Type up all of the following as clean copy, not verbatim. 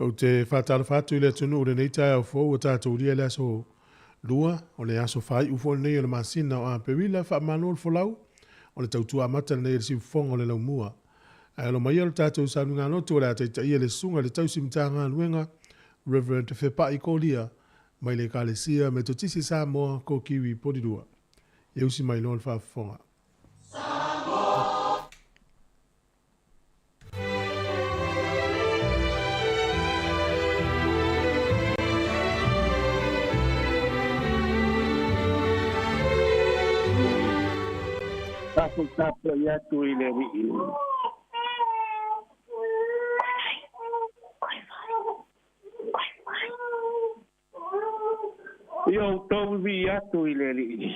Ou te faatalofa atu i le atunuu i lenei taeao fou ua tatou ulia i le aso Lua, o le aso faaiu foi lenei o le masina o Aperila. Faamalo le folau, o le tautua amata lenei a le siufofoga o le laumua. Ae alo mai ia lo tatou sauniga lotu o le a taitaia le susuga i le tausi Matagaluega, Reverend Fepai Kolia, mai le Ekalesia Metotisi Samoa, Kokiwi, Porirua. Ia usi mai loa le faafofoga. Tatou tapuai atu i le Alii. Ia outou vivii atu i le Alii,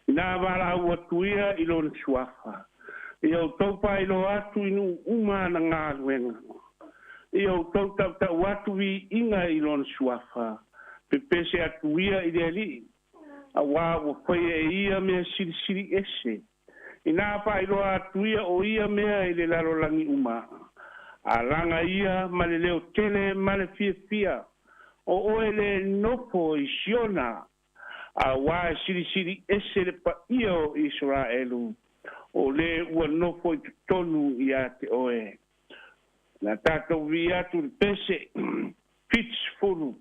ina valaau atu ia i lona suafa. Ia outou faailoa atu i nuu uma ana galuega. Ia outou tautau atu viiga i lona suafa, pepese atu ia i le Alii, auā ua faia e ia mea silisili ese. Ina faailoa atu ia o ia mea i le lalolagi uma. Alaga ia ma le leo tele ma le fiafia, o oe le nofo i Siona, auā e silisili ese le paia o Isaraelu, o lē ua nofo i totonu iā te oe. Na tatou vii atu i le pese 70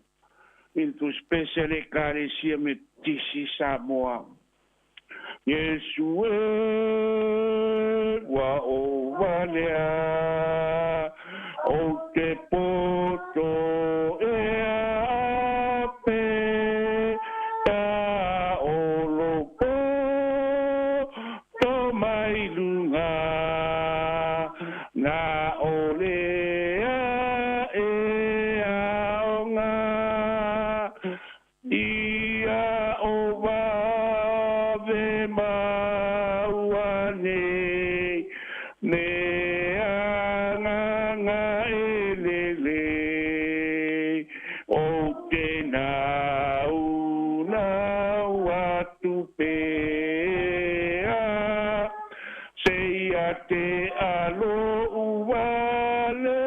i le tusipese a le Ekalesia Metotisi i Samoa. Iesu e, ua ou valea, ou te poto e ape, ta o lou poto mai luga, na o lea e aoga. Ia o vave maua nei le agaga e lelei, ou te naunau atu pea, seia te alou vale.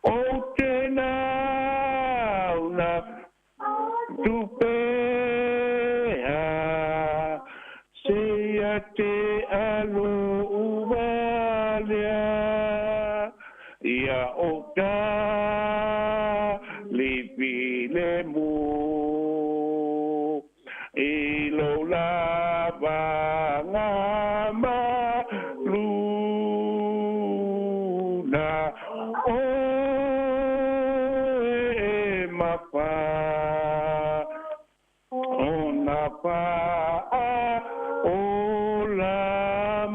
Ou te naunau atu pea, seia te alou valea. Ia o ta lifi lemu i lou lavaga malu, na oe e mafa ona faaola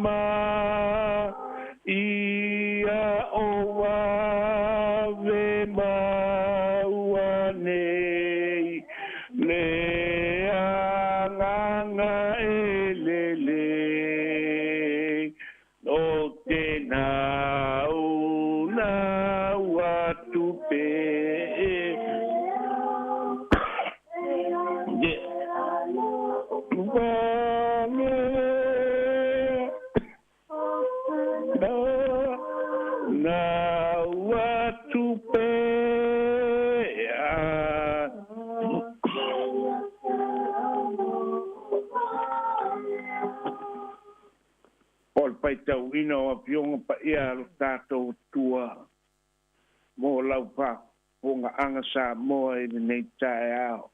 ma ia o vave maua nei le agaga e lelei, o te naunau atu pea. Nau atu pea. O le faitauina o Afioga Paia a lo tatou Atua mo lau faafofogaaga Samoa i lenei taeao.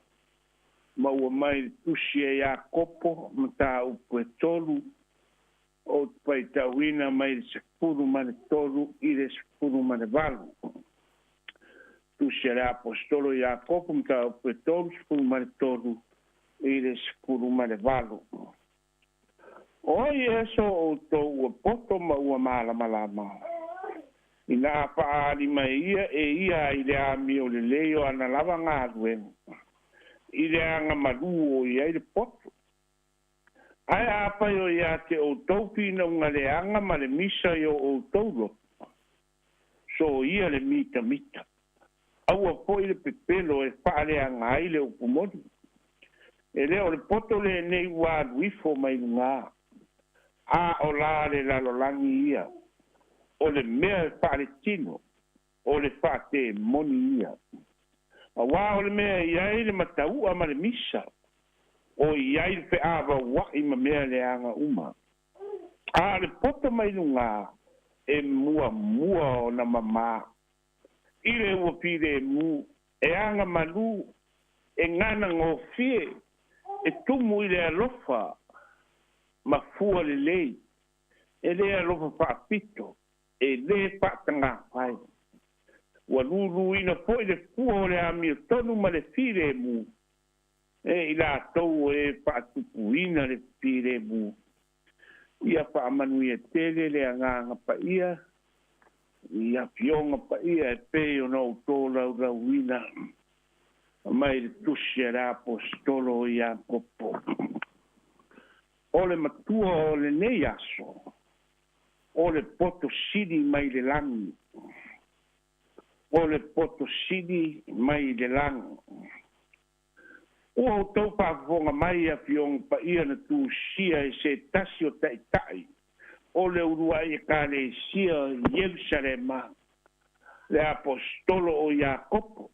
Maua mai le tusi e Iakopo, mataupu e 3, ou te faitauina mai le 13 i le 18. Tusi a le Aposetolo Iakopo, mataupu e 3, 13 i le 18. O ai ea so outou ua poto ma ua malamalama? Ina a faaali mai ia e ia i le amio lelei o ana lava galuega, i le agamalū o i ai le poto. Ae afai o iā te outou finauga leaga ma le misa i o outou loto, soia le mitamita. Aua foi le pepelo e faaleaga ai le upu moni. E lē o le poto lenei ua alu ifo mai lugā, a o la le lalolagi ia, o le mea e faaletino. O le faatemoni ia. Auā o le mea e i ai le matau'a ma le misa, o i ai le feʻāvauaʻi ma mea leaga uma. A o le poto mai lugā e muamua ona mamā i le ua filemu, e agamalū, e ganagofie, e tumu i le alofa ma fua lelei, e lē alofa faapito, e lē faatagafai. Ua luluina foʻi le fua o le amiotonu ma le filemu e i latou e faatupuina le filemu. Ia faamanuia tele le agaga paia i afioga paia e pei ona outou laulauina mai le tusi a le aposetolo o Iakopo. O le matua o lenei aso, o le poto sili mai le lagi. O le poto sili mai le lagi. Ua outou faafofoga mai afioga paia na tusia e se tasi o ta'ita'i o le ulua'i ekalesia Ierusalema, le aposetolo o Iakopo.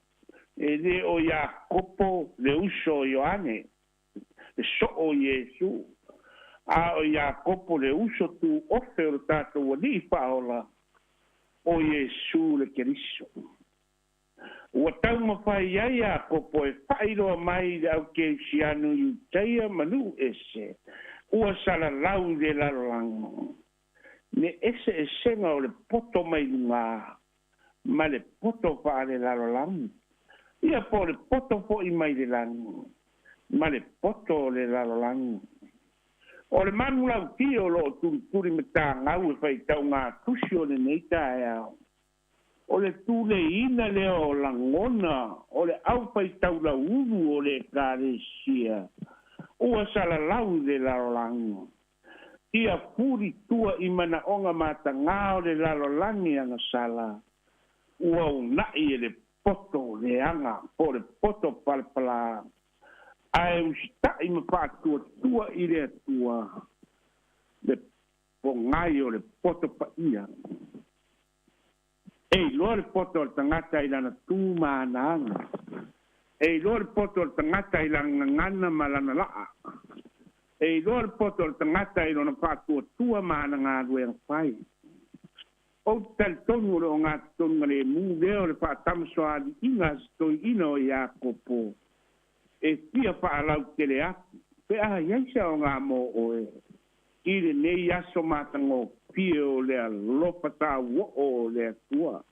E lē o Iakopo le uso o Ioane, le so'o o Iesu, a o Iakopo le uso tu'ofe o le tatou Ali'i Fa'aola o Iesu le Keriso. Ua taumafai ai Iakopo e faailoa mai i le aukerisiano Iutaia ma nu'u ese ua salalau i le lalolagi le eseesega o le poto mai lugā ma le poto faalelalolagi, ia po o le poto foʻi mai le lagi ma le poto o le lalolagi. O le manu lauti o loo tulituli matagau e faitaugatusi o lenei taeao, o le tuleiina lea o lagona o le aufaitaulaulu o le ekalesia ua salalau i le lalolagi, ia fulitua i manaʻoga matagā o le lalolagi agasala ua unaʻi e le poto leaga po o le poto palapalā, ae usitaʻi ma faatuatua i le Atua le pogai o le poto paia. E iloa le poto o le tagata i lana tu ma ana aga. E iloa le poto o le tagata i lana gagana ma lana la'a. E iloa le poto o le tagata i lona faatuatua ma ana galuega fai. Ou te talitonu o le ogatotonu lemu lea o le faatamasoaliiga a se toeaina o Iakopo e fia faalautele atu pe a iai se aoga mo oe i lenei aso matagofie o le alofa tauoo o le Atua.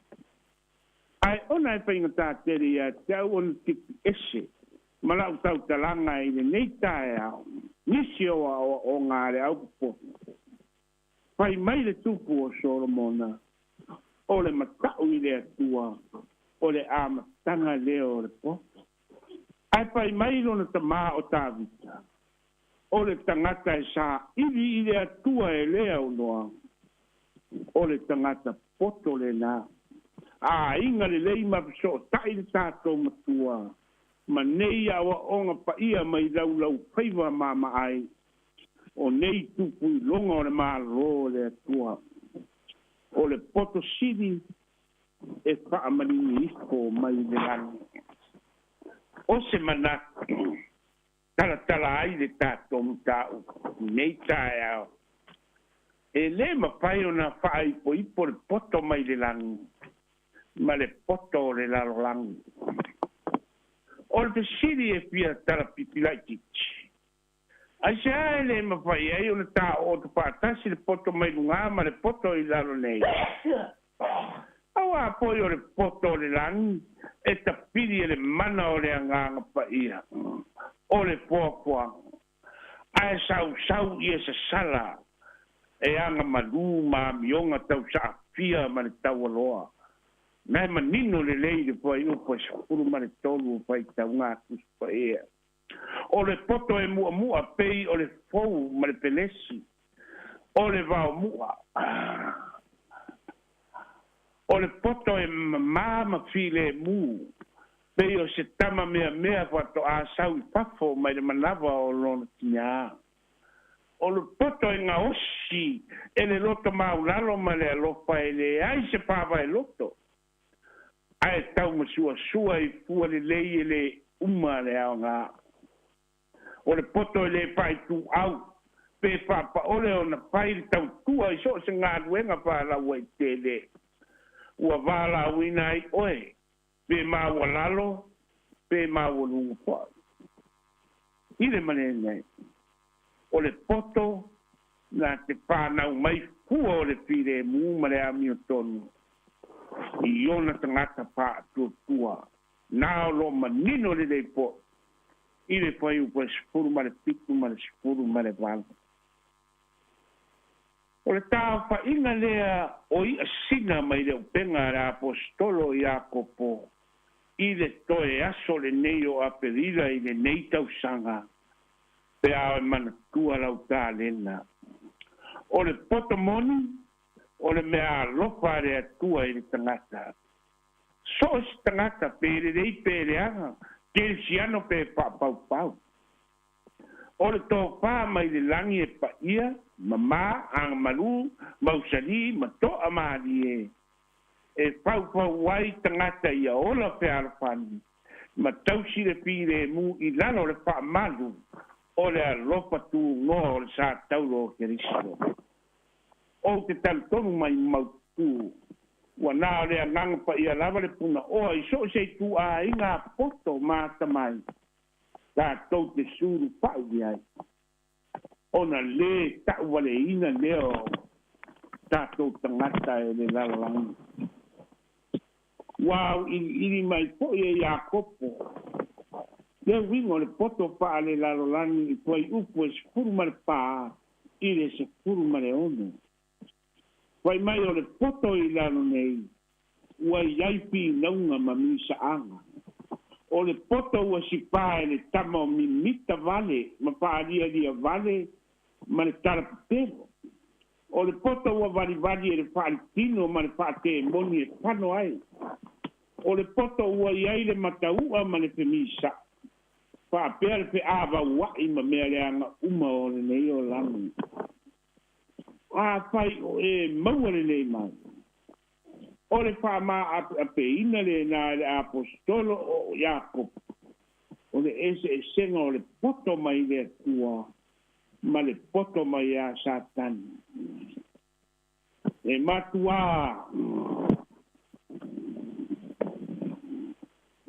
Ae ona e faigatā tele ia te au ona tipi ese ma la'u tautalaga i lenei taeao nisi o aoaoga a le aupopoto. Fai mai le tupu o Solomona, o le mata'u i le Atua o le amataga lea o le poto. Ae fai mai lona tamā o Tavita, o le tagata e saili i le Atua e lē aunoa, o le tagata poto lenā. Aiga lelei ma fesootaʻi le tatou matua ma nei aoaoga paia mai laulaufaiva mamaai o nei tupuiloga o le Mālō o le Atua. O le poto sili e faamaligi ifo mai le lagi. O se manatu talatala ai le tatou mataupu nei taeao, e lē mafai ona faaipoipo le poto mai le lagi ma le poto o le lalolagi. O le fesili e fia talapipilaitiiti, aisea e lē mafai ai ona taooto faatasi le poto mai lugā ma le poto i lalo nei? Auā foi o le poto o le lagi e tapili e le mana o le agaga paia o le poapoaga, ae sausau ia sasala e agamalū ma amioga tausaafia ma le taualoa. Na e manino lelei le fuaiupu e 13 o faitauga Tusi Paia. O le poto e mu'amu'a pei o le fou ma le pelesi o le vaomu'a. O le poto e mamā ma filemu pei o se tama meamea faatoā sau i fafo mai le manava o lona tiņā. O le poto e gaosi e le loto maulalo ma le alofa e leai se fāvaeloto. Ae taumasuasua i fua lelei e lē uma le aogā. O le poto e lē faaituau pe faapaole ona fai le tautua i so o se galuega faalauaitele ua valaauina ai oe pe maualalo pe maualuga fo'i. I le malenei o le poto na te fanau mai fua o le filemu ma le amiotonu i ona tagata faatuatua na o lo manino lelei po'i i le fuaiupu e 17 ma le 18. O le taofa'iga lea o i'asina mai le upega a le aposetolo Iakopo i le toe aso lenei o Aperila i lenei tausaga pe a e manatua lau talena. O le poto moni o le mea alofa a le Atua i le tagata. So o se tagata pe lelei pe leaga, kerisiano pe faapaupau. O le tofā mai le lagi e paia, mamā, agamalū, mausalī ma to'a malie e faufau ai tagata ia ola fealofani ma tausi le filemu i lalo o le faamalu o le alofa tugoa o le sa taulo o Keriso. Ou te talitonu mai mautū ua na o le agaga paia lava le punaoa i so o se ituaiga poto matamai tatou te sulufa'i i ai ona lē ta'uvaleina lea o tatou tagata e le lalolagi. Ua au'ili'ili mai fo'i e Iakopo le uiga o le poto fa'alelalolagi i fuaiupu e 14 i le 16. Fai mai o le poto i lalo nei ua iai finauga ma misa'aga. O le poto ua sipā e le tama o mimita vale ma fa'alialia vale ma le talapapelo. O le poto ua valivali e le fa'alitino ma le fa'atemoni e fano ai. O le poto ua iai le matau'a ma le femisa'i fa'apea le fe'avaua'i ma mea leaga uma o lenei olagi. Afai o e maua lelei mai o le fa'amā'ape'apeina lenā e le aposetolo o Iakopo o le eseesega o le poto mai le Atua ma le poto mai iā Satani. E matuā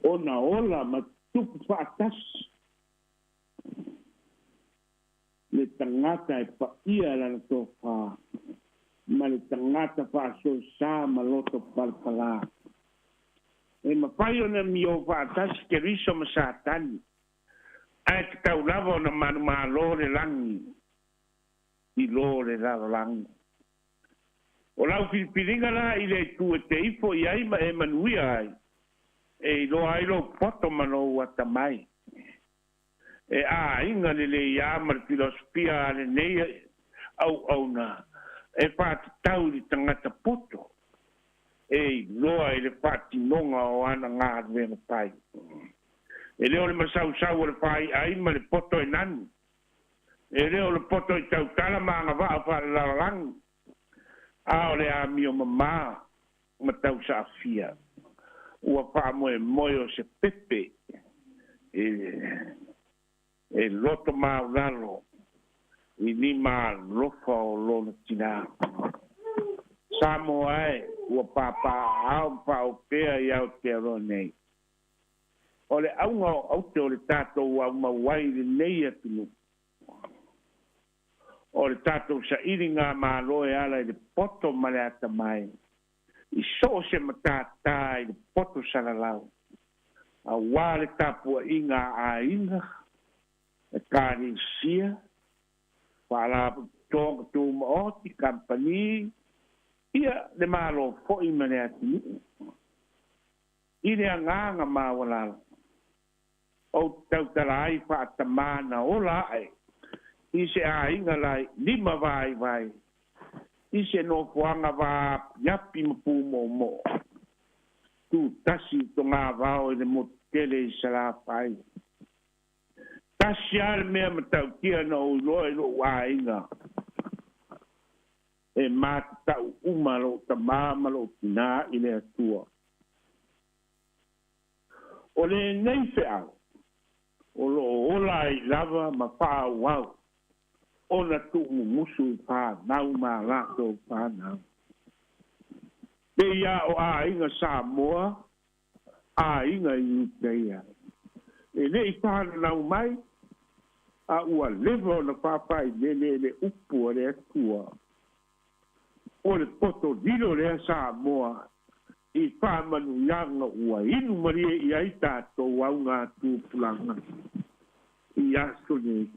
ona ola ma tupu fa'atasi le tagata e pa'ia lana tofā ma le tagata fa'asoesā ma loto palapalā. E mafai ona mio fa'atasi Keriso ma Satani ae tatau lava ona manumālō le lagi i lō le lalolagi. O lau filifiliga la i le itu e te ifo i ai ma e manuia ai e iloa ai lou poto ma lou atamai. E āiga lelei ā ma le filosofia a lenei auauna e fa'atatau i le tagata poto e iloa i le fa'atinoga o ana galuega fai. E lē o le masausau o le fāi'ai ma le poto e nani. E lē o le poto i tautala ma agava'a fa'alelalolagi a o le amio mamā ma tausa'afia ua fa'amoemoe o se pepe e loto maulalo i lima alofa o lona tinā. Samoa e ua papā'ao ma fa'aopea i Aotearoa nei. O le auga o aute o le tatou aumau ai lenei atunu'u o le tatou sa'iliga malo e ala i le poto ma le atamai i so o se matātā i le poto salalau auā le tapua'iga a aiga ekalesia fa'alapotopotoga tumaoti kampani ia le malo fo'i ma le atunu'u i le agaga maualalo. Ou te tautala ai fa'atamā na ola a'e i se aiga lai lima vaivai i se nofoaga vaapiapi ma pumoomoo tutasi i togavao i le motu tele i Salafai. Tasi a le mea matautia na ou iloa i lo'u aiga e matata'u uma lo'u tamā ma lo'u tinā i le Atua. O lenei feau o loo ola ai lava ma faaauau ona tuumumusu i fanau ma latou fanau. Pe ia o aiga Samoa, aiga Iutaia. E lei fananau mai, a ua leva ona faafailele le upu a le Atua. O le poto lilo lea Samoa i faamanuiaga ua inu malie i ai tatou augatupulaga i aso nei.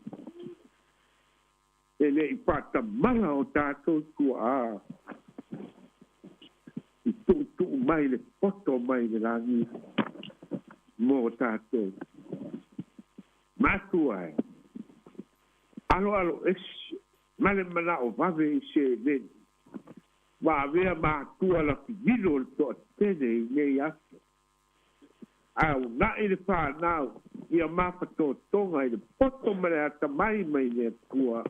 E lei faatamala o tatou tuaa i tuutuu mai le poto mai le lagi mo tatou. Matua e aloalo ese ma le manao vave i seleni ma avea matua lafililo o le toatele i nei aso. Ae una'i le fanau ia mafatotoga i le poto ma le atamai mai le Atua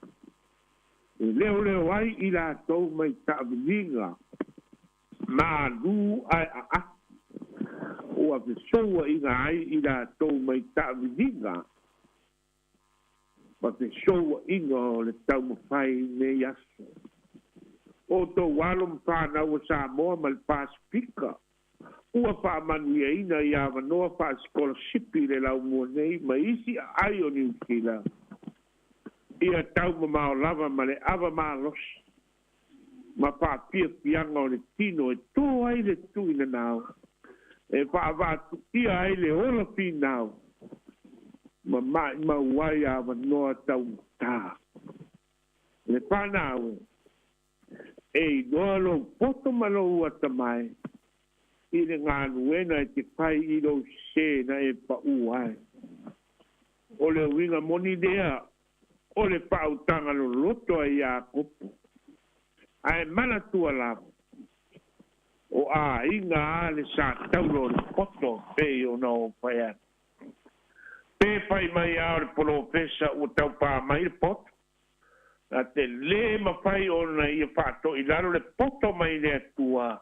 e leoleo ai i latou mai taaviliga malū ae aasi ua fesouaʻiga ai i latou mai taaviliga ma fesouaʻiga o le taumafai nei aso. O tou alo ma fanau o Samoa ma le Pasifika ua faamanuiaina i avanoa faasikolasipi i le laumua nei ma isi aai o Niusila ia taumamao lava ma le ava malosi ma faafiafiaga o le tino e tō ai le tuinanao e faavaatuia ai le ola finau ma maʻimau ai avanoa taumatā. Le fanau e iloa lou poto ma lou atamai i le galuega e te fai i lou sesē na e paʻū ai. O le uiga moni lea o le faautaga loloto ai Iakopo. Ae manatua lava o aiga a le sa taulo o le poto pei ona o fai atu. Pe fai mai a o le polofesa ua taupā mai le poto. Na te lē mafai ona ia faatoʻilalo le poto mai le Atua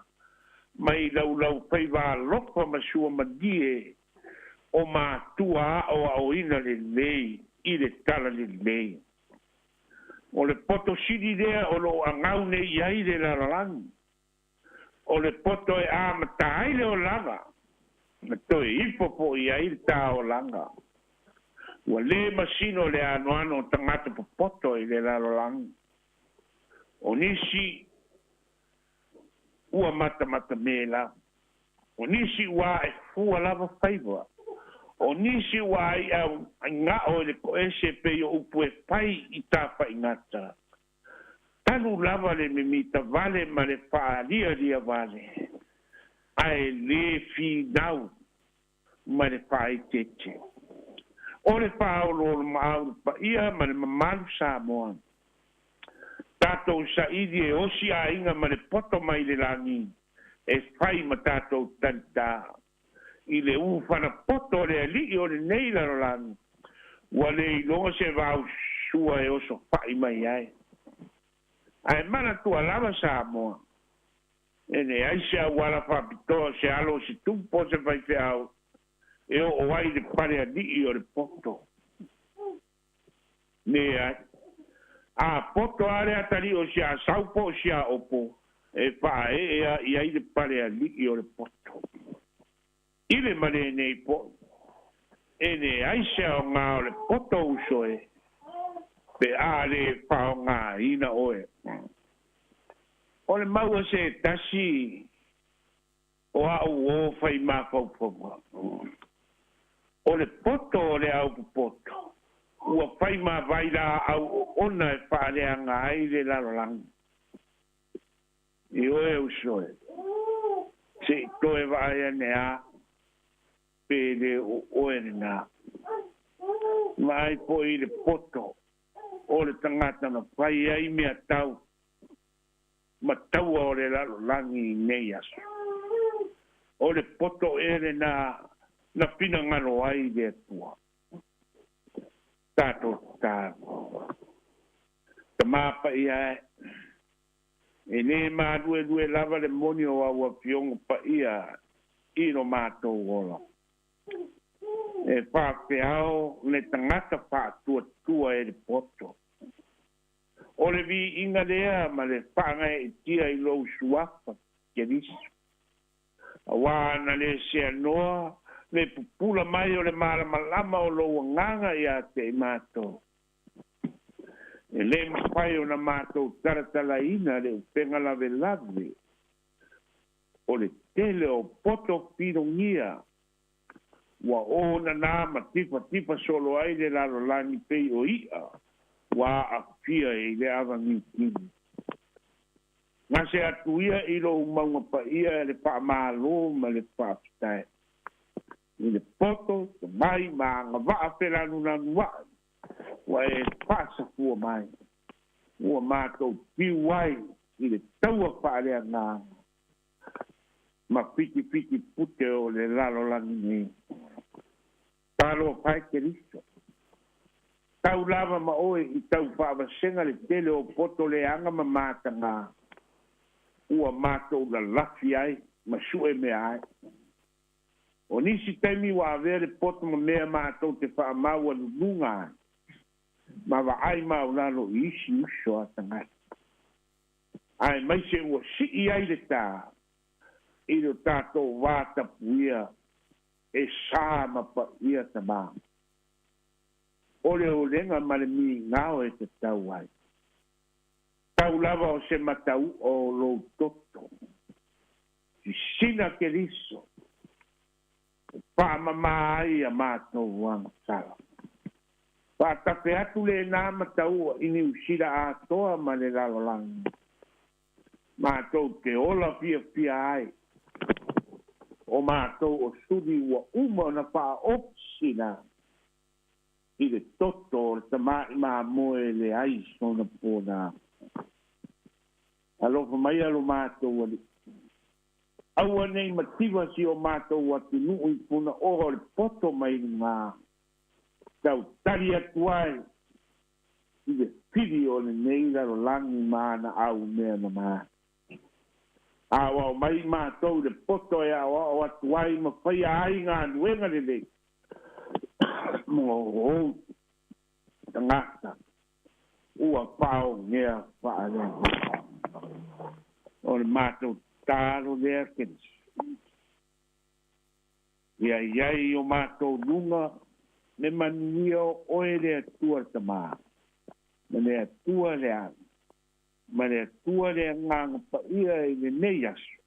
mai laulau faiva alofa ma suamalie o matua aʻoaʻoina lelei i le tala lelei. O le poto sili lea o loo agau nei i ai le lalolagi. O le poto e amata ai le olaga ma toe ifo foʻi ai le taolaga. Ua lē masino le anoano o tagata popoto i le lalolagi. O nisi ua matamatamē lava. O nisi ua ae fua lava faiva. O nisi ua ai gaʻo i le koese pei o upu e fai i tafaʻigata. Talu lava le mimita vale ma le faalialia vale. Ae lē finau ma le faaeteete. O le faaoloolomaau le paia ma le mamalu Samoa. Tatou saili e osi aiga ma le poto mai le lagi e fai ma tatou talitā. I le ufana poto o le alii o lenei lalolagi ua le iloga se vausua e oso faʻi mai ai. Ae manatua lava Samoa. E leai se auala faapitoa se alo o se tupu o se faifeau e oo ai le pale alii o le poto. Leai. A poto a le atalii o si asau po o si aopo e faaee a i ai le pale alii o le poto. I le ma lenei poʻi e leai se aogā o le poto uso e pe a lē faaaogāina oe. O le maua se tasi o aʻu ō fai mafaufauga. O le poto o le aupopoto ua fai mavae laau oona e faaleaga ai le lalolagi. I oe uso e seʻi toe vaai ane a pe lē o oe lenā. Vaai poʻi i le poto o le tagata na fai ai mea tau ma taua o le lalolagi i nei aso. O le poto ea lenā na finagalo ai le Atua. Tatou tatalo. Tamā paia e, e lē maluelue lava le moni o au afioga paia i lo matou ola. E faafeao le tagata faatuatua e le poto. O le viiga lea ma le faagaeetia i lou suafa Keriso. Auā na lē seanoa le pupula mai o le malamalama o lou agaga iā te i matou. E lē mafai ona matou talatalaina le upega lavelave o le tele o poto pilogia ua onanā ma tifatifa solo ai le lalolagi pei o i'a ua aafia i le avagitini. Gase atu ia i lou mauga paia le faamālō ma le faafetai i le poto tomai ma agavaa felanulanua'i ua e faasafua mai ua matou piu ai i le taua faaleagaga ma fitifiti pute o le lalolagi nei. Talofa e Keriso. Tau lava ma oe i tau faavasega le tele o poto leaga ma matagā ua matou lalafi ai ma su'e mea ai. O nisi taimi ua avea le poto ma mea matou te faamaualuluga ai ma vaai maulalo i isi uso a tagata. Ae maise ua si'i ai le tā i lo tatou vatapuia e sā ma paia tamā. O le ulega ma le migao e tatau ai. Tau lava o se matau'a o lou toto. Sisina Keriso. Faamamā ai a matou agasala. Faatafe atu lenā matau'a i Niusila atoa ma le lalolagi. Matou te ola fiafia ai. O matou o suli ua uma ona faaopisina i le toto o le tama'i mamoe e leai sona ponā. Alofa mai lo matou ali'i. Aua nei mativa si o matou atunuu i punaoa o le poto mai lugā. Tautali atu ai i le fili o lenei lalolagi ma ana aumea mamā. Aoao mai matou i le poto e aoao atu ai ma faia ai galuega lelei mo ou tagata ua paogea faaleagaga. O le matou tatalo lea Keriso. Ia i ai i o matou luga le manuia o oe le Atua le Tamā, ma le Atua le Alii, ma le Atua le Agaga Paia i lenei aso,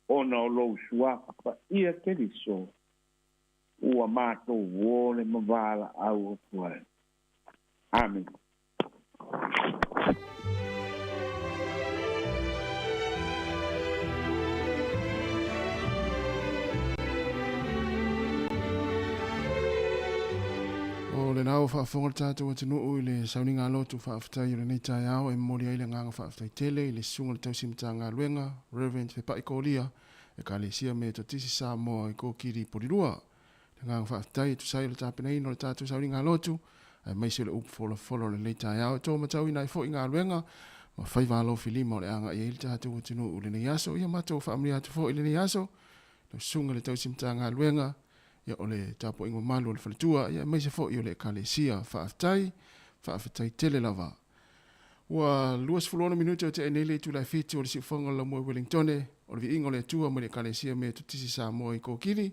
ona o lou suafa paia Keriso ua matou uō le ma valaau atu ai. Amene. O lena ua faafofoga le tatou atunuu i le sauniga lotu faafetai o lenei taeao e momoli ai le agaga faafetai tele i le Susuga i le Tausi Matagaluega, Rev. Fepai Kolia, Ekalesia Metotisi Samoa i Kokili Polilua. Le agaga faafetai e tusa ai o le tapenaina o le tatou sauniga lotu aemaise o le upu folafolo o lenei taeao e tōmatauina ai foi galuega ma faiva alofilima o le a agai ai le tatou atunuu i lenei aso. Ia matou faamanuia atu foi i lenei aso lau Susuga i le Tausi Matagaluega, ia o le tapuaiga mamalu a le faletua, ia aemaise foi o le Ekalesia. Faafetai, faafetai tele lava. Ua 26 minute o tea nei le itula e 7 o le siufofoga o le Laumua i Wellingtone, o le viiga o le Atua mai le Ekalesia Metotisi Samoa i Kokili,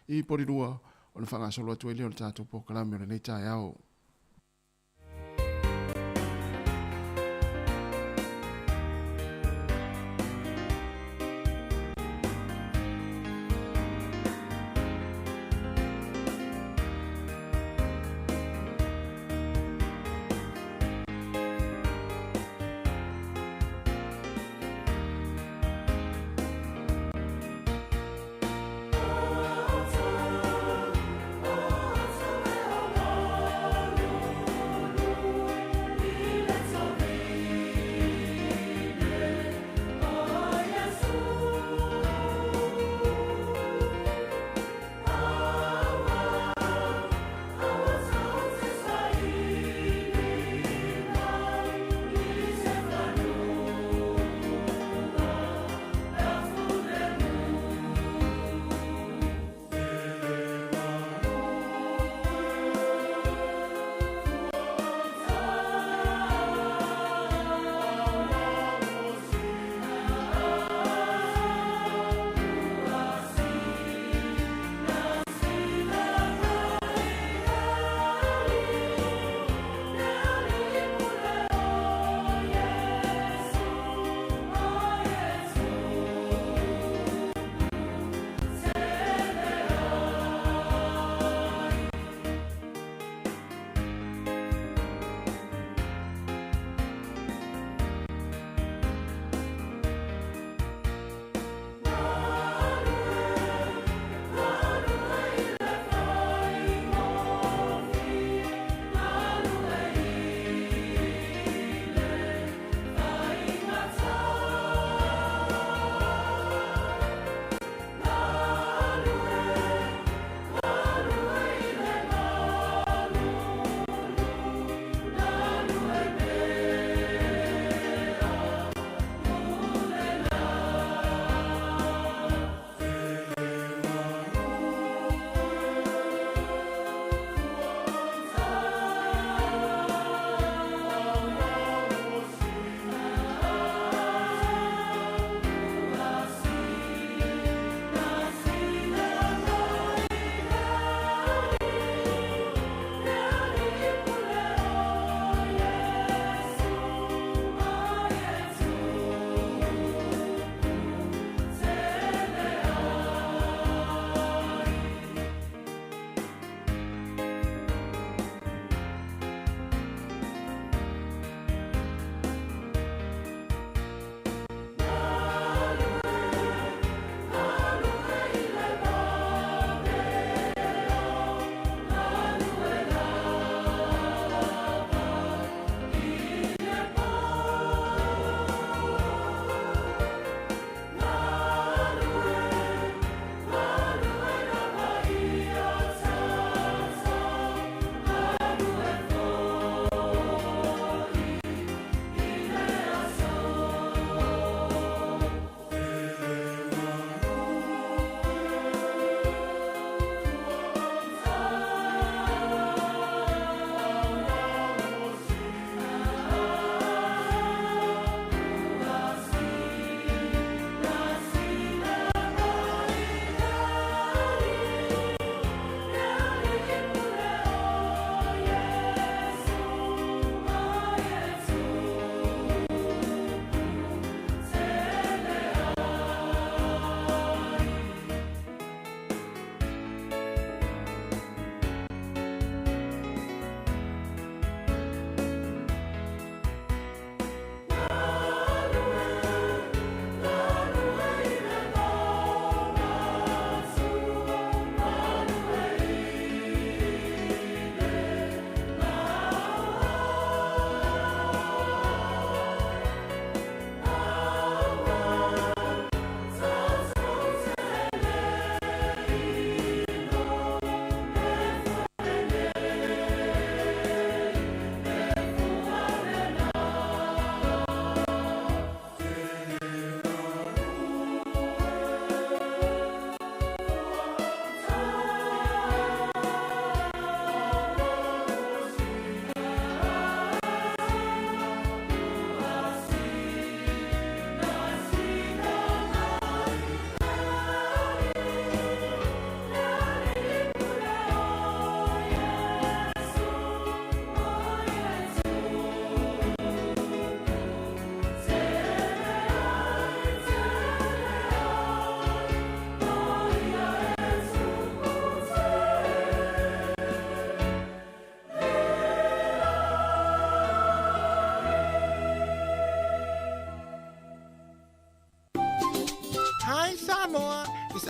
i Polilua, ona faagasolo atu ai lea o le tatou polokalame o lenei taeao.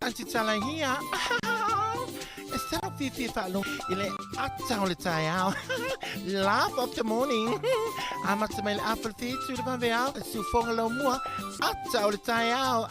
Aunty Tala here. E sa fiafia faalogo i le ata o le taeao. Laugh of the morning. Amata mai le afa le whitu i le vaveao. Siufoga laumua. Ata o le taeao.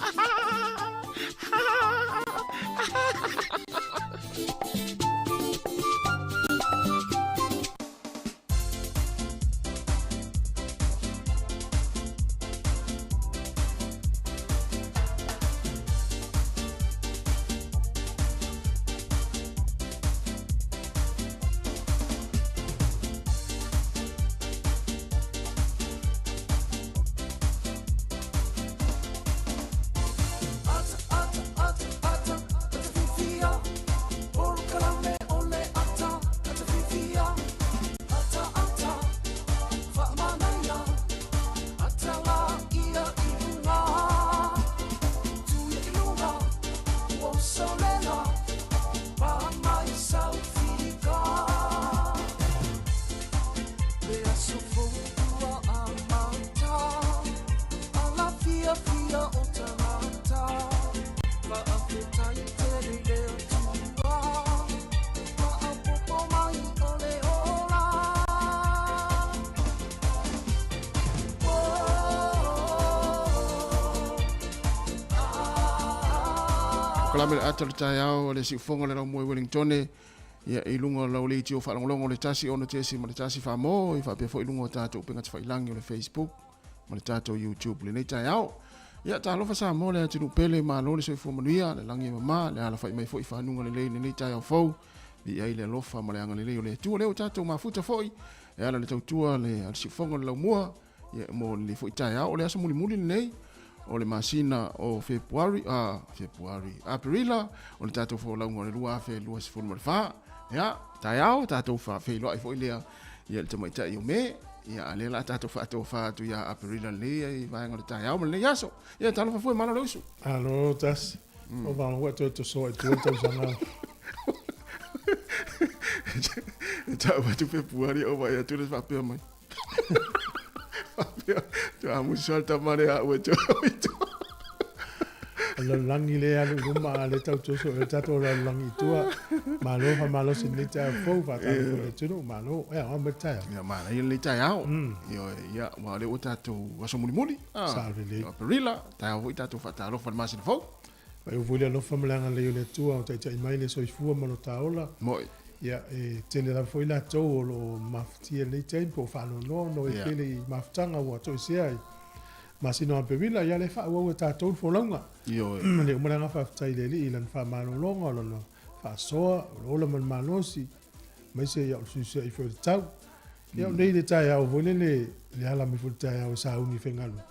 Kalame le ata le taeao le siufoga le laumua i Wellingtone ia i luga o lau leitio faalogologo le 1 6.1 faamo i faapea foi i luga o tatou upega tafailagi o le Facebook ma le tatou YouTube lenei taeao. Ia talofa Samoa le atunuu pele, malo le soifua manuia, le lagi e mama, le alafai mai foi fanuga lelei lenei taeao fou. I ai le alofa ma le agalelei o le Atua lea ua tatou mafuta foi e ala le tautua le ale siufoga le laumua ia mo lenei foi taeao o le aso mulimuli lenei o le masina o February, February, Aperila o le tatou folauga o le 2024. Ia, taeao tatou faafeiloai foi lea ia le tamaitai o Me. Ia, a lea la tatou faatofa atu ia Aperila lenei ai vaega o le taeao ma lenei aso. Ia, talofa fue malo le usu. Alo, tasi. O vanga ua toe tosoa i tua tausaga. E tau atu February o vai atu le faapea mai. Faapea, tu a musu al tamare a ua tu i tua. Lalolagi le alu i luma a le tau toso e tatou lalolagi i tua. Malo faamalo se lenei taeao fou faatalofa i le atunuu. Malo, e aoga mai le taeao. Ia manaia lenei taeao. Ioe, ia, ua o lea ua tatou aso mulimuli. Sao lelei. O Aperila, taeao foi tatou faatalofa i le masina fou. Faaiu foi le alofa ma le agalelei o le Atua o taitai mai le soifua ma lo ta ola. Moi. Ia, e tele lava foi latou o lo o mafatia i lenei taimi po o faanoanoa ona o e tele i mafutaga ua toesea i masina o Aperila, ia lea e faaauau e tatou le folauga. Ioe. Le uma le agaga faafetai i le Alii i lana faamalologa, o lana faasoa, o le ola ma le malosi, aemaise ia o le fesuisuiai foi o le tau. Ia o nei le taeao foi lele, le ala mai foi le taeao e sauni i faigaluega.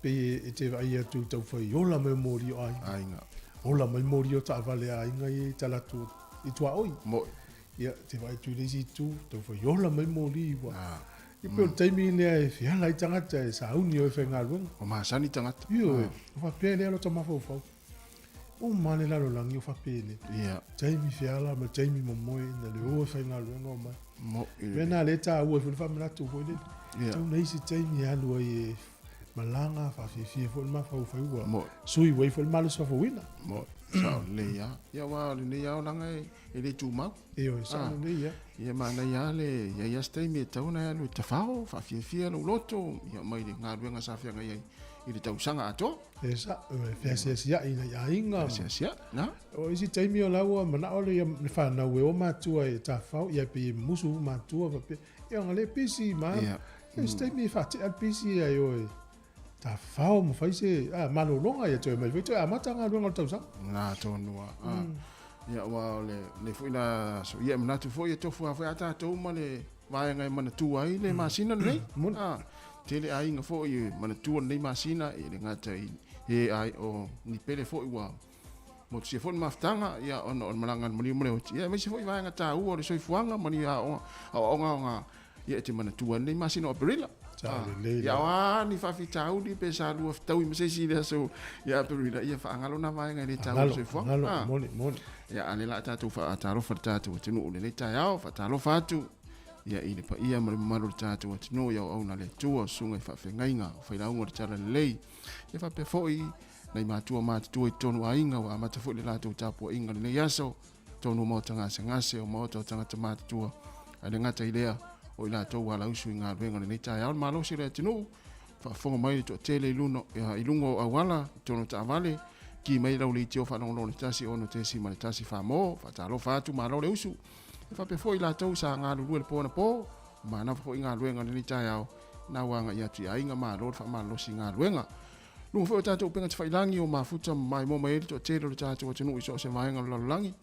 Pei e te vaai atu i taufai ola mai o moli o aiga. Aiga. Ola mai moli o taavale a aiga ia i talaatu i tuaoi. Moi. Ia, te vaai atu i le isi itu, taufai ola mai moli ua. Ia pei o le taimi lea e feala ai tagata e sauni o e faigaluega. Ua masani tagata. Ioe, o faapea lea lo ta mafaufau. Uma le lalolagi o faapea le. Ia. Taimi feala ma taimi momoe ina le o e faigaluega o mai. Mo. Mea na le taua foi le faamanatu foi lele. Ia. Tau na isi taimi e alu ai e malaga faafiafia foi le mafaufau ua Mo. sui ai foi le malosi faafouina. Mo. Sao lelei lava. Ia aua o lenei aolaga e le tumau. Ioe, sao lelei lava. Ia manaia lava le i ai lava se taimi e tatau ona e alu e tafao, faafiafia lou loto, ia mai le galuega sa feagai ai i le tausaga atoa. E sao, e feasiasiai i nai aiga. Feasiasiai, na. O isi taimi o la ua manao le le fanau e o matua e tafao, ia pei e musu matua faapea, ia ona le pisi ma. Ia. Isi taimi e faatea le pisi ia e o e tafao ma fai se malologa ia toe mai foi toe amata galuega o le tausaga. Na tonu lava. Ia aua o lenei foi la aso, ia e manatu foi e tofu lava foi a tatou ma le vaega e manatua ai le masina lenei. Tele aiga foi e manatua lenei masina e le gata i e ai o ni pele foi ua motusia foi le mafutaga ia ona o le malaga a le maliu ma le oti. Ia aemaise foi vaega taua o le soifuaga ma ni aoaoga o ngā ia e te manatua ai lenei masina o Aperila. Ia o a ni faafitauli pe sa lua fetaui ma se isi i le aso ia Aperila, ia faagalo nā vaega e le taua i le soifuaga. Ia a lea la a tatou faatalofa i le tatou atunuu i lenei taeao, faatalofa atu ia i le paia ma le mamalu o le tatou atunuu i auauna a le Atua, o susuga i faafeagaiga, o failauga o le Talalelei, ia faapea foi Nai matua matutua i totonu o aiga ua amata foi le latou tapuaiga i lenei aso, totonu o maota gasegase, o maota o tagata matutua, ae le gata i lea, o i latou ua alausu i galuega o lenei taeao. Le malosi o le atunuu, faafofoga mai le toatele i luga, i luga o auala, i totonu o taavale, ki mai lau leitio faalogologo i le 1 6.1 Famo, faatalofa atu, malo le usu. E faapea foi i latou sa galulue le po anapo, manava foi galuega o lenei taeao, na ua agai atu i aiga, malo le faamalolosi i galuega. Luga foi o tatou upega tafailagi o mafuta ma maimoa mai ai le toatele o le tatou atunuu i so o se vaega o le lalolagi,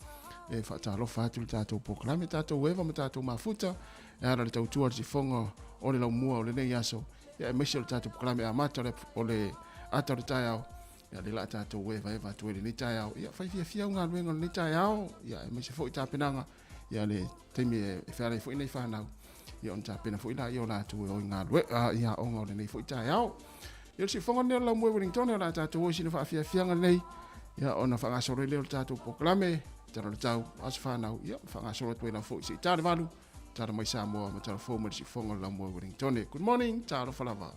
e faatalofa atu le tatou polokalame, tatou eva ma tatou mafuta, e ala le tautua le sifoga o le laumua o lenei aso, ia aemaise o le tatou polokalame amata o le ata o le taeao, ia le la tatou eva eva atu ai lenei taeao, ia fai fiafia au galuega o lenei taeao, ia aemaise foi tapenaga, ia le taimi e fealai foi nei whanau, ia ona tapena foi la ia o latou e o i galuega, ia aoga o lenei foi taeao. Ia o le sifoga lenei o le laumua i Wellington, o la tatou o i sina faafiafiaga lenei, ia ona faagasolo ai lea o le tatou polokalame, tala o le tau, aso whanau, ia faagasolo atu ai lau foi se i tale valu, tala mai Samoa ma tala fou mai le sifoga o le laumua i Wellington. Good morning, talofa lava.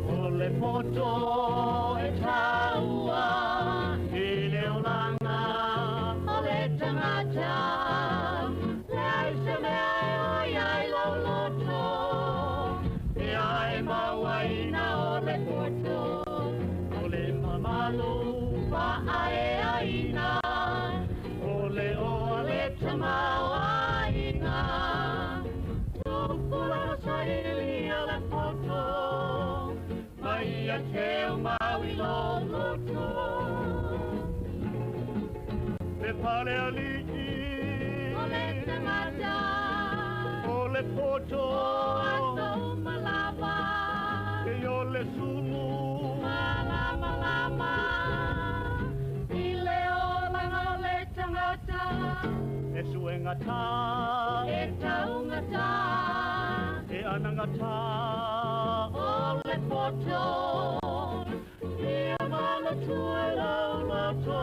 O le poto e taua i le olaga o le tagata. Leai se mea e oi ai lou loto, pe a e mauaina o le poto. O le mamalu faaeaina, o le oa le tamaoaiga. Tupulaga sailia le poto, mai ia teu mau i lou loto. Le fale alii O le tagata o le poto o aso uma lava e o le sulu malamalama i le olaga o le tagata e suegata e taugata e anagata o le poto ia manatua i lou loto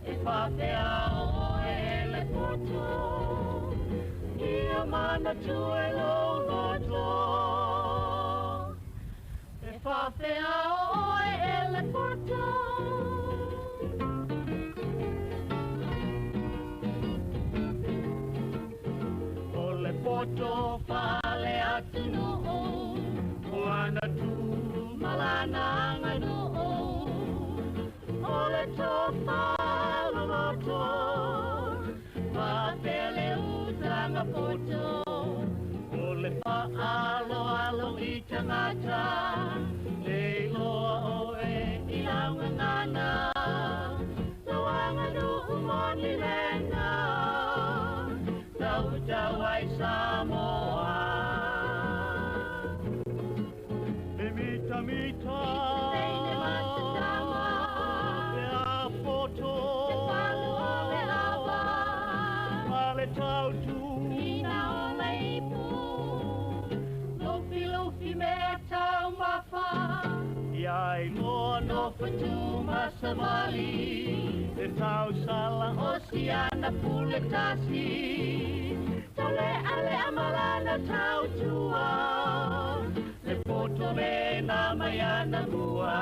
e faafea oe e le poto ia manatua i lou loto e faafea oe e le poto. O le poto fale atunuu ua tu malana aganuu o le tofa loloto faapea le utaga poto o le faaaloalo i tagata e iloa oe i lau gagana lau aganuu moni lena tautau ai Samoa. E mitamita Teine ma se tama e a poto se palu o le ava ma le tautu ina o le ipu lufilufi mea taumafa ia iloa no fatu ma savali e tausala o siana pule tasi tole ale amalana tautua le poto le na mai ana mua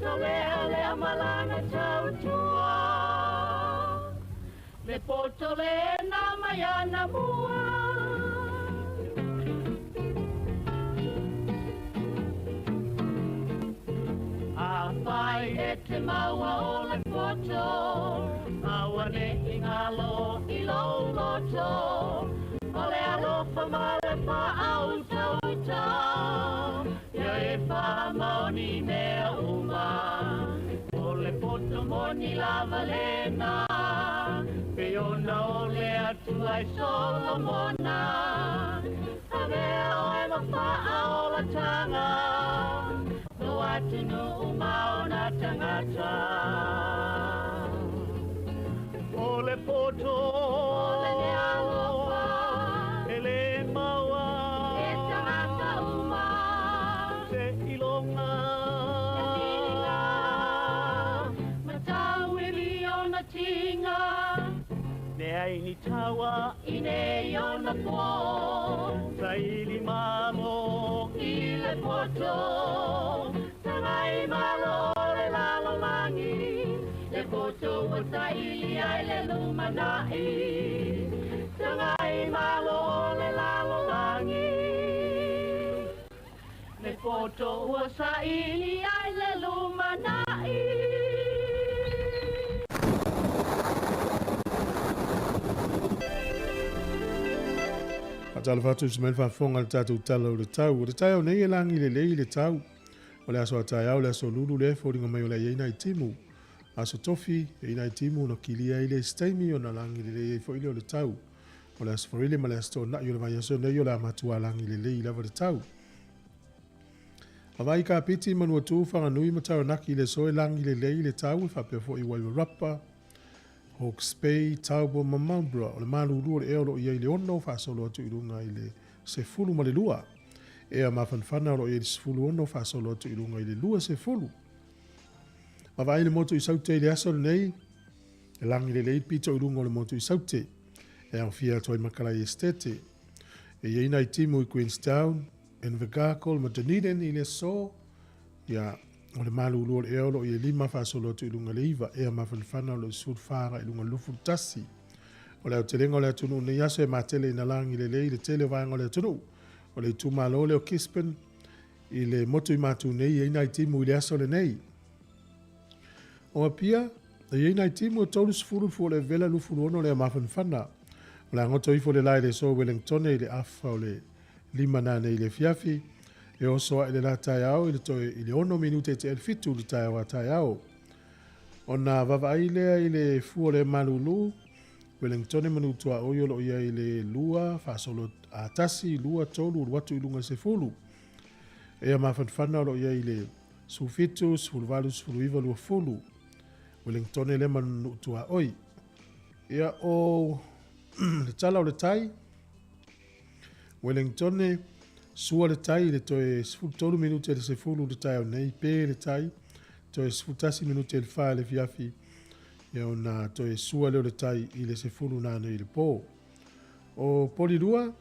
tole ale amalana tautua le poto le na mai ana mua. Afai e te maua o le poto aua ne i galo i lou loto o le alofa ma le faautauta ia e faamaoni mea uma o le poto moni lava lena pe ona o le Atua i Solomona avea oe ma faaolataga lo atunuu ma ona tagata. O le poto O le alofa e le maua e tagata uma se iloga Leai ni taua i nei ona po Saili malo i le poto Tagai malo le lalolagi Le poto ua saili ai le lumanai Tagai malo le lalolagi Le poto ua saili ai le lumanai. Faatalofa atu i se mai le faafofoga i le tatou Tala o le Tau. O le taeao nei e lagi lelei le tau. O le aso a taeao le aso lulu lea e foliga mai o le a i ai nai timu. Aso Tofi, e i ai nai timu ona kilia ai lea i se taimi ona lagi lelei ai foi lea o le tau. O le aso Faraile ma le aso Toonai o le vaiaso nei o le a matua lagi lelei lava le tau. Avaai Kapiti, Manuatū, Whanganui ma Taranaki i le aso e lagi lelei le tau e faapea foi Wairarapa, Hawke's Bay, Taupo ma Marlborough. O le malulu o le ea o lo o i ai i le 6 faasolo atu i luga i le 12. Ea mafanafana o lo o i ai i le 16 faasolo atu i luga i le 20. Vaavaai le motu i Saute i le aso lenei, e lagi lelei le pito i luga o le motu i Saute. E aofia atu ai ma Kalai Esitete. E i ai nai timu i Queenstown, Invercargill ma Dunedin i le aso. Ia, o le malulu o le ea o lo o i ai 5 faasolo atu i luga i le 9, ea mafanafana o lo o i 14 agai i luga i le 21. O le aotelega o le atunuu nei aso e matele ina lagi lelei le tele o vaega o le atunuu. O le itumalo lea o Gisborne i le motu i Matu nei e i ai nai timu i le aso lenei. O Apia, e i ai nai timu e 30 le fua o le vela 26 le mafanafana. O le a goto ifo le la i le aso o Wellingtone i le afa o le 5 nanei i le afiafi. E oso ae le la taeao i le toe i le 6 minute e tea i le 7 le taeao a taeao. Ona vaavaai lea i le fua o le malulu, Wellingtone manu tuaoi o lo o i ai i le 2 faasolo a 1, 2, 3 alu atu i luga i le 10. Ea mafanafana o lo o i ai i le 17, 18, 19, 20. Wellingtone lea manu tuaoi. Ia o le tala o le tai, Wellingtone, sua le tai i le toe 13 minute i le 10 le taeao nei, pe le tai, toe 11 minute i le 4 i le afiafi, ia ona toe sua lea o le tai i le 10 nanei i le pō. O Polirua,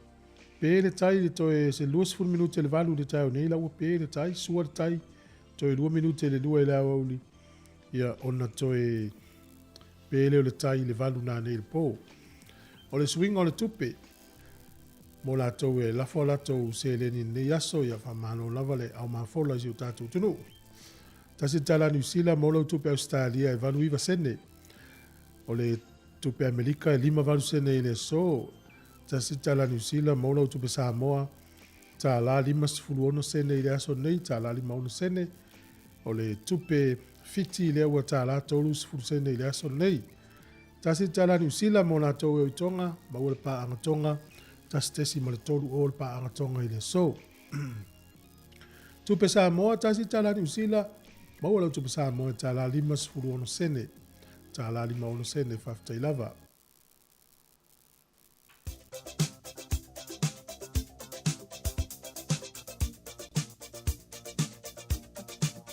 pe le tai i le toe se 20 minute i le 8 i le taeao nei, la ua pe le tai, sua le tai, toe 2 minute i le 2 i le aoauli, ia ona toe pe lea o le tai i le 8 nanei i le pō. O le suiga o le tupe, mo latou e lafo a latou seleni i lenei aso, ia faamalo lava le aumafola i si o tatou atunuu. Tasi le tala Niu Sila mo lau tupe Ausetalia e 89 sene. O le tupe Amerika e 58 sene i le aso. Tasi le tala Niu Sila mo lau tupe Samoa tālā 56 sene i le aso nei, tālā 56 sene. O le tupe Fiti lea ua tālā 30 sene i le aso nei. Tasi le tala Niu Sila mo latou e o i Tonga, maua le paaga Tonga, 1.30 o le paaga Tonga i le aso. Tupe Samoa, tasi le tala Niu Sila, maua lau tupe Samoa e tālā 56 sene. Tālā 56 sene, faafetai lava.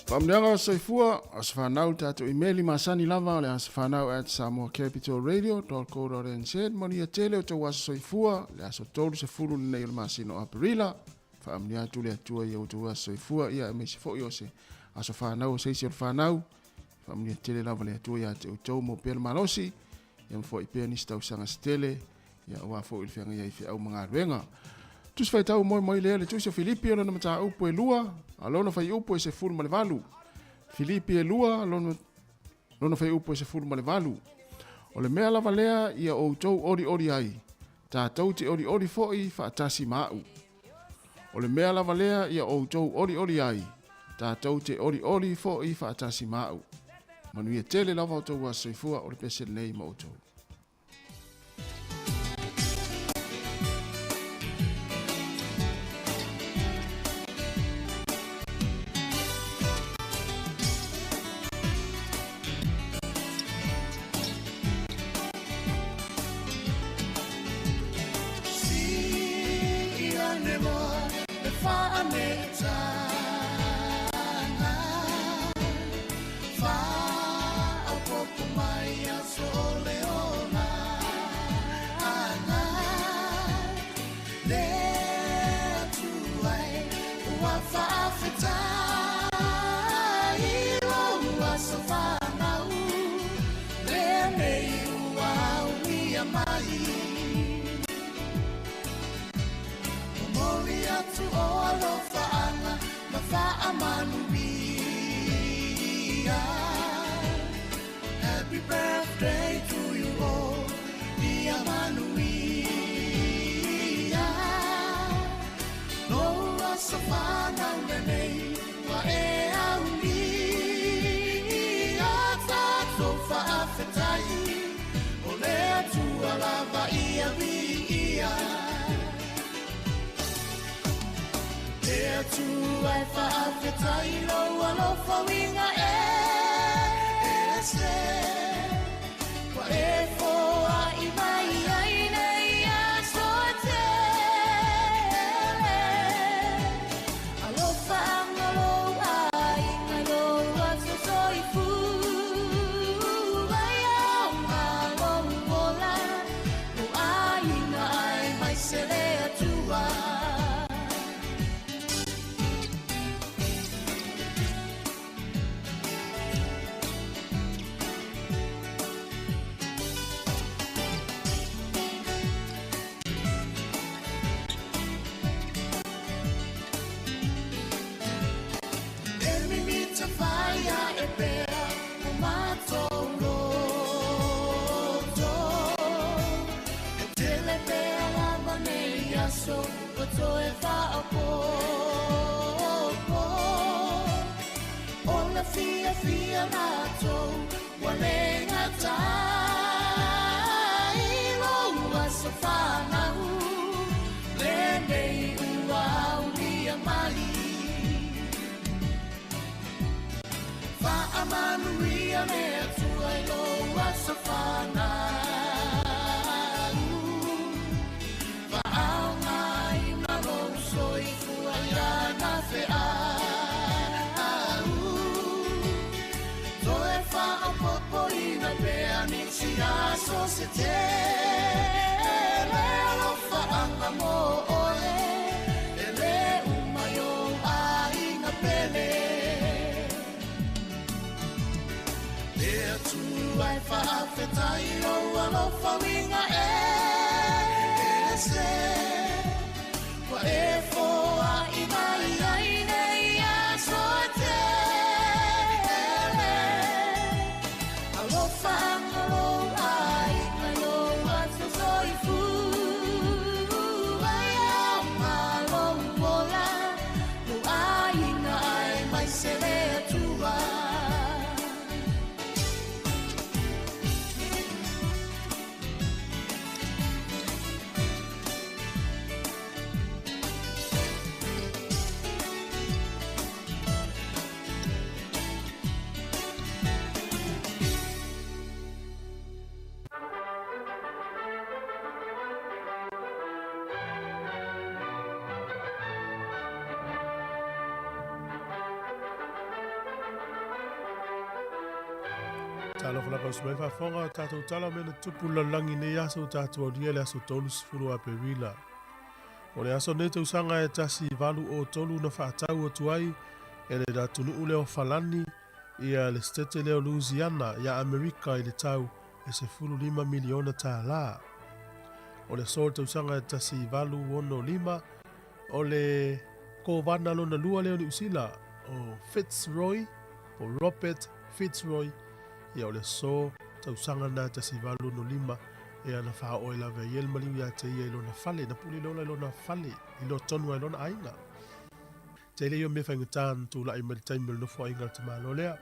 Faamanuiaga o Soifua, Aso Fanau le tatou imeli masani lava o le asofanau at samoacapitalradio.co.nz. Manuia tele o tou aso soifua, le aso 30 lenei o le masina o Aperila. Faamanuia atu le Atua i outou aso soifua, ia aemaise foi o se aso fanau o se isi o le fanau. Faamanuia tele lava le Atua ia te outou mo pea le malosi, ia ma foi pea nisi tausaga se tele, ia aua foi le feagai ai i feau ma galuega. Tusi faitau moe mai lea le tusi o Filipi o lona mataupu e 2, a lona faiupu e 18. Filipi e 2, lona, lona faiupu e 18. O le mea lava lea ia outou olioli ai, tatou te olioli foi faatasi ma au. O le mea lava lea ia outou olioli ai, tatou te olioli foi faatasi ma au. Manuia tele lava outou aso soifua o le pese lenei ma outou. mai. Momoli atu o alofaʻaga ma faamanuia. Happy birthday to you all, ia manuia. Lou aso fanau lenei ua e aulia. Tatou faafetai o le Atua lava ia viia. Le Atua e faafetai lou alofa uiga e ese. Ua e foai mai ai nei aso e tele. Alofa anga lou aiga lou aso soifua. Ia lou ola lou aiga aemaise le Atua. E mimita fai aʻe pea o matou loto. E tele pea lava nei aso ua toe faaopoopo. O le fiafia matou ua le gatai. Lou aso fanau lenei ua aulia mai. Faamanuia le Atua i lou aso fanau. Faaaogaina lou soifua i ana feau. Toe faaopoopoina pea nisi aso se tele. Alofaʻaga mo oe e lē uma i ou aiga pele. Le Atua e faafetai lou alofa uiga e ese. Ua e foai mai ai nei aso e tele. Alofaʻaga lou aiga lou aso soifua. Ia lou ola lou aiga aemaise le Atua. Talofa lava uso mai faafofoga o tatou tala mea na tupu i le lalolagi i nei aso ua tatou aulia le aso 30 o Aperila. O le aso nei tausaga e 1803 na faatau atu ai e le atunuu lea o Falani ia le setete lea o Louisiana ia Amerika i le tau e $15 miliona tālā. O le aso o le tausaga e 1865, o le Kovana lona lua lea o Niu Sila, o Fitzroy, po o Robert Fitzroy, ia o le aso tausaga lena e 1865, ea na faaoo ai lava e ia le maliu ia te ia i lona fale, na pule lola i lona fale, i loa tonu lava i lona aiga. Tele ia o mea faigata na tulai mai i le taimi o le nofoaiga a le tamaloa lea.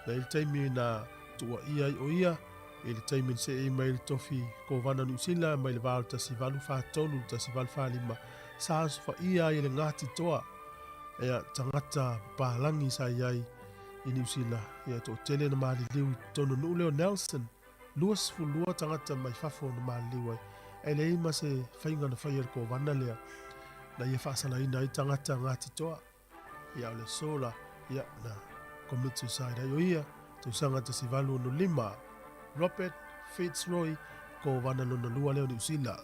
Na i ai le taimi na tuuaia ai o ia, i le taimi na seei mai ai le tofi Kovana o Niu Sila mai le va o le 1843 i le 1845, sa osofaia ai e le Ngāti Toa ea tagata papalagi sa i ai i Niu Sila, ia toatele na maliliu i totonu o le nuu lea o Nelson, 22 tagata mai fafo na maliliu ai, ae leai ma se faiga na faia e le Kovana lea na ia faasalaina ai tagata Ngāti Toa. Ia o le aso la, ia na commit suicide ai o ia, tausaga 1865. Robert Fitzroy, Kovana lona lua lea o Niu Sila.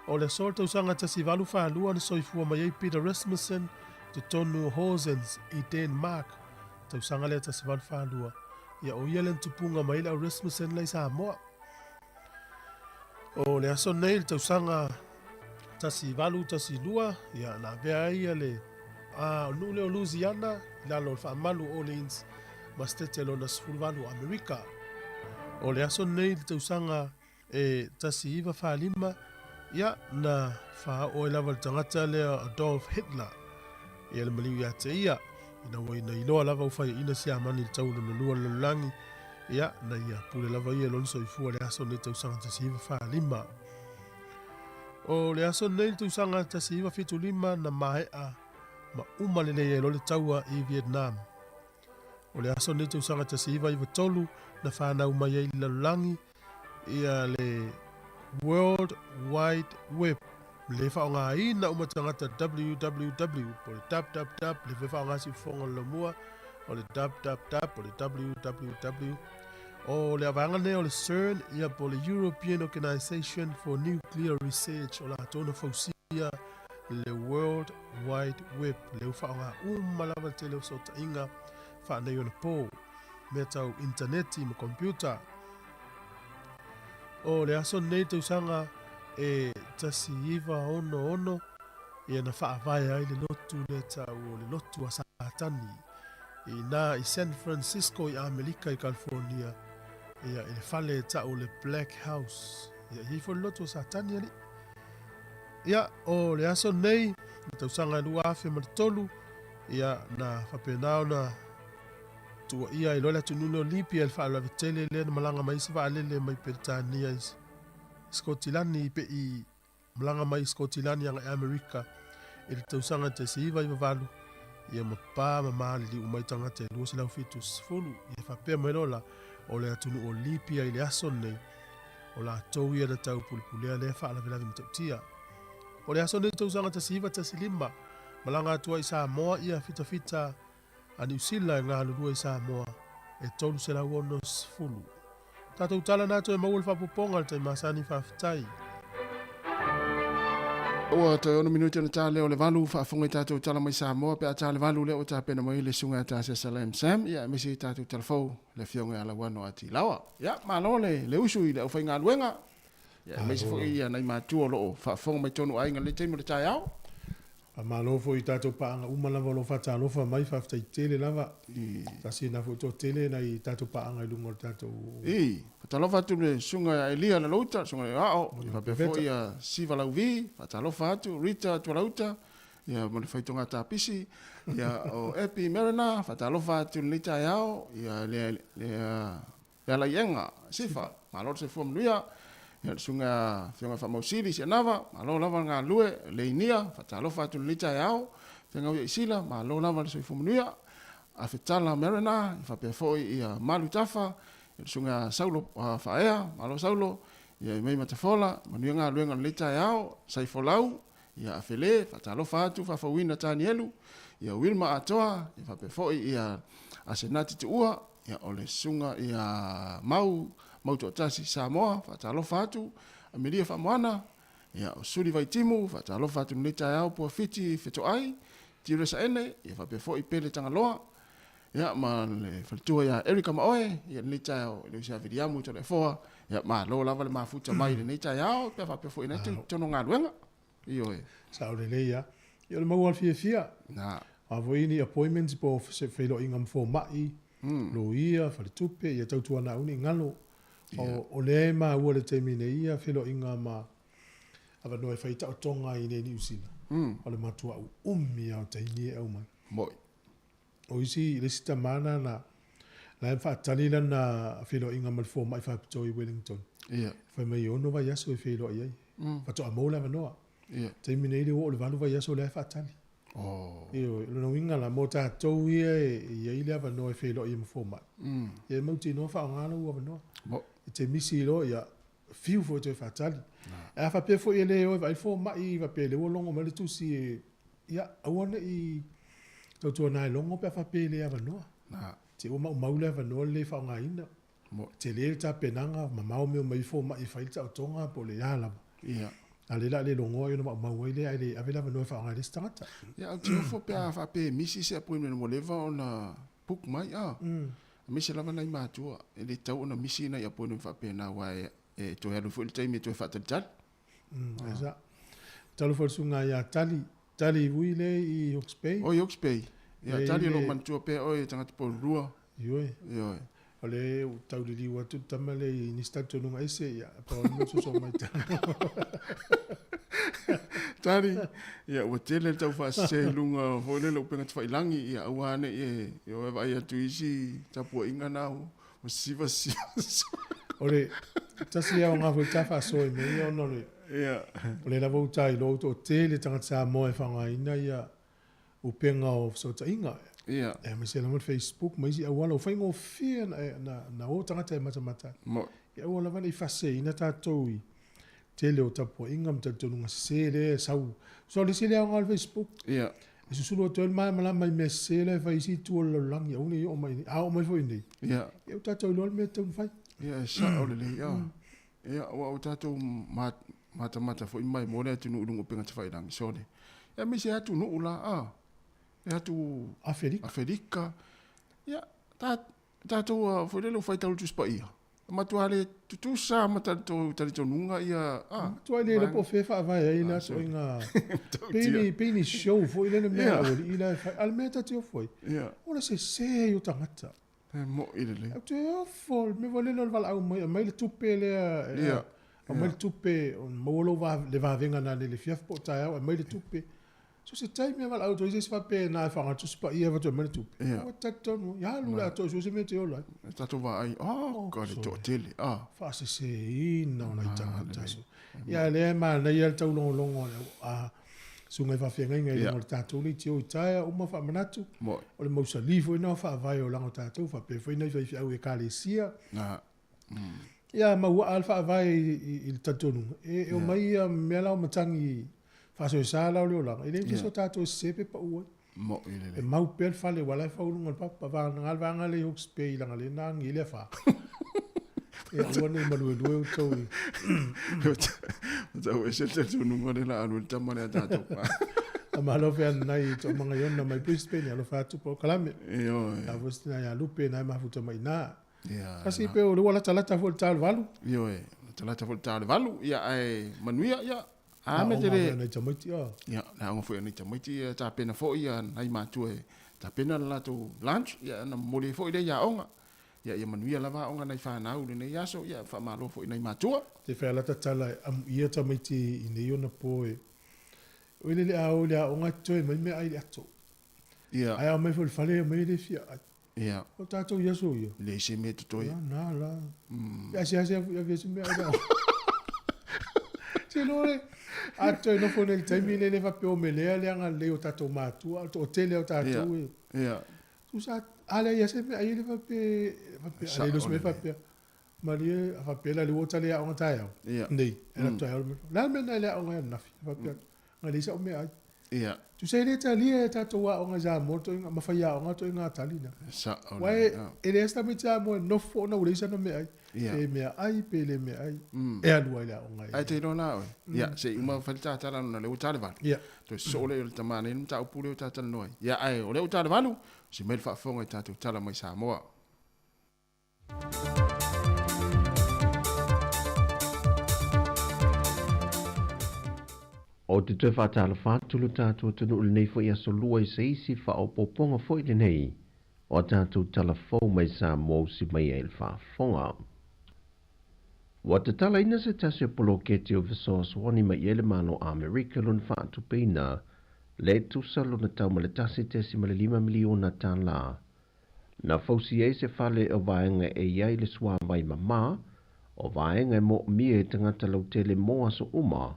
O le aso o le tausaga 1842 na soifua mai ai Peter Rasmussen totonu o Horsens i Denmark, tausaga lea 1842. Ia o ia lea na tupuga mai ai le au Rasmussen la i Samoa. O le aso nei le tausaga 1812, ia, na avea ai ia le a, o le nuu lea o Louisiana i lalo o le faamalu o Orleans ma Setete lona 18 o Amerika. O le aso nei le tausaga e 1945, ia, na faaoo ai lava le tagata lea Adolf Hitler ia le maliu ia te ia, ina ua ina iloa lava ua faiaina Siamani i le tau lona lua o le lalolagi, ia, na ia pule lava ia i lona soifua i le aso lenei tausaga 1945. O le aso lenei le tausaga 1975 na maea ma uma lelei ai loa le taua i Vietnam. O le aso lenei tausaga 1993 na fanau mai ai i le lalolagi ia le World Wide Web, le faaaogaina uma tagata www po o le www, le foi faaaoga siufofoga o le laumua o le www po o le www. O le avaega lenei o le CERN ia po o le European Organization for Nuclear Research o latou na fausia le World Wide Web, lea ua faaaoga uma lava le tele o fesootaiga faaneionapo, mea tau initaneti ma computer. O le aso lenei tausaga e 1966 ia na faavae ai le lotu lea tau o le lotu a Satani i ina i San Francisco i Amerika i California ia i le fale e tau o le Black House. Ia i ai foi le lotu a Satani alii. Ia o le aso lenei le tausaga e 2003 ia na faapena ona Tuuaia ai loa le atunuu lea o Libia i le faalavelave tele lea na malaga mai ai se vaalele mai Peretania i Sikotilani pe i malaga mai i Sikotilani agai Amerika i le tausaga 1998, ia ma pa ma maliliu uma ai tagata e 270. Ia faapea mai loa la, o le atunuu o Libia i le aso lenei, o latou ia na taupulepulea lea faalavelave matautia. O le aso lenei tausaga 1915, malaga atu ai i Samoa ia fitafita a Niu Sila e galulue i Samoa e 360. Tatou tala na toe maua le faapopoga le tai masani faafetai. Ua toe ono minute ona ta lea o le valu faafofoga i tatou tala mai Samoa pe a ta le valu lea ua tapena mai le susuga ia Tasesa Lam Sam ia aemaise i tatou tala fou le afioga ia Lauano Atilawa. Ia malo le le usu i le aufaigaluega ia aemaise foi ia nai matua o lo o faafofoga mai tonu aiga i lenei taimi o le taeao. Faamalo foi i tatou paaga uma lava o lo o faatalofa mai, faafetai tele lava. Tasi lena foi toatele nai tatou paaga i luga o le tatou. I, faatalofa atu i le Susuga ia Elia Lalouta, le Susuga ia Ao, ia faapea foi ia Siva Lauvi, faatalofa atu, Rita Tualauta, ia ma le faitoga Tapisi, ia o Epi Mariner, faatalofa atu i lenei taeao, ia le, le, Lealaiega, Sifa, malo le soifua manuia, ia le susuga ia Afioga Faamausili Sianava, malo lava le galulue, Leinia, faatalofa atu i lenei taeao, Feagau ia Isila, malo lava le soifua manuia, Afetala Mariner, ia faapea foi ia Malu Tafa, ia le susuga ia Saulo Faaea, malo Saulo, ia Emei Matafola, manuia galuega o lenei taeao, Saifolau, ia Afele, faatalofa atu, Faafouina Tanielu, ia Wilma Atoa, ia faapea foi ia Asenati Tuua, ia o le susuga ia Mau, Mau Toatasi Samoa, faatalofa atu, Amelia Faamoana, ia o Suli Vaitimu, faatalofa atu i lenei taeao, Puafiti Fetoai, Tire Saene, ia faapea foi Pele Tagaloa, ia ma le faletua ia Erica Maoe, ia lenei taeao, e le o se Aviliamu Toleafoa, ia malo lava le mafuta mai i lenei taeao, pe faapea foi nai tonu galuega. Ioe. Sao lelei lava. Ia o le maua o le fiafia. Na. A foi ni appointments po o se feiloaiga ma fomai, loia, faletupe, ia tautuana au ne i galo. O lea e maua i le taimi nei ia feiloaiga ma avanoa e fai taotoga ai i inei i Niu Sila. O le matua uumi lava o taimi e aumai. Moi. O isi, le isi tama na, na, la e faatali lana feiloaiga ma le fomai faapitoa i Wellington. Ia. Fai mai e ono vaiaso e feiloai ai. Faatoa maua le avanoa. Ia. Taimi nei le ua oo i le valu vaiaso o lea e faatali. Oh. Ioe, o lona uiga la, mo tatou ia e i ai le avanoa e feiloai ai ma fomai. Ia e mautinoa faaaoga lou avanoa. Mo. E te misi loa, ia, fiu foi e toe faatali. Ae a faapea foi e le o e vaai le fomai, faapea o lea ua logo mai le tusi e, ia, aua ne i tautuana e logo pe a faapea e le avanoa. Te ua maumau le avanoa le le faaaogaina. Tele le tapenaga, mamao mea o mai fomai e fai le taotoga po o le a lava. Ia. A o lea o le a le logoa ona maumau ai lea ae le ave le avanoa e faaaoga ai le isi tagata. Ia, ou te ofo pe a faapea e misi se appointment ua leva ona book mai, a. Aemaise lava nai matua, e le tatau ona misi nai appointment faapena aua e. E toe alu foi le taimi e toe faatalitali. E sa. Talo foi le susuga ia Tali, Tali Vui lea i Hawke's Bay. O i Hawke's Bay. Ia Tali o lo o manatua pea oe e tagata poulua. Ioe. Ioe. O lea ua tau liliu atu le tama lea i nisi talitonuga ese, ia, pau le mea soso mai talo. Tali, ia ua tele le tau faasese i luga foi lele o upega tafailangi, ia aua ne i e o e vaai atu i isi tapuaiga na ua sisiva sisiva. O le tasi lea o ngā foi tā faasoa i mea ia ona o le, o lea lava ua ta iloa ua toatele tagata Samoa e faaaogaina ia upega o fesootaiga. Aemaise lava le Facebook ma isi auala ua faigofie na o tagata e matamata ai. Ia aua lava ne i faaseseina tatou i tele o tapuaiga ma talitonuga sese lea e sau. So o le isi lea aoga o le Facebook. E susulu atu ai le malamalama i mea sese la e fai i isi itu o le lalolagi, aua ne i oo mai i inei. A oo mai foi i inei, ia ua tatou iloa le mea e tatau ona fai. Ia, e sao lelei. Ia, aua ua tatou matamata foi mai mo le atunuu i luga o upega tafailangi, sole. Ia, aemaise atunuu la, a, le atu Afelika. Afelika. Ia, tatou foi lele ua faitau i le Tusi Paia, e matua le tutusa ma talitonuga ia, a. Matua le iloa po o fea e faavae ai la ituaiga pei ni show foi lele mea a aualii la e fai. A o le mea ta te ofo ai, o le sese o tagata. E moi lelei. Ou te ofo, le mea foi lele o le valaau mai, aumai le tupe lea, aumai le tupe, maua lou le vavega nanei i le afiafi po o taeao, aumai le tupe. So se taimi e valaau atu ai se isi faapea na e faaaoga le Tusi Paia e avatu ai mai le tupe. Ua talitonu, ia alu le atoa e sue se mea e te ola ai. E tatou vaai, oh, ka le toatele, ah. Faaseseina o nai tagata. Ia lea e manaia le taulogologo a susuga i faafeagaiga i luga o le tatou leitio i taea uma faamanatu. O le mausali foi lena o faavae o olaga o tatou, faapea foi nai faifeau i Ekalesia. Ia mauaa le faavae i le talitonuga, e omai ia mea la o matagi faasoesa la o le olaga, e le mafai so tatou e sese pe pau ai. E mau pea le fale aua la e fau i luga o le papa, vagana le vaega lea i Hawke's Bay leaga lea na agi ai le afa. Ia aua ne i maluelue outou i. Tau ese le talitonuga lea la alu ai le tama lea a tatou. Malo fe anai toamaga i ona mai Brisbane, alofa atu po o kalame. Ioe. La foi sina ia Lupe na e mafuta mai ina. Kasi pe o le ua latalata foi le ta o le 8. Ioe, latalata foi le ta o le 8, ia ae manuia, ia. A me te le. Nai tamaiti, a. Ia, le aoga foi a nai tamaiti, ia tapena foi ia nai matua e tapena le latou lunch, ia na momoli ai foi lea i aoga. Ia, ia manuia lava aoga nai fanau i lenei aso, ia faamalo foi i nai matua. Te whea lata tala e amuia tamaiti i nei ona po e. Oi lele a o i le aoga e toe mai mea ai le ato. Ia. Ae ao mai foi i le fale mai le fia ai. Ia. O tatou i aso ia. Leai se mea totoe. Ia, na la. Ia asiasi atu ia avea se mea ai le aoga. Se loa le, a toe nofo nei i le taimi lea le faapea o melea le agalelei o tatou matua, o le toatele o tatou e. Ia. Tusa, a leai ia se mea ai le faapea, faapea, a le iloa se mea faapea. Malie, a faapea la le ua tali aoga taeao. Ia. Nei, e alu atu taeao le mea. O le a le mea na e le aoga ai ananafi? Faapea atu, na leai sau meaai. Ia. Tusa e le talia e tatou aoga i Samoa toega, ma faiaoga toega tali na. Sao Aua lelei, a. e leai se tamaiti Samoa e nofo ona ua leai sana meaai. Ia. Pe meaai pe le meaai, e alu lava i le aoga e. Ae te iloa la oe. Ia, se i uma fai le tatala ona o lea ua ta le 8. Ia. Toe sosoo lea o le tama nei le mataupu lea ua ta talanoa ai. Ia, ae o lea ua ta le 8, si mai le faafofoga i tatou tala mai Samoa. Ou te toe faatalofa atu lo tatou atunuu i lenei foi aso lua i se isi faaopoopoga foi lenei o a tatou tala fou mai Samoa usi mai ai le faafofoga. Ua tatalaina se tasi o poloketi o fesoasoani mai ai le Malo Amerika lona faatupeina le tusa lona tau ma le 1.5 miliona tala. Na fausia ai se fale o vaega e i ai le suavai mamā, o vaega e moomia e tagata lautele mo aso uma,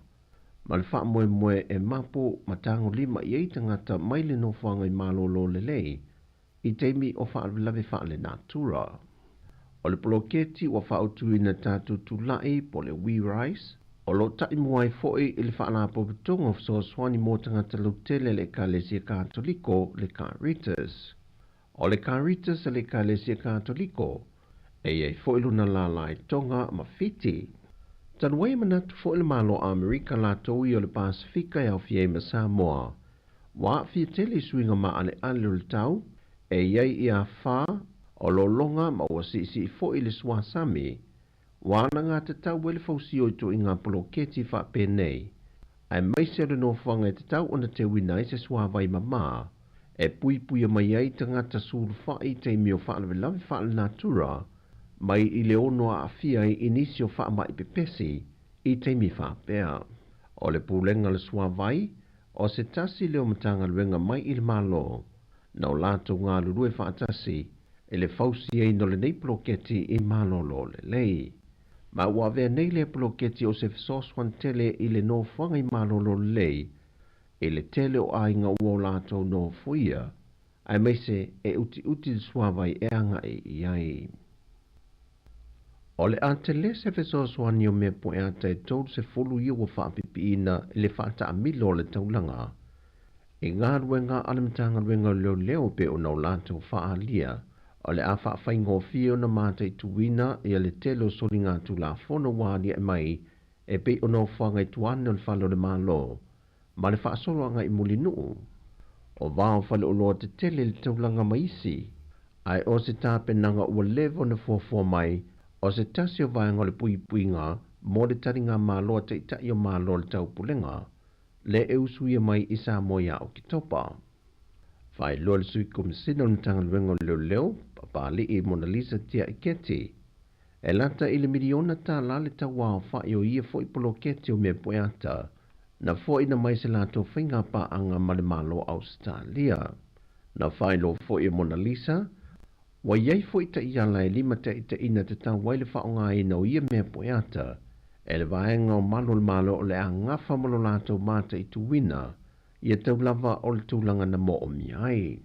ma le faamoemoe e mapu ma tagolima i ai tagata mai le nofoaga i malōlō lelei i taimi o faalavelave faalenatura. O le poloketi ua faautuina tatou tula'i po o le We Rise, o lo o taimua ai foi i le Faalapotopotoga o Fesoasoani mo Tagata Lautele a le Ekalesia Katoliko, le Caritas. O le Caritas a le Ekalesia Katoliko, e i ai foi lona lālā i Tonga ma Fiti. Talu ai e manatu foi le Malo Amerika latou ia o le Pasefika e aofia ai ma Samoa, ua aafia tele i suiga maaleale o le tau, e i ai i afa, o lologa ma ua siisii foi le suasami. Ua alagatatau ai le fausia o ituaiga poloketi faapenei, aemaise o le nofoaga e tatau ona teuina ai se suavai mamā e puipuia mai ai tagata sulufai i taimi o faalavelave faalenatura mai i le ono aafia ai i nisi o faamai pepesi i taimi faapea. O le Pulega o le Suavai, o se tasi lea o Matagaluega mai i le Malo, na o latou galulue faatasi i le fausiaina o lenei poloketi i malolo lelei. Ma ua avea nei lea poloketi o se fesoasoani tele i le nofoaga i malolo lelei i le tele o aiga ua o latou nofoia, aemaise e utiuti le suavai e agai i ai. O le a tele se fesoasoani o mea pueata e 30 ia ua faapipiina i le faataamilo o le taulaga i galuega a le Matagaluega o Leoleo pei ona o latou faaalia o le a faafaigofie ona mataituina ia le tele o soligatulafono ua aliae mai e pei o nofoaga i tua ane o le fale o le Malo ma le faasolo agai i Mulinuu o vao faleoloa tetele i le taulaga ma isi ae o se tapenaga ua leva ona fuafua mai o se tasi o vaega o le puipuiga mo le taligamalo a Taitai o Malo o le Taupulega le e usuia mai i Samoa ia Oketopa. Faailoa le Sui Komesina o le Matagaluega o Leoleo, Papali'i Monalisa Tiaiketi, e lata i le miliona tālā le tauaofa'i o ia foi poloketi o mea pueata na foaina mai se latou faigapaaga ma le Malo o Ausetalia. Na faailoa foi e Monalisa, ua i ai foi taiala e limataitaiina tatau ai le faaaogaina o ia mea pueata e le vaega o malu o le Malo o le a gafa ma lo latou mataituina ia tau lava o le tulaga na moomia ai.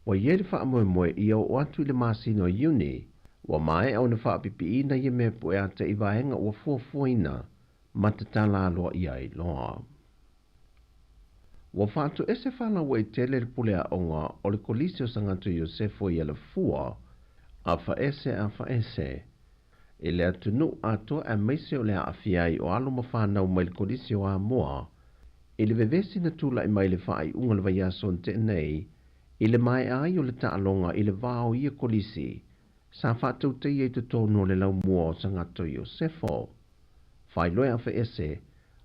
Ua i ai le faamoemoe ia oo atu i le masina o Iuni, ua maea ona faapipiina ia mea pueata i vaega ua fuafuaina ma tatala aloaia ai loa. Ua faatoese faalauaitele le pule aoga o le Kolisi o Sagato Iosefo i Alafua, afaese afaese, i le atunuu atoa aemaise o le aafia ai o alo ma fanau mai le Kolisi o Amoa i le vevesi na tulai mai i le faaiuga o le vaiaso na tea nei i le maea ai o le taaloga i le va o ia Kolisi sa faatautaia i totonu o le laumua o Sagato Iosefo. Faailoa afaese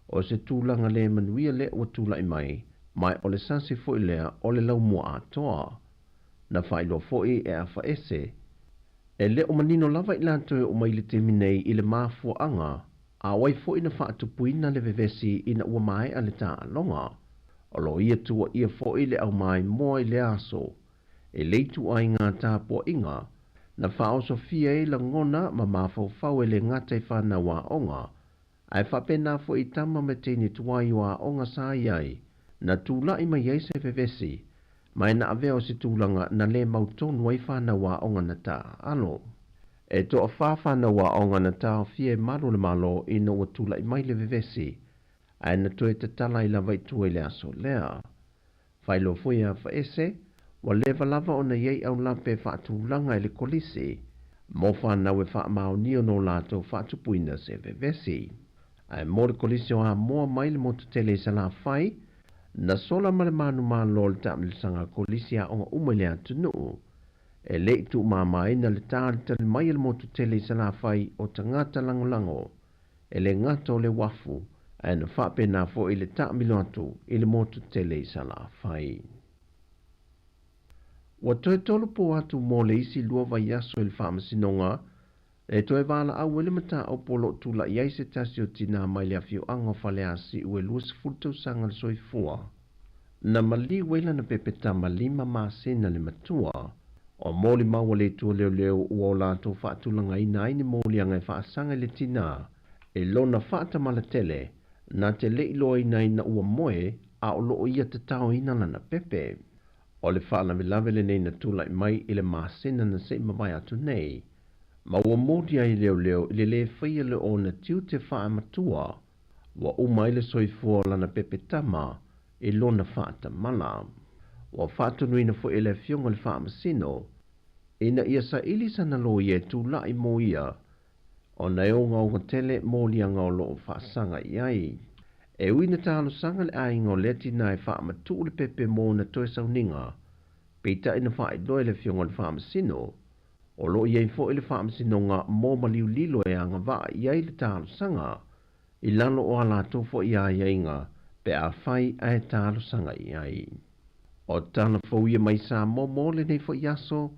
o se tulaga le manuia lea ua tulai mai, ma o le sasi foi lea o le laumua atoa. Na faailoa foi e afaese, e le o manino lava i latou e oo mai i le taimi nei i le mafuaaga a o ai foi na faatupuina le vevesi ina ua maea le taaloga. O lo o ia tuuaia foi le aumaimoa i le aso e le ituaiga tapuaiga na faaosofia ai lagona ma mafaufau e le gata i fanau aoga ae faapena foi i tama ma teine tuai o aoga sa i ai na tulai mai ai se vevesi ma e na avea o se tulaga na le mautonu ai fanau aoga na taaalo. E toafa fanau aoga na taofia e malu o le Malo ina ua tulai mai le vevesi ae na toe tatala ai lava i tua i le aso lea. Faailoa foi e Afaese, ua leva lava ona i ai aulape e faatulaga i le kolisi mo fanau e faamaonia no latou faatupuina se vevesi. Ae mo le kolisi o Amoa mai le motu tele i Salafai, na sola ma le manumalo le taamilosaga kolisi aoga uma i le atunuu. E le i tuumamaina le talitali mai a le motu tele i Salafai o tagata lagolago e le gata o le uafu, ae na faapena foi le taamilo atu i le motu tele i Salafai. Ua toe tolu po atu mo le isi lua vaiaso i le Faamasinoga e toe valaau ai le mataupu o lo o tulai ai se tasi o tinā mai le afioaga o Faleasiu e 20 tausaga le soifua. Na maliu ai lana pepetama 5 masina le matua. O molimau a le Atua leoleo ua o latou faatulagaina ai ni moliaga e faasaga i le tinā e lona faatamalatele na te le i loaina ina ua moe a o lo o ia tataoina lana pepe. O le faalavelave lenei na tulai mai i le masina na se i mavae atu nei, ma ua moli ai leoleo i le lē faia le ona tiute faamatua ua uma ai le soifua o lana pepe tama i lona faatamala. Ua faatonuina foi e le Afioga i le Faamasino ina ia saili sana loia e tulai mo ia ona e ogaoga tele moliaga o lo o faasaga i ai. E ui na talosaga le aiga o lea tinā e faamatuu le pepe mo ona toe sauniga, peitai na faailoa e le Afioga i le Faamasino, O lo o i ai foi le Faamasinoga mo maliu lilo e agavaa i ai le talosaga i lalo o a latou foi aiaiga pe afai ae talosaga i ai. O tala fou ia mai Samoa mo lenei foi aso,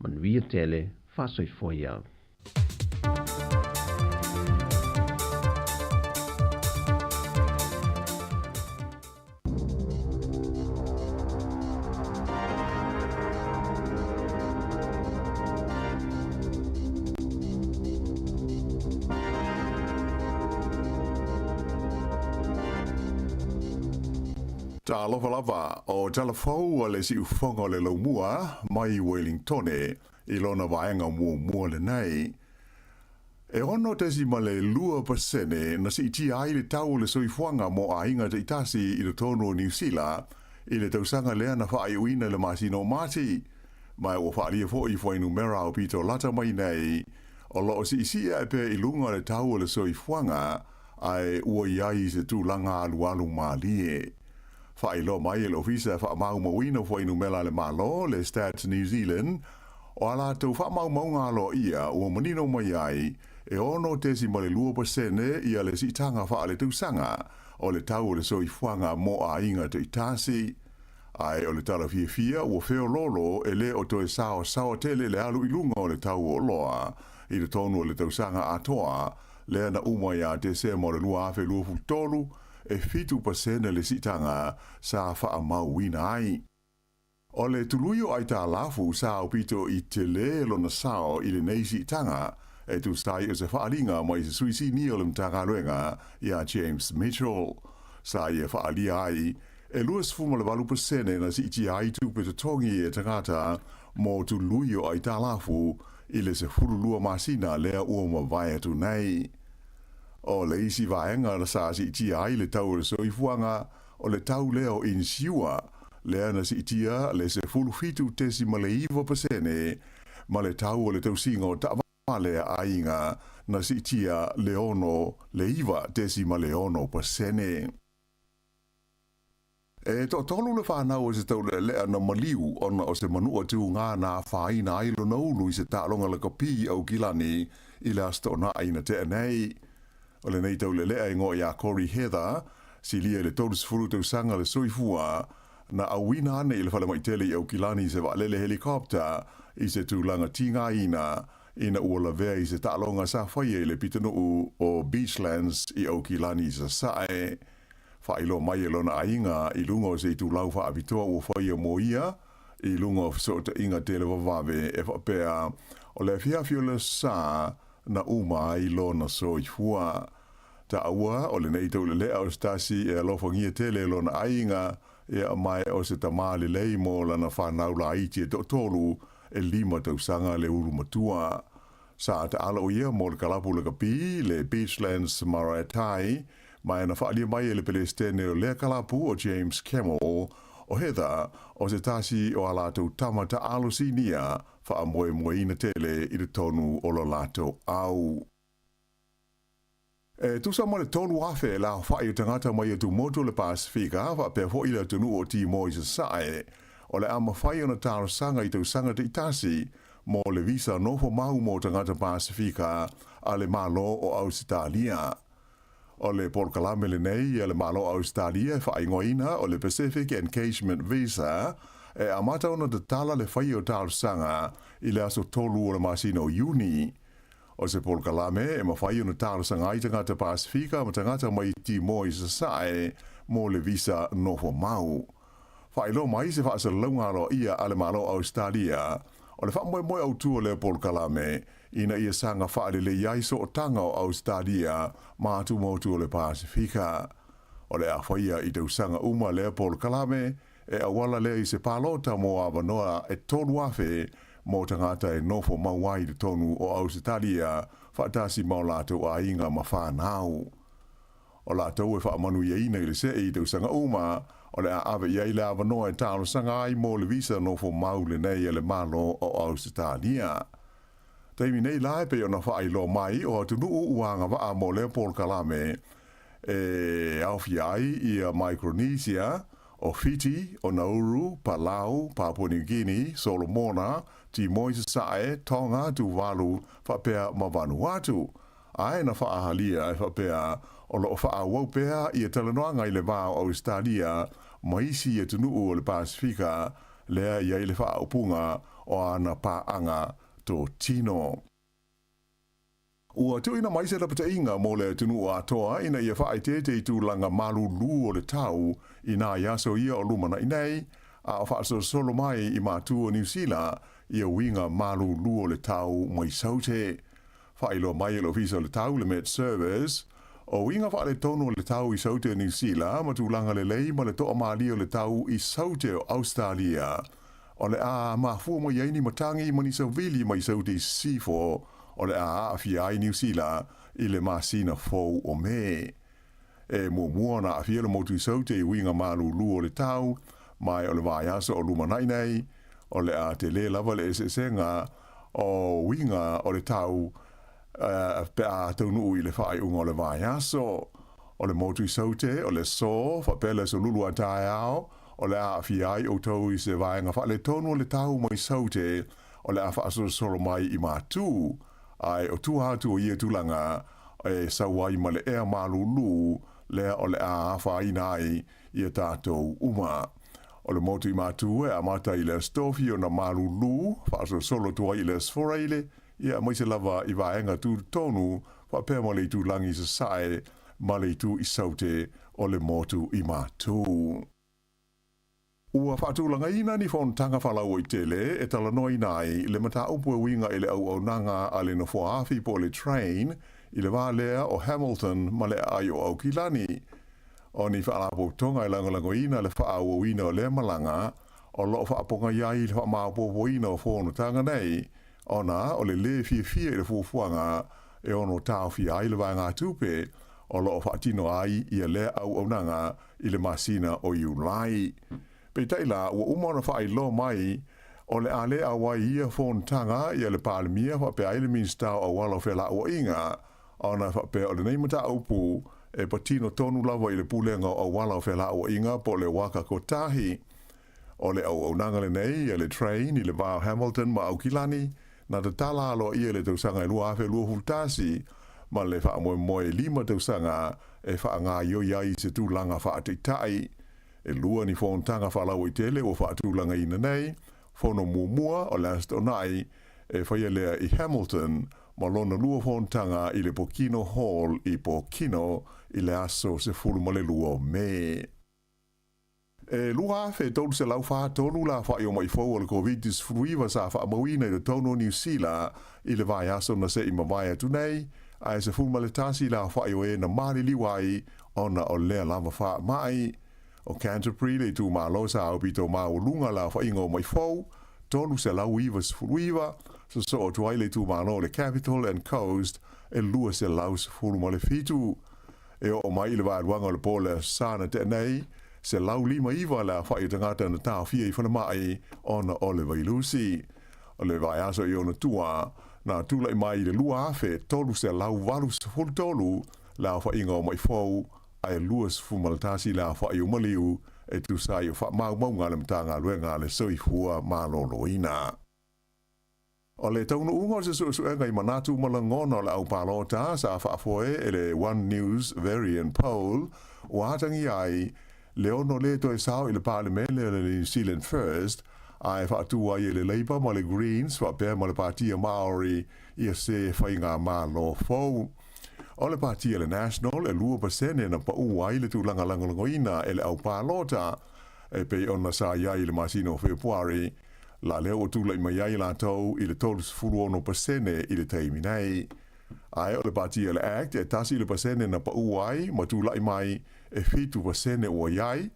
manuia tele, faasoifua ia. Talofa lava, o tala fou a le siufoga o le laumua mai Wellingtone i lona vaega muamua lenei. E 6.2% na siitia ai le tau o le soifuaga mo aiga taitasi i totonu o Niu Sila i le tausaga lea na faaiuina i le masina o Mati, ma ua faaalia foi i fuainumera aupito lata mai nei, o lo o siisii ae pea i luga le tau o le soifuaga, ae ua i ai i se tulaga alualu malie. Faailoa mai e le Ofisa e Faamaumauina Fuainumera a le Malo, le Stats New Zealand, o a latou faamaumauga aloaia ua manino mai ai, e 6.2% ia le siitaga faaletausaga o le tau o le soifuaga mo aiga taitasi. Ae o le tala fiafia ua feoloolo e le o toe saosaoa tele le alu i luga o le tau o oloa i totonu o le tausaga atoa lea na uma ia Tesema o le 2023, e 7% le siitaga sa faamauina ai. O le tului o aitalafu sa aupito i tele lona sao i lenei siitaga, e tusa ai o se faaaliga mai se sui sinia o le Matagaluega ia James Mitchell. Sa ia faaalia ai, e 28% na siitia ai tupe totogi e tagata mo tului o aitalafu i le 12 masina lea ua mavae atu nei. O le isi vaega sa siitia ai le tau o le soifuaga, o le tau lea o inisiua, lea na siitia le 17.9% ma le tau o le tausiga o taavale a aiga na siitia le 6 le 9.6%. E toatolu le fanau o se taulealea na maliu ona o se manua tuga na afaina ai lona ulu i se taaloga lakapi i Aukilani i le Aso Toonai na tea nei. O lenei taulealea e igoa ia Corey Heather, silia i le 30 tausaga le soifua, na auina ane i le falemai tele i Aukilani i se vaalele helicopter i se tulaga tigaina ina ua lavea i se taaloga sa faia i le pitonuu o Beachlands i Aukilani i Sasae. Faailoa mai e lona aiga i luga o se itulau faapitoa ua faia mo ia i luga o fesootaiga televavave e faapea, o le afiafi o le sa na uma ai lona soifua. Taua o lenei taulelea o se tasi e alofagia tele e lona aiga, ia mae o se tamā lelei mo lana fanau laiti e toatolu, e lima tausaga le ulu matua. Sa taalo o ia mo le kalapu lakapi, le Beachlands Maraetai, ma na faaalia mai e le Pelesitene o lea kalapu o James Camel, o Heather o se tasi o a latou tama taalo sinia faamoemoeina tele i totonu o lo latou au. E tusa ma le 3,000 le aofai o tagata mai atumotu o le Pasefika faapea foi le atunuu o Timor i Sasae, o le a mafai ona talosaga i tausaga taitasi mo le visa nofo mau mo tagata Pasefika a le Malo o Ausetalia. O le polokalame lenei a le Malo o Ausetalia e faaigoaina o le Pacific Engagement Visa e amata ona tatala le faia o talosaga i le aso 3 o le masina o Iuni. O se polokalame e mafai ona talosaga ai tagata Pasefika ma tagata mai Timor i Sasae mo le visa nofo mau. Faailoa mai se faasalalauga aloaia a le Malo o Ausetalia o le faamoemoe autu o lea polokalame ina ia saga faalelei ai sootaga o Ausetalia ma atumotu o le Pasefika. O le a faia i tausaga uma lea polokalame e auala lea i se palota mo avanoa e 3,000 mo tagata e nofo mau ai i totonu o Ausetalia faatasi ma o latou aiga ma fanau. O latou e faamanuiaina i le see i tausaga uma, o le a ave i ai le avanoa e talosaga ai mo le visa nofo mau lenei a le Malo o Ausetalia. Taimi nei la e pei ona faailoa mai o atunuu ua agavaa mo lea polokalame e aofia ai ia Micronesia, o Fiti, o Nauru, Palau, Papua New Guinea, Solomona, Timor i Sasae, Tonga, Tuvalu faapea ma Vanuatu. Ae na faahalia e faapea o loo faaauau pea ia talanoaga i le va o Ausetalia ma isi atunuu o le Pasefika lea e i ai le faaupuga o ana paaga totino. Ua tuuina mai se lapataiga mo le atunuu atoa ina ia faaeteete i tulaga malulu o le tau i nai aso ia o lumanai nei, a o faasolosolo mai i matu o Niu Sila ia uiga malulu o le tau mai Saute. Faailoa mai e le Ofisa o le Tau, le Met Service, o uiga faaletonu o le tau i Saute o Niu Sila ma tulaga lelei ma le toamalie o le tau i Saute o Ausetalia. O le a mafua mai ai ni matagi ma ni savili mai Saute i Sisifo o le a aafia ai Niu Sila i le masina fou o Me. E muamua ona aafia le motu i Saute i uiga malulu o le tau, ma o le vaiaso o lumanai nei, o le a tele lava le eseesega o uiga o le tau pe a taunuu i le faaiuga o le vaiaso. O le motu i Saute, o le aso, faapea le aso Lulu a taeao, o le a aafia ai outou i se vaega faaletonu o le tau mai Saute, o le a faasolosolo mai i Matu, ae o tua atu o ia tulaga e sau ai ma le ea malulu lea o le a afaina ai ia tatou uma. O le motu i Matu e amata i le Aso Tofi ona malulu, faasolosolo atu ai i le Aso Faraile, ia aemaise lava i vaega tutotonu faapea ma le itulagi i Sasae ma le itu i Saute o le motu i Matu. Ua faatulagaina ni fonotaga faalauaitele e talanoaina ai le mataupu e uiga i le auaunaga a le nofoa afi po o le train i le va lea o Hamilton ma le aai o Aukilani. O ni faalapotopotoga e lagolagoina le faaauauina o lea malaga o lo o faapogai ai le faamaopoopoina o fonotaga nei ona o le lē fiafia i le fuafuaga e ono taofia ai le vaegatupe o lo o faatino ai ia lea auaunaga i le masina o Iulai. Peitai la, ua uma ona faailoa mai o le a lē auai i ia fonotaga ia le Palemia faapea ai le Minisita o Auala o Felauaiga, ona e faapea o lenei mataupu e patino tonu lava i le Pulega o Auala o Felauaiga po o le Waka Kotahi. O le auaunaga lenei a le train i le va o Hamilton ma Aukilani, na tatala aloaia i le tausaga e 2021 ma le faamoemoe e lima tausaga e faagaioi ai i se tulaga faataitai. E lua ni fonotaga faalauaitele ua faatulagaina nei, fono muamua o le Aso Toonai e faia lea i Hamilton ma lona lua fonotaga i le Pokino Hall i Pokino i le aso 12 o Me. E 2,343 la afa'i o ma'i fou o le Koviti-19 sa faamauina i totonu o Niu Sila i le vaiaso na se'i mavae atu nei, ae 11 la afa'i o e na maliliu ai ona o lea lava faama'i. O Canterbury le itumalo sa aupito maualuga la afa'iga o ma'i fou, 399, sosoo atu ai le itumalo o le Capital and Coast e 217. E oo mai i le vaeluaga o le po o le Aso Sa na tea nei, 159 le afa'i o tagata na taofia i falemai ona o le vailusi. O le vaiaso i ona tua, na tula'i mai i le 2,383 le aofa'iga o ma'i fou, ae 21 le aofa'i o maliu e tusa ai o faamaumauga a le Matagaluega a le Soifua Maloloina. O le taunuuga o se suesuega i manatu ma lagona o le au palota sa faafoe e le One News Verian Poll ua atagia ai le ono lē toe sao i le Palemene o le New Zealand First ae faatū ai e le Labour ma le Greens faapea ma le Patia Māori ia se faigamalo fou. O le Patia le National e 2% na paʻū ai le tulaga lagolagoina e le au palota e pei ona sa i ai i le masina o Fepuari La lea ua tula'i mai ai latou i le 36% i le taimi nei. Ae o le Patia le Act e 1% na paʻū ai ma tula'i mai e 7% ua i ai,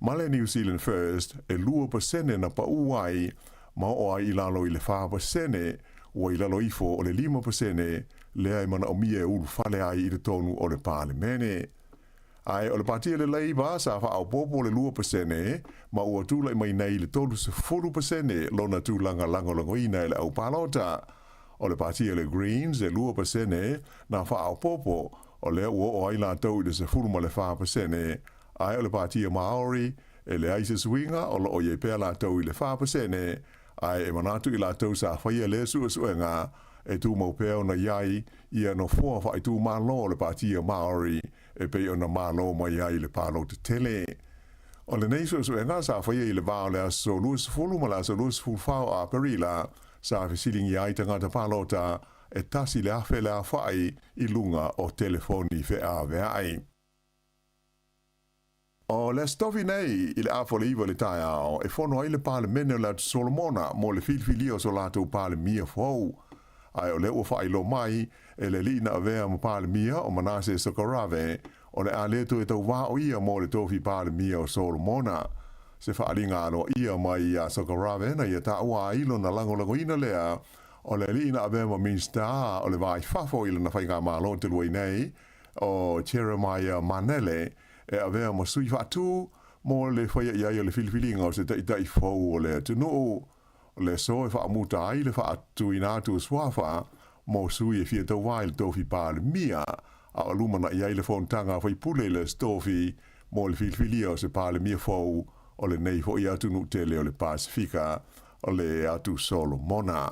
ma le New Zealand First e 2% na paʻū ai ma oo ai i lalo i le 4% ua i lalo ifo o le 5% lea e manaomia e ulufale ai i totonu o le Palemene. Ae o le Patia le Labour sa faaopoopo le 2% ma ua tula'i mai nei i le 30% lona tulaga lagolagoina e le au palota. O le Patia le Greens e 2% na faaopoopo, o lea ua oo ai latou i le 14%, ae o le Patia Maori e leai se suiga o lo o i ai pea latou i le 4%, Ae e manatu i latou sa faia lea suesuega e tumau pea ona i ai ia nofoa faaitumalo o le Pātia Māori e pei ona malo mai ai i le palota tele. O lenei suesuega sa faia i le va o le aso 20 ma le aso 24 o Aperila, sa fesiligia ai tagata palota e 1,000 le aofai i luga o telefoni feaveai. O le Aso Tofi nei i le 8:30 i le taeao e fono ai le Palemene o le Atu Solomona mo le filifilia o so latou Palemia fou. Ae o lea ua faailoa mai e le alii na avea ma Palemia o Manase Sokarave o le a le toe tauvā o ia mo le tofi Palemia o Solomona. Se faaaliga aloaia mai iā Sokarave na ia taua ai lona lagolagoina lea o le alii na avea ma Minisita o le Va i Fafo i lana faigamalo talu ai nei o Jeremiah Manele e avea ma sui faatu mo le faia i ai o le filifiliga o se taitai fou o le atunuu. O le aso e faamuta ai le faatuina atu o suafa mo sui e fia tauva i le tofi Palemia, a o lumanai ai le fonotaga a faipule i le Aso Tofi mo le filifilia o se Palemia fou o lenei foi atunuu tele o le Pasefika, o le Atu Solomona.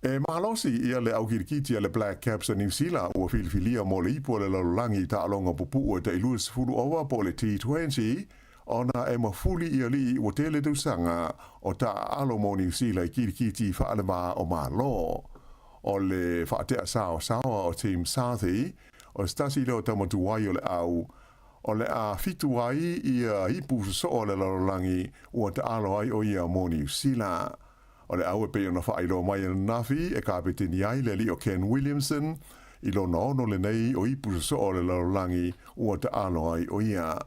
E malosi ia le au kirikiti a le Black Caps a Niu Sila ua filifilia mo le ipu o le lalolagi i taaloga pupuu e tai 20 ova po o le T20 ona e mafuli i alii ua tele tausaga o taaalo mo Niu Sila i kirikiti faaleva o Malo. O le faatea saosaoa o Tim Southee o se tasi lea o tama tuai o le au o le a fitu ai ia ipu sosoo o le lalolagi ua taalo ai o ia mo Niu Sila. O le au e pei ona faailoa mai ananafi e kapeteni ai le alii o Ken Williamson i lona ono lenei o ipu sosoo o le lalolagi ua taalo ai o ia.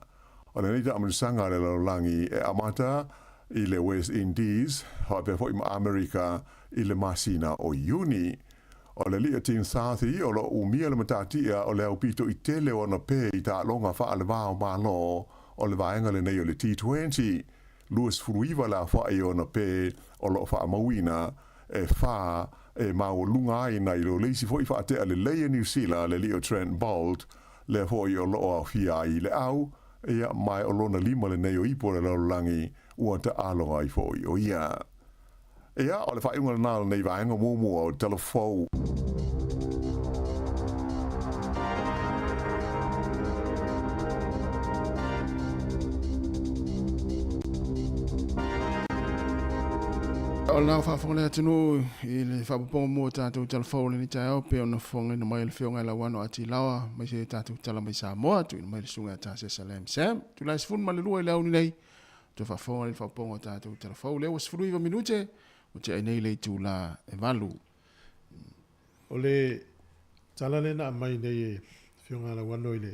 O lenei taamilosaga a le lalolagi e amata i le West Indies faapea foi ma Amerika i le masina o Iuni. O le alii o Tim Southee o lo o umia le matatia o le aupito i tele o ana pē i taaloga faaleva o Malo o le vaega lenei o le T20. 29 le aofai o ana pē o lo o faamauina e fa e maualuga ai nai lo le isi foi faatea lelei a Niu Sila le alii o Trent Boult, lea foi o lo o aofia ai i le au, ia, ma o lona lima lenei o ipu o le lalolagi ua taalo ai foi o ia. Ia, o le faaiuga lena o lenei vaega muamua o le Tala Fou. O lena faafofoga le atunuu i le faapopoga mua o tatou tala fou o lenei taeao pei ona fofogaina mai e le Afioga ia Lauano Ati Laoa mai se tatou tala mai Samoa, tuuina mai le Susuga ia Tasesa Lam Sam. Itula e 12 i le aoauli nei, toe faafofoga i le faapopoga o tatou tala fou lea ua 19 minute ua tea ai nei le itula e 8. O le tala lea na aumai nei e Afioga ia Lauano i le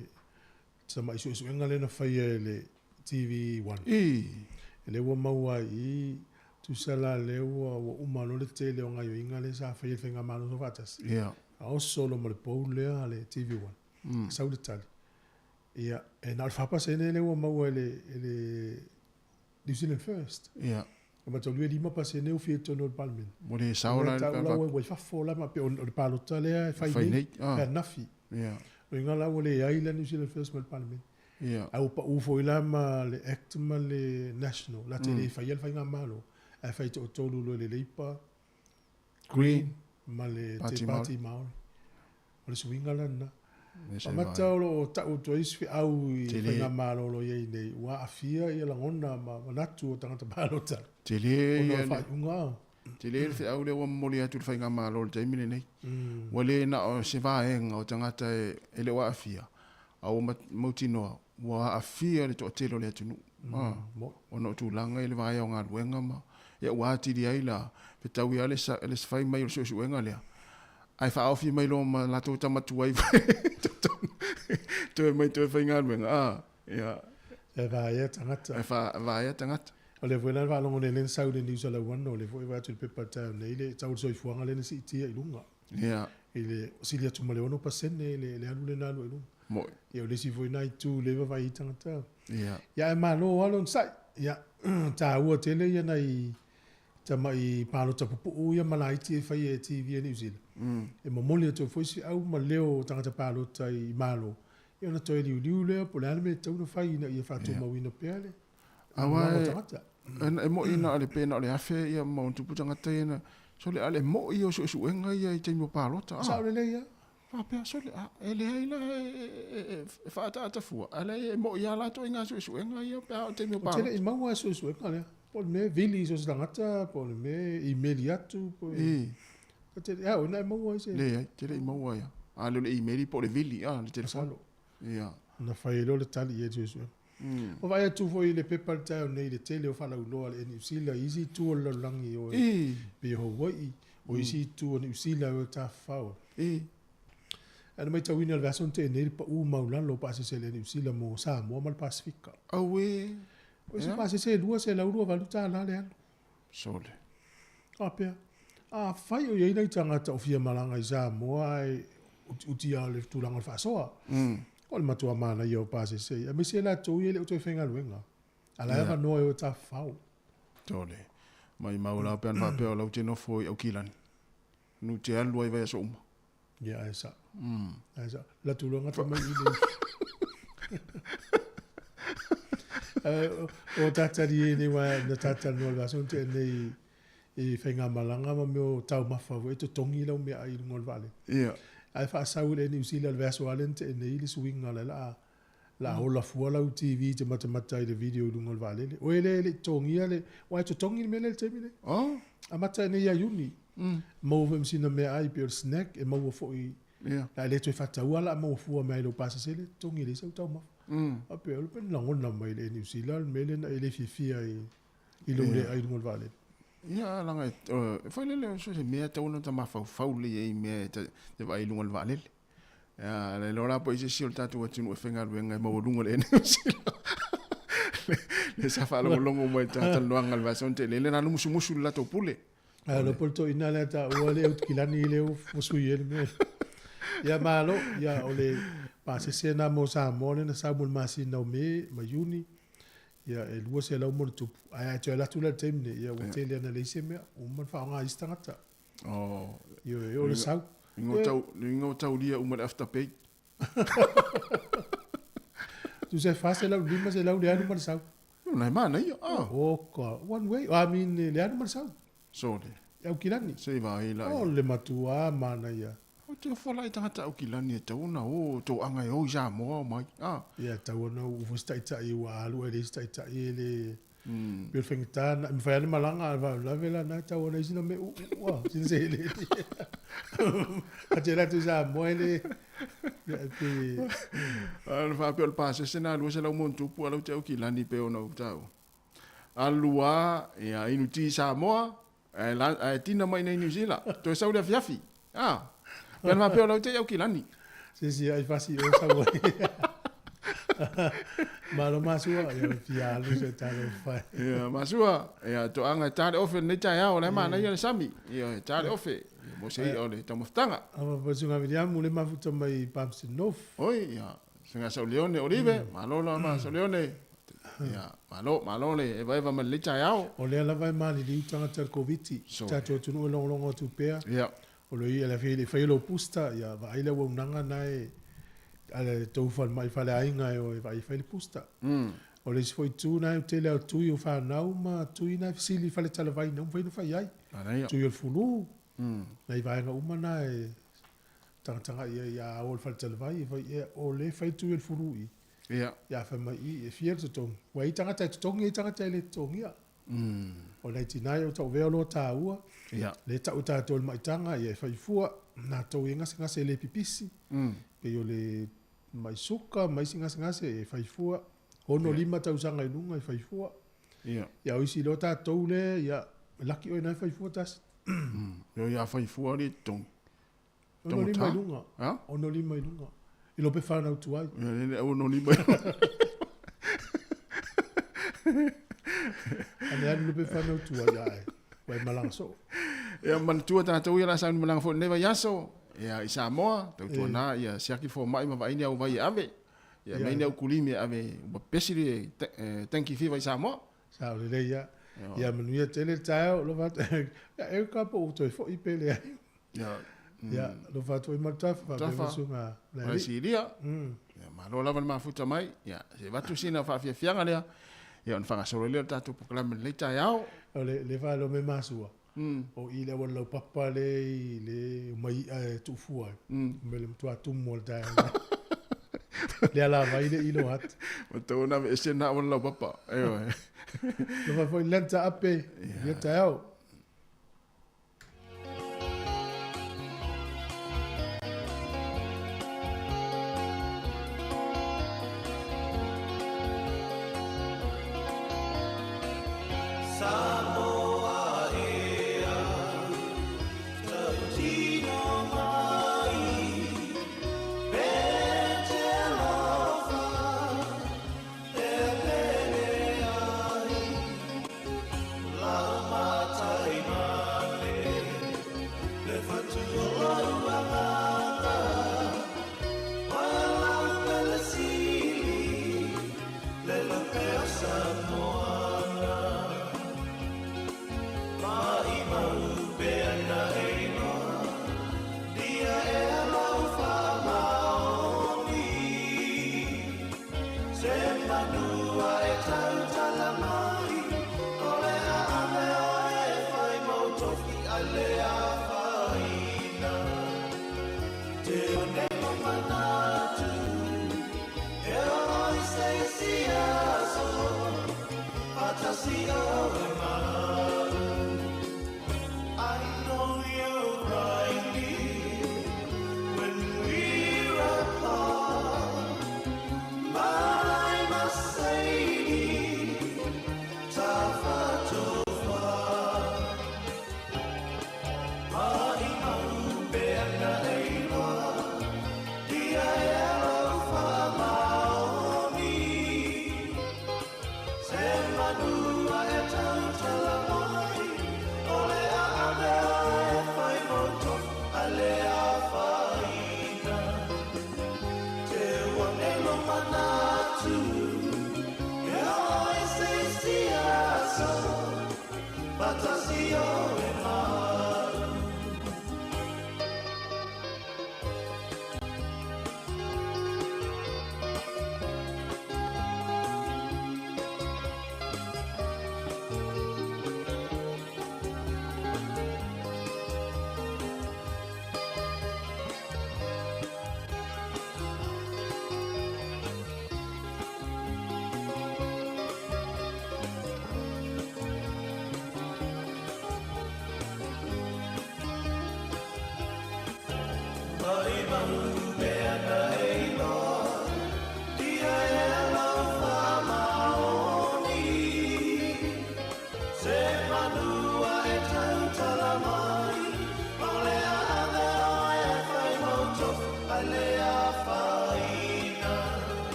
tamai suesuega lea na faia e le TV1. I. Lea ua maua ai i tusa la lea ua uma loa le tele o gaioiga lea sa faia e le Faigamalo Soofaatasi. Yeah. A oso loa ma le pou lea a le TV1. Sau le tali. Ia, e na o le 4% lea ua maua e le, e le New Zealand First. Ia. E mataulia e 5% ua fia i totonu o le Palemene. Ua le sao la. Tau la ua i fafo la ma pei o le palota lea e fai nei, ah. ananafi. Ia. O inga la ua leai la New Zealand First ma le Palemene. Ia. A ua pau foi la ma le Act ma le National, la te le faia le faigamalo, ae fai toatolu loa e le Labour, Green ma le Te Pāti Māori. O le suiga la lena. Pamata o lo o tau atu ai isi feau i faigamalo o lo o i ai nei, ua aafia ia lagona ma manatu o tagata palota. Tele ona o le faaiuga. Tele le feau lea ua momoli atu i le faigamalo i le taimi lenei. Ua le na o se vaega o tagata e le o aafia, a ua mautinoa ua aafia le toatele o le atunuu. Ona o tulaga i le vaea o galuega ma ia ua atili ai la fetaui lava le fai mai o le suesuega lea, ae faaofi mai loa ma latou tama tuai toe mai toe faigaluega. Ah, ia. E vaea tagata. E vaea tagata. O lea foi la na faalogo nei lea na sau i le news a Lauano, o lea foi e vaai atu i le pepa taeao nei le tau o le soifuaga lea na siitia i luga. Ia. I le sili atu ma le 6% le alu lea na alu ai i luga. Moi. Ia o le isi foi na itu lea e vaavaai ai tagata. Ia. Ia ae malo lava le onosai. Ia, taua tele ia nai tamai palota pupuu ia ma laiti e fai e TV a Niu Sila. E momoli atu ai foi si au ma leo o tagata palota i Malo, ia ona toe liuliu lea po o le a le mea e tatau ona fai ina ia faatumauina pea le lagolago o tagata. E mo'i na o le pe na o le afe ia ma ona tupu tagata ia na sole a le mo'i o suesuega ia i taimi o palota. Sao lelei a. Faapea sole a e leai la e faaataata fua ae leai e mo'i lava latou i ngā suesuega ia pe a oo i taimi o palota. Ou te le i maua e suesuega lea. Po o le mea e vili i so o se tagata po o le mea e imeli atu po o le. E a oe na e maua ai se. Leai, te le i maua ia. A le o le imeli po o le vili a le telefoni. Masalo. Ona fai ai loa le tali i ai le suesuega. Ua vaai atu foi i le pepa i le taeao nei i le tele o faalauiloa a le Niu Sila i isi itu o le lalolagi o e pei o Hawaii, o isi itu o Niu Sila o e tafafao. Ae na matauina i le vaiaso na tea nei le pau maualalo o pasese a le Niu Sila mo Samoa ma le Pasefika. Auē! O isi pasese e $228 le alu. Sole. Faapea, afai o i ai nai tagata o fia malaga i Samoa ae utiuti lava o le tulaga o le faasoa, o le matua manaia o pasese ia, aemaise latou ia e le o toe faigaluega, a o la e avanoa e o e tafafao. Sole. Maimau la pe ana faapea o lau te nofo i Aukilani, nu te alu ai vaiaso uma. Ia, ae sao. Ae sao. La tu loa gata mai i le... O tatali e nei wa na tatali no le vaiaso na tea nei i faigamalaga ma mea o taumafa foi e totogi lau meaai i luga o le vaalele. Ia. Ae faasau i le Niu Sila i le vaiaso lava lea na tea nei le suiga o lea o le a ola fua lau TV e te matamata i le video i luga o le vaalele. Oe lea e le i totogia le, aua e totogi le mea lea i le taimi lenei. Oh. Amata ai nei ia Iuni. Maua foi ma sina meaai pei o le snack e maua foi. Ia. A le toe faataua la maua fua mai lou pasese le totogi e leai sau taumafa. Faapea o le pei lagona mai le Niu Sila le mea lea na e le fiafia i i lou le ai i luga o le vaalele. Ia, leaga e foi lele o se mea e tatau ona mafaufau lelei ai i mea e te vaai i luga o le vaalele. Ia, le iloa la po o i ai se isi o le tatou atunuu e faigaluega e maualuga le Niu Sila. Le sa faalogologo mai i le talatalanoaga i le vaiaso na tea nei, lea na alu musumusu i le latou pule. A lo polo toina lea taua le Aukilani lea ua sui ai le mea. Ia malo, ia o le pasese na mo Samoa lea na sau mo le masina o Me ma Iuni, ia e 200+. Ae a toe alu atu la i le taimi nei, ia ua tele lava ina leai se mea, ua uma ona faaaoga e isi tagata. Oh. Ioe, o le sau. Luiga o taulia uma le afterpay. Tusa e 400, 500 le alu ma le sau. Nai manaia. Ah. Oka, one way. I mean, le alu ma le sau. Sole. I Aukilani. Se i vaai la. O le matua manaia. O te ofo la i tagata Aukilani e tatau ona o toaga e o i Samoa o mai. Ah. Ia, e tatau ona uu foi se taitai ua alu ae leai se taitai e le... Pei o le faigata na, e mafai lava ona malaga ae faalavelave la na e tatau ona i ai sina mea uu uu sina seleni. A te alu atu i Samoa e le... Ia, e pei... Ana faapea o le pasese na 200+, a la ua te Aukilani pei ona ou taua. Alu a, ia, inu ti i Samoa, ae, la, ae tina mai nei New Zealand. Toe sau le afiafi. Ah. Pe ana faapea o lau te i Aukilani. Se si ai fasi o sau ai. Malo masua, ia fia alu se talo fai. Ia, masua, ia toaga e tā le ofe lenei taeao, o la e manaia le sami. Ia, e tā le ofe, ia, mo se i'a o le taumafataga. Ava pa suga Viliamu le mafuta mai Palmerston North. Oi, ia, suga sau Leone Olive, malo la ma sau Leone. Ia, malo, malo le evaeva ma lenei taeao. O lea lava e maliliu tagata i le Koviti. Tatou atunuu e logologo atu pea. Ia. O lo ia le fai fai lou booster, ia vaai le auaunaga na e a le tou falemai faleaiga e o e vaai e fai le booster. O le isi foi itu na e tele lava o tui o fanau ma tui na e fesili i faletalavai ina ua mafai ona fai ai. Tui o le fulu, nai vaega uma na e tagatagai ai a o i le faletalavai e fai ea o lea e fai le tui o le fulu i. Ia. Ia fai mai i, e fia le totogi. Ua i ai tagata e totogi, e i ai tagata e le totogia. O nai tina ia o tauavea loa taua, lea e tau e tatou le maitaga, ia e fai fua, latou e gasegase e le pipisi, pei o le mai suka ma isi gasegase e fai fua, 65 tausaga i luga e fai fua. Ia o isi loa tatou lea, ia e laki oe na e fai fua tasi. Ioe a fai fua le totogi. 65 i luga. 65 i luga. I lo pe whanau tuai. Ia le au 65 i luga. Ane alu lo pe whanau tuai ae. Ua e malaga soo. Ia manatua tatou ia la sauni malaga foi lenei vaiaso. Ia i Samoa, tautuana ia siaki fomai ma vaai ni au vai e ave. Ia mei ni au kulimi e ave ua pesi le tanki fiva i Samoa. Sao lelei ia. Ia manuia tele le taeao lo fatu. Ia e ka po u toe foi pe leai. Ia. Ia, alofa atu ai ma le tafa, faapea Tafa. foi susuga Ma Larry. Silia. Ia, malo lava le mafuta mai. Ia, se avatu sina faafiafiaga lea. Ia ona faagasolo ai lea o le tatou polokalame i lenei taeao. O le le faailoa mai masua, o i le auala laupapa le i le omai i'a e tuufua ai, me le matua tumu o le taeao nei. Le alavai le ilo atu. Ua tatau ona aveese lena auala laupapa. Ioe. Alofa foi Lenta Ape, ia taeao.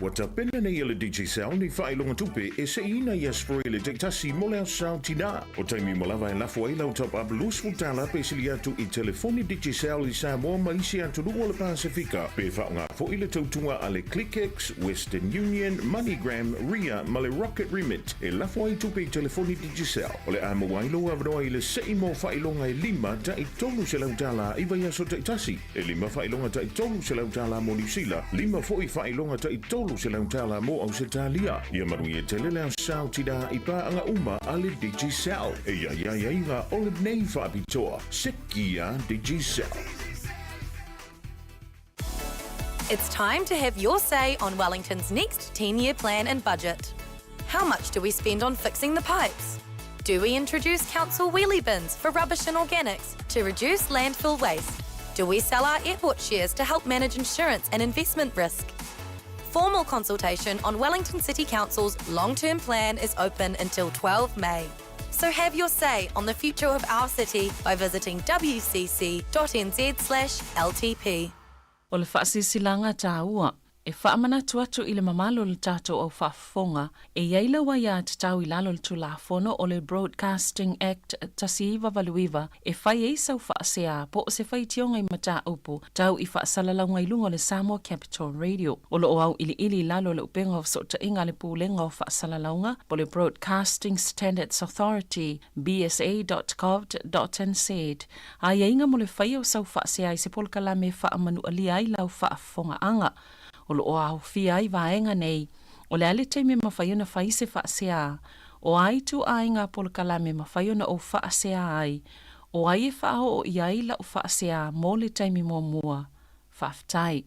Ua tapena nei e le Digicel ni faailoga tupe e seiina i Aso Faraile taitasi mo le Aso Sa o Tinā. O taimi uma lava e lafo ai lau top up $20 pe sili atu i telefoni Digicel i Samoa ma isi atunuu o le Pasefika, pe faaaoga foi le tautuga a le ClickX, Western Union, MoneyGram, Ria ma le Rocket Remit e lafo ai tupe i telefoni Digicel. O le a maua ai lou avanoa i le sei mo faailoga e lima ta'i $300 i vaiaso taitasi. E lima faailoga ta'i $300 mo Niu Sila, lima foi faailoga ta'i $300 mo Ausetalia. Ia manuia tele le Aso Sa o Tinā i paaga uma a le Digicel. E i ai aiaiga o lenei faapitoa. Sekia Digicel. It's time to have your say on Wellington's next 10-year plan and budget. How much do we spend on fixing the pipes? Do we introduce council wheelie bins for rubbish and organics to reduce landfill waste? Do we sell our airport shares to help manage insurance and investment risk? Formal consultation on Wellington City Council's long-term plan is open until 12 May. So have your say on the future of our city by visiting wcc.nz/ltp. O le faasilasilaga taua. E faamanatu atu i le mamalu o le tatou au faafofoga, e i ai lau aiatatau i lalo o le Tulafono o le Broadcasting Act 1989 e fai ai sau faasea po o se faitioga i mataupu tau i faasalalauga i luga o le Samoa Capital Radio. O lo o auiliili i lalo o le upega o fesootaiga a le Pulega o Faasalalauga po o le Broadcasting Standards Authority, bsa.govt.nz, aiaiga mo le faia o sau faasea i se polokalame e faamanualia ai lau faafofogaaga. O lo o aofia ai vaega nei, o le a le taimi e mafai ona fai se faasea, o a ituaiga polokalame e mafai ona ou faasea ai, o ai e faaoo i ai lau faasea mo le taimi muamua. Faafetai.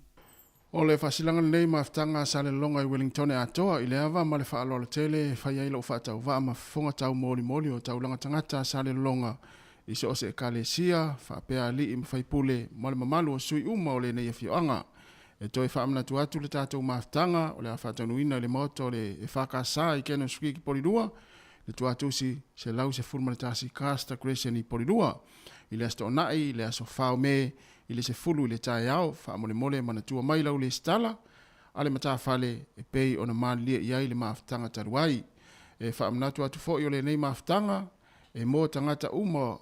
O le faasilaga lenei mafutaga a Salelologa i Wellingtone atoa i le ava ma le faaaloalo tele e fai ai lou faatauvaa ma fofoga taumolimoli o taulaga tagata a Salelologa i so o se Ekalesia, faapea alii ma faipule ma le mamalu o sui uma o lenei afioaga. E toe faamanatu atu le tatou mafutaga o le a faataunuuina i le Maota o le EFKS i Kennel Street i Polilua, le tuatusi 111 Caster Crescent i Polilua, i le Aso Toonai, i le aso 4 o Me, i le 10 i le taeao, faamolemole manatua mai lau lesitala a le matafale e pei ona malilie i ai le mafutaga talu ai. E faamanatu atu foi o lenei mafutaga e mo tagata uma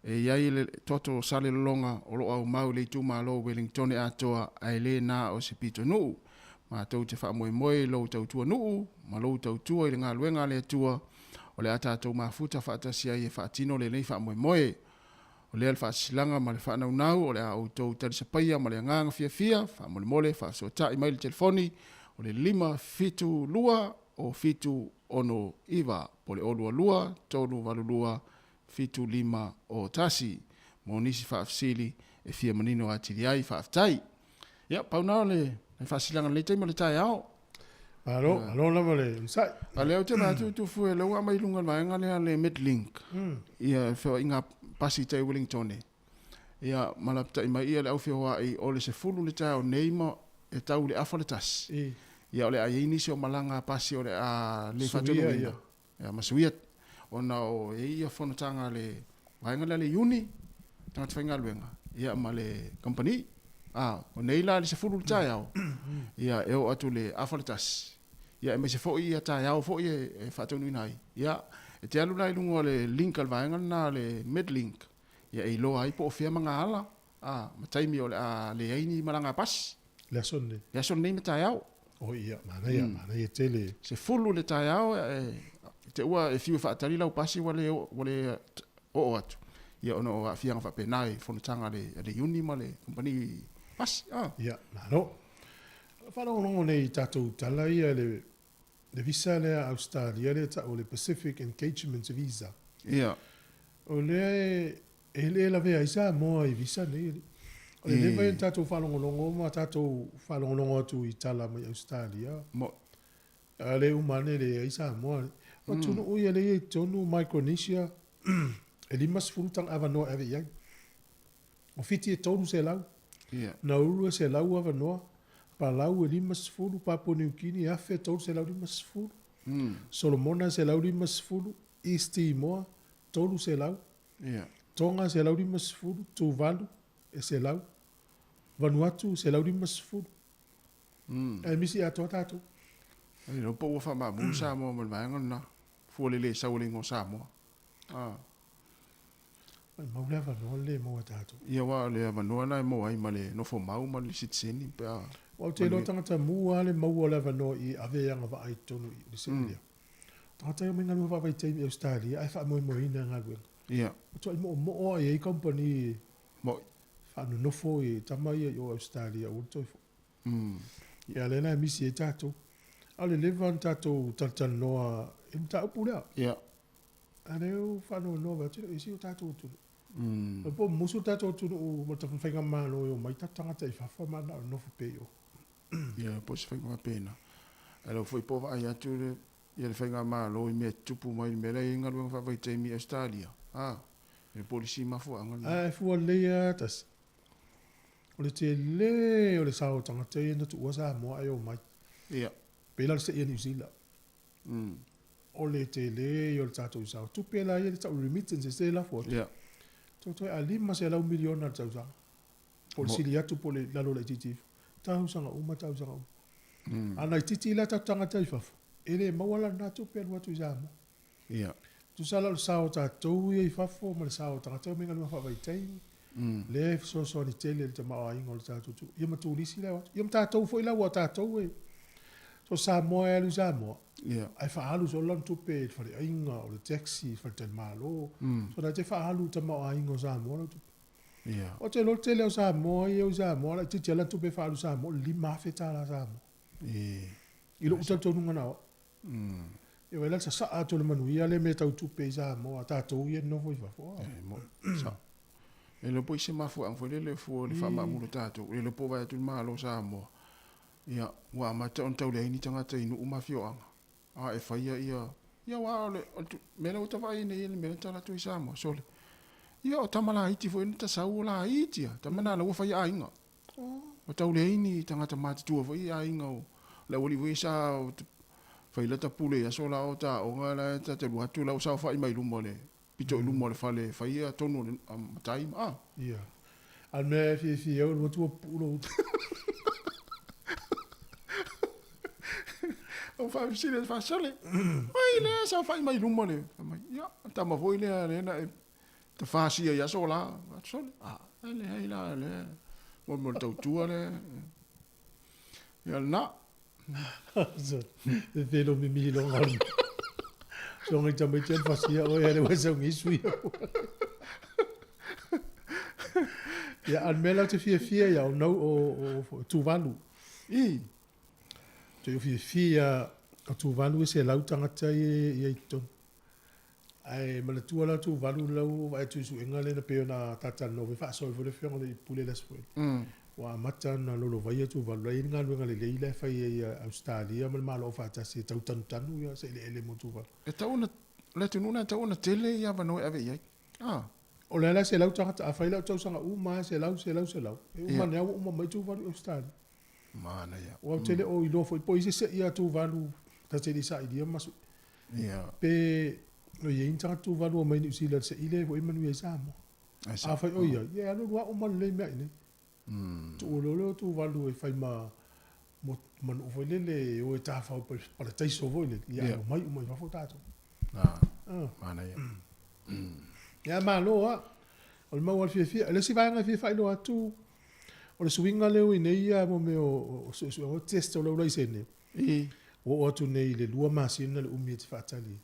e i ai le toto salelologa o lo o aumau i le itumalo o Wellingtone atoa ae le na o se pitonuu. Matou te faamoemoe i lou tautua nuu ma lou tautua i le galuega a le Atua o le a tatou mafuta faatasi ai e faatino lenei faamoemoe. O lea le faasisilaga ma le faanaunau o le a outou talisapaia ma le agaga fiafia, faamolemole faafesootai mai le telefoni o le 572 o 769 po o le 22 382 7501 mo nisi faafesili e fia manino atili ai. Faafetai. Ia, pau na o le faasisilaga i lenei taimi o le taeao. Malo, malo lava le onosai. A lea ou te vaai atu Tufu e lea ua aumai i luga o le vaega lea le Medlink. Ia feoaiga pasi i tai Wellingtone. Ia ma lapatai mai ia le au feoai o le 10 le taeao nei ma e tau i le afa le tasi. Ia o le a i ai nisi o malaga pasi o le a le faataunuuina. Ia ma suia ona o e i ai ia fonotaga a le vaega lea a le Iuni, tagata faigaluega, ia ma le kamupani. A, o nei la i le 10 i le taeao, ia e oo atu i le afa le tasi, ia aemaise foi ia taeao foi e faataunuuina ai. Ia, e te alu la i luga o le link a le vaega lena a le Medlink, ia e iloa ai po o fea magaala, a, ma taimi o le a leai ni malaga pasi. Le aso lenei. Le aso lenei ma taeao. Oh ia, manaia, manaia tele. 10 le taeao e te ua e fiu e faatali lau pasi ua le ua le oo atu. Ia ona o aafiaga faapena i fonotaga a le a le Iuni ma le kamupani pasi. Ah. Ia, malo. Faalogologo nei i tatou tala ia le le visa lea a Australia lea e tau o le Pacific Engagement Visa. Ia. O lea e E le lavea ai Samoa i visa nei alii. O le leva ia ona tatou faalogologo ma tatou faalogologo atu i tala mai Ausetalia. Mo. A le uma ane e leai Samoa. O atunuu ia lea e i totonu Micronesia e 50 tana avanoa e ave i ai. O Fiti e 300. Ia. Nauru e 100 avanoa. Palau e 50, Papua New Guinea e 1350. Solomona e 150, East Timor 300. Ia. Tonga 150, Tuvalu e 100, Vanuatu 150. Ae misi atoa tatou. E iloa po ua faamamu Samoa ma le vaega lena. Fua le le sau o le igoa Samoa. Ah. Maumau le avanoa le maua e tatou. Ia aua o le avanoa lena e maua ai ma le nofo mau ma le sitiseni pe a. Aua ou te iloa tagata mu lava le maua o le avanoa i ave e agavaa i totonu i le se'e lea. Tagata e omai galuega faavaitaimi i Ausetalia ae faamoemoeina e galuega. Ia. Matuai moomoo lava i ai kamupani Moi. faanonofo i tama ia i o Ausetalia aua le toe foi. Ia lea la e misi ai tatou. A o le leva ona tatou talatalanoa i le mataupu lea. Ia. A lea ua faanoanoa vaai atu e ese o tatou atunuu. O po o musu le tatou atunuu ma le faigamalo e omai tatou tagata i fafo ma na o le nofo pea i o. Ia, po o se faiga faapena. Ae lau foi po o vaai atu le, ia le faigamalo i mea e tutupu mai i le mea la e i ai galuega faavaitaimi i Ausetalia, a, i le polisi mafuaaga lena. Ae fua lelei lava tasi. O le tele o le sao o tagata ia na tuua Samoa ae omai. Ia. Pei la o le seia Niu Sila. O le tele ia o le tatou sao. Tupe la ia le tau remittances lea e lafo atu. Ia. Toe a $500 miliona i le tausaga. Po o le sili atu po o le lalo laitiiti ifo. Tausaga uma, tausaga uma. A na itiiti la tatou tagata i fafo, e le maua la lena tupe e alu atu i Samoa. Ia. Tusa la o le sao o tatou ia i fafo ma le sao o tagata e omai i galuega faavaitaimi, lea e fesoasoani tele i le tamaoaiga o le tatou atunuu. Ia ma turisi la e o atu. Ia ma tatou foi la aua o tatou e, so o Samoa e alu i Samoa, ae faaalu solo lana tupe i le faleaiga, o le taxi, le faletalimalo. So na te faaalu i le tamaoaiga o Samoa lau tupe. Ia. Ou te iloa le tele o Samoa ia e o i Samoa, laitiiti lava lana tupe e faaalu i Samoa, o le $5,000 Samoa. I lou talitonuga na o au. Ia vaai la le sasaa atu o le manuia lea mea tau tupe i Samoa, tatou ia e nonofo i fafo. E moni, sao. E le iloa po o i se mafuaaga foi lele fua o le faamaamulu o tatou, e le iloa po o vaai atu le Malo o Samoa, ia, ua amata ona tau leai ni tagata i nuu ma afioaga, a e faia ia, ia aua o le, o le mea lea ua ta vaai nei, le mea lea na tala atu ai Samoa, sole, ia o tama laiti foi na ta sau o laiti lava, tama na la ua fai aiga. Ua tau leai ni tagata matutua foi i aiga o le aualii foi sa fai lata pule i aso la o ta aoga la e ta te alu atu la ua saofai mai luma o le pito i luma o le fale e fai tonu o le matai ma a. Ia. A o le mea e fiafia ai o alu atu ua pupuu lou uta. Ou faafesili atu faasole, oi lea saofai mai luma o le, fai mai, ia, tama foi lea lea na e Ta fasia i aso la, sole, a, e leai la, lea, mo mo le tautua lea. Ia lena. E velo mimi longa o le Songa i tamaiti le fasia oe ale ua sau ngisu ia. Ia, a le mea la ou te fiafia ia, o nau o, o, o Tuvalu. I. Te fiafia o Tuvalu e 100 tagata ia ia i totonu. Ae manatua la Tuvalu la ua vaai atu i suega lea na pei ona ta talanoa foi faasoa ai foi le afioga i le Pule i le aso foi. Ua amata ona lolovaia Tuvalu la e i ai le galuega lelei la e fai ai e Ausetalia ma le Malo Aufaatasi e tau tanutanu ia se eleele mo Tuvalu. E tatau ona, o le atunuu lena e tatau ona tele ia avanoa e ave i ai. A. O lea la e 100 tagata, afai la o tausaga uma lava e 100, 100, 100, e uma ane lava ua uma mai Tuvalu i Ausetalia. Manaia. Aua ou te le o iloa foi po o i ai se se'i a Tuvalu ta te le i sailia ma sue. Ia. Pe o i ai ni tagata Tuvalu o mai Niu Sila i le se'i lea foi e manuia ai Samoa. Afai o i ai, ia e alu alu lava uma lelei mea i inei. Tuu loa lea o Tuvalu e fai ma nuu foi lele e o e tafao i parataiso foi lele, ia ae omai uma i fafo tatou. Manaia. Ia malo lava. O le mau lava o le fiafia. O le isi vaega e fia faailoa atu, o le suiga lea ua i nei ia mo mea o suesuega o test o lau laisene, ua oo atu nei i le 2 masina le umi e te faatali ai.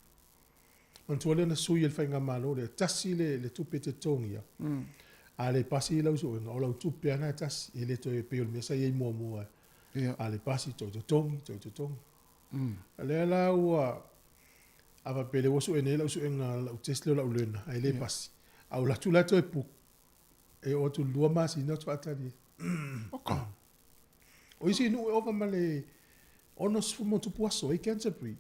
Manatua lea na sui e le faigamalo lea, tasi le tupe e te totogia, a le pasi lau suega, o lau tupe lava lena e tasi, e le toe pei o le mea sa i ai muamua, a le pasi toe totogi, toe totogi. O lea la ua, a faapea lea ua sue nei lau suega, lau test lea o lau learner, ae le pasi, a ua alu atu la toe book, e oo atu i le 2 masina ou te faatali ai. Oka. O isi nuu e ova ma le 60+ aso ai Canterbury.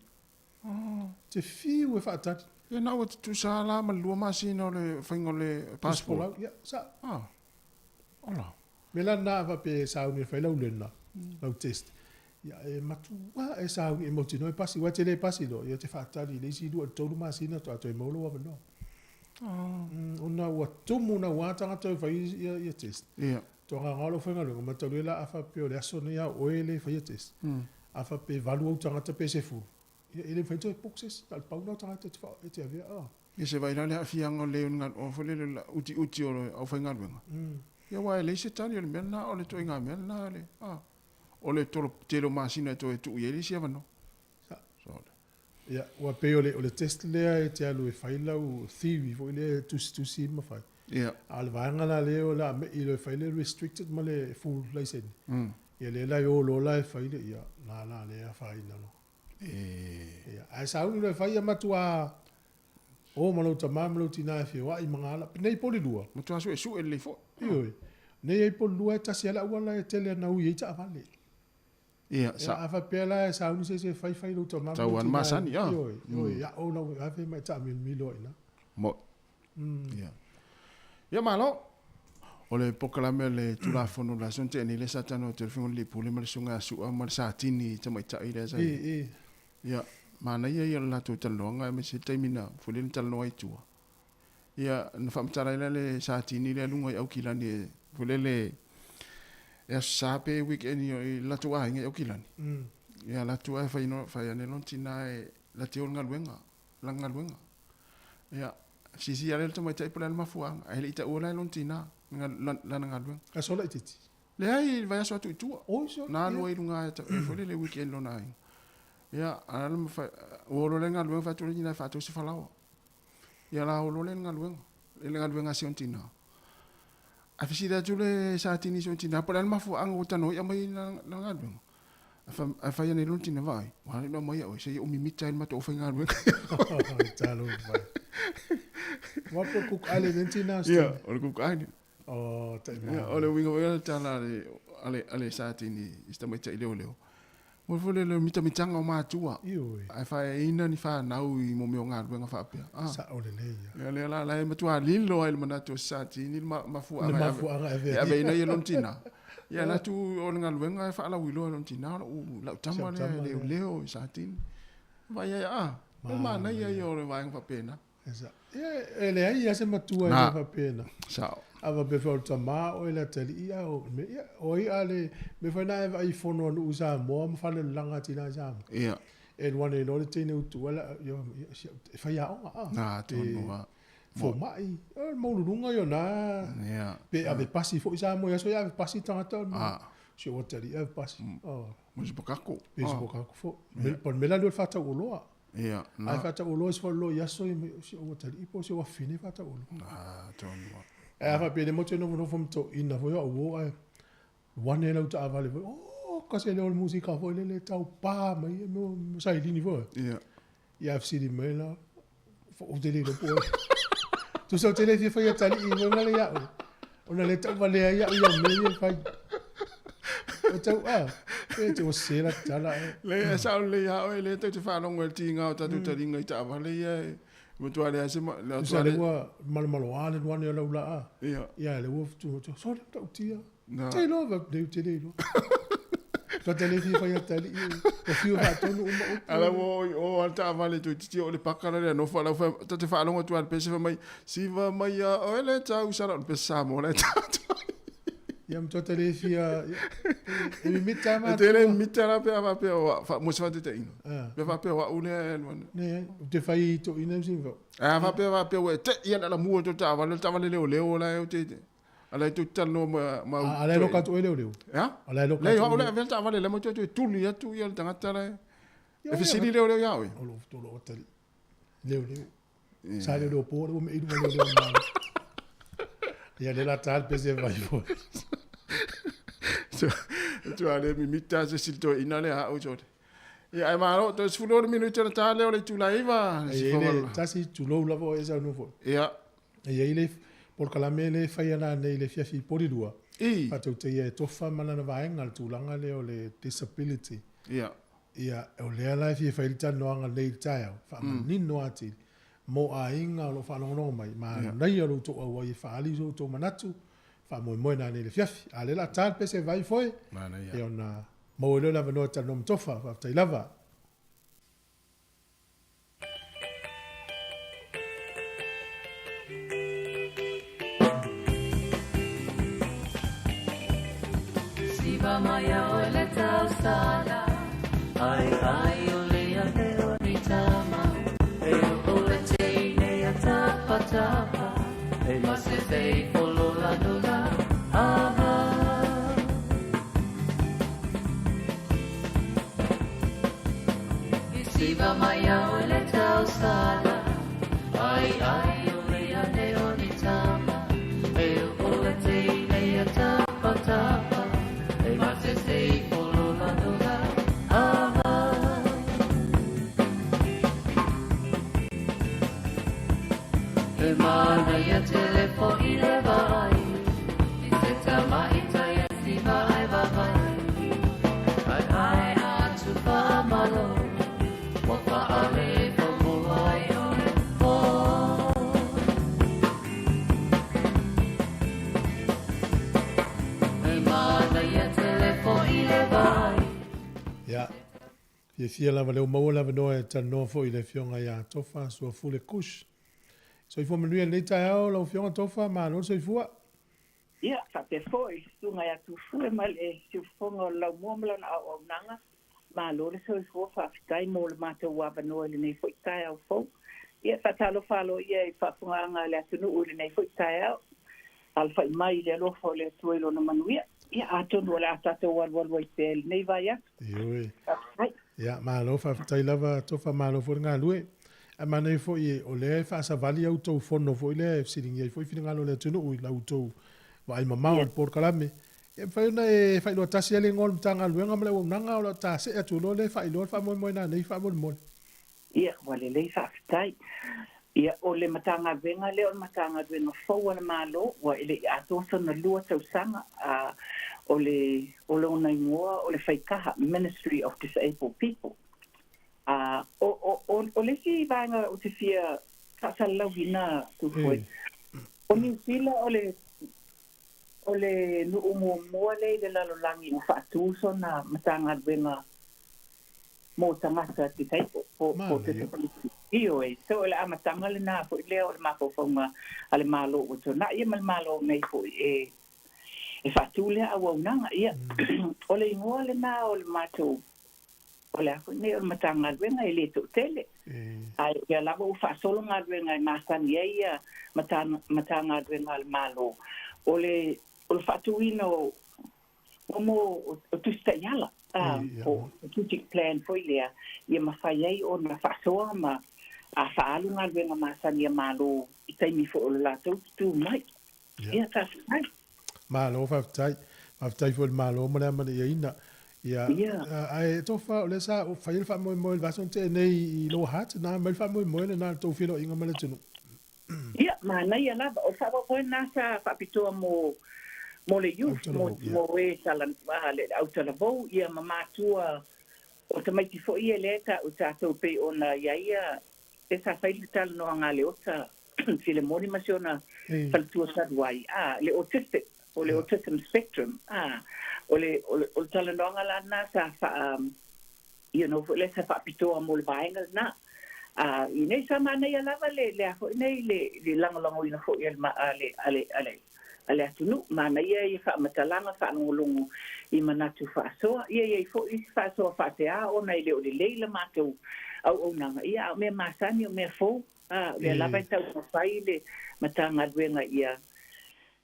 Te fiu e faatali. Ia na ua tutusa la ma le 2 masina o le faiga o le passport. Ia, sa. Ah. Ola. Me la na faapea e sauni e fai lau learner, lau test. Ia e matua e sauni e mautinoa e pasi, aua e te le pasi loa, ia te faatali i le isi 2 i le 3 masina faatoa toe maua lou avanoa. Ona ua tumu naua tagata e fai ia test. Ia. Toagaga o lau faigaluega, ma talu ai la a faapea o le aso nei a oe le faia test. A faapea e 8 ou tagata pe 10, ia e le mafai ona toe book se isi, na o le pau lena o tagata e te avea. Ia se vaai la le aafiaga o le o foi lele o le utiuti o le aufaigaluega. Ia aua e leai se tali o le mea lena o le ituaiga mea lena le, o le tele o masina e toe tuu i ai le isi avanoa. Ia, ua pei o le, o le test lea e te alu e fai lau theory foi lea e tusitusi ma fai. Ia. A o le vaega la lea o le a mei loa e fai le restricted ma le full laisene. Ia lea la e o loa la e fai le, ia, na la lea e afaina loa. Ia, ae sauni loa e fai ia matua o ma lou tama ma lou tina e feoai ma gala. Nei Polilua. Matua suesue lelei foi. Ioe. Nei ai Polilua e tasi lava le auala e tele ana ui ai taavale. Ia, sa. A faapea la e sauni se isi e fai fai lou tama ma lou tina. Masani, a. Ioe, ioe, ia o lau ave ma e taamilomilo ai i ina. Mo. Ia. Ia malo. O le polokalame a le Tulafono o le aso na tea nei lea sa talanoa atu ai le Afioga i le Alii Pule ma le Susuga ia Su'a ma le Satini tamaitai lea sa i ai. Ia, manaia ia o le latou talanoaga aemaise le taimi na foi lea na talanoa ai i tua. Ia, na faamatala ai la le Satini lea i luga i Aukilani e foi lele. E aso Sa pe weekend i latou aiga i Aukilani. Ia alu atu ae fai no fai ane lona tina e la te o le galuega, lana galuega. Ia, silasila lea le tamaitai po o le a le mafuaaga, ae le i taua la e lona tina lana galuega. Aso laitiiti? Leai, i le vaiaso atu i tua. Na alu ai i luga e foi lele weekend lona aiga. Ia, a le ua o loa le galuega fai atu le tina e faatau se falaoa. Ia la o loa lea i le galuega, i le galuega a si ona tina. Ae fesili atu le Satini i si ona tina, po o le a le mafuaaga ua talanoa ai aumai lana galuega. Ae fai ane lona tina, vaai, ua ala ona aumai au, se i ou mimita ai le matou aufaigaluega. Talofa e. Ua pe Cook Island le tina Ia, o le Cook Island. Oh, tai Ia, o le uiga foi o le tala a le Satini i si tamaitai leoleo. Mo foi le mitamitaga o matua. Ioe. Ae faaeaina ni fanau i mo mea o galuega faapea. Ah. Sao lelei ia. Ia lea la, la e matua lilo ai le manatu o Satini le mafuaaga le mafuaaga e aveina ia lona tina. Ia la tu o le galuega e faalauiloa e lona tina, o lau tama lea e leoleo i Satini. Vaai ai, ah, o le manaia ia o le vaega faapena. Ia, e leai lava se matua e le faapena. Sao. A faapea foi o le tama oe le atalii, a o mea, ia, o ai a le mea foi lena e vaai i fono a nuu i Samoa ma falelolaga a tina i Samoa. Ia. E alu ane loa le teine utu ala, ia, e faiaoga, a. Na, tonu lava. Fomai, o le maualuluga ia o na. Ia. Pe ave pasi foi Samoa i aso ia ave pasi tagata. A. Si ou atalii ave pasi. Mo se pakako. Pe se pakako foi. Po o le mea la lea o le faatauoloa. Ia, na. Ae faatauoloa isi faleoloa i aso ia, si ou atalii po o si ou afafine faatauoloa. Ah, tonu lava. Ae a faapea le motu e nofonofo ma toeaina foi au uo ae wane lau taavale foi, oh, kasi leo o le musika foi lele tau pa mai e mea sailini foi. Ia. Ia ae fesili mai la, ou te le iloa po o ai. Tusa ou te le fia fai atalii foi ngale ia au. Ona le tau valea ai au ia mea ia e fai. O tau a, e te o se la tala e. Le e sao lelei a oe, lea tou te faalogo i le tiga o tatou taliga i taavale ia e matua leai se ma, le Tusa le ua malomaloa le luane o lau laa. Ia. Ia le ua tu tu sole tau tia. Na. Te iloa va le te le iloa. Tua te le fia fai atalii. O fiu faatonu uma upu. Ala ua o i o a le taavale toeitiiti oo i le paka la lea nofo ala fai ta te faalogo atu a le pese fai mai siva mai ia oe le tausala o le pese Samoa la e tatou. Ia ma tua te le fia e mimita ma. E te le mimita la pe a faapea o mo se faataitaiga. Pe faapea o au lea e alu ana. Ne, ou te fai toeaina ma sini A faapea faapea ua e te ia le alamua o le taavale, o le taavale leoleo la e ou te A la e tou te talanoa ma ma A la e loka atu oe leoleo. Ea? A la e loka atu. Leai, o au le avea le taavale la ma toe toe tuli atu ia le tagata la e. E fesili leoleo ia oe. O lo o atalii. Leoleo. Sa leoleo po le ua me i luga leoleo ma. Ia le la ta le pese vai foi. Tu a le mimita se isi toeaina le a au sole. Ia ae malo, toe 16 minute ona ta lea o le itula e 9. E i ai le tasi tulou lava oe e saunoa foi. Ia. E i ai le polokalame lea e faia nanei i le afiafi i Porirua, I. faatautaia e Tofa ma lana vaega le tulaga lea o le disability. Ia. Ia, o lea la e fia fai ai le talanoaga nei i le taeao, faamanino atili mo aiga o lo o faalogologo mai, manaia lo outou auai e faaali so outou manatu, faamoemoe nanei i le afiafi. A o lea o le a ta le pese vai foe, Manaia. ia ona maua ai loa le avanoa e talanoa ma Tofa. Faafetai lava. Siva mai a oe le tausala, Ai ai o le ane o ni tama, E o le teine a tapa tapa, E ma se fei folola nola ava. I siva mai a oe le tausala, Ai ai o le ane o ni tama, E o le teine a tapa tapa, E ma se sei folola nola ava. E manaia tele fo'i le vaai, I se tama i tai e siva ai vavai, Ai ai atu whaamalo, Wa whaale whamoa ai oe oh. E manaia tele fo'i le vaai. Ia, fiafia lava lea ua maua le avanoa e talanoa foi i le Afioga ia Tofa Suafule Kush. Soifua manuia i lenei taeao lau Afioga Tofa, malo le soifua. Ia, faapea foi i le susuga ia Tufue ma le siufofoga o le Laumua ma lana auaunaga, malo le soifua, faafetai mo le matou avanoa i lenei foi taeao fou. Ia, e faatalofa aloaia i le faafofogaaga a le atunuu i lenei foi taeao. Alafai mai i le alofa o le Atua i lona manuia. Ia, atonu o le a tatou alualu ai pea i lenei vaiaso. Ioe. Faafetai. Ia, malo faafetai lava Tofa, malo foi le galue. Ae manaia foi o lea e faasavali a outou fono foi lea e fesiligia ai foi finagalo o le atunuu i la outou vaai mamao i le polokalame. E mafai ona e faailoa tasi ai le igoa o le Matagaluega ma le auaunaga o lo o ta see atu loa lea e faailoa le faamoemoe nanei faamolemole. Ia, ua lelei faafetai. Ia, o le Matagaluega lea o le Matagaluega fou a le Malo, ua e le i atoa sona 2 tausaga, a o le, o lona igoa o le Faikaha, Ministry of Disabled People. A o, o, o, o le isi vaega ou te fia faasalalauina, Tufue, o Niu Sila o le, o le nuu muamua lea i le lalolagi ua faatu sona Matagaluega mo tagata disabled, po, po disability. Ioe, so o le amataga lenā foi lea o le mafaufauga a le Malo ua tuanai ia ma le Malo nei foi e, e faatu lea auaunaga. Ia, o le igoa lenā o le matou, o le a foi nei o le Matagaluega e le toatele. Ae o lea lava ua faasolo galuega e masani ai ia Matagaluega a le Malo, o le, o le faatuina o, mo o tusi taiala, po o strategic plan foi lea, ia mafai ai ona faasoa ma faaalu galuega masani a Malo i taimi foi o le latou tutū mai. Ia, faafetai. Malo faafetai. Faafetai foi i le Malo ma le amanaiaina. Ia, ae Tofa, o lea sa fai le faamoemoe i le vaiaso na tea nei i Lower Hutt, na mai le faamoemoe lenā i le tou feiloaiga ma le atunuu. Ia, manaia lava. O le faamoemoe lenā sa faapitoa mo mo le youth, mo, mo e tala, le autalavou, ia ma matua o tamaiti foi ia lea e taua e tatou pei ona i ai ia, lea sa fai le talanoaga a Leota Filemoni ma si ona faletua talu ai, a, le autistic, o le autism spectrum, a, o le, o le, o le talanoaga la lenā sa faa, you know, foi lea sa faapitoa mo le vaega lenā. A, i nei sa manaia lava le, le a foi nei, le, le lagolagoina foi a le, a le, a le, a le, a le atunuu. Manaia ia faamatalaga faalogologo i manatu faasoa. Ia i ai foi isi faasoa faasea ona e le o lelei la matou auaunaga, ia a o mea masani o mea fou. A, o lea lava e taumafai le Matagaluega ia,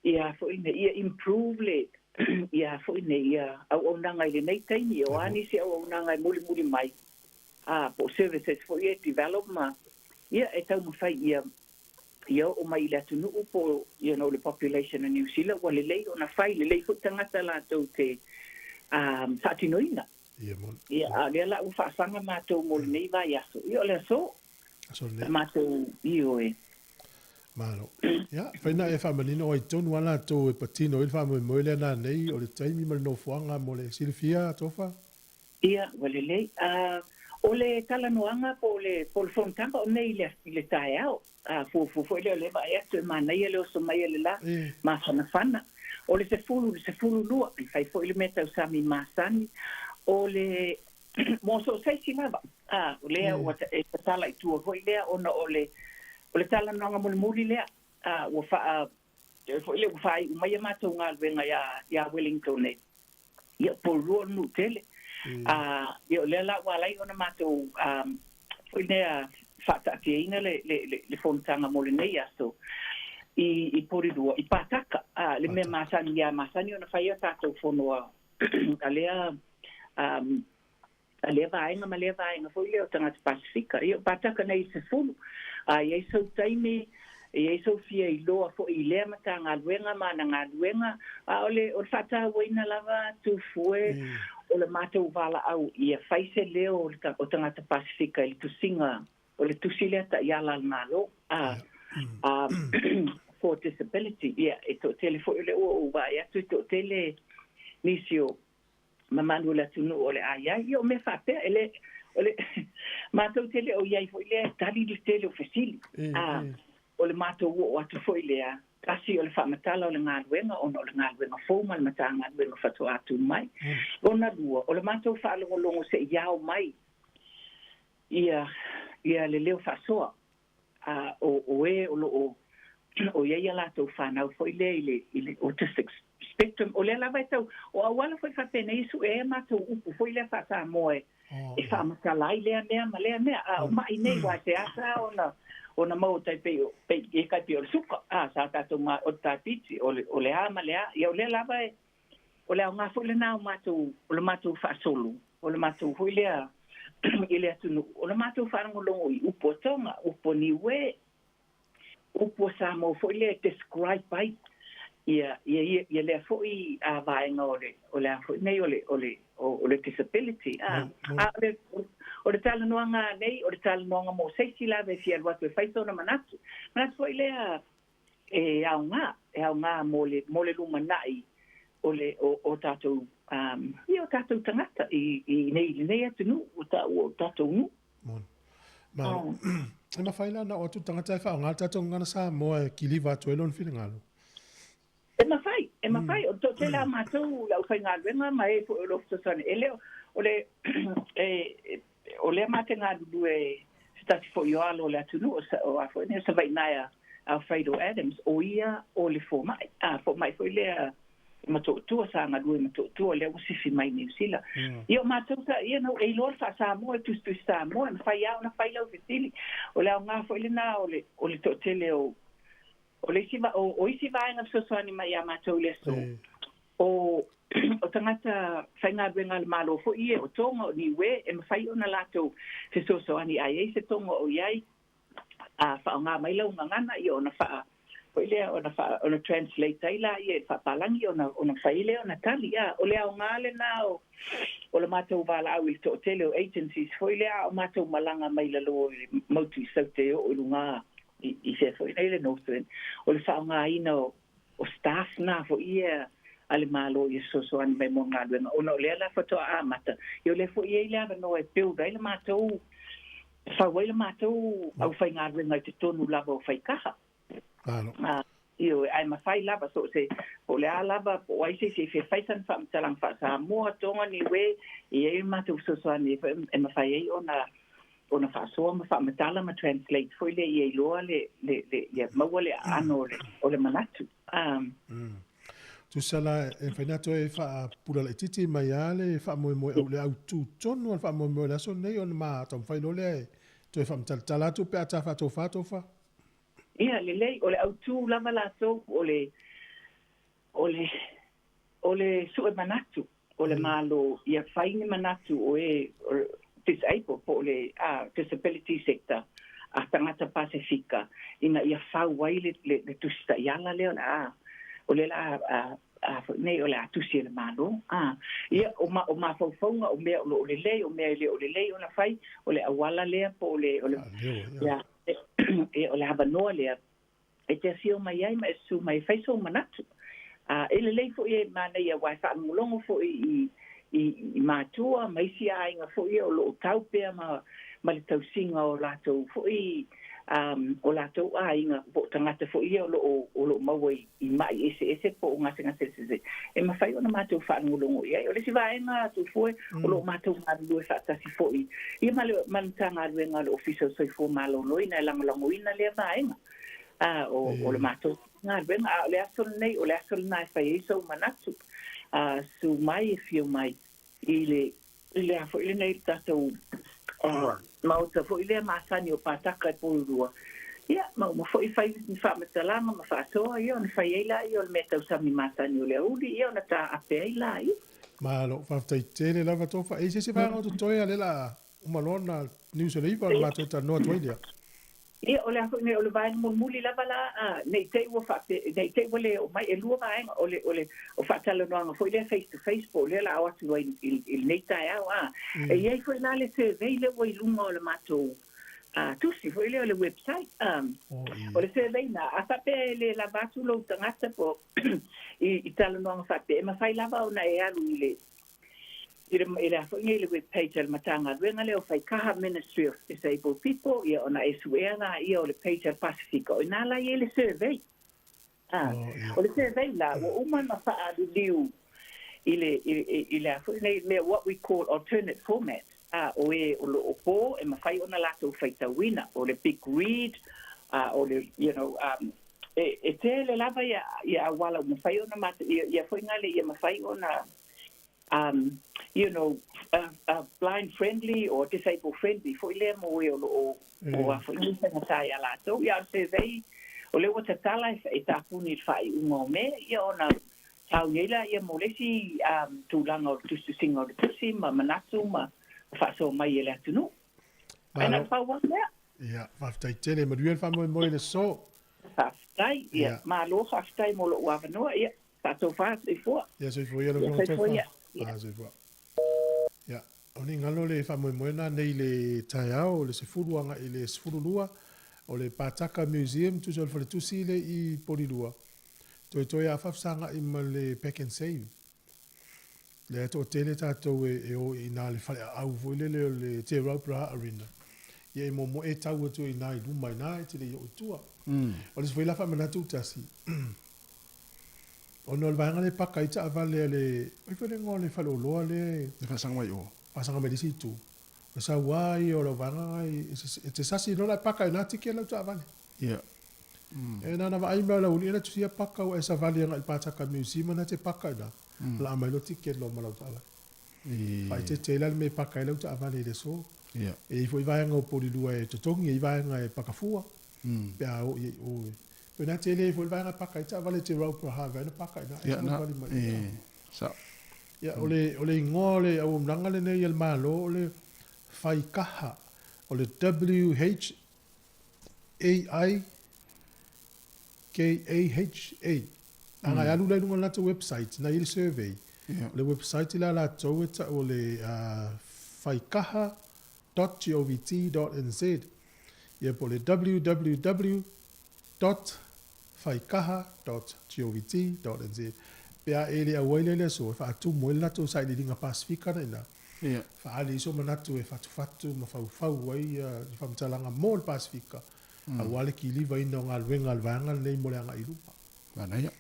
ia foi nei, ia improve le, ia foi nei, ia auaunaga i lenei taimi. O a nisi auaunaga e mulimuli mai, a, po o services foi ia e develop ma, ia e taumafai ia, ia oo mai i le atunuu po o, you know, le population o Niu Sila, ua lelei ona fai, lelei foi tagata latou te faatinoina. Ia, a o lea la ua faasaga matou mo lenei vaiaso. Ia, o le aso. Aso lenei. Matou, ioe. Malo. Ia, fai na e faamanino ai tonu a latou e patino ai le faamoemoe lea nanei o le taimi ma le nofoaga mo le silafia, Tofa? Ia, ua lelei. A, o le talanoaga po o le, po o le fonotaga o nei i le, i le taeao, a fuafua foi lea o lea e vaai atu e manaia le oso mai a le la, mafanafana. O le 10 i le 12, e fai foi le mea tausami masani, o le mo so o se isi lava, a, o lea ua e tatala i tua foi lea ona o le, o le talanoaga mulimuli lea, a, ua faa, foi lea ua faaiu mai a matou galuega iā, iā Wellington nei. Ia, Porirua o le nuu tele. A, ia o lea la ua ala ai ona matou, a, foi lea faataatiaina le, le, le, le fonotaga mo lenei aso i, i Porirua, i Pātaka, a, le mea masani ia masani ona fai a tatou fono a, a lea, a, a lea vaega ma lea vaega foi lea o tagata Pasifika. Ia, o Pātaka nei i le 10, a i ai sou taimi, e i ai sou fia iloa foi i lea Matagaluega ma ana galuega, a o le, o le faatauaina lava Tufue o le matou valaau ia fai se leo o le, o tagata Pasifika i le tusiga, o le tusi lea taiala a le Malo, a, a, for disability. Ia, e toatele foi o lea ua ou vaai atu e toatele nisi o mamalu o le atunuu o le a i ai. Ia, o mea faapea, e le, o le, matou te le o i ai foi lea e tali le tele o fesili. A, o le matou oo atu foi lea, tasi o le faamatala o le galuega ona o le galuega fou ma le Matagaluega faatoa tu mai. Lona lua, o le matou faalogologo se i ao mai ia, ia le leo faasoa a o, o e o lo o o ia ia latou fanau foi lea i le autistic spectrum. O lea lava e tau o auala foi faapenei e suʻe ai matou upu foi lea faa-Samoa e faamatala ai lea mea ma lea mea. A o maʻi nei uae seasa ona maua tai pei pei e kai pei o le suka a sa tatou ma o le taipiti o le a ma le a. Ia o lea lava e o le aoga foi lenā o matou o le matou faasolo o le matou foi lea i le atunuu o le matou faalogologo i upu a Tonga, upu a Niue, upu a Samoa foi lea e describe ai ia ia ia ia lea foi a vaega o le a foi nei o le disability a a o le talanoaga nei o le talanoaga mo se isi lava e fia alu atu e fai sona manatu manatu foi lea e aoga e aoga mo le lumanai o le o tatou ia o tatou tagata i nei lenei atunuu ua taua o tatou nuu. Moni. Malo. E mafai la ona oo atu le tagata e faaaoga le tatou gagana Samoa e kiliva atu ai lona finagalo? E mafai, e mafai. O le toatele a matou le aufaigaluega ma e foi o lo o fesoasoani e le o le e o lea ma te galulue se tasi foi o alo o le atunuu o a foi nei o Savaii naea Alfredo Adams o ia o le fomai a fomai foi lea Motootua sa galue Motootua lea ua sifi mai Niu Sila. Ia o matou sa ia na e iloa le faa-Samoa e tusitusi Samoa e mafai lava ona fai lau fesili. O le aoga foi lenā o le toatele o le isi o isi vaega fesoasoani mai iā matou i le aso o tagata faigaluega a le Malo foi ia o Tonga o Niue e mafai ona latou fesoasoani a i ai se toga o i ai a faaaoga mai lau gagana ia ona faa foi lea ona faa ona translate ai laia i le faapalagi ona fai lea ona tali a o le aoga lenā o le matou valaau i le toatele o agencies foi lea a o matou malaga mai lalo i le motu i Saute e oo i luga i fea foi nei le Northland o le faaaogaina o staff na foi ia a le Malo ia fesoasoani mai mo galuega ona o lea la faatoa amata ia o lea foi e i ai le avanoa e build ai le matou fau ai le matou aufaigaluega i totonu lava o Faikaha. Malo. Ioe, ae mafai lava so o se po o le a lava po o ai se isi e fia fai sana faamatalaga faa-Samoa, Tonga, Niue, e i ai le matou fesoasoani e mafai ai ona faasoa ma faamatala ma translate foi lea ia iloa le ia maua le aano o le manatu. Tusa la e mafai ona toe faapula laitiiti mai lava le faamoemoe au le autu tonu o le faamoemoe o le aso lenei ona ma taumafai loa lea e toe faamatalatala atu pe a ta faatofa tofa. Ia, lelei, o le autū lava latou o le o le o le sue manatu o le Malo ia fai ni manatu o e disabled po o le disability sector a tagata Pasefika ina ia fau ai le tusi taiala lea o le a o lea la a foi nei o le a tusi e le Malo. Ia o ma o mafaufauga o mea o lo o lelei o mea e le o lelei ona fai o le auala lea po o le o le ia e o le avanoa lea e te afio mai ai ma e susu mai e fai sou manatu. A e lelei foi e manaia aua e faalogologo foi i matua ma isi aiga foi ia o lo o tau pea ma le tausiga o latou foi o latou aiga po o tagata foi ia o lo o maua i maʻi eseese po o gasegase eseese e mafai ona matou faalogologo i ai. O le isi vaega Tufue o lo o matou galulue faatasi foi ia ma le Matagaluega o le Ofisa o le Soifua Maloloina e lagolagoina lea vaega o le matou galuega. A o le aso lenei, o le aso lenā e fai ai sou manatu, susu mai e afio mai i le a foi lenei le tatou maota foi lea masani o Pātaka e Porirua. Ia, ma uma foi fai ni faamatalaga ma faasoa, ia ona fai ai laia o le mea tausami masani o le aoauli, ia ona taape ai laia. Malo, faafetai tele lava Tofa. E i ai se isi vaega o totoe a lea o le a uma loa ona news o le 9 ona matou talanoa atu ai lea. Ia, o le a foi nei, o le vaega mulimuli lava la, ne i te i ua faape, ne i te i ua le oo mai, e lua vaega, o le, o le, o faatalanoaga foi lea face to face po o lea o le a o atu ai i lenei taeao, a. E i ai foi la le survey lea ua i luga o le matou tusi foi lea o le website, o le survey lena, a faapea e le lava atu lou tagata po i talanoaga faapea, e mafai lava ona e alu i le i le a foi nei le web page a le Matagaluega lea o Faikaha, Ministry of Disabled People, ia ona e suea laia o le page a le Pasifika, o i ina la i ai le survey. O le survey la, ua uma ona faaliliu i le i le a foi nei mea what we call alternate format, o e o lo o po e mafai ona latou faitauina, o le big read, o le you know E tele lava ia auala ua mafai ona matou ia foi gale ia mafai ona you know blind friendly or disabled friendly foi lea mo e o loo o a foi ni faigata ia latou. Ia o le survey o lea ua tatala e tapuni i le faaiuga o Me ia ona sauni ai laia mo le isi tulaga o le tusitusiga o le tusi ma manatu ma faasoa mai e le atunuu. Ae na o le pau lava lea. Ia, faafetai tele. Manuia le faamoemoe i le aso. Faafetai. Ia, malo faafetai mo lou avanoa. Ia, faatofa soifua. Ia, soifua ia lau Afioga Tofa. Ah, soifua. Ia, o ni galo le faamoemoe na nei le taeao o le 10 agai i le 12 o le Pātaka Museum tusa o le faletusi le i Polilua. Toetoe a faafesagai ma le Pack and Save. Lea e toatele tatou e o i ina le faleaau foi lele o le Te Rauparaha Arena. Ia e momoe e tau atu i ina i luma ina e te le i oo i tua. O le isi foi la faamanatu tasi, ona o le vaega lea e paka ai taavale a le, ai foi le igoa o le faleoloa lea e... Le faasaga mai o. Faasaga mai le isi itu. O le saua ia o lau vaega e te sasi loa la e paka i ina tiki lau taavale. Ia. E na ona vaai mai o le aualii na tusia paka ua e savali agai i le Pātaka Museum na te paka i ina. Laa mai loa ticket loa ma lau taavale. Faaeteete ai la le mea e paka ai lau taavale i le aso. E i ai foi vaega o Polilua e totogi ai vaega e paka fua pe a oo i ai i o. Pe na tele ai foi le vaega e paka ai taavale te Rauparaha vae na paka i ina e savali mai. Ia, o le igoa o le auaunaga lenei a le Malo o le Whaikaha, o le W H A I K A H A. Ana e alu la i luga o le latou website, na i ai le survey. O le website la latou e tau o le whaikaha.govt.nz. Ia po o le www.whaikaha.govt.nz. Pe a e le auai lea i le aso, e faatumu ai le latou sailiiliga Pasifika na ina. Faaali ai so manatu e fatufatu ma faufau ai ni faamatalaga mo le Pasifika, aua le kilivaina o galuega a le vaega lenei mo le agai i luma. Manaia.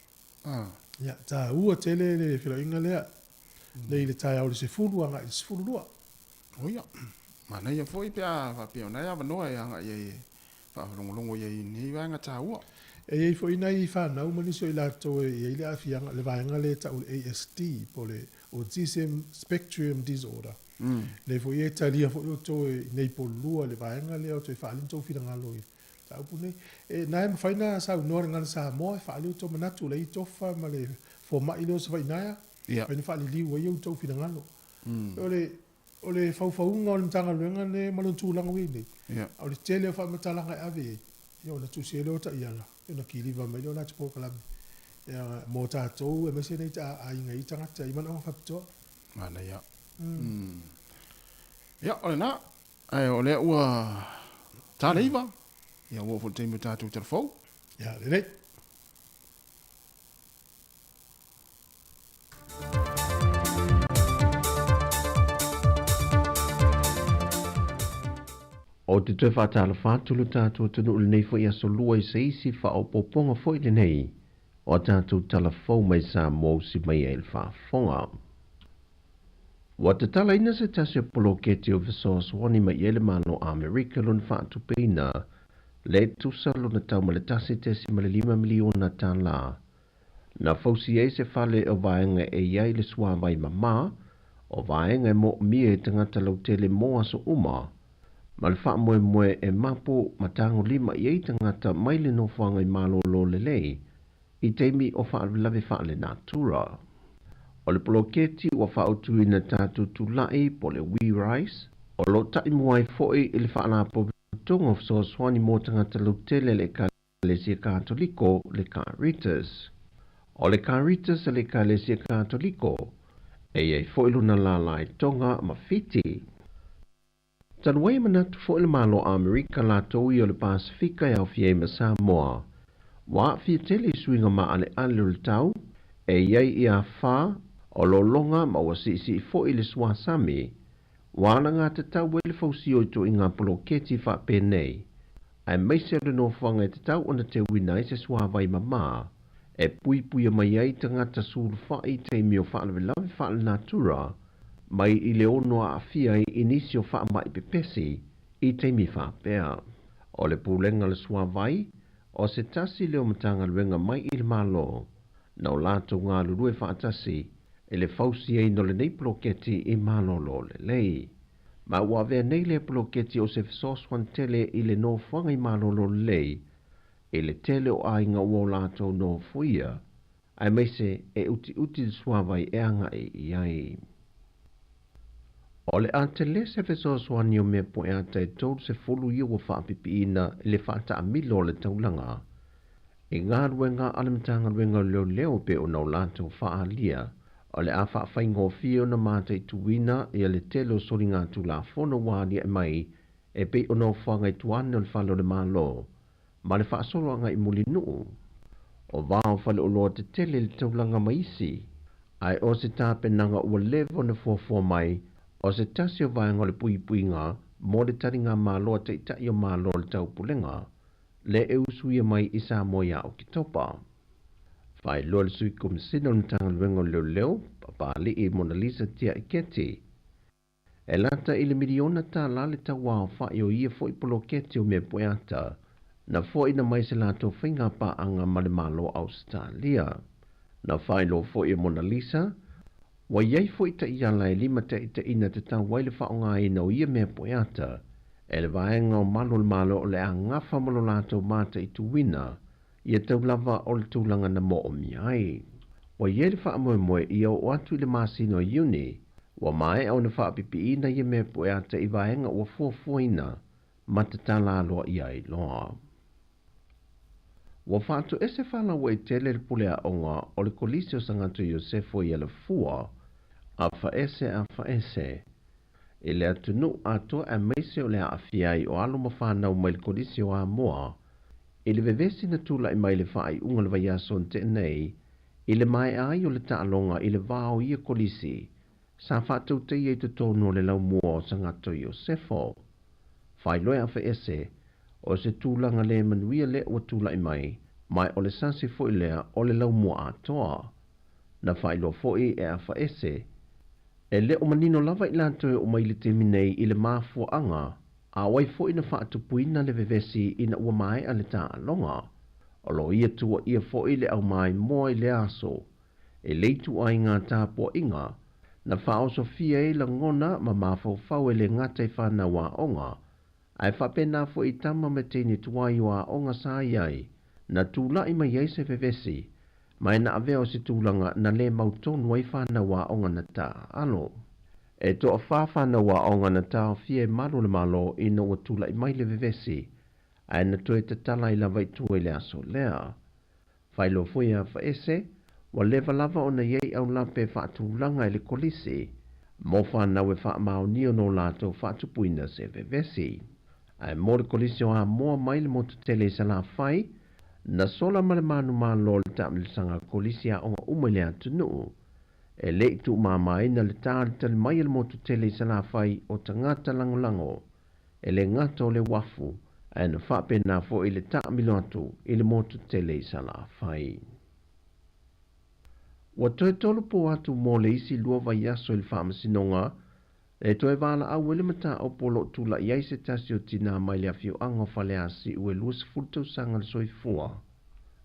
Ah. Ia, taua tele le feloaiga lea, nei i le taeao i le 10 agai i le 12. O ia, manaia foi pe a faapea ona e avanoa e agai ai e faalogologo i ai i lenei vaega taua. E i ai foi nai fanau ma nisi o i latou e i ai le aafiaga, le vaega lea e tau o le ASD, po o le Autism Spectrum Disorder. Nei foi e talia foi outou i nei polulua i le vaega lea o toe faaali ni tou finagalo i le mataupu nei. E, na e mafai ona saunoa i le Gagana Samoa e faaali outou manatu, lea i tofa ma le fomai lea o Savaii-naea, mafai ona faaliliu ai outou finagalo. O le O le faufauga o le Matagaluega lenei ma lona tulaga ua i ai nei, o le tele o faamatalaga e ave i ai, ia ona tusi ai lea o taiala, ia ona kiliva mai lea o latou polokalame ia mo tatou aemaise nei aiga i tagata i manaoga faapitoa. Manaia. Ia, o lena. Ae o lea ua ta le 9, ia ua oo foi i le taimi o tatou telefou. Ia, lelei. Ou te toe faatalofa atu lo tatou atunuu i lenei foi aso lua i se isi faaopoopoga foi lenei o a tatou tala fou mai Samoa usi mai ai le faafofoga. Ua tatalaina se tasi o poloketi o fesoasoani mai i ai le Malo Amerika lona faatupeina le tusa lona tau ma le 1.5 miliona tālā Na fausi ai se fale o vaega e i ai le suāwai mamā, o vaega e moomia e tagata lautele mo aso uma, ma le faamoemoe e mapo ma tagolima i ai tagata mai le nofoaga i malōlō lelei i taimi o faalavelave faalenatura. O le poloketi ua faautuina tatou tula'i po o le We Rise, o lo o taimua ai foi i le Faalapotopotoga o Fesoasoani mo Tagata Lautele a le Ekalesia Katoliko, le Caritas. O le Caritas a le Ekalesia Katoliko, e i ai foi lona lālā i Tonga ma Fiti. Talu ai e manatu foi le Malo Amerika latou ia o le Pasefika e aofia ai ma Samoa, ua aafia tele i suiga maaleale o le tau, e i ai i afa, o lologa ma ua siisii foi le suasami, ua alagatatau ai le fausia o ituaiga poloketi faapenei, aemaise o le nofoaga e tatau ona teuina ai se suāwai mamā e puipuia mai ai tagata sulufai i taimi o faalavelave faalenatura mai i le ono aafia ai i nisi o faamai pepesi i taimi faapea. O le Pulega o le Suāwai, O se tasi lea o Matagaluega mai i le Malo na o latou galulue faatasi i le fausiaina o lenei poloketi i malolo lelei. Ma ua avea nei lea poloketi o se fesoasoani tele i le nofoaga i malolo lelei i le tele o aiga ua o latou nofoia, aemaise e utiuti le suavai e agai i ai. O le a tele se fesoasoani o mea poeata e 30 ia ua faapipiina i le faataamilo o le taulaga i galuega a le Matagaluega o Leoleo e pei ona o latou faaalia o le a faafaigofie ona mataituina ia le tele o soligatulafono ua aliae mai e pei o nofoaga i tua ane o le fale o le Malo ma le faasolo agai i Mulinuu. O vao faleoloa tetele i le taulaga ma isi, ae o se tapenaga ua leva ona fuafua mai o se tasi o vaega o le puipuiga mo le taligamalo a Taitai o Malo o le Taupulega le e usuia mai i Samoa ia Oketopa. Faailoa le Sui Komesina o le Matagaluega o Leoleo, Papali'i Monalisa Tiaiketi, E lata i le miliona tālā le tauaofa'i o ia foi poloketi o mea poeata na foaina mai se latou faiga paaga ma le Malo o Ausetalia. Na faailoa foi e Monalisa, ua i ai foi taiala e limataitaiina tatau ai le faaaogaina o ia mea poeata e le vaega o malu o le Malo o le a gafa ma lo latou mataituina ia tau lava o le tulaga na moomia ai. Ua i ai le faamoemoe ia oo atu i le masina o Iuni, ua maea ona faapipiina ia mea pueata i vaega ua fuafuaina ma tatala aloaia ai loa. Ua faatoese faalauaitele le pule aoga o le Kolisi o Sagato Iosefo i Alafua, afaese afaese, i le atunuu atoa aemaise o le aafia ai o alo ma fanau mai le Kolisi o Amoa i le vevesi na tulai mai i le faaiuga o le vaiaso na tea nei i le maea ai o le taaloga i le va o ia Kolisi sa faatautaia i totonu o le laumua o Sagato Iosefo. Faailoa afaese o se tulaga le manuia lea ua tulai mai, ma o le sasi foi lea o le laumua atoa. Na faailoa foi e afaese E le o manino lava i latou e oo mai i le taimi nei i le mafuaaga a o ai foi na faatupuina le vevesi ina ua maea le taaloga. O lo o ia tuuaia foi le aumaimoa i le aso e le ituaiga tapuaiga na faaosofia ai lagona ma mafaufau e le gata i fanau aoga ae faapena foi i tama ma teine tuai o aoga sa i ai na tulai mai ai se vevesi ma e na avea o se tulaga na le mautonu ai fanau aoga na taaalo. E toafā fanau aoga na taofia e malu o le Malo ina ua tulai mai le vevesi, ae na toe tatala ai lava i tua i le aso lea. Faailoa foi e Afaese, ua leva lava ona i ai aulape e faatulaga i le kolisi mo fanau e faamaonia no latou faatupuina se vevesi. Ae mo le kolisi o Amoa mai le motu tele i Salafai, na sola ma le manumalo le taamilosaga kolisi aoga uma i le atunuu. E le i tuumamaina le talitali mai a le motu tele i Salafai o tagata lagolago e le gata o le uafu ae na faapena foi le taamilo atu i le motu tele i Salafai. Ua toe tolopo atu mo le isi lua vaiaso i le Faamasinoga e toe valaau ai le mataupu o lo o tulai ai se tasi o tinā mai le afioaga o Faleasiu e 20 tausaga le soifua.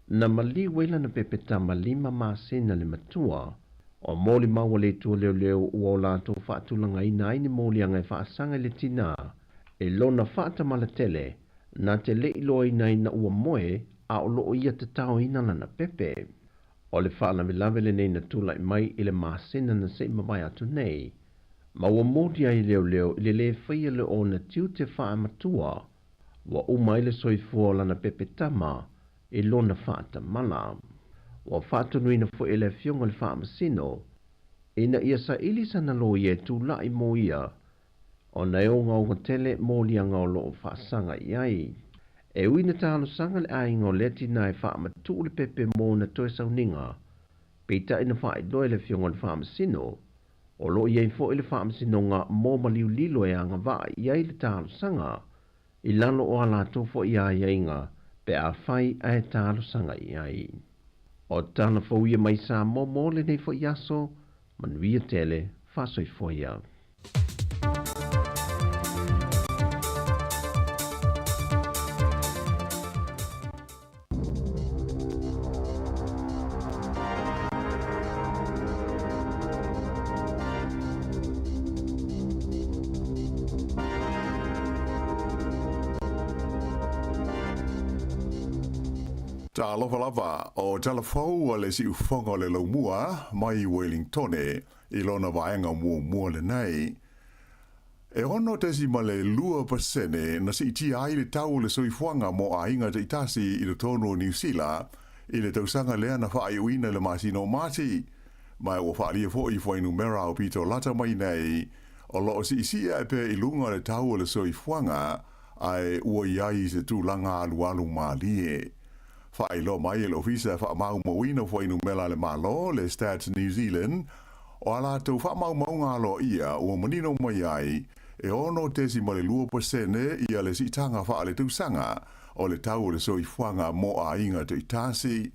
Na maliu ai lana pepetama lima masina le matua. O molimau a le Atua leoleo ua o latou faatulagaina ai ni moliaga e faasaga i le tinā e lona faatamalatele na te le iloaina ina ua moe a o lo o ia tataoina lana pepe. O le faalavelave lenei na tulai mai i le masina na se i mavae atu nei, ma ua moli ai leoleo i le lē faia le ona tiute faamatua ua uma ai le soifua o lana pepe tama i lona faatamala. Ua faatonuina foi e le Afioga i le Faamasino ina ia saili sana loia e tulai mo ia ona e ogaoga tele moliaga o lo o faasaga i ai. E ui na talosaga le aiga o lea tinā e faamatuu le pepe mo ona toe sauniga, peitai na faailoa e le Afioga i le Faamasino, o lo o i ai foi le Faamasinoga mo maliu lilo e agavaa i ai le talosaga i lalo o a latou foi aiaiga pe afai ae talosaga i ai. O tala fou ia mai Samoa mo lenei foi aso, manuia tele, faasoifua ia. Talofa lava, o tala fou a le siufoga o le laumua mai Wellingtone i lona vaega muamua lenei. E 6.2% na siitia ai le tau o le soifuaga mo aiga taitasi i totonu o Niu Sila i le tausaga lea na faaiuina i le masina o Mati, ma ua faaalia foi i fuainumera aupito lata mai nei, o lo o siisii ae pea i luga le tau o le soifuaga, ae ua i ai i se tulaga alualu malie. Faailoa mai e le Ofisa e Faamaumauina Fuainumera a le Malo, le Stats New Zealand, o a latou faamaumauga aloaia ua manino mai ai, e 6.2% ia le siitaga faaletausaga o le tau o le soifuaga mo aiga taitasi.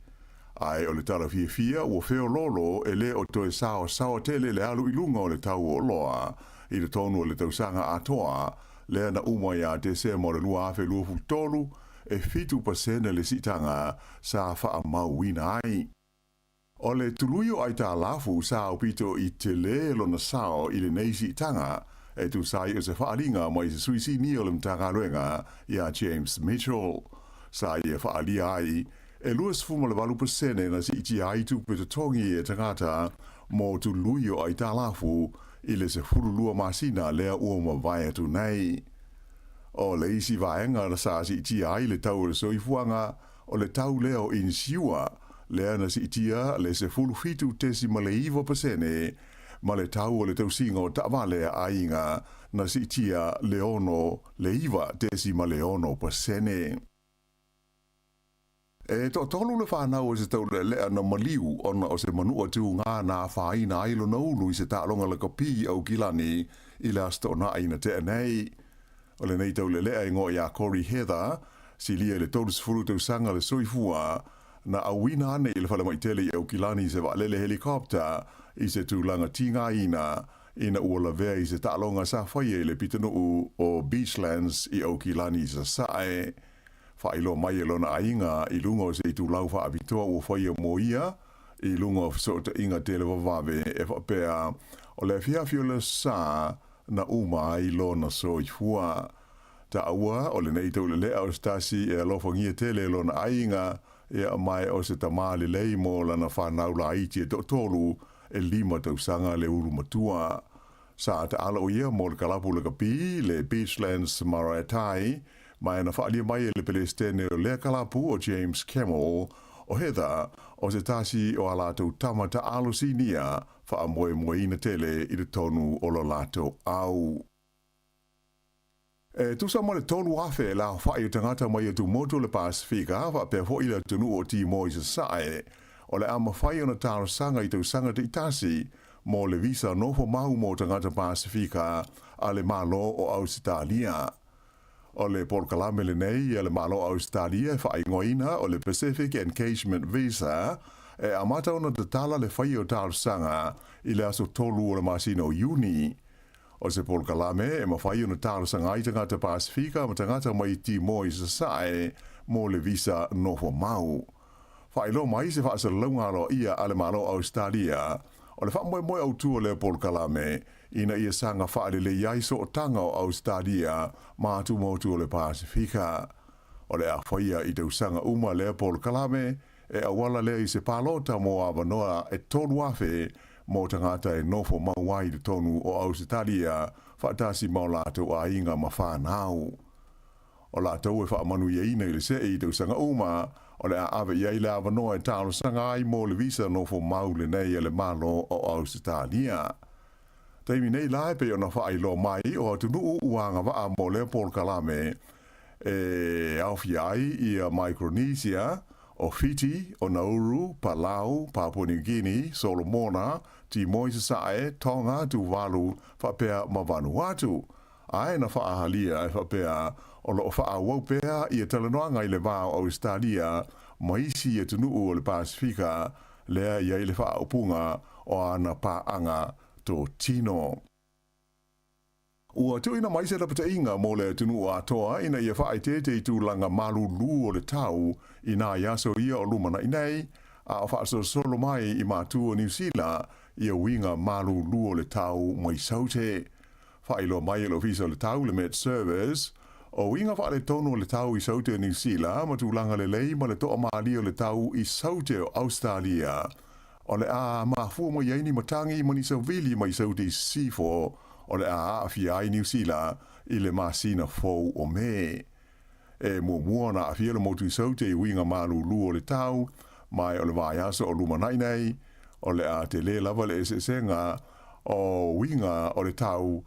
Ae o le tala fiafia ua feoloolo e le o toe saosaoa tele le alu i luga o le tau o oloa i totonu o le tausaga atoa lea na uma ia Tesema o le 2023, e 7% le siitaga sa faamauina ai. O le tului o aitalafu sa aupito i tele lona sao i lenei siitaga, e tusa ai o se faaaliga mai se sui sinia o le Matagaluega ia James Mitchell. Sa ia faaalia ai, e 28% na siitia ai tupe totogi e tagata mo tului o aitalafu i le 12 masina lea ua mavae atu nei. O le isi vaega sa siitia ai le tau o le soifuaga, o le tau lea o inisiua, lea na siitia le 17.9% ma le tau o le tausiga o taavale a aiga na siitia le 6 le 9.6%. E toatolu le fanau o se taulealea na maliu ona o se manua tuga na afaina ai lona ulu i se taaloga lakapi i Aukilani i le Aso Toonai na tea nei. O lenei taulealea e igoa ia Corey Heather, silia i le 30 tausaga le soifua, na auina ane i le falemai tele i Aukilani i se vaalele helicopter i se tulaga tigaina ina ua lavea i se taaloga sa faia i le pitonuu o Beachlands i Aukilani i Sasae. Faailoa mai e lona aiga i luga o se itulau faapitoa ua faia mo ia i luga o fesootaiga televavave e faapea, o le afiafi o le aso Sa na uma ai lona soifua. Taua o lenei taulelea o se tasi e alofagia tele e lona aiga, ia mae o se tamā lelei mo lana fanau laiti e toatolu, e 5 tausaga le ulu matua. Sa taalo o ia mo le kalapu lakapi, le Beachlands Maraetai, ma e na faaalia mai e le Pelesitene o lea kalapu o James Camel, o Heather, o se tasi o a latou tama taalo sinia, faamoemoeina tele i totonu o lo latou au. E tusa ma le 3,000 le aofai o tagata mai atumotu o le Pasefika faapea foi le atunuu o Timor i Sasae, o le a mafai ona talosaga i tausaga taitasi mo le visa nofo mau mo tagata Pasefika a le Malo o Ausetalia. O le polokalame lenei a le Malo o Ausetalia e faaigoaina o le Pacific Engagement Visa e amata ona tatala le faia o talosaga i le aso 3 o le masina o Iuni. O se polokalame e mafai ona talosaga ai tagata Pasefika ma tagata mai Timor i Sasae mo le visa nofo mau. Faailoa mai se faasalalauga aloaia a le Malo o Ausetalia o le faamoemoe autu o lea polokalame ina ia saga faalelei ai sootaga o Ausetalia ma atumotu o le Pasefika. O le a faia i tausaga uma lea polokalame e auala lea i se palota mo avanoa e 3,000 mo tagata e nofo mau ai i totonu o Ausetalia faatasi ma o latou aiga ma fanau. O latou e faamanuiaina i le see i tausaga uma, o le a ave i ai le avanoa e talosaga ai mo le visa nofo mau lenei a le Malo o Ausetalia. Taimi nei la e pei ona faailoa mai o atunuu ua agavaa mo lea polokalame e aofia ai ia Micronesia, o Fiti, o Nauru, Palau, Papua New Guinea, Solomona, Timor i Sasae, Tonga, Tuvalu, faapea ma Vanuatu. Ae na faahalia e faapea o lo o faaauau pea ia talanoaga i le va o Ausetalia ma isi atunuu o le Pasefika lea i ai le faaupuga o ana paaga totino. Ua tuuina mai se lapataiga mo le atunuu atoa ina ia faaeteete i tulaga malūlū o le tau i nai aso ia o lumanai nei, a o faasolosolo mai i matu o Niu Sila ia uiga malūlū o le tau mai Saute. Faailoa mai e le Ofisa o le Tau, le Met Service, O uiga faaletonu o le tau i Saute o Niu Sila ma tulaga lelei ma le toamalie o le tau i Saute o Ausetalia o le a mafua mai ai ni matagi ma ni savili mai Saute i Sisifo o le a aafia ai Niu Sila i le masina fou o Me. E muamua ona aafia le motu i Saute i uiga malūlū o le tau, ma o le vaiaso o lumanai nei, o le a telē lava le eseesega o uiga o le tau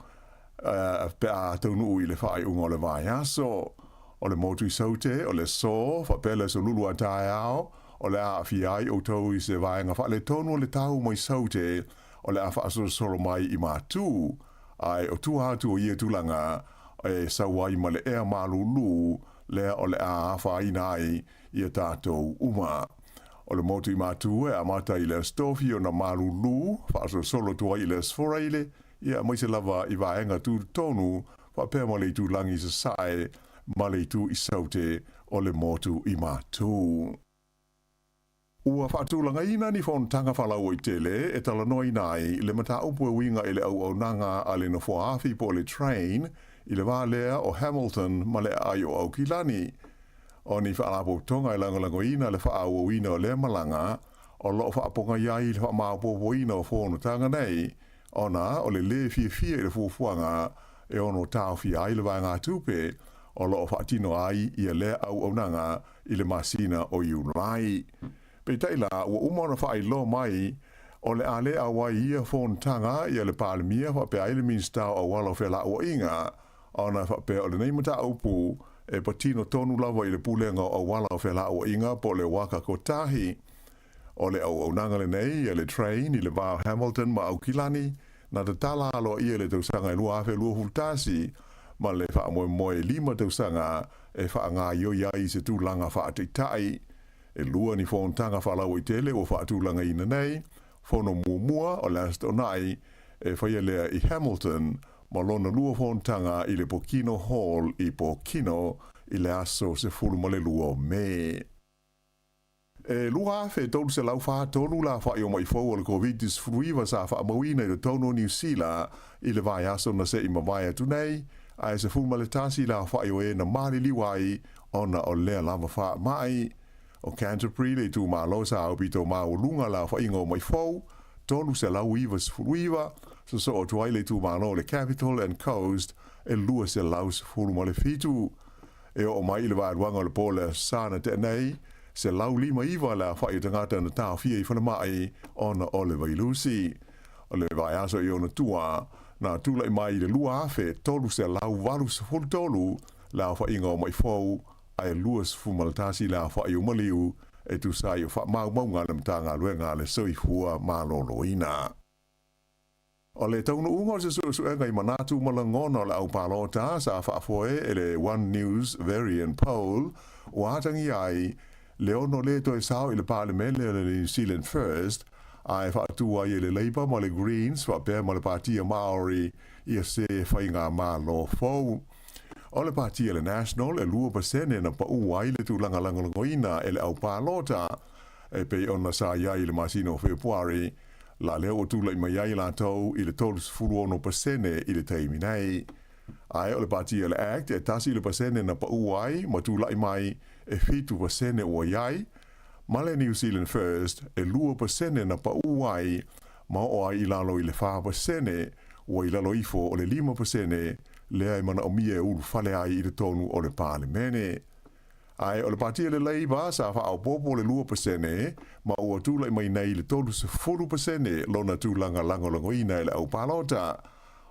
pe a taunuu i le faaiuga o le vaiaso. O le motu i Saute, o le aso, faapea le aso Lulu a taeao, o le a aafia ai outou i se vaega faaletonu o le tau mai Saute o le a faasolosolo mai i Matu, ae o tua atu o ia tulaga e sau ai ma le ea malūlū lea o le a afaina ai ia tatou uma. O le motu i Matu e amata i le Aso Tofi ona malūlū, faasolosolo atu ai i le Aso Faraile, ia aemaise lava i vaega tutotonu faapea ma le itulagi i Sasae ma le itu i Saute o le motu i Matu. Ua faatulagaina ni fonotaga faalauaitele e talanoaina ai le mataupu e uiga i le auaunaga a le nofoa afi po o le train i le va lea o Hamilton ma le aai o Aukilani. O ni faalapotopotoga e lagolagoina le faaauauina o lea malaga o lo o faapogai ai le faamaopoopoina o fonotaga nei ona o le lē fiafia i le fuafuaga e ono taofia ai le vaegatupe o lo o faatino ai ia lea auaunaga i le masina o Iulai. Peitai la, ua uma ona faailoa mai o le a lē auai i ia fonotaga ia le Palemia faapea ai le Minisita o Auala o Felauaiga, ona e faapea o lenei mataupu e patino tonu lava i le Pulega o Auala o Felauaiga po o le Waka Kotahi. O le auaunaga lenei ia le train i le va o Hamilton ma Aukilani na tatala aloaia i le tausaga e 2021 ma le faamoemoe e 5 tausaga e faagaioi ai i se tulaga faataitai. E lua ni fonotaga faalauaitele ua faatulagaina nei, fono muamua o le Aso Toonai e faia lea i Hamilton ma lona lua fonotaga i le Pokino Hall i Pokino i le aso 12 o Me. E 2,343 la afa'i o ma'i fou o le Koviti-19 sa faamauina i totonu o Niu Sila i le vaiaso na se'i mavae atu nei, ae 11 la afa'i o e na maliliu ai ona o lea lava faama'i. O Canterbury le itumalo sa aupito maualuga la afa'iga o ma'i fou, 399, sosoo atu ai le itumalo o le Capital and Coast e 217. E oo mai i le vaeluaga o le po o le Aso Sa na tea nei, 159 le afa'i o tagata na taofia i falemai ona o le vailusi. O le vaiaso i ona tua, na tula'i mai i le 2,383 le aofa'iga o ma'i fou, ae 21 le aofa'i o maliu e tusa ai o faamaumauga a le Matagaluega a le Soifua Maloloina. O le taunuuga o se suesuega i manatu ma lagona o le au palota sa faafoe e le One News Verian Poll ua atagia ai le ono lē toe sao i le Palemene o le New Zealand First ae faatū ai e le Labour ma le Greens faapea ma le Patia Māori ia se faigamalo fou. O le Patia le National e 2% na paʻū ai le tulaga lagolagoina e le au palota e pei ona sa i ai i le masina o Fepuari la lea ua tula'i mai ai latou i le 36% i le taimi nei. Ae o le Patia le Act e 1% na paʻū ai ma tula'i mai e 7% ua i ai, ma le New Zealand First e 2% na paʻū ai ma oo ai i lalo i le 4% ua i lalo ifo o le 5% lea e manaomia e ulufale ai i totonu o le Palemene. Ae o le Patia le Labour sa faaopoopo le 2% ma ua tula'i mai nei i le 30% lona tulaga lagolagoina e le au palota.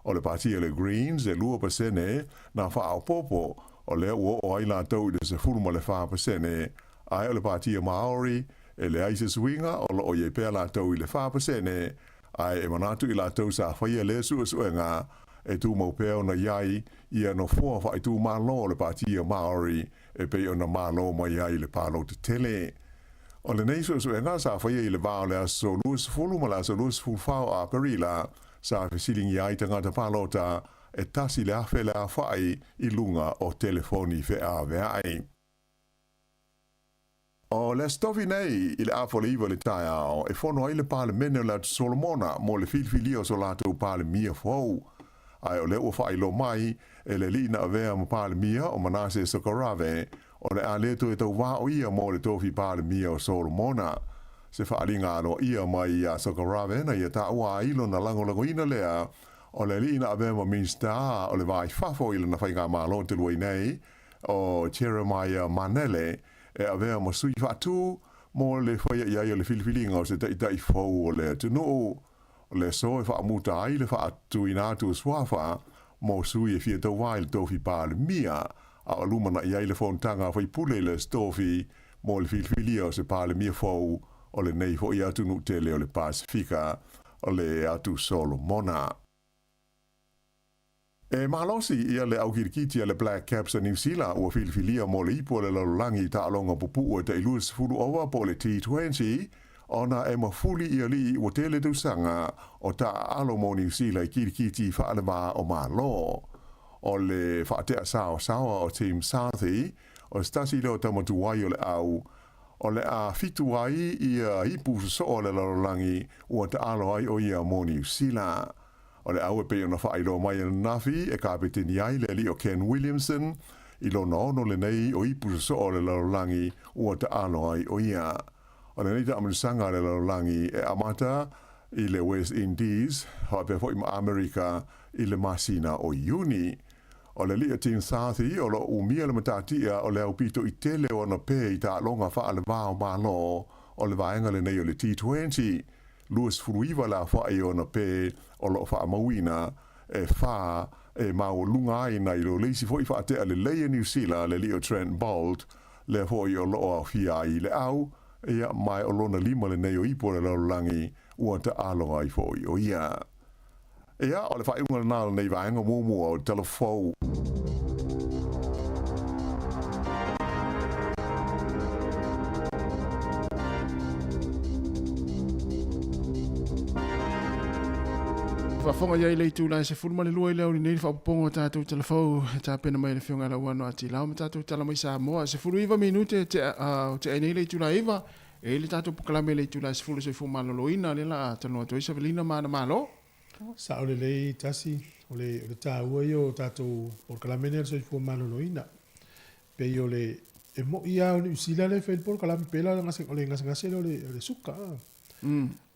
O le Patia le Greens e 2% na faaopoopo, o lea ua oo ai latou i le 14%, ae o le Patia Maori e leai se suiga o lo o i ai pea latou i le 4%, ae e manatu i latou sa faia lea suesuega e tumau pea ona i ai ia nofoa faaitumalo o le Patia Maori e pei ona malo mai ai i le palota tele. O lenei suesuega sa faia i le va o le aso 20 ma le aso 24 o Aperila, sa fesiligia ai tagata palota e 1,000 le afa'i i luga o telefoni feavea'i. O le Aso Tofi nei i le 8:30 i le taeao e fono ai le Palemene o le Atu Solomona mo le filifilia o so latou Palemia fou. Ae o lea ua faailoa mai e le alii na avea ma Palemia o Manase Sokarave, o le a le toe tauvā o ia mo le tofi Palemia o Solomona. Se faaaliga aloaia mai iā Sokarave na ia taua ai lona lagolagoina lea o le alii na avea ma Minisita o le Va i Fafo i lana faigamalo talu ai nei, o Jeremiah Manele, e avea ma sui faatu mo le faia i ai o le filifiliga o se taitai fou o le atunuu. O le aso e faamuta ai le faatuina atu o suafa mo sui e fia tauva i le tofi Palemia, a o lumanai ai le fonotaga a faipule i le aso tofi mo le filifilia o se Palemia fou o lenei foi atunuu tele o le Pasefika, o le Atu Solomona. E malosi ia le au kirikiti a le Black Caps a Niu Sila ua filifilia mo le ipu o le lalolagi i taaloga pupuu e tai 20 ova po o le T20 ona e mafuli i alii ua tele tausaga o taaalo mo Niu Sila i kirikiti faaleva o Malo. O le faatea saosaoa o Tim Southee o se tasi lea o tama tuai o le au o le a fitu ai ia ipu sosoo a le lalolagi ua taalo ai o ia mo Niu Sila. O le au e pei ona faailoa mai ananafi e kapeteni ai le alii o Ken Williamson i lona ono lenei o ipu sosoo o le lalolagi ua taalo ai o ia. O lenei taamilosaga a le lalolagi e amata i le West Indies faapea foi ma Amerika i le masina o Iuni. O le alii o Tim Southee o lo o umia le matatia o le aupito i tele o ana pē i taaloga faaleva o Malo o le vaega lenei o le T20. 29 le aofai o ana pē o lo o faamauina, e whā e maualuga ai nai lo le isi foi faatea lelei a Niu Sila le alii o Trent Boult, lea foi o lo o aofia ai i le au, ia, mae o lona lima lenei o ipu o le lalolagi ua taalo ai foi o ia. Ia, o le faaiuga lena o lenei vaega muamua o le Tala Fou. Faafofoga i ai le itula e 12 i le aoauli nei le faaopoopoga o tatou tala fou e tapena mai e le Afioga ia Lauano Atilao ma tatou tala mai Samoa. 19 minute o tea ai nei le itula e 9, e i ai le tatou polokalame i le itula e 10 le soifua maloloina lea la a talanoa atu ai Savelina ma ana Malo. Sao lelei tasi, o le, o le taua ia o tatou polokalame nei o le soifua maloloina. Pei o le, e mo'i lava o Niu Sila lea e fai ai le polokalame, pei la o le gasegase lea o le, o le suka.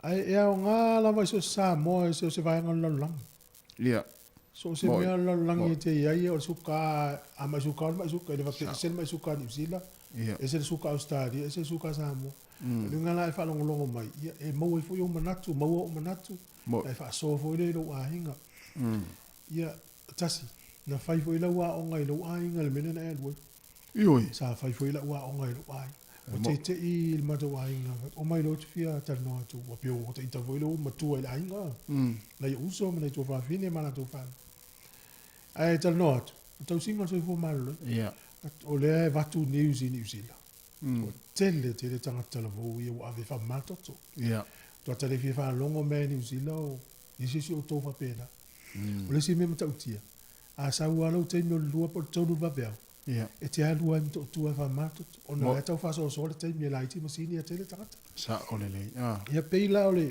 Ae e aoga lava i so o se Samoa i so o se vaega o le lalolagi. Ia. So o se mea o le lalolagi e te i ai, o le suka, a mai suka o le mai suka, e le faapea ese le mai suka a Niu Sila, ese le suka a Ausetalia, ese le suka a Samoa. O le uiga la e faalogologo mai, ia e maua ai foi ou manatu, maua ou manatu, e faasoa foi lea i lou aiga. Ia, tasi, na fai foi lau aoga i lou aiga i le mea lea na e alu ai. Ioe. Sa fai foi lau aoga i lou aiga. Ua teitei le matou aiga, omai loa ou te fia talanoa atu, ua pei ua ita foi lou matua i le aiga, nai ou uso ma nai tuafafine ma latou fanau. Ae talanoa atu, o tausiga o le soifua maloloina. Ia. O lea e avatu news i Niu Sila. Ua tele tele tagata talavou ia ua ave e faamama toto. Ia. Tagata le fia faalogo mea i Niu Sila o isi isi outou faapena. O le isi mea matautia, a sau lava lou taimi o le 2 po o le 3 i le vaveao, Ia. e te alu ai ma toatua e faamama toto, ona o la e tau faasoasoa le taimi e laiti masini a tele tagata. Sao lelei. Ah. Ia pei la o le,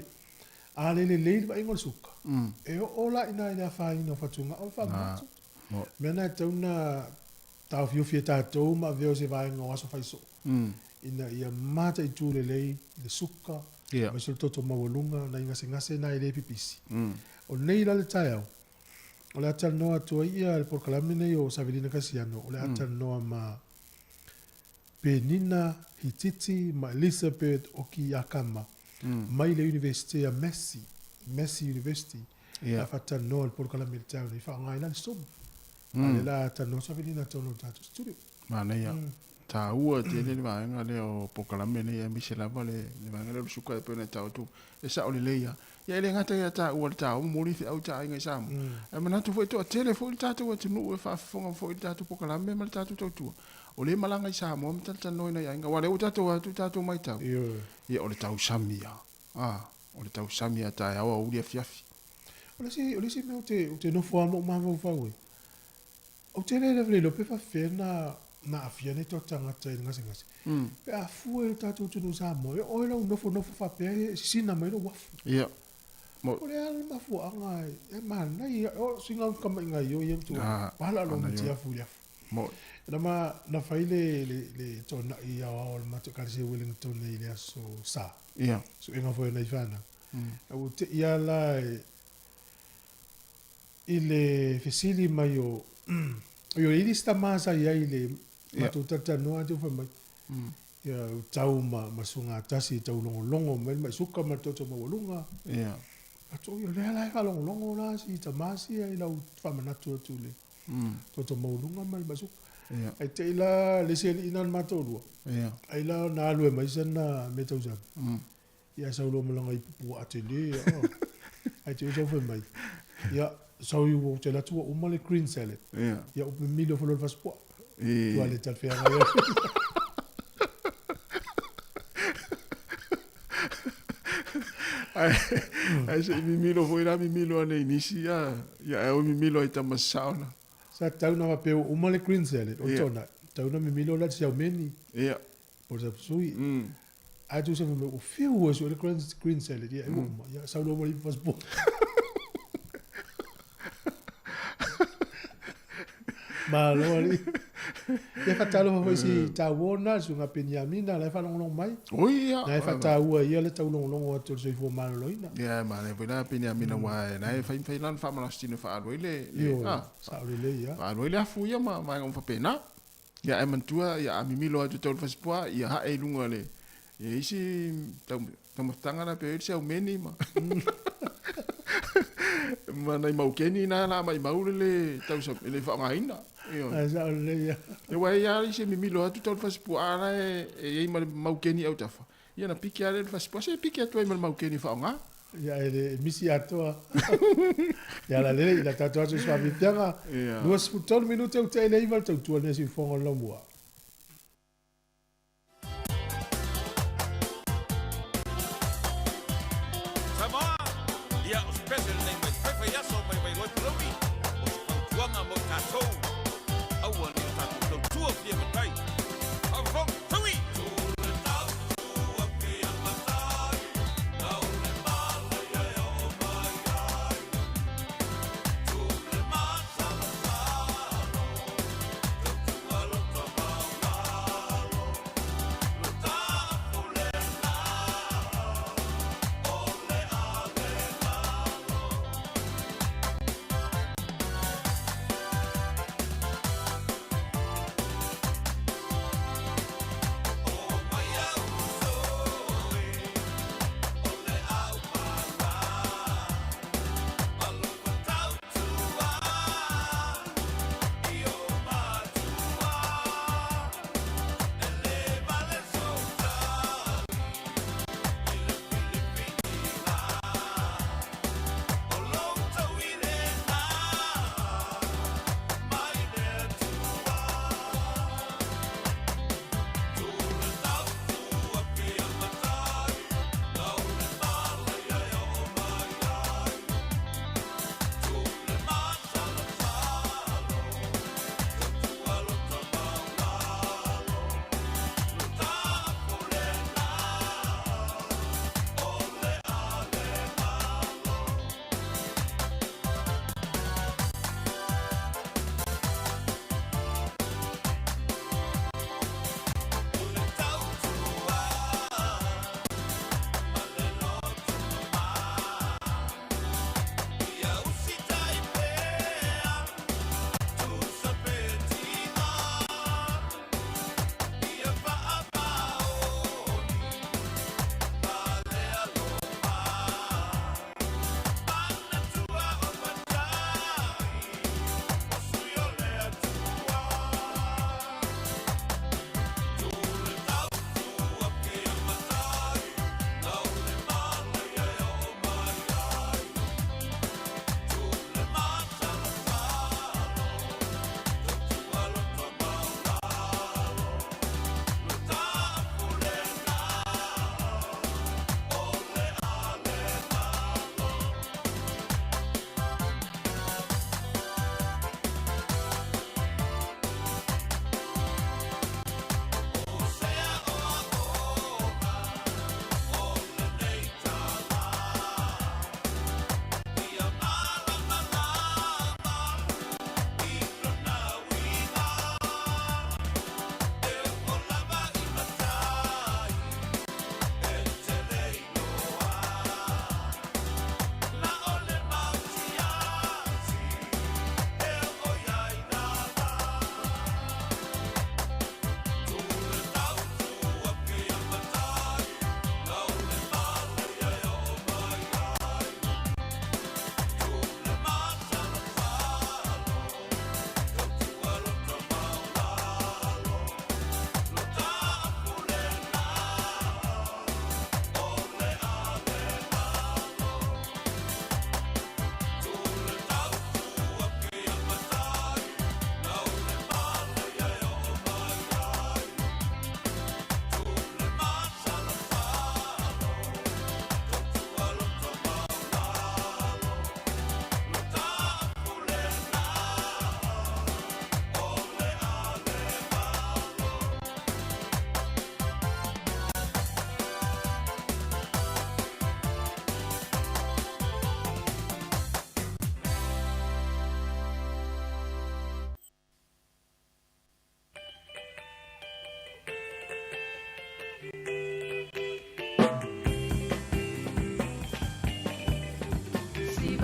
a le lelei le vaaiga o le suka, e oo la i ina i le afaina o fatugao le faamama toto. Mo. Mea na e tatau ona taofiofi e tatou ma avea o se vaega o aso faisoo, ina ia mataitu lelei le suka, aemaise o le toto maualuga, nai gasegase na e le pipisi. O nei la le taeao, o le a talanoa atu ai ia le polokalame nei o Savelina Kasiano, o le a talanoa ma Penina Hititi ma Elizabeth Okiakama mai le Universite a Massey, Massey University, Ia. a faatalanoa i le polokalame i le taeao nei, faaaoga ai la le Zoom. A lea la a talanoa Savelina tonu o le tatou studio. Manaia. Taua tele le vaega lea o polokalame nei aemaise lava le vaega lea o le suka e pei ona e tau atu e sao lelei lava. Ia e le gata ia taua le taua momoli feau i taaiga i Samoa, ae manatu foi e toatele foi le tatou atunuu e faafofoga foi i le tatou polokalame ma le tatou tautua. O lea e malaga i Samoa ma talatalanoa i nai aiga, aua o lea ua tatou o atu i tatou matau, ia o le tausami lava, a, o le tausami lava taeao aoauli afiafi. O le isi, o le isi mea ou te, ou te nofo lava ma ou mafaufau ai, ou te le lava le iloa pe faapefea na, na aafia nei tagata i le gasegase. Pe a fua i le tatou atunuu Samoa, e oo i lou nofonofo faapea e sisina mai lou afu. Ia. O le a le mafuaaga e manaia o siga kamaiga i ia tu pala lo mati afu le afu. Na ma na fai le le le tona'i aoao o le matou Ekalesia i Wellington i le aso Sa. Suega foi o nai fanau. Ua te'i lava la i le fesili mai o o i ai isi tama sa i ai i le matou talatalanoa atu fai mai ia tau ma ma sugatasi e taulogologo mai le maisuka ma le toto maualuga. Atu o lea la e faalogologo la si tama sia i lau faamanatu atu i le toto maualuga ma le maisuka. Ae te i la le isi alii na le matou lua. Ai la na alu e mai sana mea tausami. Ia sau loa ma lana ipu puaa tele oh. Ae te i sau fai mai. Ia sau i ua te alu atu ua uma le green salad. Ia ou mimilo foi loa i le fasipuaa. Ua le talafeagai ai. Ae se i mimilo foi la mimilo ane i nisi ia ae o mimilo ai tama sasao na. Sa tatau ona faapea ua uma le green salad o tona, tatau ona mimilo la le siaumeni. Po o le sapasui. Ae tusa fai mai ua fiu e sue le green salad ia ua uma. Ia sau loa ma le ipu fasipuaa. Malo alii. Ia faatalofa foi i si taua ona le susuga Peniamina la e faalogologo mai. Oi ia. Na e faataua e ia le taulogologo atu o le soifua maloloina. Ia manaia foi la Peniamina aua na e fai fai lana faamalositino e faaalu ai le Ioe, sao lelei a. Faaalu ai le afu ia ma vaega uma faapena. Ia ae manatua ia a mimilo atu tau le fasipuaa ia hae i luga le ia isi taumafataga la pe oi le siaumeni ma ma nai maukeni na la maimau le le tau le faaaogaina. Ioe. Ae sao lelei a. Aua e i ai isi e mimilo atu tau le fasipuaa la e i ai ma le maukeni autafa. Ia na piki lava lea i le fasipuaa, se piki atu ai ma le maukeni e faaaoga. Ia e le misi atoa. Ia la lelei, ina tatou aso i se faafiafiaga. 23 minute ua tea i le 9 le tautua lenei siufofoga o le Laumua. Samoa, ia o se pese lenei mai faifai aso mai Vailoa i Palauli, o se fautuaga mo i tatou, aua ne i o tatou tautua fia matai. Faafofoga, taui!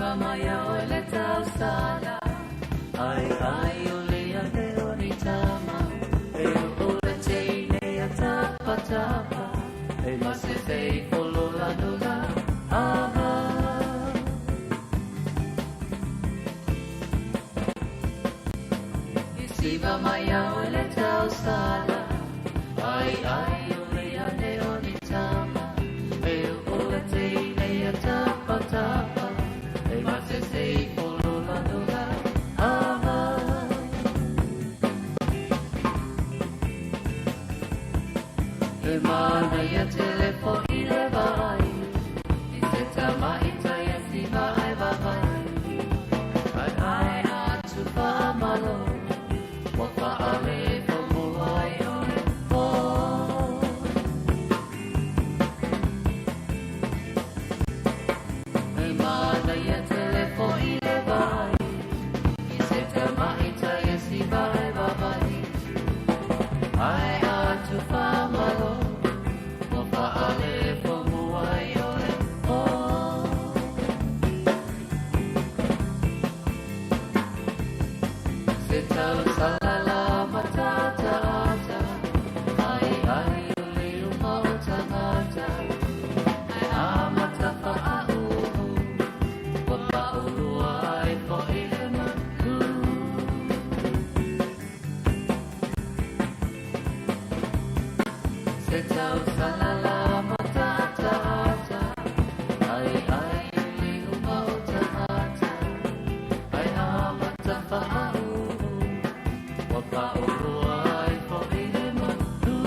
siva mai o le tausala Ai ai o le ane o ni tama E o le teine a tapa tapa E mase sei folola nola Ava I siva mai o le tausala Ai ai o le ane o ni tama E o le teine a tapa tapa E mase sei folola nola Ava E mana ia telefo i le vai I se tama i tai e siva ai vavai Ai ai atu whaamalo Wa whaale whamua ai o le pō E mana ia telefo i le vai I se tama i tai e siva ai vavai Ai atu whaamalo Wa whaale whamua ai o le pō Se tau salala matata ata Ai ai o le uma o tangata Ai a matafa a uhu Wa paulua ai fo i le manu Se tau salala matata ata Ai ai o le uma o tangata Ai a matafa a uhu Wa paulua ai fo i le manu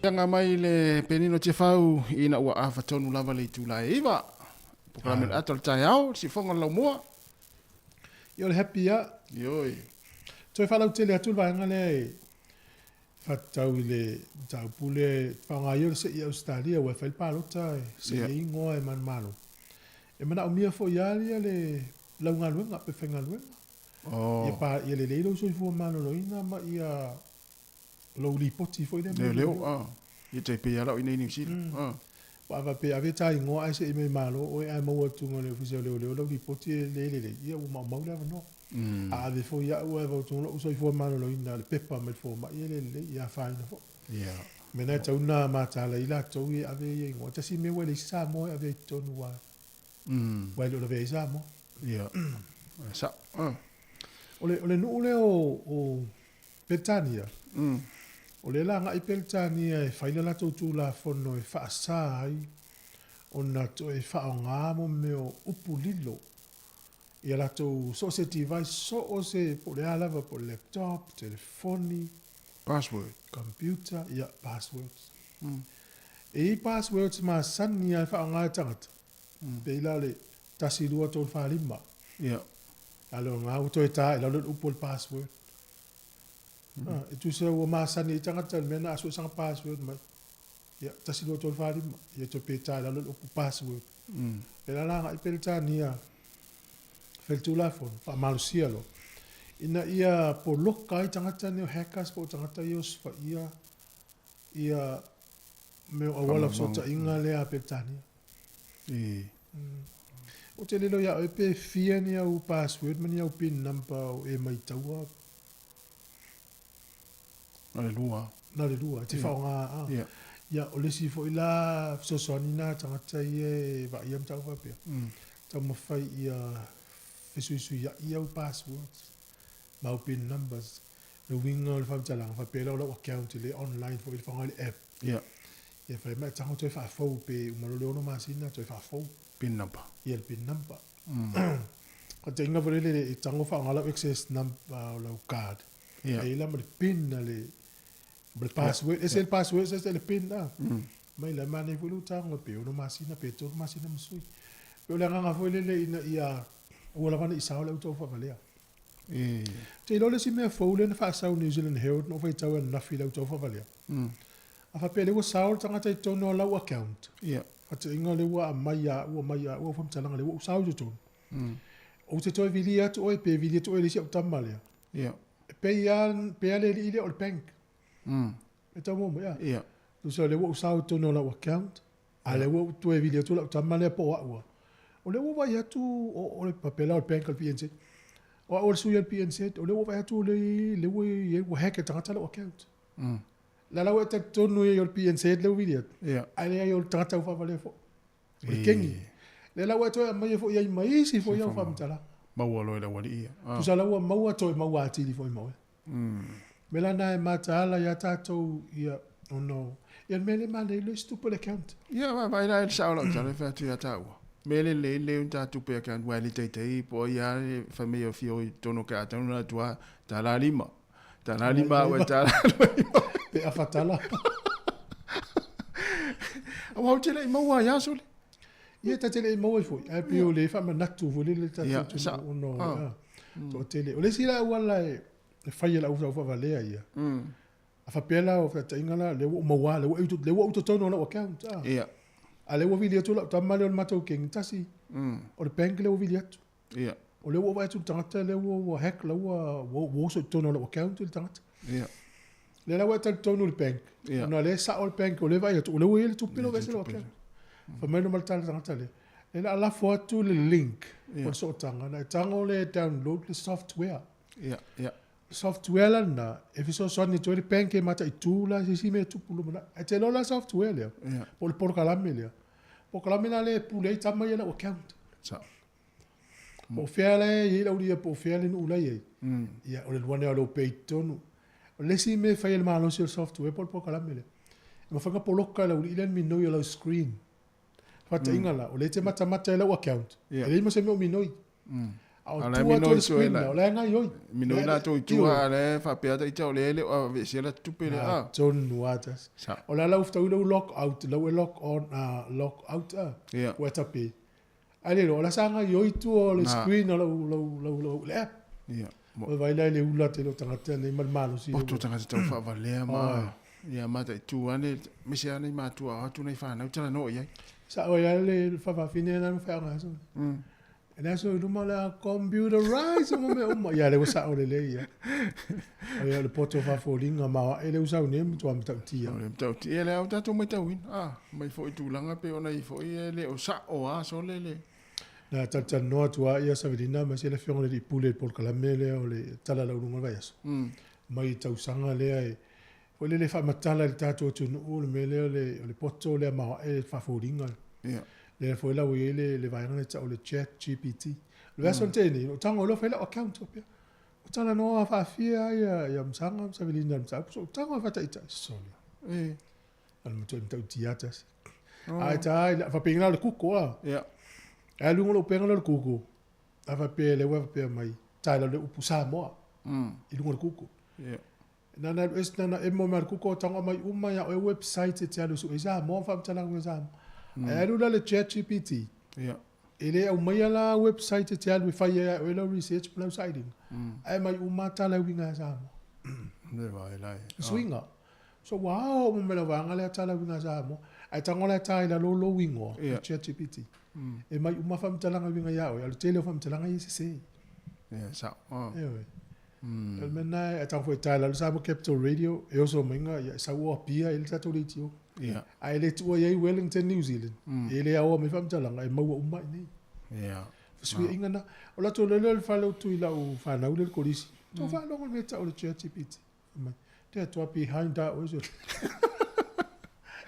Tanga mai le penino te fau ina ua afa tonu lava le itula e iva. Programe le ato le taeao, sifoga le laumua. Ia o le happy a. Ioi. Toe faalautele atu le vaega lea e faatatau i le mataupu lea e faaaoga ai o le se'i a Ausetalia ua e fai le palota e se'i ai igoa e manumalo. E manaomia foi lava ia le laugaluega pe faigaluega. Ia pa ia lelei lou soifua maloloina ma ia lou lipoti foi lea mai Leo leo ah. Ia tai pei ala o inei New Zealand. Ah. Ua faapea ave ta igoa ae se'i mai malo oe ae maua atu le ofisa o leoleo lau lipoti e le lelei, ia ua maumau le avanoa. A ave foi au ae vautuga lou soifua maloloina le pepa mai le fomai e le lelei, ia afaina foi. Mea na e tatau ona mataala ai latou ia e ave ia igoa. Tasi mea ua e leai se Samoa e ave ai i totonu aua ua e le o lavea ai Samoa. Ia. Sa. O le, o le nuu lea o, o Peretania, o lea la agai Peretania e fai le latou Tulafono e faasa ai ona toe faaaoga mo mea o upu lilo i a latou so o se device, so o se, po o le a lava, po o le laptop, telefoni, Password. computer, ia, passwords. E i ai passwords masani lava e faaaoga e tagata, pei la o le 1, 2, 3, 4, 5. Ia. A o lena ua toe ta i lalo le upu o le password. E tusa ua masani ai tagata i le mea na a sue sana password mai. Ia, 1, 2, 3, 4, 5. Ia toe pe ta i lalo le upu password. Le la la agai Peretania fai le Tulafono, faamalosia loa, ina ia poloka ai tagata nei o hackers po o tagata ia osofaia ia mea o auala fesootaiga lea a Peretania. Ou te lilo ia oe pe fia ni au password ma ni au pin number o e maitaua. Na le lua. Na le lua, e te faaaoga a. Ia, o le isi foi la fesoasoani na a tagata ia e vaaia mataupu faapea, taumafai ia fesuisuiai au passwords ma au pin numbers. Le uiga o le faamatalaga, faapea la o lau account e le online foi i le faaaoga i le app. Ia fai mai e tago toe faafou pe uma loa le 6 masina toe faafou. Pin number. Ia le pin number. Faataitaiga foi lele e tago faaaoga lau access number o lau card. Ia. E i la ma le pin a le ma le password. Ese le password, ese le pin a. Mai la e manaia foi lou tago pe 6 masina pe 3 masina ma sui. Pe o le agaga foi lele ina ia aua lava ne i sao le au taufaavalea. Ou te iloa le isi mea fou lea na faasau New Zealand Herald na ou faitau ananafi i le au taufaavalea. A faapea lea ua sao le tagata i totonu o lau account. Faataitaiga lea ua aumai ia au, aumai ia au au faamatalaga lea ua ou sao i totonu. Ou te toe vilia atu oe pe vili atu oe i le isi au tama lea. Ia. E pei lava, pei lava le alii lea o le bank. E tau maua mai, a? Ia. Tusa o lea ua ou sao i totonu o lau account, a o lea ua ou toe vili atu lau tama lea po o au lava. O lea ua ou vaai atu o le faapea la o le bank o le PNZ. O au o le sui o le PNZ, o lea ua ou vaai atu o lea ua i ai, ua hack e tagata lau account. La la ua e talitonu i ai o le PNZ lea ua vili atu, ae leai o le tagata ua foi. O le kengi. Lea la ua e toe aumaia foi i ai ma isi foi au faamatalaga. Maua loa e le aualii ia. Tusa la ua maua toe maua atili foi ma oe. Mea la na e mataala ia tatou ia ona o ia le mea lea e manaia le isi tupe o le account. Ia vaai la i le sao o lau tala e fai atu ia taua. Mea lelei lelei ona ta tupe account aua e le taitai po o ai lava le fai mai e fia o i totonu o ke a tau na atu lava $5. $5 au e $5. Pe afa tala. Aua ou te le i maua ai aso le. Ia ta te le i maua ai foi. Ae pei o le faamanatu foi lele tatou atunuu ona o le toatele. O le isi la auala e fai e lau faavalea ia. A faapea la o feataiga la, lea ua ou maua, lea ua ou totonu o lau account. Ia. A lea ua vili atu lau tama lea o le matou kengi tasi. O le bank lea ua vili atu. Ia. O lea ua ou vaai atu i le tagata lea ua hack la ua ua oso i totonu o lau account le tagata. Ia. Lea la ua e talitonu i le bank. Ia. Ona o lea e sao le bank, o lea e vaai atu, o lea ua i ai le tupe lea ua aveese lau account. Fai mai loa ma le tala tagata lea, lea o le a lafo atu le link o le sootaga, ona e tago lea e download le software. Ia, ia. Software la lena, e fesoasoani atu ai le bank e mataitu la se isi mea e tupu lumanai. Ae te iloa la le software lea, po o le polokalame lea. Polokalame la lea e pule ai tama ia lau account. Sao. Po o fea la e i ai lau lia, po o fea le nuu la e i ai. Ia, o le lua lea o lou pay tonu. O le isi mea e fai e le malosi o le software po o le polokalame lea, e mafai ona poloka e le aualii lea le minoi o lau screen. Faataitaiga la, o lea e te matamata i lau account, e leai ma se mea o minoi. A o tua atu o le screen la, o la e gaioi. Minoi latou i tua, a o la e faapea ita o lea e le o aveesea la tupe lea. A tonu lava tasi. O le a lau fetaui lau log out, lau e log on, log out a, ua e tape. Ai le iloa, o la sa gaioi tua o le screen o lau, lau, lau, lau, le app. Ia. Oi vai la i le ula tele o tagata nei ma le malosi. Poto tagata tau faavalea ma ia mataitu ane, aemaise lava nai matua o atu nai fanau talanoa i ai. Sao ai lava le faafafine lena ma feaga aso. E le aso i luma o le a computerize uma mea uma. Ia lea ua sao lelei ia. O ia o le poto faafoliga maoae lea ua sau nei matua matautia. O le matautia lea ua tatou matauina. Ah, mai foi tulaga pei ona i foi e le o sao lava sole le. Na talatalanoa atu lava ia Savelina ma se le afioga i le alii pule i le polokalame lea o le Tala Lauluga o le Vaiaso. Mai i tausaga lea e foi lele faamatala i le tatou atunuu le mea lea o le poto lea maoae faafoliga. Ia. Lea foi la ua i ai le vaega lea e tau o le Chat GPT. O le vaiaso na tea nei, na ou tago loa fai lau account faapea. Ua talanoa faafia ai ia Masaga ma Savelina i le mataupu, so ou tago e faataitai, sole. O le matuai matautia lava tasi. Ae ta ai, faapena la o le Google a. Ia. Ae alu i luga o lou upega lea o le Google, a faapea lea ua faapea mai, ta i lalo le upu Samoa i luga o le Google. Ia. Na na alu ese, na na emo mai le Google tago aumai uma ia oe website e te alu e sue ai Samoa ma faamatalaga mai Samoa. Ae alu la le Chat GPT, e le aumaia la website e te alu e fai ai oe lau research ma lau sailiga, ae aumai uma tala e uiga ia Samoa. Le vai lai. Suiga. So ua ao uma mai lau vaega lea tala e uiga ia Samoa. Ae tago la e ta i lalo lou igoa i Chat GPT. E aumai uma faamatalaga e uiga ia oe, a o le tele o faamatalaga ia e sese. Ia, sao. Ioe. O le mea lena e tau foi tae lalo Samoa Capital Radio e oso mai nga ia sau o Apia i le tatou leitio. Ia. Ae le tuua i ai Wellington New Zealand. E le aoa mai faamatalaga e maua uma i inei. Ia. Fesuiaiga na. O latou lele o le fale o tui lau fanau lele kolisi. Tou faalogo i le mea e tau o le Chat GPT. Fai mai, te atoa behind a oe sole.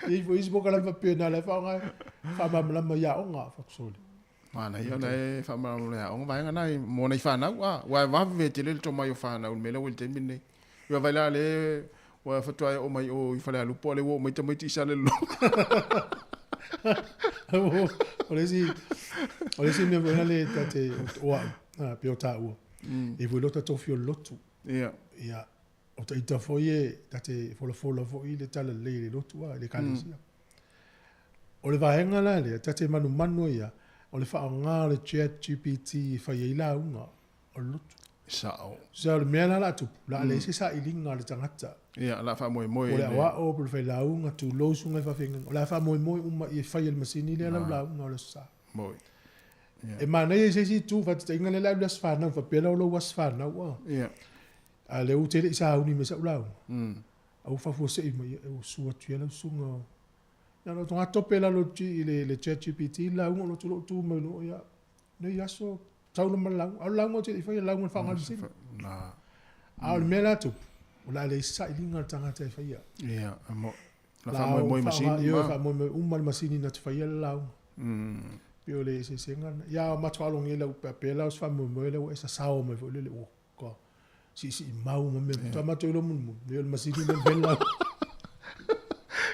E i ai foi isi polokalame faapena la e faaaoga e faamalamalama i aoga, fai atu sole. Manaia ona e faamalamalama i aoga vaega na mo nai fanau a ua e vave tele le tomai o fanau i le mea lea ua i le taimi lenei. Ia vaai la le ua faatoa e oo mai o i Falealupo a lea ua oo mai tamaiti i Salelologa. O le isi o le isi mea foi lea ta te o au pei o taua e foi lota tofi o le lotu. Ia. Ia o ita foi e ta te folafola foi le talalelei i le lotu a i le ekalesia. O le vaega la lea, ta te manumanu ai ia, o le faaaoga o le Chat GPT e fai ai lauga o le lotu. Sao. So o le mea la o le a tupu, o le a leai se sailiga a le tagata. Ia, o le a faamoemoe i le. Po o le aoao, po o le failauga, tulou susuga i faafeagaiga, o le a faamoemoe uma i e fai e le masini lea lau lauga o le Aso Sa. Moi. E manaia i se isi itu faataitaiga lea o le a alu i le aso fanau faapea la o lou aso fanau a. A o lea ou te le i sauni mai sau lauga. A ua faafuasei mai, ia ua susu atu ia lau susuga o. Na ona toga tope i lalo i le chat GPT le lauga o lo o tu mai loa, ia, nei aso tau le ma le lauga. A o le lauga ou te le i faia, lauga o le faagalusina. A o le mea la tupu, o le a leai se sailiga a le tagata e faia. Ia, mo, la faamoemoe i masini. Ioe, faamoemoe uma le masini na te faia le lauga. Pei o le eseesega lena. Ia, a matou faalogo i lau pea la o se faamoemoe lea ua e sasao mai foi lele, ua ka siisii mau ma mea. Faatoa matou iloa mulimuli, leai o le masini lea na fai le lauga.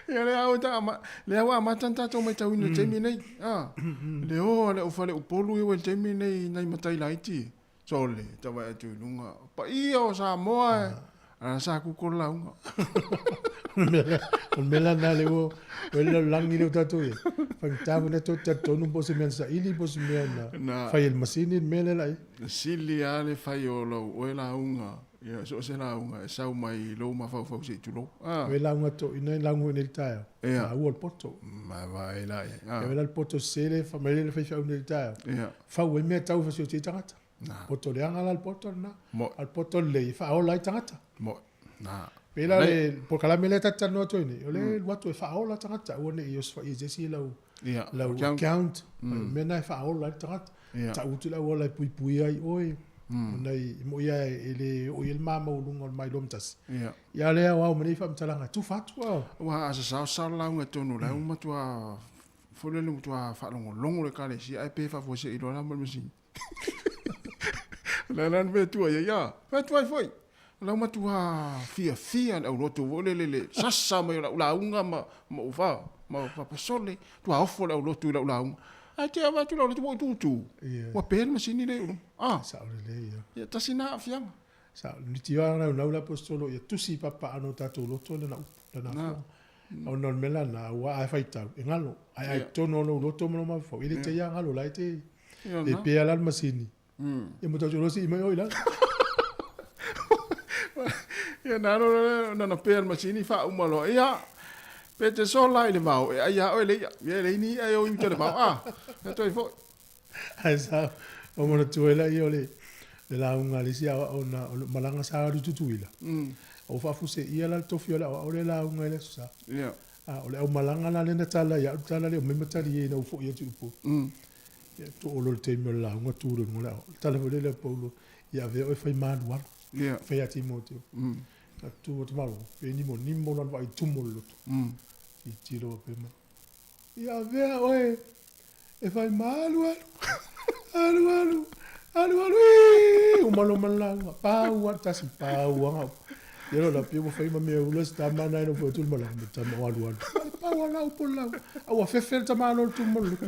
Ia lea ua ta ama, lea ua amata ona tatou matauina i le taimi nei. Ah, le o a le aufale Upolu ia ua i le taimi nei nai matai laiti. Sole, tau vaai atu i luga. Paia o Samoa e. A sa kuko le lauga. O le mea la lena lea ua ua le lalolagi lea ua tatou i ai. Faigata foi lea tou te talitonu po o se mea na saili po o se mea na fai e le masini le mea lea la i ai. Sili lava le fai o lau oe lauga, ia so o se lauga e sau mai i lou mafaufau se i tulou. O e lauga toeaina e lauga foi nei i le taeao, maua le poto. Ma vaai la i ai. E la le poto sese le fai mai le faifeau nei i le taeao. Fau ai mea tau fasioti ai tagata. Poto leaga la le poto lena. A o le poto lelei e faaola ai tagata. Mo. Na. Pei la le polokalame lea ta te talanoa atu ai nei, o le alu atu e faaola tagata, aua ne i osofaia e se isi lau lau account. O le mea lena e faaola ai le tagata. Tau atu le auala e puipuia ai oe. Ona e moni lava e le oo i ai le ma maualuga o le mailoa ma tasi. Ia o lea e aoao mai nei faamatalaga, tufa atu. Aua a sasao sasao le lauga i totonu o le au matua foi lele matua faalogologo le ekalesia ae pe faafuasei loa la ma le masini. O le ala na fai ai ai, fai atu ai foi. O lau matua fiafia le aulotu foi lele le sasa mai o lau lauga ma ma ou fa ma fapasole, tua ofo le aulotu i lau lauga. Ae te ava atu le aulotu ua ou tutu. Ua pe le masini lea i luma. Ah. Sao lelei ia. Ia tasi na aafiaga. Sao, niti lava naunau le aposetolo ia tusi i papaano o tatou loto lana upu, lana afoga. Ona o le mea lena, aua a faitau, e galo. Ae a i totonu o lou loto ma lou mafaufau, e le te ia galo, la e te e pea la le masini. Ia mo tatou loa sii mai oe i lalo. Ia na alo na na pea le masini faauma loa. Ia, pe te sola i le vao, e ai lava oe le i'a. Ia e leai ni i'a e o i uta i le vao. A, ia toe foi. Ae sa o manatua ai laia o le lauga a le isi aoao na o le malaga sa alu i Tutuila. Ua faafuseia la le tofi o le aoao lea lauga i le Aso Sa. A o le aumalaga la lea na tala ia au le tala lea o mai tali ai ina ua foi atu i Upolu. Ia too loa le taimi o le lauga tu loa i luga o le aoao. Le tala foi lea a Paulo, ia avea oe e fai malualu. Fai ia Timoteo. Na tu atu malo, pe nimo nimo lana vaai tumu o le loto. Tilotilo faapea mai. Ia avea oe e fai malu alu, alu alu, alu alu, ii, uma loa ma le lauga, pau lava le tasi, pau lava gau. Ia loa la pei ua fai ma mea ula si tama na ina foi atu le malaga ma le tama o alu alu. Pau lava la upu o le lauga. A ua fefe le tama loa le tumu ma le luku.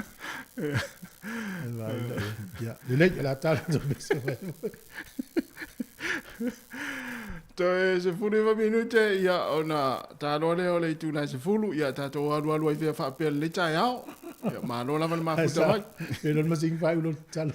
Ia, lelei, o le a tala atu pese mai. Toe 19 minute, ia, ona taloa lea o le itula e 10, ia tatou alualu ai fea faapea lenei taeao. Ia, malo lava le mafuta mai. E lona masini faaiu lona tatalo.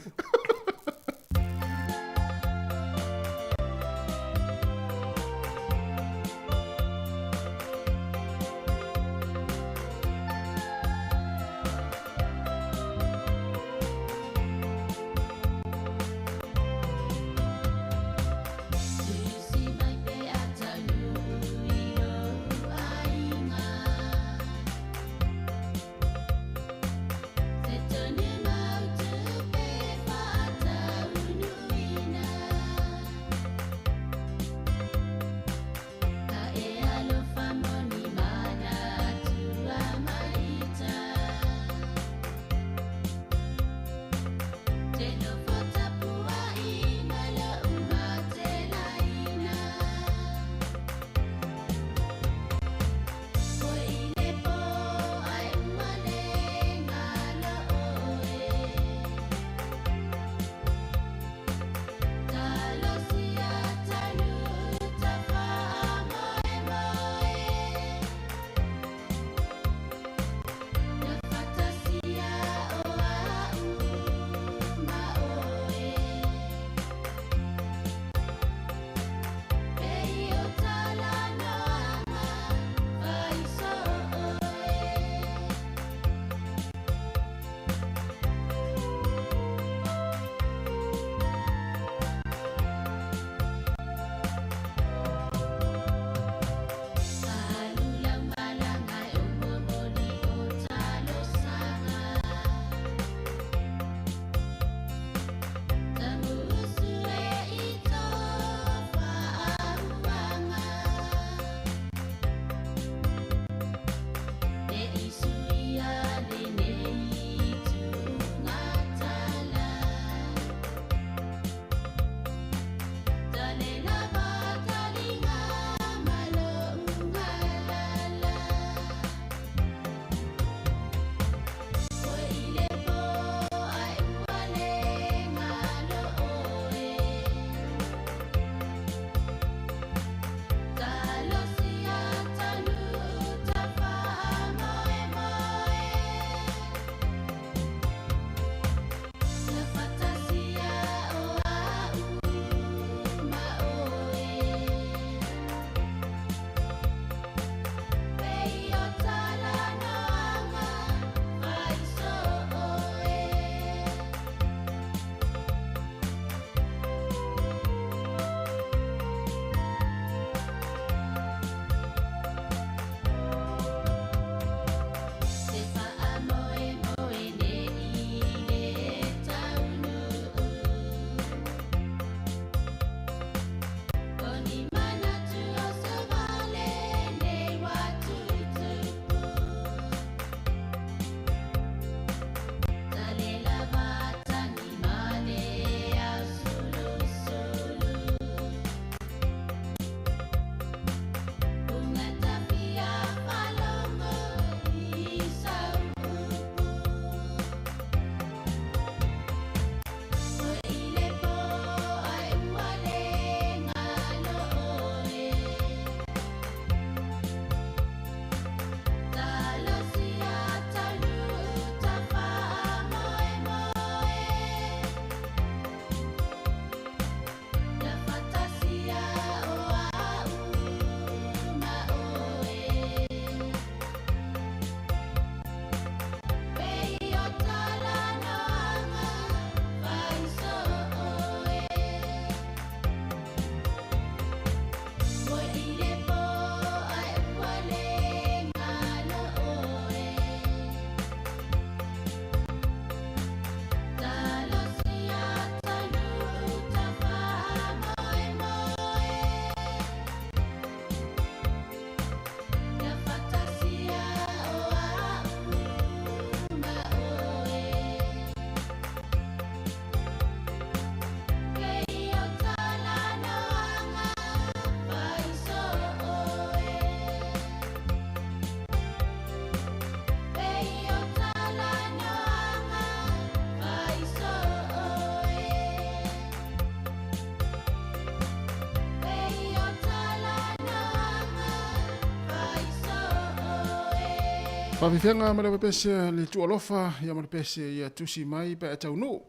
Faafefeaga ma le pese le tuualofa ia ma le pese ia tusi mai pe a taunuu.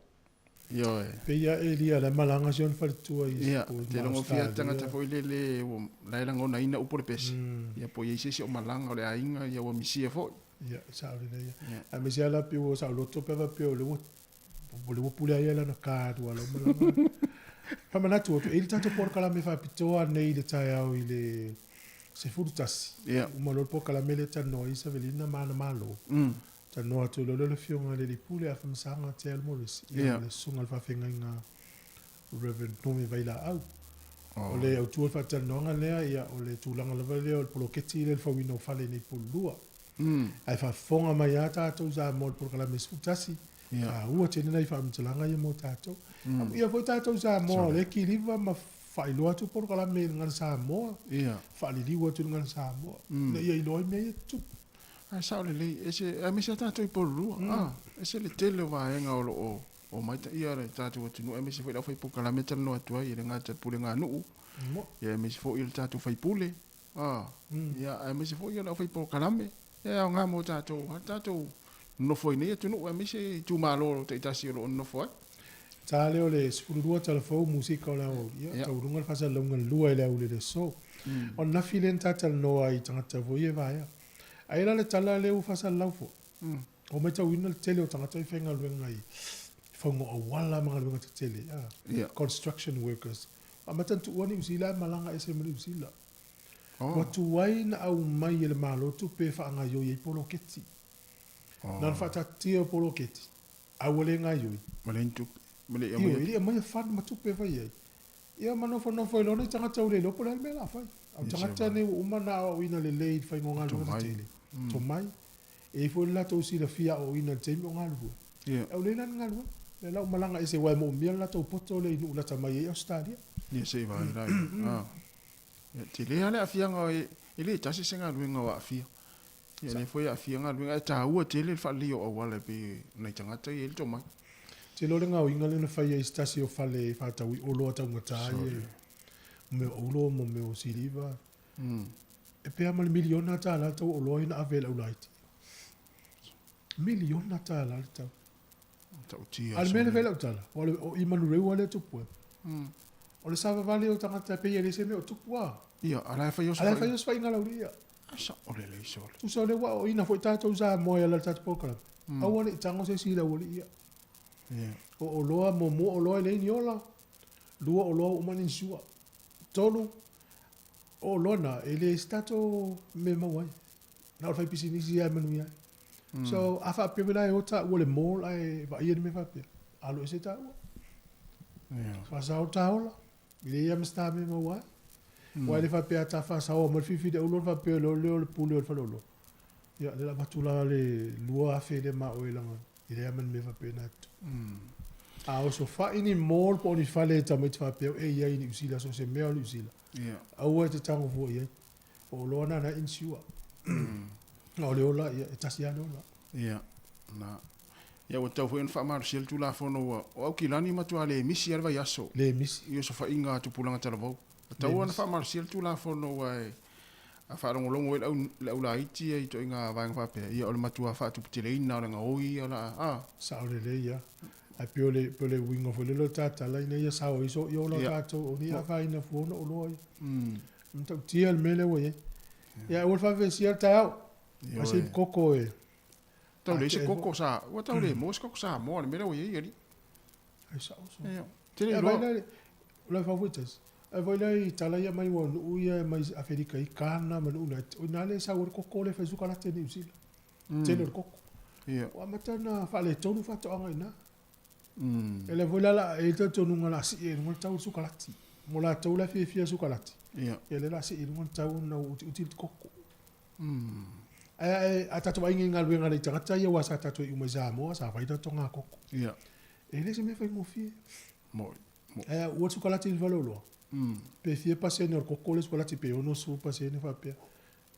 Ioe. Pei a Elia la malaga si ona faletua i Ia, te logofia tagata foi lele ua la e lagonaina upu o le pese. Ia po o i ai se isi o malaga o le aiga ia ua misia foi. Ia, e sao lelei ia. Aemaise lava la pei ua saoloto pe a faapea o lea ua o lea ua pule ai lana card ua lau malaga. Faamanatu atu, e i ai le tatou polokalame faapitoa nei i le taeao i le 11. Ia. Uma loa le polokalame lea e talanoa ai Savelina ma ana Malo. Talanoa atu loa lea o le Afioga i le Alii Pule Afamasaga Tel Morris, ia ma le Susuga i le Faafeagaiga Reverend Nome Vailaau. O le autu o le faatalanoaga lea, ia, o le tulaga lava lea o le poloketi lea i le fauina o fale nei Pululua. Ae faafofoga mai lava tatou Samoa i le polokalame 11, taua tele nai faamatalaga ia mo tatou. Amuia foi tatou Samoa o lea e kiliva ma faailoa atu polokalame i le Gagana Samoa, faaliliu atu i le Gagana Samoa, ina ia iloa ai mea ia e tutupu. Ae sao lelei, ese, aemaise lava tatou i Pululua, ese le tele o vaega o lo o omai ia le tatou atunuu, aemaise foi le aufai-polokalame e talanoa atu ai, e le gata i le pulega a nuu, ia aemaise foi o le tatou faipule, ia aemaise foi o le aufai-polokalame, ia e aoga mo tatou, a tatou nonofo ai nei atunuu, aemaise itumalo taitasi o lo o nonofo ai. Ta lea o le 12 tala fou musika o le aoauli, ia, taualuga le faasalalauga lua i le aoauli o le aso. O le nafi lea na ta talanoa ai i tagata foi ia e vaea. Ae la le tala lea ua faasalalau foi. Ua matauina le tele o tagata i faigaluega i fauga o auala ma galuega tetele, construction workers. Ua amata ona tuua Niu Sila ae malaga ese ma Niu Sila. Ua tuai ona aumai e le Malo tupe e faagaioi ai poloketi. Na ona faataatitia o poloketi, a ua le gaioi. Ua leai ni tupe. Ua le i aumaia. Ioe, e le i aumaia fund ma tupe e fai ai. Ia ma nofonofo ai loa nai tagata ua le iloa po o le a le mea o le a fai. A o tagata nei ua uma ona aoaoina lelei i le faiga o galuega tetele, tomai, e i ai foi le latou silafia aoaoina i le taimi o galulue. Ae ua leai la ni galuega. Lea la ua malaga ese aua e moomia le latou poto lea i nuu lata mai ai i Ausetalia. Ia se i vaai la ia. Ia, tele lava le aafiaga, e le tasi se galuega o aafia. Ia lea foi e aafia galuega, ae taua tele le faaleleia o auala e pei o nai tagata ia e i ai le tomai. Tele o le gaoiga lea na faia i se tasi o fale e faatau i oloa taugata ia, mo mea o oulo mo mea o siliva. E pe a ma le miliona tala le tau o oloa ia na ave e le aulaiti. Miliona tala le tau. Matautia. A o le mea lea e fai lau tala, o i Manurewa lea e tupu ai. O le savavali o tagata e pei e leai se mea o tupu a. Ia, a la e fai osofaiga. A la e fai osofaiga lauli ia. A sao lelei sole. Tusa o lea ua aoaoina foi tatou Samoa e ala i le tatou polokalame. Aua ne i tago se isi i le aualii ia. O oloa, muamua oloa e leai ni ola, lua oloa ua uma ona insure. Tolu, o oloa na, e leai se tatou mea e maua ai. Na o le faipisinisi lava e manuia ai. So, a faapea foi la e o taua i le mall ae vaaia ni mea faapea, alo ese taua. Faasao le ta ola, e leai lava ma se ta mea e maua ai. Aua e le faapea a ta faasaoa mai le filifili auro ona faapea loa lea o le pule o le faleoloa. Ia, lea o le a avatu la le $2,000 lea ma oe leaga e leai lava ma ni mea faapena e tutupu. A osofai ni mall po o ni fale e tamaiti faapea e i ai i Niu Sila, so o se mea o Niu Sila, aua e te tago fua i ai. O oloa na na e insure. A o le ola, ia, e tasi lava le ola. Ia, na. Ia, ua tatau foi ona faamalosia le Tulafono ua, o Aukilani e matua le misi lava le vaiaso. Le misi. I osofaiga a tupulaga talavou. Ua tatau ona faamalosia le Tulafono ua e, a faalogologo ai le au, le aulaiti ia i ituaiga vaega faapea, ia o le matua faatuputeleina o le gaoi ia o le a, a. Sao lelei lava. Ae pei o le, pei o le uiga foi lele o le tatala ina ia sao ai so i ola o tatou, o ni afaina fua ona oloa ia. E matautia le mea lea ua i ai. Ia, aua le faavevesi le taeao. Ai se koko e. Tau leai se koko sa, ua tau le maua se koko Samoa i le mea lea ua i ai alii. Ai sao sao. Ia, tele iloa. Ia, vai la, fau foi tasi. Ai foi la i tala ia mai ua nuu ia mai Aferika i Kana ma nuu na, o ina lea e sau ai le koko lea e fai sukalate i Niu Sila. Tele o le koko. Ia. Ua amata ona faaletonu faatoaga i ina. E le foi la la e i ai le talitonuga o le a sii ai i luga le tau o le sukalati. Mo latou la e fiafia i le sukalati, ia lea o le a sii i luga le tau ona ua utiuti le koko. Ae a tatou vaai i galuega a nai tagata ia aua sa tatou iu mai Samoa sa fai tatou koko. E le se mea faigofie. Ae a ua le sukalati i le faleoloa, pe fia pasene o le koko le sukalati pe 60% faapea.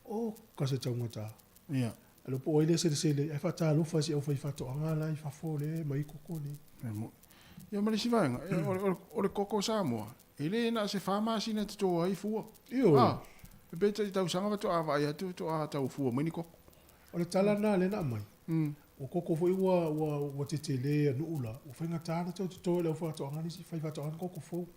O ka se taugata. E le o po o ai lea e selesele ai, ae faatalofa i si aufaifaatoaga la i fafo lea e aumai koko nei. E moni. Ia ma le isi vaega, o le koko Samoa, e le na o se fa masina e toto ai fua. Ioe. E pe tai tausaga faatoa vaai atu faatoa tau fua mai ni koko. O le tala lena lea na aumai, ua koko foi ua ua ua tetele ia nuu la, ua faigata ona toe toto e le aufaifaatoaga nisi faifaatoaga ni koko fou.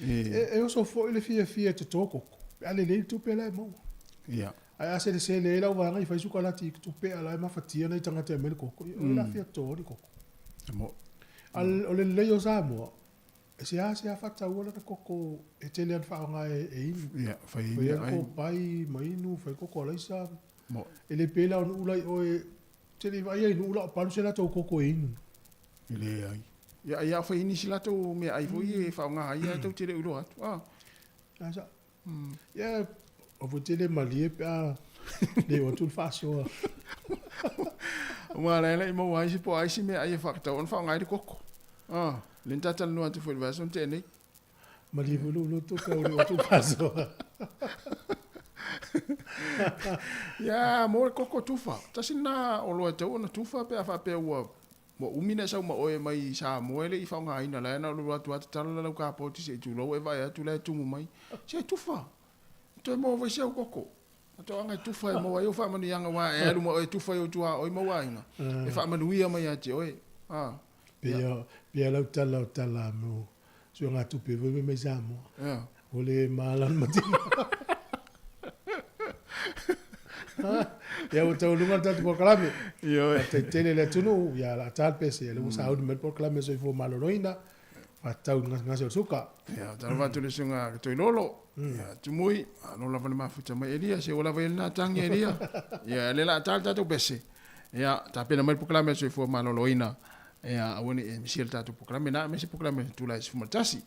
E e oso foi le fiafia e toto koko pe a lelei le tupe la e maua. Ia. Ae a selesele ai lau vaega i fai sukalati i tupe a la e mafatia nai tagata e aumai le koko, ia o ai la fia toto ni koko. A o le lelei o Samoa, e seasea faataua lana koko e tele ana faaaoga e inu. Ia, fai ai Fai ai koko pai ma inu, fai koko alaisa. E le pei la o nuu la i o e te le i vaaia i nuu la o palu se latou koko e inu. E leai. Ia, ia fai nisi latou meaai foi e faaaoga ai ae tou te le o iloa atu. Ah. Ae sa. Ia, o foi te le malie pe a le o atu le faasoa. Aua la i maua ai se po o ai se meaai e faatatau ona faaaoga ai le koko. Ah, lea na ta talanoa atu foi i le vaiaso na tea nei. Malie foi lou loto pe a ua le oo atu le faasoa. Ia, mo le koko tufa. Tasi lena oloa e tatau ona tufa pe a faapea ua Ua umi na sau ma oe mai Samoa e le i faaaogaina la e na alu atu lava tatala lau kapoti se i tulou e vaai atu la e tumu mai. Se tufa! Toe maua foi si au koko. A toaga e tufa e maua ai ou faamanuiaga aua e alu ma oe e tufa i ou tuaoi ma ou aiga e faamanuia mai ia te oe. A. Pei pei lau tala o tala mo suegatupe foi mai Samoa. Ua le malamalama tino. Ia ua taualuga le tatou polokalame. Ioe. Faafetai tele i le atunuu, ia o le a ta le pese, lea ua sauni mai le polokalame Soifua Maloloina, faatatau i le gasegase o le suka. Ia, talofa atu i le susuga Toilolo, ia Tumui, malo lava le mafuta mai Elia, se ua lava ia lena tagi Elia. Ia, lea o le a ta le tatou pese, ia tapena mai le polokalame a le Soifua Maloloina, ia aua ne i e misia le tatou polokalame lena, aemaise polokalame a le Itula e 11.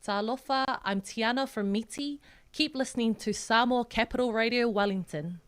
Talofa, I'm Tiana from Miti. Keep listening to Samoa Capital Radio Wellington.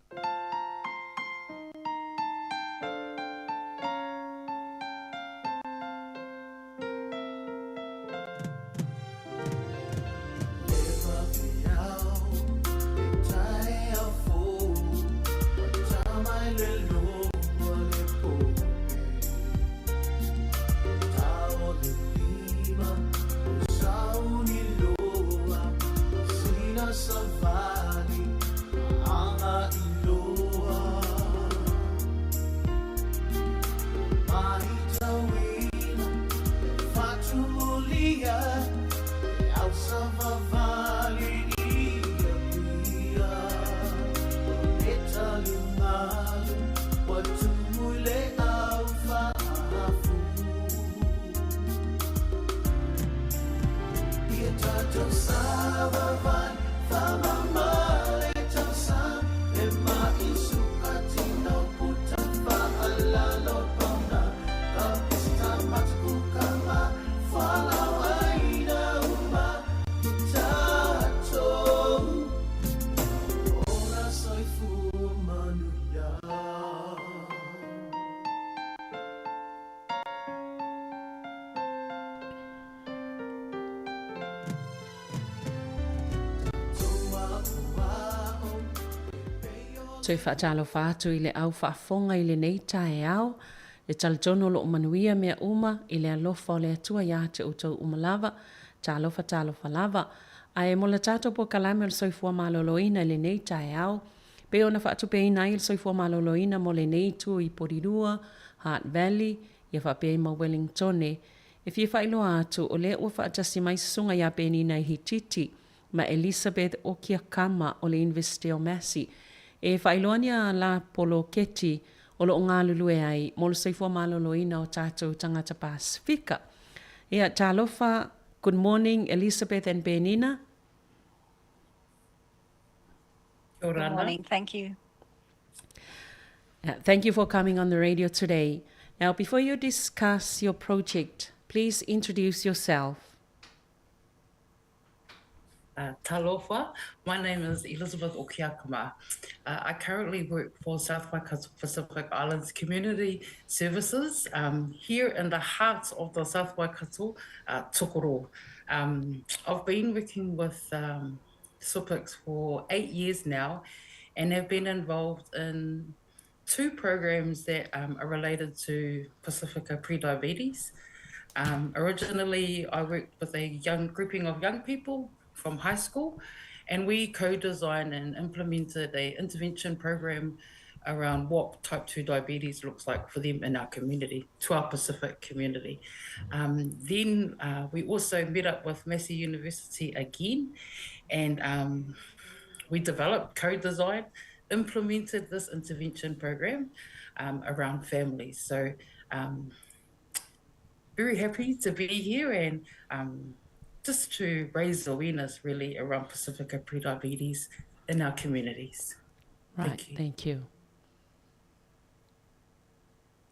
Toe faatalofa atu i le au faafofoga i lenei taeao, le talitonu o loo manuia mea uma i le alofa o le Atua ia te outou uma lava. Talofa talofa lava. Ae mo le tatou polokalame o le soifua maloloina i lenei taeao, pei ona faatupeina ai le soifua maloloina mo lenei itu i Porirua, Hutt Valley, ia faapea ai ma Wellingtone. E fia faailoa atu, o lea ua faatasi mai Susuga ia Penina Ihititi ma Elizabeth Okiakama o le Iunivesite o Massey e faailoa ni a la poloketi o lo o galulue ai mo le soifua maloloina o tatou tagata Pasefika. Ia, talofa, good morning Elizabeth and Penina. Good morning, thank you. Thank you for coming on the radio today. Now, before you discuss your project, please introduce yourself. Talofa, my name is Elizabeth Okiakama. I currently work for South Waikato Pacific Islands Community Services here in the heart of the South Waikato, Tokoro. I've been working with SWPICS for 8 years now and have been involved in 2 programs that are related to Pacifica prediabetes. Originally, I worked with a young grouping of young people from high school, and we co-designed and implemented an intervention program around what type 2 diabetes looks like for them in our community, to our Pacific community. Then we also met up with Massey University again, and we developed, co-designed, implemented this intervention program around families. So very happy to be here and just to raise awareness really around Pacifica prediabetes in our communities. Right, thank you. Thank you.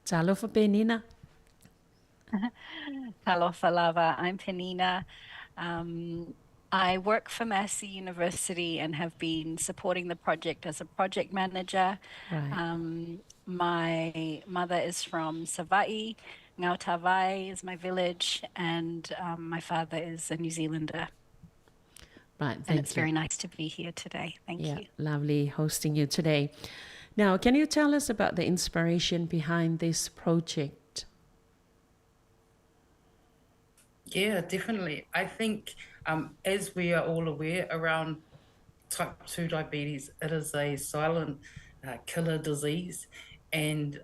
Talofa Penina. Talofa lava, I'm Penina. I work for Massey University and have been supporting the project as a project manager. Right. My mother is from Savaii. Ngautavai is my village, and my father is a New Zealander. Right, thank And it's you. very nice to be here today. Thank you. Lovely hosting you today. Now, can you tell us about the inspiration behind this project? Yeah, definitely. I think as we are all aware around type 2 diabetes, it is a silent killer disease. And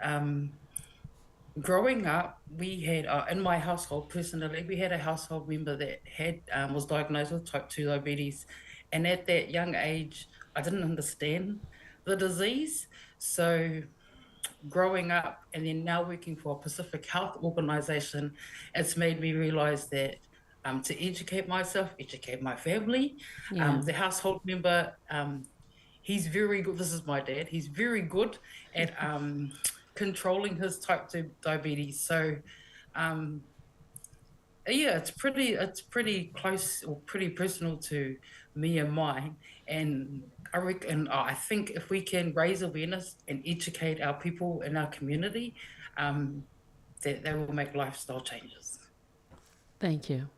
growing up, we had, in my household personally, we had a household member that had was diagnosed with type 2 diabetes. And at that young age, I didn't understand the disease. So growing up and then now working for a Pacific Health organisation, it's made me realise that to educate myself, educate my family. Yeah. The household member, he's very good. This is my dad. He's very good at controlling his type 2 diabetes. So yeah, it's pretty it's pretty close or pretty personal to me and mine. And I reckon I think if we can raise awareness and educate our people in our community, that they will make lifestyle changes. Thank you.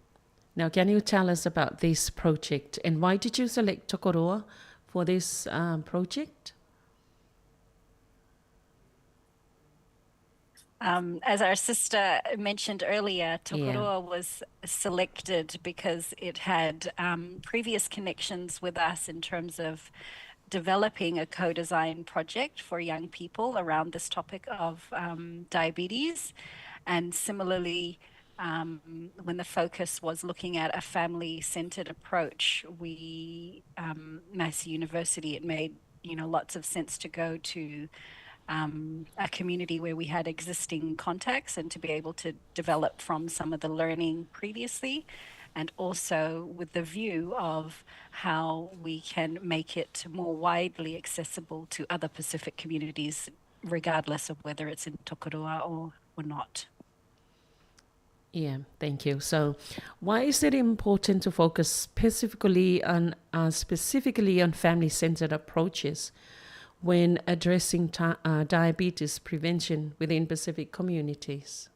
Now, can you tell us about this project and why did you select Tokoroa for this project? As our sister mentioned earlier, Tokoroa was selected because it had previous connections with us in terms of developing a co-design project for young people around this topic of diabetes. And similarly, when the focus was looking at a family-centered approach, we, Massey University, it made lots of sense to go to a community where we had existing contacts and to be able to develop from some of the learning previously, and also with the view of how we can make it more widely accessible to other Pacific communities, regardless of whether it's in Tokoroa or not. Yeah, thank you. So, why is it important to focus specifically on family-centered approaches when addressing diabetes prevention within Pacific communities?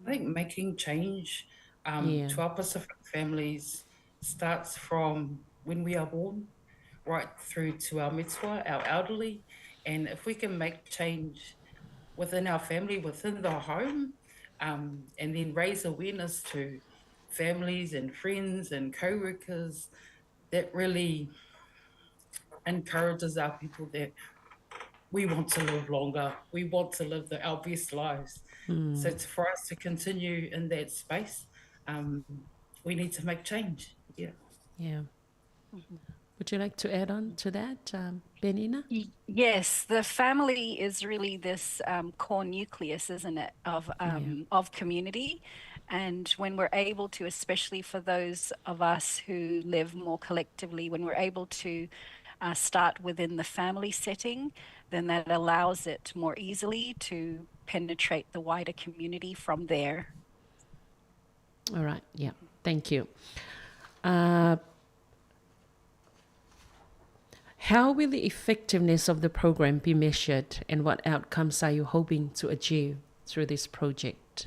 I think making change to our Pacific families starts from when we are born, right through to our matua, our elderly. And if we can make change within our family, within the home, and then raise awareness to families and friends and co-workers, that really encourages our people that we want to live longer, we want to live our best lives. So it's for us to continue in that space, we need to make change. Yeah. Yeah. Would you like to add on to that, Penina? Yes, the family is really this core nucleus, isn't it, of community. And when we're able to, especially for those of us who live more collectively, when we're able to start within the family setting, then that allows it more easily to penetrate the wider community from there. All right, yeah, thank you. How will the effectiveness of the program be measured, and what outcomes are you hoping to achieve through this project?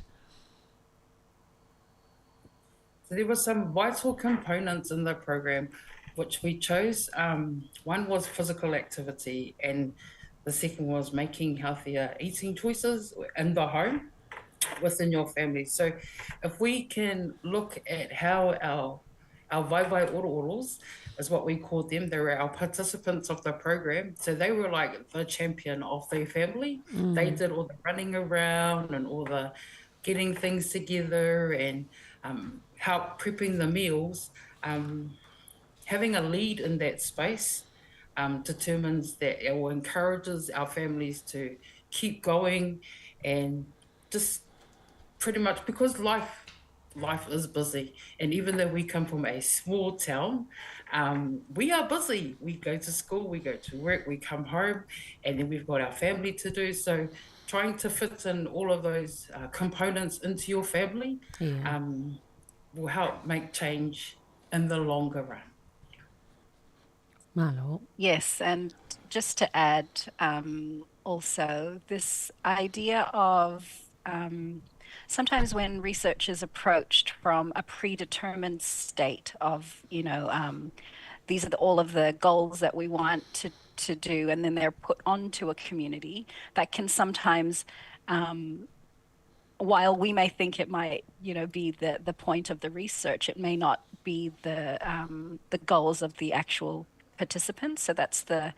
So there were some vital components in the program which we chose. One was physical activity, and the second was making healthier eating choices in the home, within your family. So if we can look at how our Vaivai Ororos is what we called them. They were our participants of the program. So they were like the champion of their family. They did all the running around and all the getting things together and help prepping the meals. Having a lead in that space determines that or encourages our families to keep going, and just pretty much because life is busy. And even though we come from a small town, we are busy. We go to school, we go to work, we come home, and then we've got our family to do. So trying to fit in all of those components into your family will help make change in the longer run. Malo. Yes, and just to add also this idea of sometimes when research is approached from a predetermined state of, these are all of the goals that we want to do, and then they're put onto a community, that can sometimes, while we may think it might, be the point of the research, it may not be the goals of the actual participants. So that's the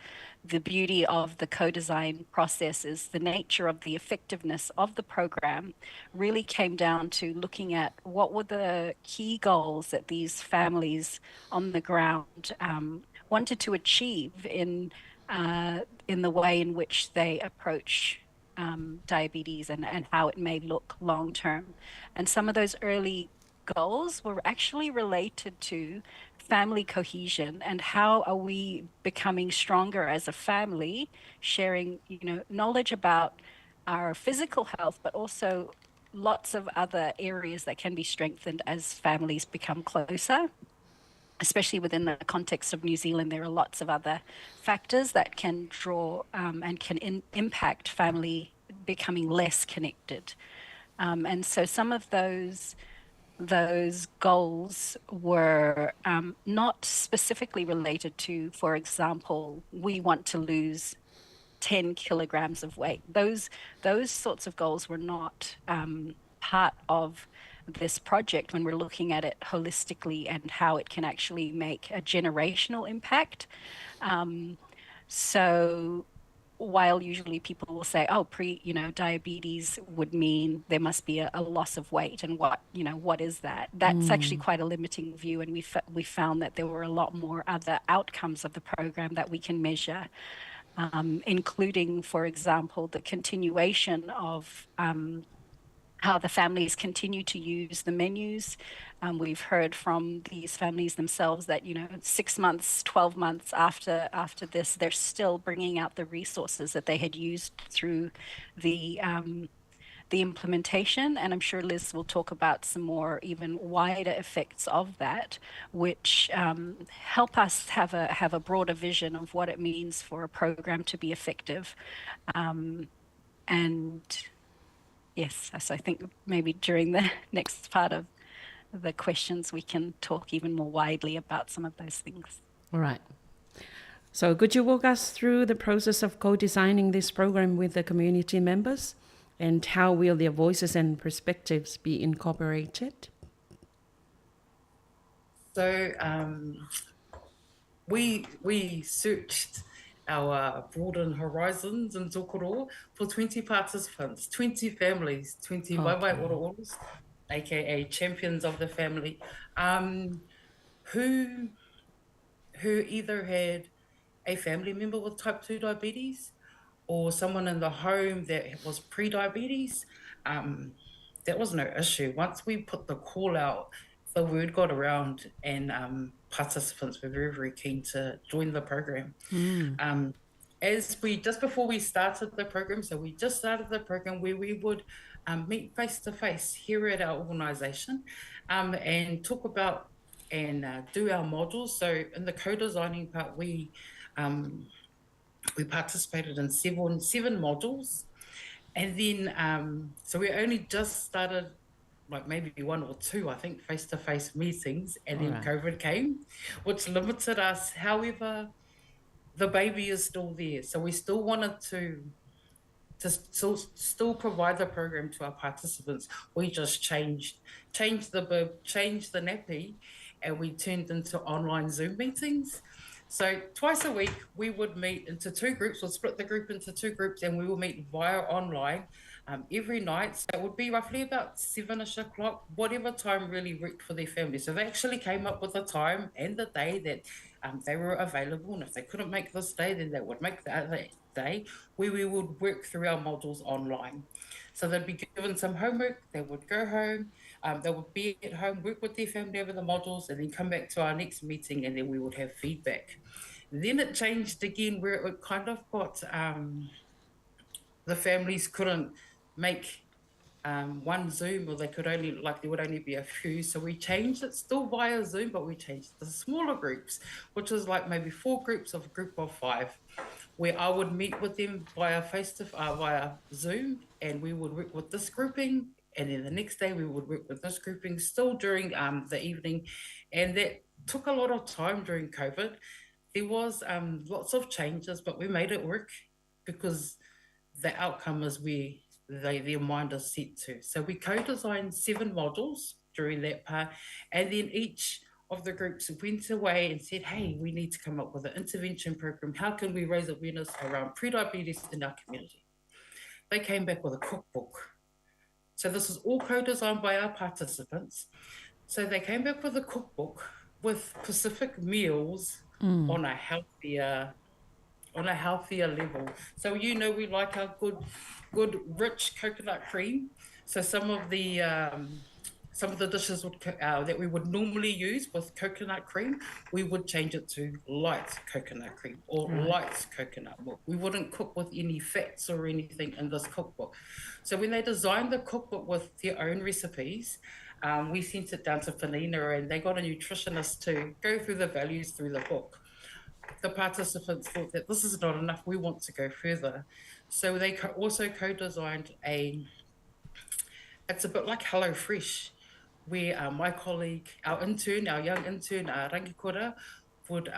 beauty of the co-design process, is the nature of the effectiveness of the program really came down to looking at what were the key goals that these families on the ground wanted to achieve in the way in which they approach diabetes and how it may look long term. And some of those early goals were actually related to family cohesion and how are we becoming stronger as a family, sharing, knowledge about our physical health, but also lots of other areas that can be strengthened as families become closer. Especially within the context of New Zealand, there are lots of other factors that can draw and can impact family becoming less connected. And so some of those goals were not specifically related to, for example, we want to lose 10 kilograms of weight. Those sorts of goals were not part of this project when we're looking at it holistically and how it can actually make a generational impact. So while usually people will say, oh, diabetes would mean there must be a loss of weight, and what is that? That's actually quite a limiting view, and we found that there were a lot more other outcomes of the program that we can measure, including, for example, the continuation of how the families continue to use the menus. We've heard from these families themselves that, 6 months, 12 months after this, they're still bringing out the resources that they had used through the implementation. And I'm sure Liz will talk about some more even wider effects of that, which help us have a broader vision of what it means for a program to be effective. And yes, so I think maybe during the next part of the questions, we can talk even more widely about some of those things. All right. So could you walk us through the process of co-designing this program with the community members, and how will their voices and perspectives be incorporated? So we searched our broadened horizons in Tokoroa for 20 participants, 20 families, 20 waiwai oro'oros, aka champions of the family, who either had a family member with type 2 diabetes or someone in the home that was pre-diabetes. That was no issue. Once we put the call out, the word got around, and participants were very, very keen to join the program. Just before we started the program, so we just started the program where we would meet face-to-face here at our organisation and talk about and do our modules. So in the co-designing part, we participated in seven modules. And then, so we only just started like maybe one or two, I think, face-to-face meetings, and then COVID came, which limited us. However, the baby is still there. So we still wanted to still provide the program to our participants. We just changed the bib, changed the nappy, and we turned into online Zoom meetings. So twice a week, we would meet into two groups. We'll split the group into two groups, and we will meet via online every night. So it would be roughly about 7-ish o'clock, whatever time really worked for their family. So they actually came up with a time and the day that they were available. And if they couldn't make this day, then they would make the other day, where we would work through our modules online. So they'd be given some homework, they would go home, they would be at home, work with their family over the modules, and then come back to our next meeting, and then we would have feedback. Then it changed again, where it kind of got, the families couldn't make one Zoom, or they could only, like there would only be a few. So we changed it still via Zoom, but we changed the smaller groups, which was like maybe 4 groups of a group of 5, where I would meet with them via via Zoom, and we would work with this grouping. And then the next day we would work with this grouping still during the evening. And that took a lot of time during COVID. There was lots of changes, but we made it work because the outcome is where their mind is set to. So we co-designed 7 modules during that part. And then each of the groups went away and said, hey, we need to come up with an intervention program. How can we raise awareness around prediabetes in our community? They came back with a cookbook. So this is all co-designed by our participants. So they came back with a cookbook with Pacific meals on a healthier level. So you know we like our good rich coconut cream. So some of the Some of the dishes would, that we would normally use with coconut cream, we would change it to light coconut cream or right. light coconut milk. We wouldn't cook with any fats or anything in this cookbook. So when they designed the cookbook with their own recipes, we sent it down to Penina and they got a nutritionist to go through the values through the book. The participants thought that this is not enough, we want to go further. So they also co-designed it's a bit like HelloFresh, where my colleague, our intern, our young intern, Rangikura, would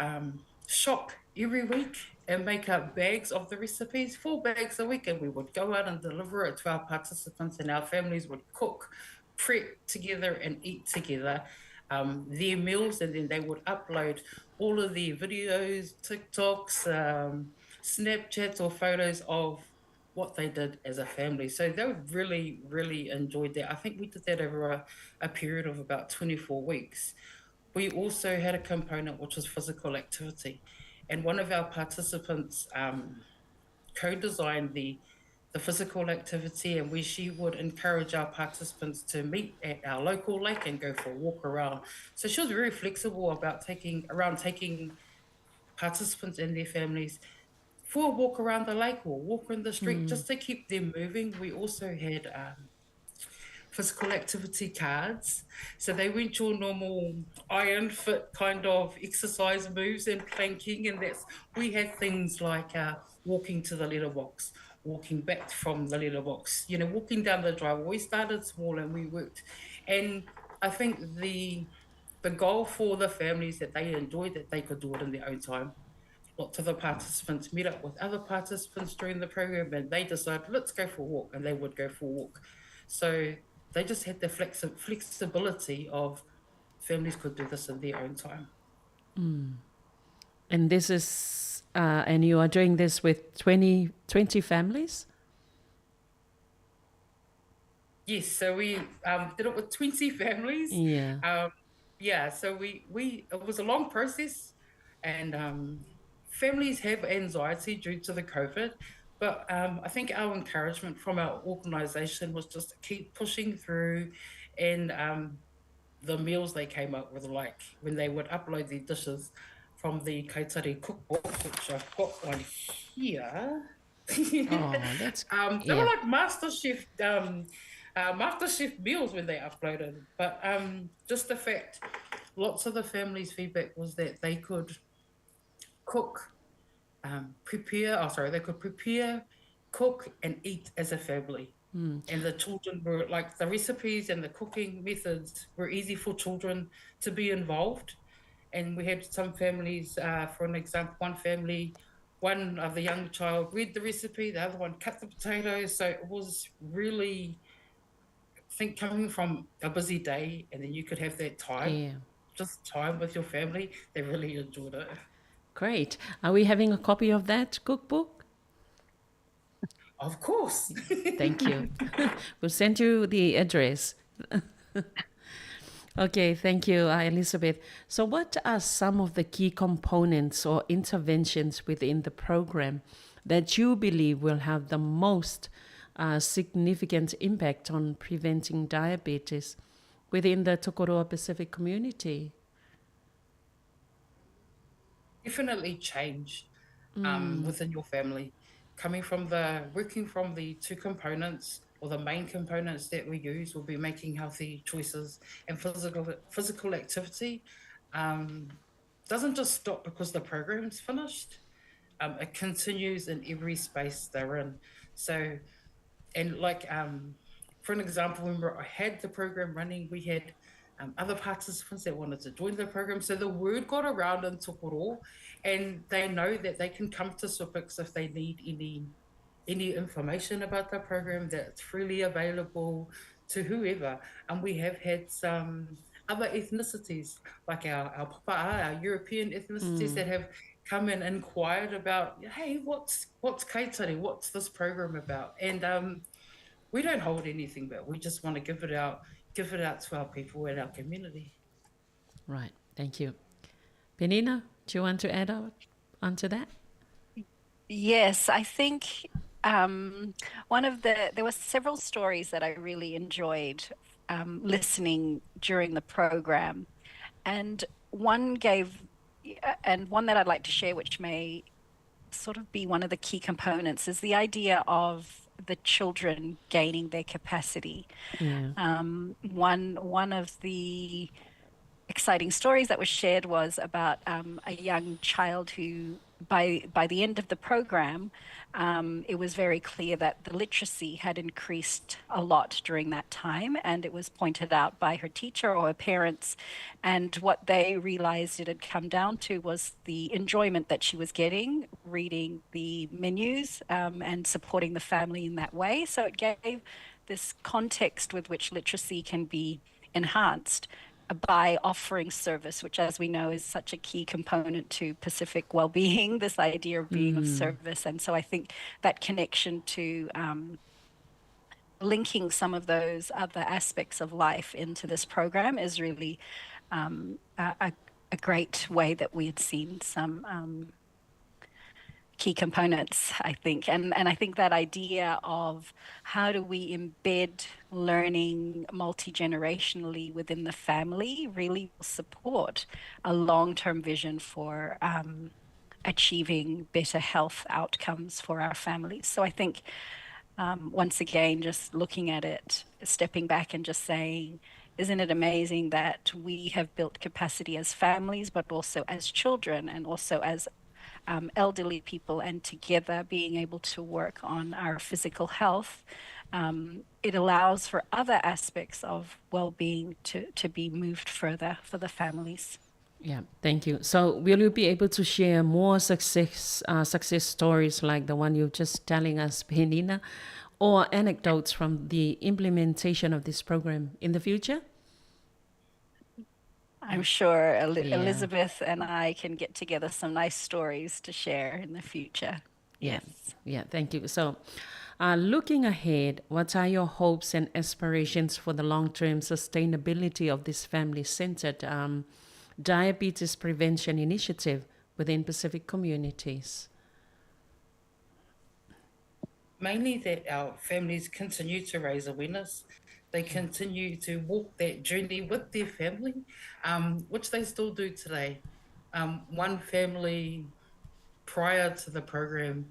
shop every week and make up bags of the recipes, 4 bags a week, and we would go out and deliver it to our participants, and our families would cook, prep together and eat together their meals, and then they would upload all of their videos, TikToks, Snapchats or photos of what they did as a family. So they really, really enjoyed that. I think we did that over a period of about 24 weeks. We also had a component which was physical activity. And one of our participants co-designed the physical activity, and where she would encourage our participants to meet at our local lake and go for a walk around. So she was very flexible about taking participants and their families for a walk around the lake or walk in the street, just to keep them moving. We also had physical activity cards. So they weren't your normal iron fit kind of exercise moves and planking, and that's, we had things like walking to the letterbox, walking back from the letterbox, you know, walking down the driveway. We started small and we worked. And I think the goal for the families that they enjoyed, that they could do it in their own time. Lots of the participants met up with other participants during the program, and they decided, let's go for a walk, and they would go for a walk. So they just had the flexibility of families could do this in their own time. Mm. And this is, and you are doing this with 20 families? Yes, so we did it with 20 families. Yeah. Yeah, so we it was a long process, and families have anxiety due to the COVID, but I think our encouragement from our organisation was just to keep pushing through, and the meals they came up with, like when they would upload their dishes from the Kaitari cookbook, which I've got one here. Oh, that's they were like MasterChef, MasterChef meals when they uploaded. But just the fact, lots of the families' feedback was that they could cook, they could prepare, cook and eat as a family. Mm. And the children were like, the recipes and the cooking methods were easy for children to be involved. And we had some families, for an example, one family, one of the young child read the recipe, the other one cut the potatoes. So it was really, I think, coming from a busy day, and then you could have that time, just time with your family. They really enjoyed it. Great. Are we having a copy of that cookbook? Of course. Thank you. We'll send you the address. Okay, thank you, Elizabeth. So what are some of the key components or interventions within the program that you believe will have the most significant impact on preventing diabetes within the Tokoroa Pacific community? Definitely change within your family. Coming from working from the two components, or the main components that we use, will be making healthy choices and physical activity. Doesn't just stop because the program's finished. It continues in every space they're in. So, and like, for an example, when I had the program running, we had other participants that wanted to join the program. So the word got around in Tokoroa, and they know that they can come to SWPICS if they need any information about the program, that's freely available to whoever. And we have had some other ethnicities, like our papa'a, our European ethnicities that have come and inquired about, hey, what's Kaitari? What's this program about? And we don't hold anything back. We just want to give it out to our people and our community. Right, thank you. Penina, do you want to add onto that? Yes, I think there were several stories that I really enjoyed listening during the program. And one gave, and one that I'd like to share, which may sort of be one of the key components, is the idea of the children gaining their capacity. Yeah. One of the exciting stories that was shared was about a young child who, by the end of the program, it was very clear that the literacy had increased a lot during that time, and it was pointed out by her teacher or her parents. And what they realized it had come down to was the enjoyment that she was getting reading the menus and supporting the family in that way. So it gave this context with which literacy can be enhanced by offering service, which, as we know, is such a key component to Pacific well-being, this idea of being of service. And so I think that connection to linking some of those other aspects of life into this program is really a great way that we had seen some key components, I think. And I think that idea of how do we embed learning multi-generationally within the family really will support a long-term vision for achieving better health outcomes for our families. So I think, once again, just looking at it, stepping back and just saying, isn't it amazing that we have built capacity as families, but also as children and also as elderly people, and together being able to work on our physical health, it allows for other aspects of well-being to be moved further for the families. Yeah, thank you. So will you be able to share more success stories like the one you're just telling us, Penina, or anecdotes from the implementation of this program in the future? I'm sure Elizabeth and I can get together some nice stories to share in the future. Yeah. Yes. Yeah, thank you. So looking ahead, what are your hopes and aspirations for the long-term sustainability of this family-centered diabetes prevention initiative within Pacific communities? Mainly that our families continue to raise awareness. They continue to walk that journey with their family, which they still do today. One family prior to the program,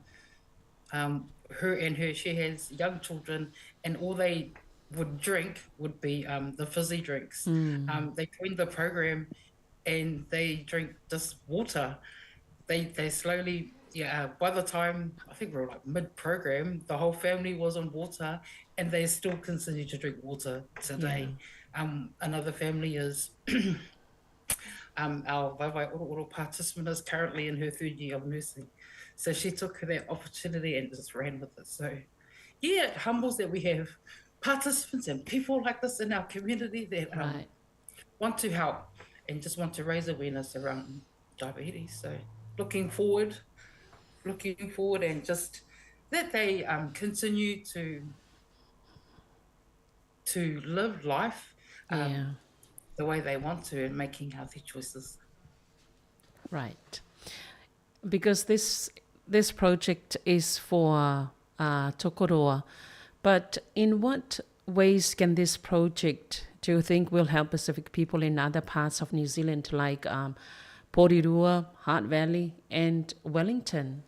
she has young children, and all they would drink would be the fizzy drinks. They joined the program and they drink just water. They slowly, by the time, I think we were like mid-program, the whole family was on water, and they still continue to drink water today. Yeah. Another family is our Vaivai Oro Oro participant is currently in her third year of nursing. So she took that opportunity and just ran with it. So, yeah, it humbles that we have participants and people like this in our community that want to help and just want to raise awareness around diabetes. So looking forward, and just that they continue to live life the way they want to and making healthy choices. Right. Because this project is for Tokoroa, but in what ways can this project, do you think, will help Pacific people in other parts of New Zealand, like Porirua, Hutt Valley and Wellington?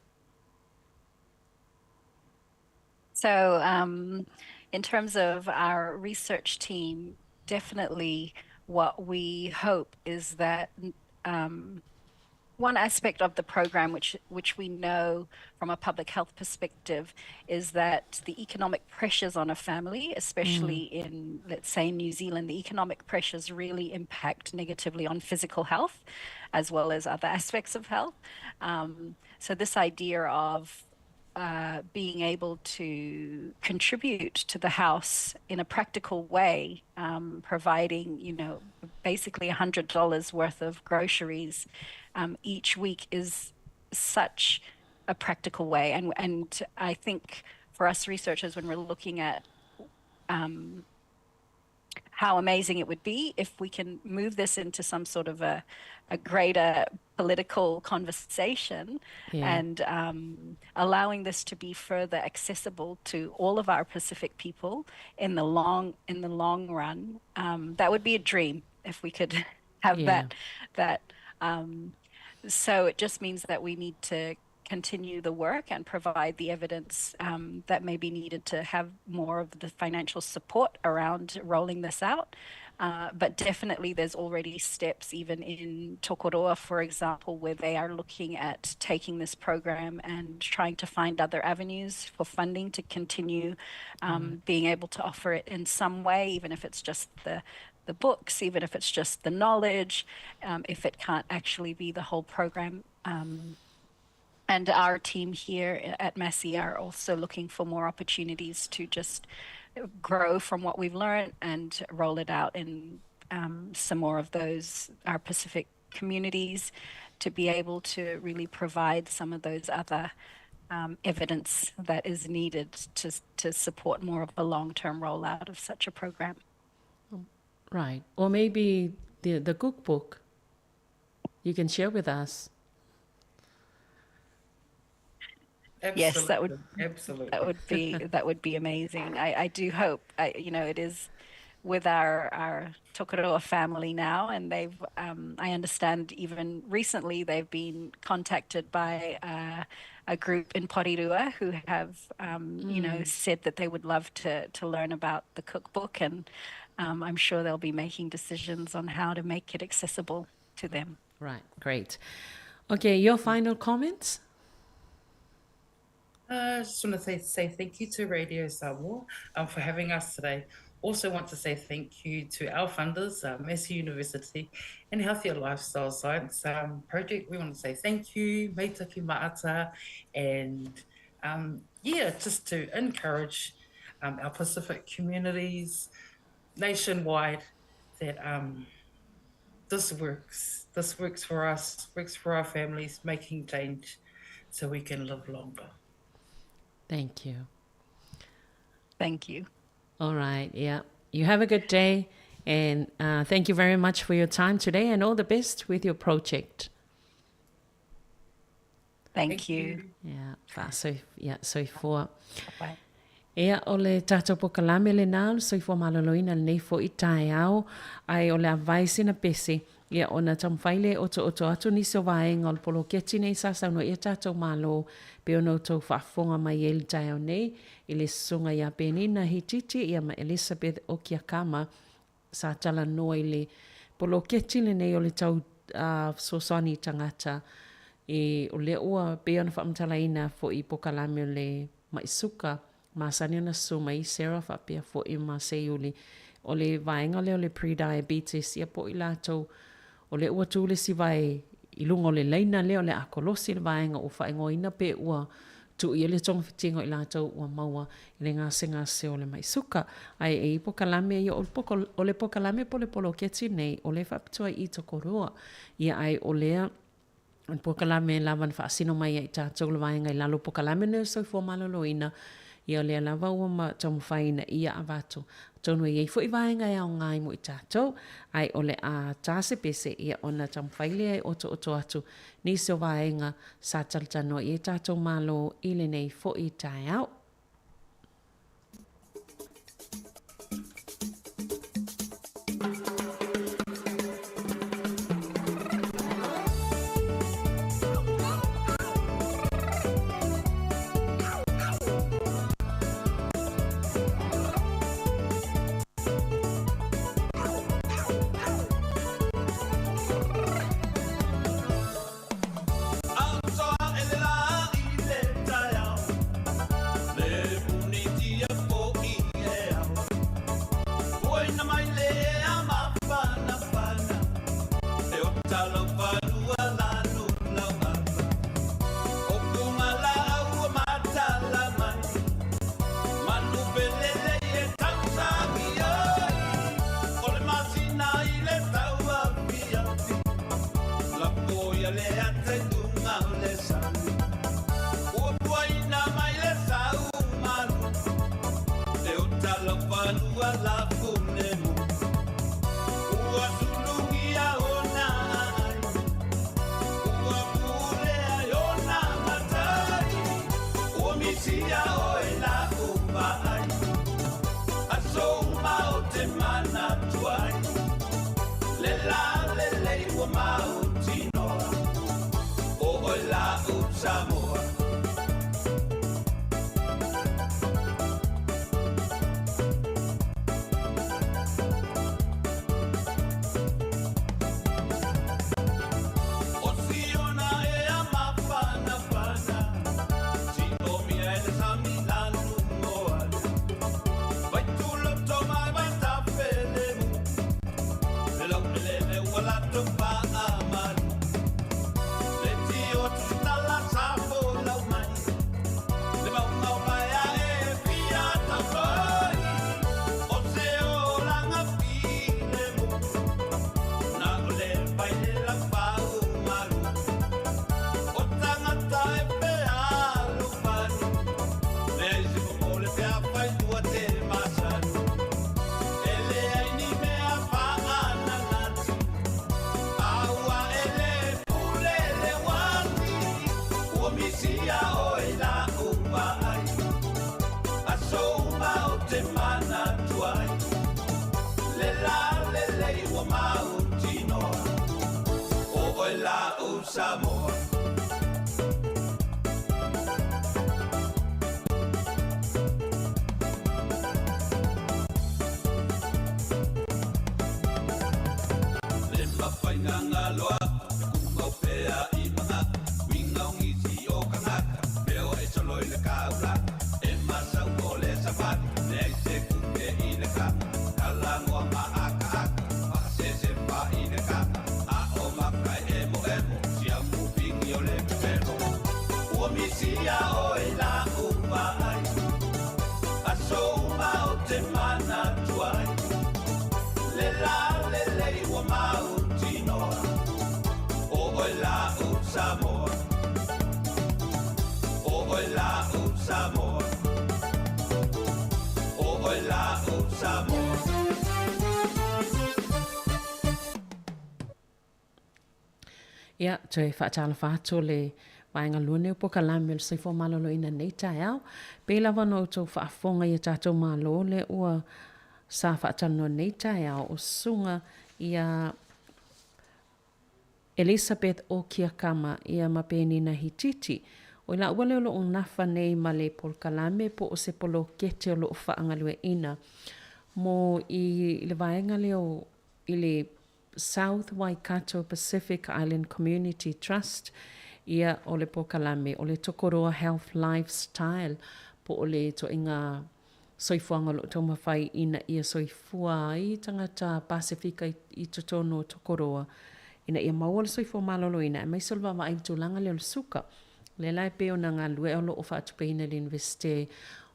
So in terms of our research team, definitely what we hope is that one aspect of the program, which we know from a public health perspective, is that the economic pressures on a family, especially in, let's say, New Zealand, the economic pressures really impact negatively on physical health as well as other aspects of health. So this idea of being able to contribute to the house in a practical way, providing, basically $100 worth of groceries each week is such a practical way. And I think for us researchers, when we're looking at how amazing it would be if we can move this into some sort of a greater political conversation and allowing this to be further accessible to all of our Pacific people in the long run. That would be a dream if we could have that. So it just means that we need to continue the work and provide the evidence that may be needed to have more of the financial support around rolling this out. But definitely there's already steps, even in Tokoroa, for example, where they are looking at taking this program and trying to find other avenues for funding to continue being able to offer it in some way, even if it's just the books, even if it's just the knowledge, if it can't actually be the whole program. And our team here at Massey are also looking for more opportunities to just grow from what we've learned and roll it out in some more of those, our Pacific communities, to be able to really provide some of those other evidence that is needed to support more of a long-term rollout of such a program. Right. Or maybe the cookbook you can share with us. Absolutely. Yes, that would absolutely that would be amazing. I do hope, it is with our Tokoroa family now, and they've I understand even recently they've been contacted by a group in Porirua who have said that they would love to learn about the cookbook, and I'm sure they'll be making decisions on how to make it accessible to them. Right, great. Okay, your final comments? I just want to say thank you to Radio Samoa for having us today. Also want to say thank you to our funders, Massey University and Healthier Lifestyle Science Project. We want to say thank you, Meitaki Ma'ata, and just to encourage our Pacific communities nationwide that this works. This works for us, works for our families, making change so we can live longer. Thank you. Thank you. All right. Yeah. You have a good day. And thank you very much for your time today, and all the best with your project. Thank you. Yeah. Soifua. Bye. Ea o le tātou pokalame le nā, soifua maloloina le nei fo i taeao, ai o le avai sina pese, ia ona taumawhai o to oto atu nisi o vaenga o le poloketi nei sa saunoa ia tātou malo, pe ona o tau faafofoga mai e le taeao nei, i le susuga ia Penina Hititi ia ma Elizabeth Okiakama, sa talanoa i le poloketi lenei o le tau fesoasoani tagata e o lea ua pei ona faamatalaina foi i pokalame o le mai suka masani ona susu mai Sarah faapea foi ma Seiuli o le vaega lea o le pre-diabetes ia po o i latou o lea ua tu le isi vae i luga o le laina lea o le akolosi le vaega ua faaigoaina pe ua tuu i ai le togafitiga o i latou ua maua i le gasegase o le mai suka. Ae e i pokalame ia o le pokalame po o le poloketi nei o le faapitoa i Tokoroa. Ia ae o lea o le pokalame lava na faasino mai ai tatou le vaega i lalo o pokalame nei o le soifua maloloina, ia o lea lava ua ma taumafai ina ia avatu. Atonu e i ai foi vaega e aoga ai mo i tatou, ae o le a tā se pese ia ona taumafai lea e otooto atu nisi o vaega sa talatalanoa i ai tatou Malo i lenei foi taeao. Samoa. O Siona e a mafanafana, siomia e le sami lanu moana. Vai tuloto mai vai tafelemu, le lau elele ua latou faamalu. Le tio tusitala sa folau mai, le maumau paea e fia tautoi. O se olaga filemu, na o le vai le laufaumalu. O tagata e fealofani, leai se momo le feafai ua te masani. E leai ni mea faananati, a ua e le pule le uati. Ua misia oe lau vaai, aso uma ou te manatu ai. Le la lelei ua mautinoa, o oe lau Samoa. Le mafaigagaloa, e kumau pea i magaka, uiga o nisi o kagaka, peo e solo i le kaulaga, e masau o le savali, leai se kuke i le kaga, kalagoa ma akaaka, faasese fai le kaga, a o maka e emoemo, siamu pigi o le pepelo. Ua misia oe lau vaai, aso uma ou te manatu ai. Le la lelei ua mautinoa, o oe lau Samoa. O oe lau Samoa. O oe lau Samoa. Ia, toe faatalofa atu le vaega lua nei o polokalame o le Soifua Maloloina i lenei taeao. Pei lava ona outou faafofoga i a tatou Malo lea ua sa faatalanoa nei taeao o Susuga ia Elizabeth Okiakama ia ma Penina Hititi. O i laua lea o lo o nafa nei ma le polokalame po o se polokete o lo o faagalueaiina mo i le vaega lea o i le South Waikato Pacific Island Community Trust, ia o le polokalame o le Tokoroa Health Lifestyle po o le ituaiga soifuaga o lo o taumafai ina ia soifua ai tagata Pasefika i totonu o Tokoroa ina ia maua le soifua maloloina aemaise o le vaavaai i le tulaga lea o le suka. O lea la e pei ona galulue o lo o faatupeina e le Iunivesite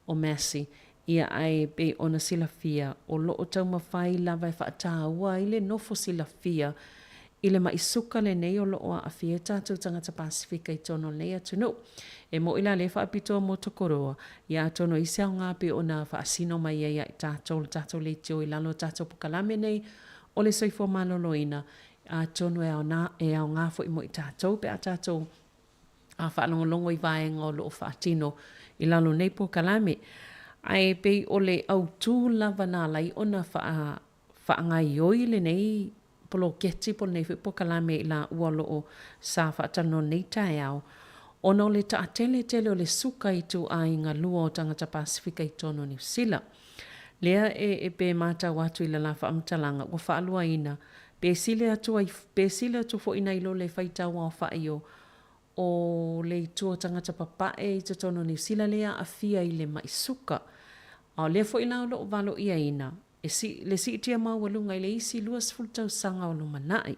o Massey Ia ae pei ona silafia, o lo o taumafai lava e faataua ai le nofo silafia i le maʻi suka lenei o lo o aafia ai tatou tagata Pasefika i totonu o lenei atunuu. E moʻi la lea faapitoa mo Tokoroa, ia atonu ai se aoga pei ona faasino mai ai ia i tatou le tatou leitio i lalo o tatou pokalame nei o le soifua maloloina, atonu e e aoga foi mo i tatou pe a tatou a faalogologo i vaega o lo o faatino i lalo o nei polokalame. Ae pei o le autū lava na ala ai ona faa, faagaioi lenei poloketi po o lenei foi polokalame i laua o lo o sa faatalanoa nei taeao, ona o le taatele tele o le suka i ituaiga lua o tagata Pasefika i totonu o Niu Sila. Lea e, e pe matau atu i le la faamatalaga ua faaluaina Pe sili atu ai, pe sili atu foi nai lo le faitau aofai o, o le itu o tagata papae i totonu o Niu Sila lea aafia i le maʻi suka. A o lea foi la o lo o valoiaina e si, le siitia maualuga i le isi 20 tausaga o lumanai.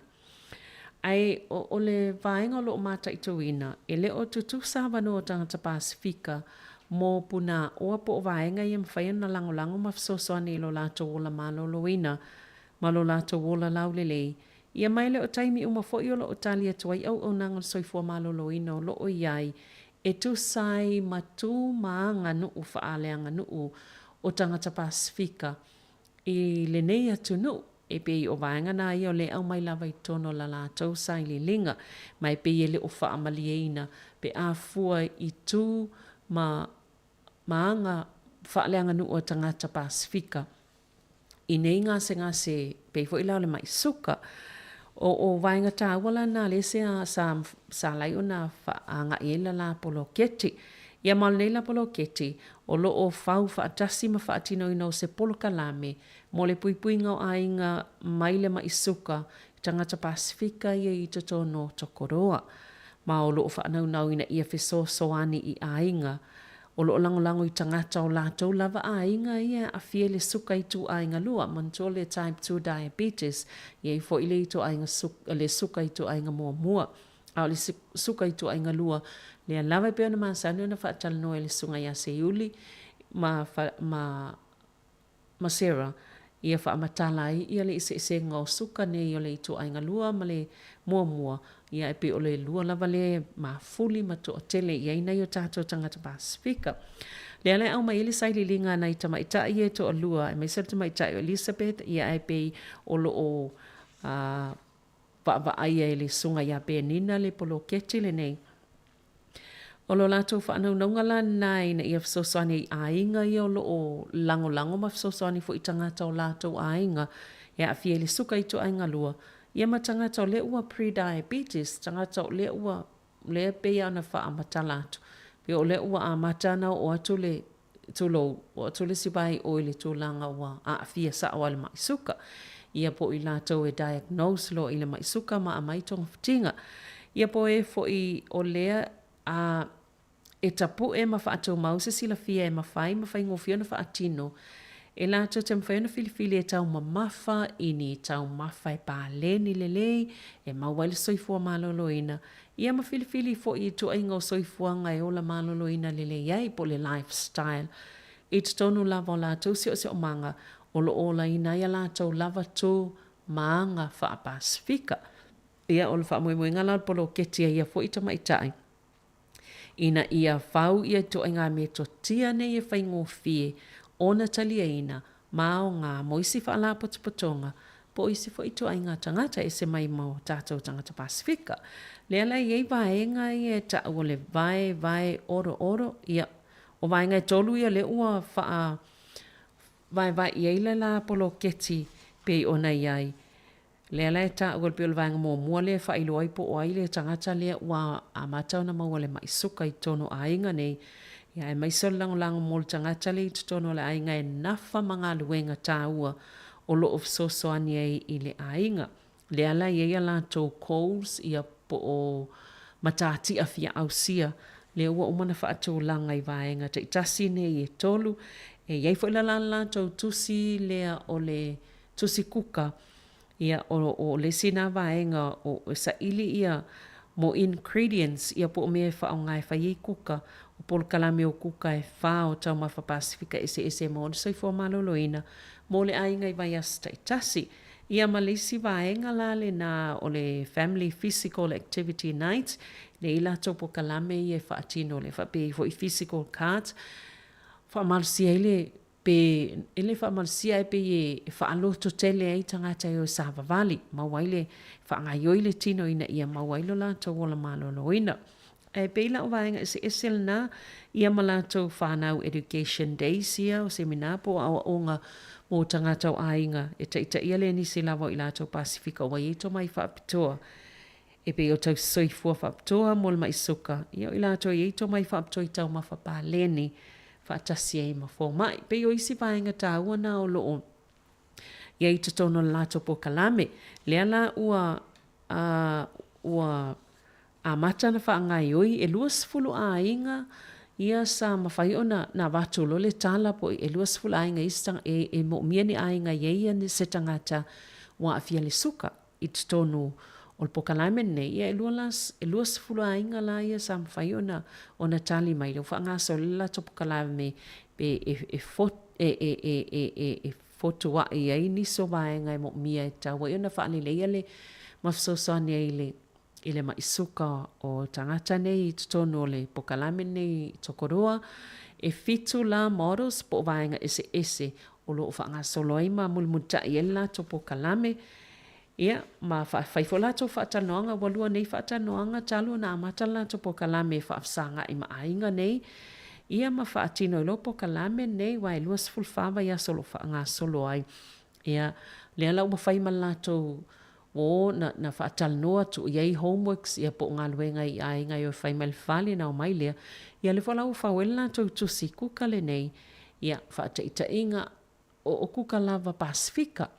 Ae o, o le vaega o lo o mataituina, e le o tutusa avanoa o tagata Pasefika mo punāoa po o vaega ia e mafai ona lagolago ma fesoasoani i lo latou ola maloloina ma lo latou ola laulelei, ia mai le o taimi uma foi o lo o tali atu ai auaunaga o le soifua maloloina o lo o i ai e tusa ai ma tu ma aganuu faaleaganuu o tagata Pasefika i lenei atunuu, e pei o vaega na ia o lea e aumai lava i totonu o la latou sailiiliga, ma e pei e le o faamalieina pe a fua i tu ma ma aga faaleaganuu a tagata Pasefika. I nei gasegase pei foi la o le maʻi suka. O o vaega tāua la nā le se a sa sa lai ona faaagaʻi ai la la poloketi. Ia ma o lenei la poloketi, o lo o fau faatasi ma faatinoina o se polokalame mo le puipuiga o aiga mai le maʻi suka i tagata Pasefika ia i totonu o Tokoroa. Ma o lo o faanaunau ina ia fesoasoani i aiga o lo o lagolago i tagata o latou lava aiga ia e aafia i le suka ituaiga lua, manatua le type 2 diabetes, i ai foi le ituaiga le suka ituaiga muamua. A o le suka ituaiga lua, lea lava e pei ona masani ona faatalanoa e le Susuga ia Seiuli ma ma ma Sarah, ia faamatala ai ia le eseesega o suka nei o le ituaiga lua ma le muamua, ia e pei o le lua lava lea e mafuli ma toatele i ai nai o tatou tagata Pasefika. Lea la e aumai ai le sailiiliga a nai tamaitai ia e toalua, aemaise o le tamaitai o Elizabeth, ia ae pei o lo o vaavaaia e le Susuga ia Penina le poloketi lenei. O lo latou faanaunauga la lena ina ia fesoasoani i aiga ia o lo o lagolago ma fesoasoani foi i tagata o latou aiga e aafia i le suka ituaiga lua, ia ma tagata o lea ua pre-diabetes, tagata o lea ua, lea e pei lava ona faamatala atu, pei o lea ua amata ona oo atu le tulou, oo atu le isi vae i o i le tulaga ua aafia sao lava i le maʻi suka. Ia po o i latou e diagnose loa i le maʻi suka ma aumai togafitiga. Ia po o e foi o lea a e tapue ma faatumau se silafia e mafai ma faigofie ona faatino e latou te mafai ona filifili e taumamafa i ni taumafa e paleni lelei e maua ai le soifua maloloina Ia ma filifili foi i ituaiga o soifuaga e ola maloloina lelei ai po o le life style i totonu lava o latou siosiomaga o lo o olaina ai a latou lava tu ma aga faa-Pasefika. Ia, o le faamoemoega la o le poloketi a ia foi tamaitai ina ia fau ia ituaiga metotia nei e faigofie ona taliaina ma aoga mo isi faalapotopotoga po o isi foi ituaiga tagata ese mai ma o tatou tagata Pasefika. Lea la e i ai vaega ia e ta'u o le vae, vae, oro, oro, ia, o vaega e tolu ia lea ua faa vaevae i ai le la poloketi pei ona i ai. Lea la e taua pei o le vaega muamua lea e faailoa ai po o ai le tagata lea ua amata ona maua le maʻi suka i totonu o aiga nei, ia aemaise o le lagolago mo le tagata lea i totonu o le aiga e nafa ma galuega taua o lo o fesoasoani ai i le aiga. Lea la e i ai a latou goals ia po o matatia fia ausia lea ua uma ona faatulaga i vaega taitasi nei e tolu. E i ai foi la la latou tusi lea o le tusi kuka, ia, o, o le isi nā vaega o, e saili ia mo ingredients, ia po o mea e faaaoga e fai ai kuka, o polokalame o kuka e fā o Taumafa Pasefika eseese mo le soifua maloloina mo le aiga i vaiaso taitasi. Ia ma le isi vaega la lenā o le Family Physical Activity Nights, lea i latou polokalame ia e faatino lea faapea ai foi physical cards, faamalosia ai le Pe e le faamalosia ae pei e faaloto tele ai tagata e o e savavali, maua ai le faagaoioi le tino ina ia maua ai lo latou ola maloloina. Ae pei la o vaega eseese lena ia ma latou whanau education days ia o seminar po o aoaoga mo tagata o aiga e taitaia le nisi lava o i latou Pasifika ua i ai tomai faapitoa E pei o tau soifua faapitoa mo le maʻi suka, ia o i latou e i ai tomai faapitoa i taumafa paleni faatasi ai ma fomai. Pei o isi vaega taua na o lo o i ai i totonu o le latou polokalame. Lea la ua a ua amata ona faagaoioi e 20 aiga ia sa mafai ona na avatu loa le tala po e 20 aiga isi e, e moomia ni aiga i ai ia se tagata ua aafia le suka. i totonu o le polokalame lenei, ia e lua la, e 20 aiga la ia sa mafai ona, ona tali mai. Lea ua faagasolo le latou polokalame pe e, e, e, e, e, e, e, e fotuaʻi ai nisi o vaega e moomia e tatau ai ona faaleleia le ma fesoasoani ai i le i le maʻi suka o tagata nei i totonu o le polokalame lenei i Tokoroa. E fitu la models po o vaega eseese o lo o faagasolo ai ma mulimulitaʻi ai le latou polokalame. Ia, ma fai foi latou faatalanoaga, ua lua nei faatalanoaga talu ona amata le latou polokalame e faafesagaʻi ma aiga nei, ia ma faatino ai loa polokalame nei, aua e 24 vaiaso o lo o faagasolo ai. Ia, lea la ua fai ma le latou Ua o na, na faatalanoa, tuu i ai homeworks, ia po o galuega i aiga e o e fai mai le fale ona omai lea. Ia lea foi la ua fau ai le latou tusi kuka lenei, ia, faataitaiga, o, o kuka lava Pasefika,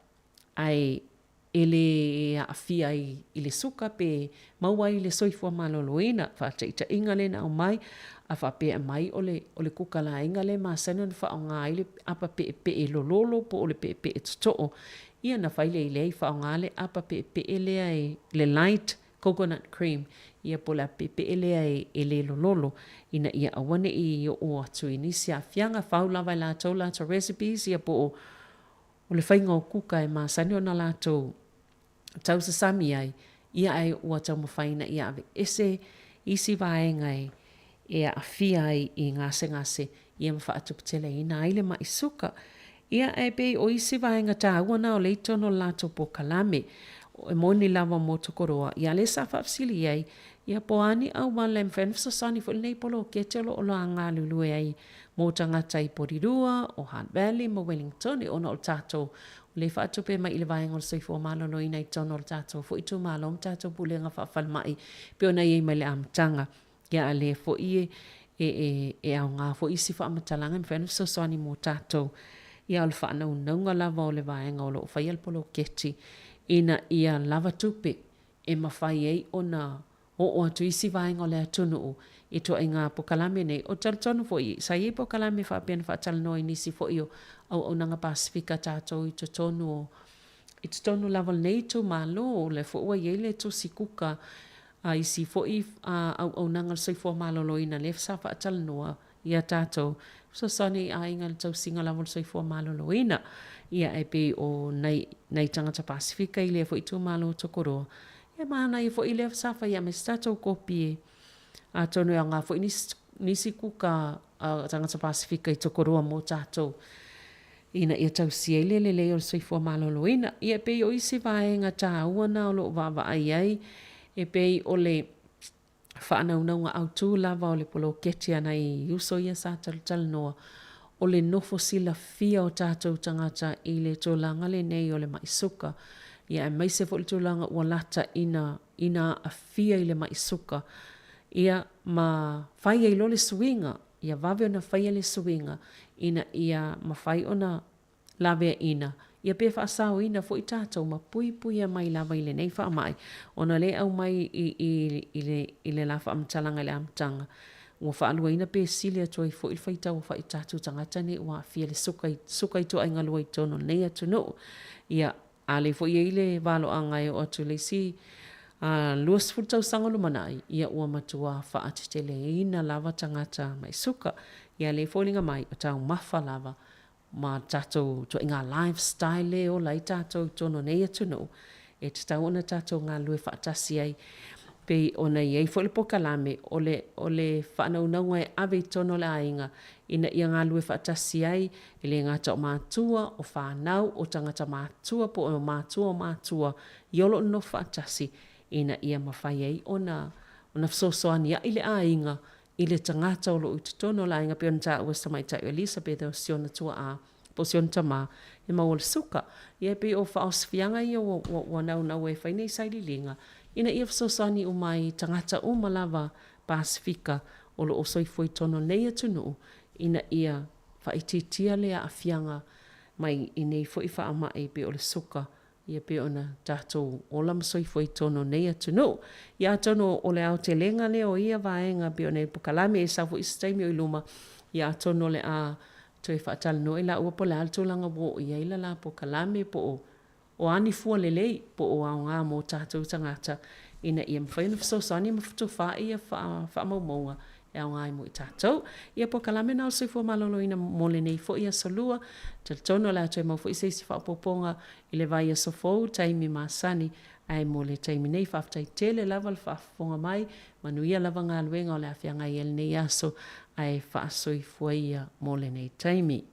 ae e lē aafia ai i le suka pe maua ai le soifua maloloina. Faataitaiga lea na aumai, a faapea e aumai o le, o le kuka laina lea e masani ona faaaoga ai le apa peepee lololo po o le peepee totoo, ia ona fai lea i leai, faaaoga le apa peepee lea e, le light coconut cream, ia po o le apa peepee lea e, e le lololo, ina ia aua ne i oo atu i nisi aafiaga. Fau lava e latou latou recipes ia po o O le faiga o kuka e masani ona latou tausasami ai, ia ae ua taumafai ina ia aveese isi vaega e aafia ai i gasegase ia ma faatuputeleina ai le maʻi suka. Ia ae pei o isi vaega taua na o lea i totonu o le latou polokalame. E moni lava mo Tokoroa, ia lea sa faafesili ai, ia po o a ni auala e mafai ona fesoasoani foi lenei poloketi o lo o galulue ai Mō tagata i Porirua, o Hutt Valley ma Wellington, ona o le tatou o lea e faatupe mai i le vaega o le soifua maloloina i totonu o le tatou foi itumalo ma tatou pulega faafalemai pei ona i ai mai le amataga. Ia a lea foi e, e, e, e aoga foi isi faamatalaga e mafai ona fesoasoani mo tatou. Ia o le faanaunauga lava o le vaega o lo o faia le poloketi ina ia lava tupe e mafai ai ona oo atu i isi vaega o le atunuu i ituaiga pokalame nei. Ou te talitonu foi, sa i ai pokalame faapea na faatalanoa i nisi foi o auaunaga Pasefika tatou i totonu o i totonu lava o lenei itumalo, o lea foi ua i ai le tusi kuka a isi foi auaunaga o le soifua maloloina lea sa faatalanoa iā tatou fesoasoani i aiga i le tausiga lava o le soifua maloloina. Ia e pei o nai, nai tagata Pasefika i lea foi itumalo o Tokoroa, e manaia foi lea sa fai a me se tatou kopi e atonu e aoga foi nisi, nisi kuka a tagata Pasefika i Tokoroa mō tatou ina ia tausia ai le lelei o le soifua maloloina. Ia e pei o isi vaega taua na o lo o vaavaai ai e pei o le faanaunauga autu lava o le poloketi a nai uso ia sa talatalanoa, o le nofo silafia o tatou tagata i le tulaga lenei o le maʻi suka, ia aemaise foi le tulaga ua lata ina ina aafia i le maʻi suka, ia ma fai ai loa le suiga, ia vave ona faia le suiga ina ia mafai ona laveaiina, ia pe faasaoina foi tatou ma puipuia mai lava i lenei faamai, ona lea e aumai i, i, i, le, i le la faamatalaga i le amataga, ua faaluaina pe sili atu ai foi le faitau o fai tatou tagata nei ua aafia i le suka, suka ituaiga lua i totonu o lenei atunuu. Ia, a lea foi e i ai le valoaga e oo atu i le isi 20 tausaga o lumanai, ia ua matua faateteleina lava tagata mai suka. Ia, lea e foliga mai, o taumafa lava ma tatou ituaiga lifestyle e ola ai tatou i totonu o nei atunuu, e tatau ona tatou galulue faatasi ai. Pei ona i ai foi le pokalame, o le, o le faanaunauga e ave i totonu o le aiga ina ia galulue faatasi ai, e le gata o matua, o fanau, o tagata matua po o matua o matua i o lo o nonofo faatasi ina ia mafai ai ona, ona fesoasoania'i le aiga i le tagata o lo o i totonu o le aiga pei ona taua e si tamaitai o Elisabeth o si ona tua'a po o si ona tamā e maua le suka. Ia e pei o faaosifiaga ia ua, ua, ua naunau ai e fai nei saililiga ina ia fesoasoani uma ai i tagata uma lava Pasefika o lo o soifua i totonu o lenei atunuu ina ia faaitiitia le aafiaga mai i nei foi faamai pei o le suka Ia pei ona tatou ola ma soifua i totonu o nei atunuu. Ia atonu o le aotelega lea o ia vaega pei ona i pokalame e sau foi se taimi o i luma, ia atonu o le a toe faatalanoa i laua po o le a le tulaga ua oo i ai le la pokalame po o o a ni fua lelei po o aoga mo tatou tagata ina ia mafai ona fesoasoani ma fetufaai ia faamaumauga e aoga ai mo i tatou. Ia pokalame na o le soifua maloloina mo lenei foi aso lua. Talitonu o le a toe mau foi se isi faaopoopoga i le vaiaso fou, taimi masani, ae mo le taimi nei faafetai tele lava le faafofoga mai, manuia lava galuega o le a feagai ai lenei aso, ae faasoifua ia mo lenei taimi.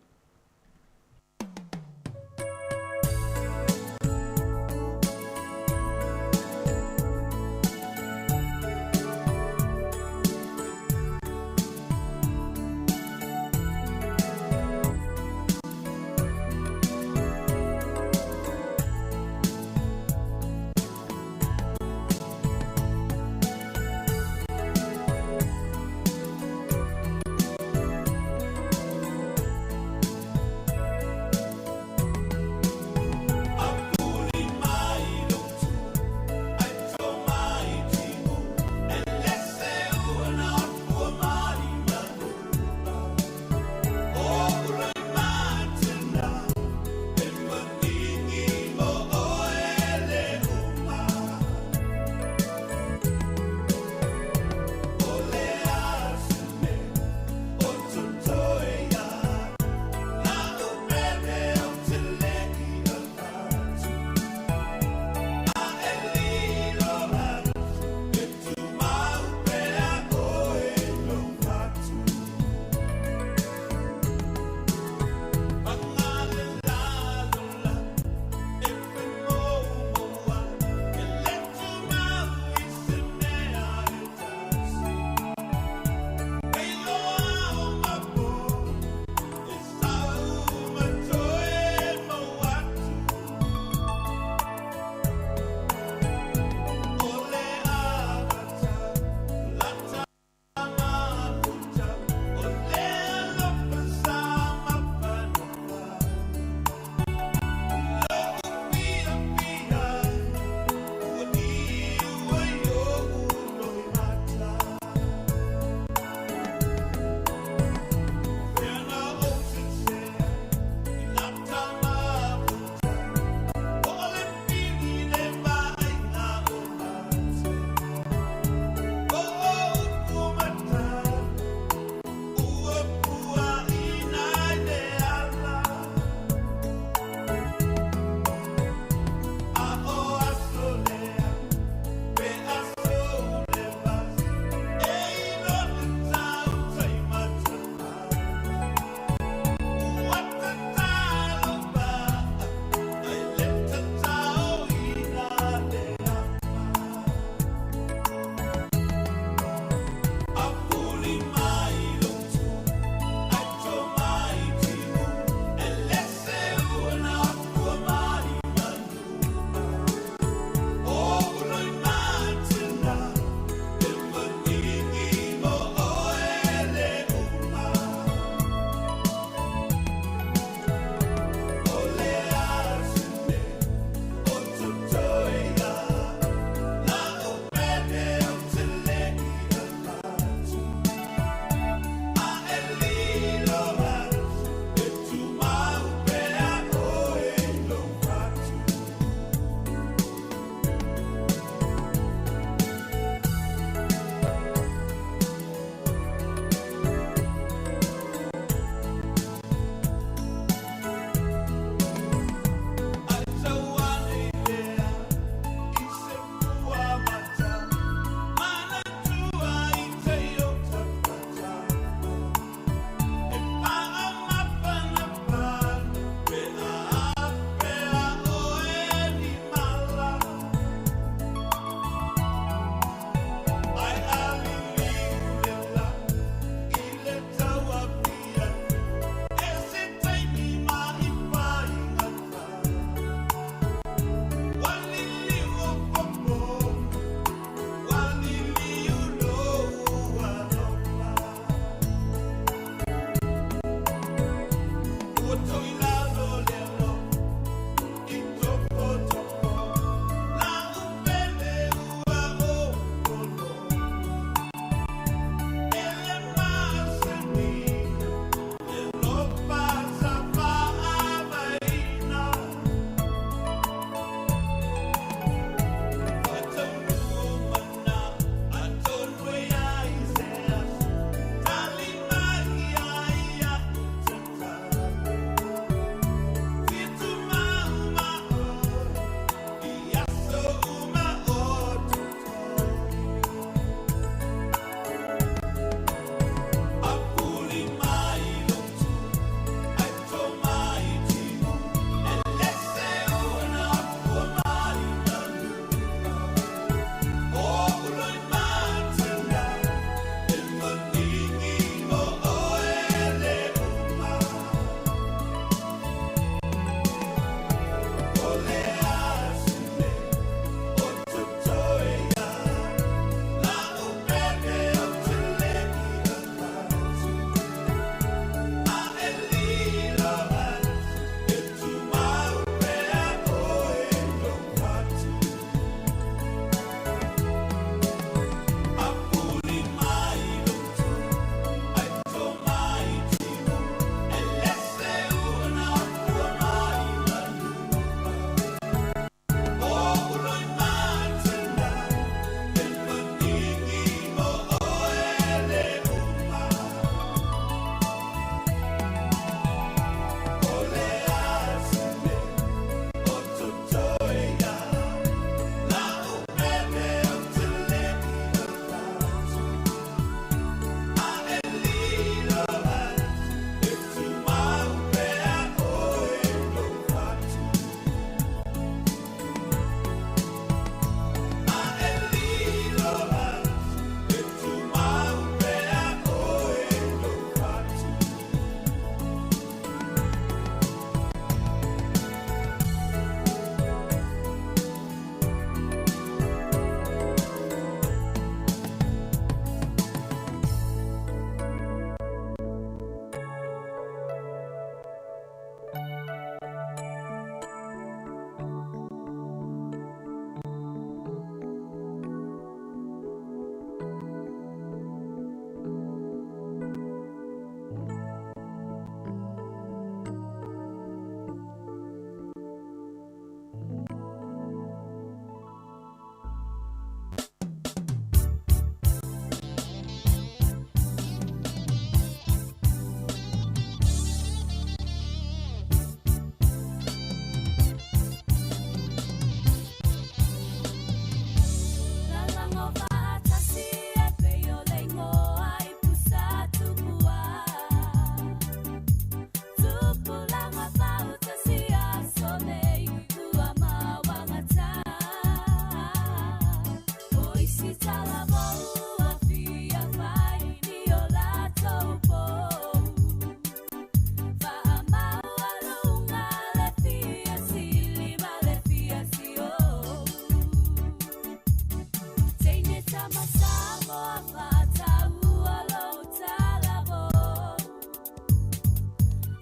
Samoa faataua lou talavou.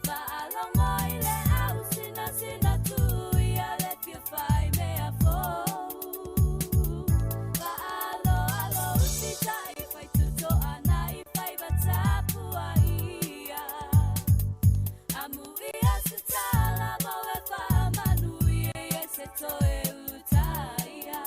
Faalogo i le au sinasina tuia le fia fai mea fou. Faaloalo usitai faitotoa nai faiva tapuaia. Amuia se talavou e faamanuia ia se toe utaia.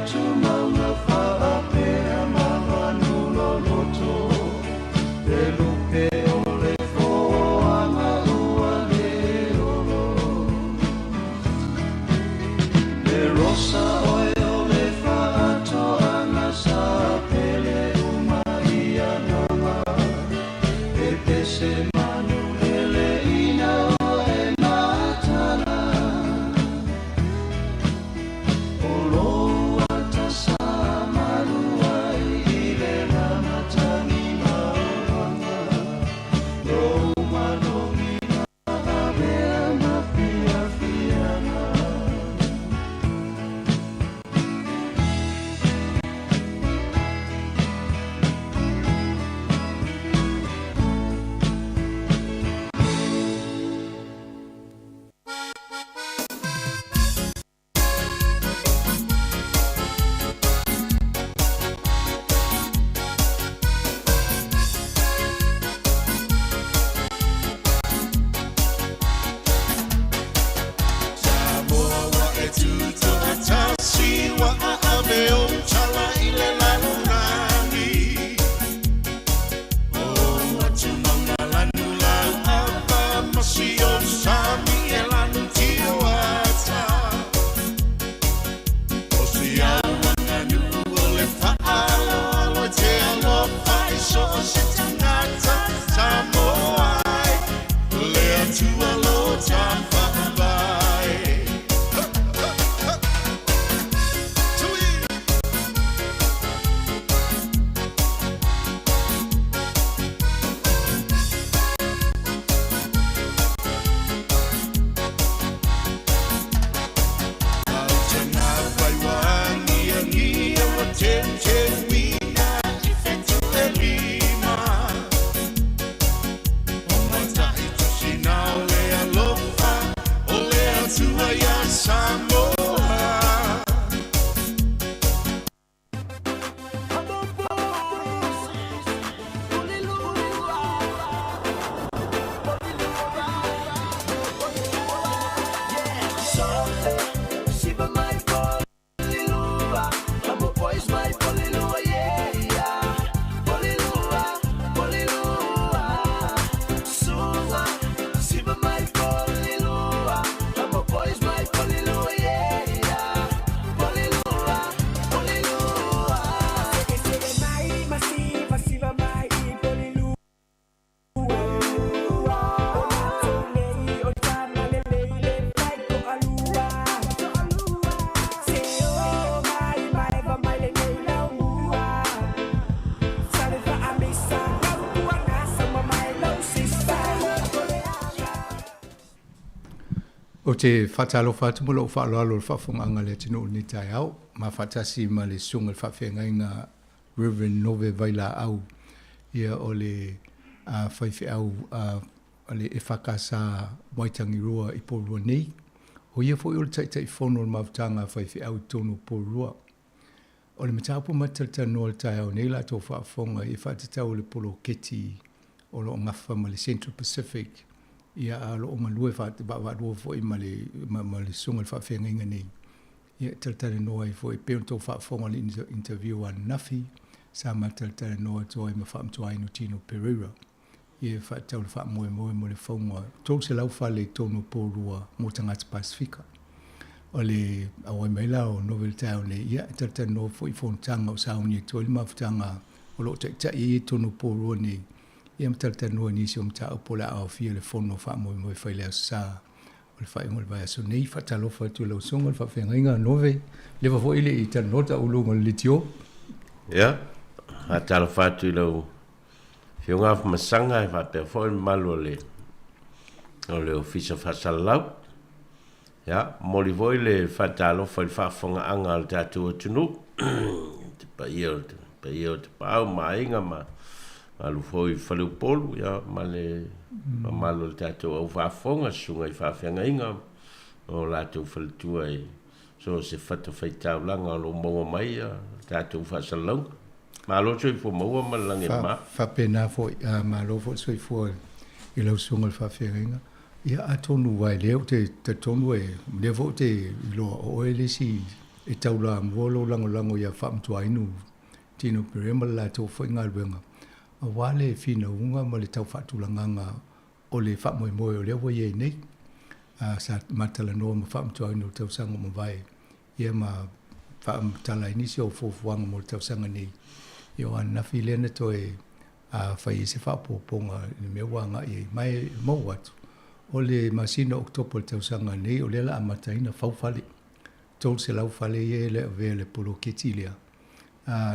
To Ou te faatalofa atu ma lou faaaloalo i le faafofogaaga a le atunuu i lenei taeao, ma faatasi ma le Susuga i le Faafeagaiga Rev. Nove Vailaau, ia o le faifeau a le EFKS Waitangirua i Porirua nei. O ia foi o le Taitaifono o le Mafutaga a Faifeau i totonu o Porirua. O le mataupu ma te talatalanoa i le taeao nei la outou faafofoga i faatatau i le poloketi o lo o gafa ma le Central Pacific, ia a o lo o galue vaavaalua foi ma le ma le susuga i le faafeagaiga nei. Ia e talatalanoa ai foi e pei ona outou faafofoga i le interview ananafi sa ma talatalanoa atu ai ma Faamatuainu Tino Pereira. Ia e faatatau i le faamoemoe mo le fauga 300 fale i totonu o Porirua mo tagata Pasefika. O le auai mai la o Nove i le taeao nei, ia e talatalanoa foi i fonotaga o sauni atu ai le mafutaga o lo o taitai ai i totonu o Porirua nei, ia ma talatalanoa i nisi o mataupu o le a aofia i le fono faamoemoe fai le Aso Sa o le faaiuga o le vaiaso nei. Faatalofa atu i lau Susuga i le Faafeagaiga Nove, leva foi le i talanoa tauluga o le leitio. Ia, faatalofa atu i lau Afioga Afamasaga e faapea foi le mamalu o le o le Ofisa Faasalalau. Ia, momoli foi le faatalofa i le faafofogaaga a le tatou atunuu, te paia o te paia o Tapaau ma Aiga ma mamalu foi i Faleupolu, ia, ma le mamalu o le tatou au faafofoga, susuga i faafeagaiga ma o latou faletua i so o se fatafaitaulaga o lo o maua mai ia tatou faasalalauga. Malo le soifua maua ma le lagi e mama. Faapena foi, malo foi le soifua i lau susuga i le faafeagaiga. Ia atonu aua o lea ou te talitonu o lea foi ou te iloa o oe le isi e taulamua lou lagolago ia Faamatuainu Tino Pereira ma le latou foi galuega aua le finauga ma le tau faatulagaga o le faamoemoe o lea ua i ai nei. Sa ma talanoa ma Faamatuainu i le tausaga ua mavae ia ma faamatala ai nisi o fuafuaga mo le tausaga nei. Ia o ananafi lea na toe fai ai se faaopoopoga i le mea ua agai ai. Ma e maua atu, o le masina o Oketopa o le tausaga nei, o lea o le a amata ai ona fau fale. 300 fale ia e le avea i le poloketi lea.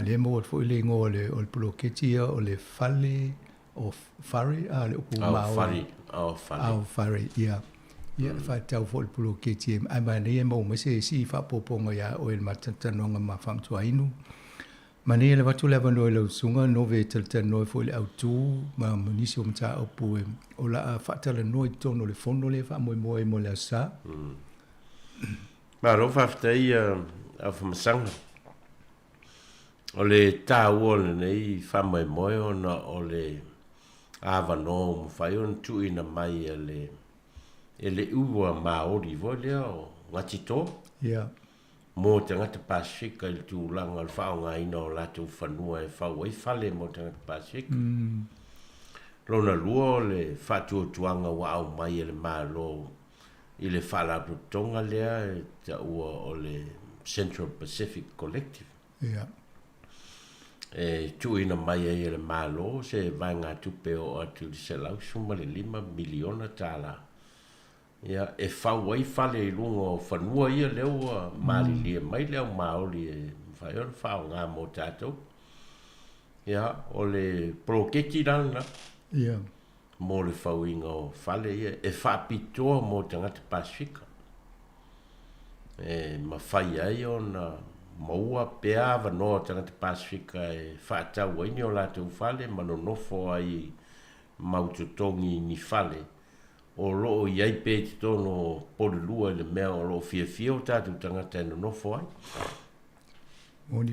Lea e maua atu foi le igoa o le, o le poloketi ia o le fale o Whare, a le upu Māori. Ao Whare. Ao Whare, ia. Ia, faatatau foi i le poloketi ae manaia e maua mai se isi faaopoopoga ia oe i le matalanoaga ma Faamatuainu. Manaia le avatu o le avanoa i lau susuga Nove e talatalanoa ai foi i le autu ma nisi o mataupu e o le a faatalanoa i totonu o le fono lea e faamoemoe ai mo le Aso Sa. Malo faafetai Afamasaga. O le taua o lenei faamoemoe ona o le avanoa ua mafai ona tuuina mai e le e le ua Māori foi lea o Ngāti Toa. Yeah. Mō tagata Pasifika i le tulaga o le faaaogaina o latou fanua e fau ai fale mo tagata Pasifika. Lona lua o le faatuatuaga ua aumai e le Malo i le faalapotopotoga lea e taua o le Central Pacific Collective. Yeah. E tuuina mai ai e le Malo se vaegatupe e oo atu i le $115 miliona tala Ia, e fau ai fale i luga o fanua ia lea ua malilie mai le au Māori e mafai ona faaaoga mo tatou. Ia, o le poloketi la lena. Ia. Mo le fauina o fale ia e faapitoa mo tagata Pasefika. E mafai ai ona maua pea avanoa o tagata Pasefika e faatau ai ni o latou fale ma nonofo ai mau totogi i ni fale o lo o i ai pea i totonu o Porirua i le mea o lo o fiafia o tatou tagata e nonofo ai.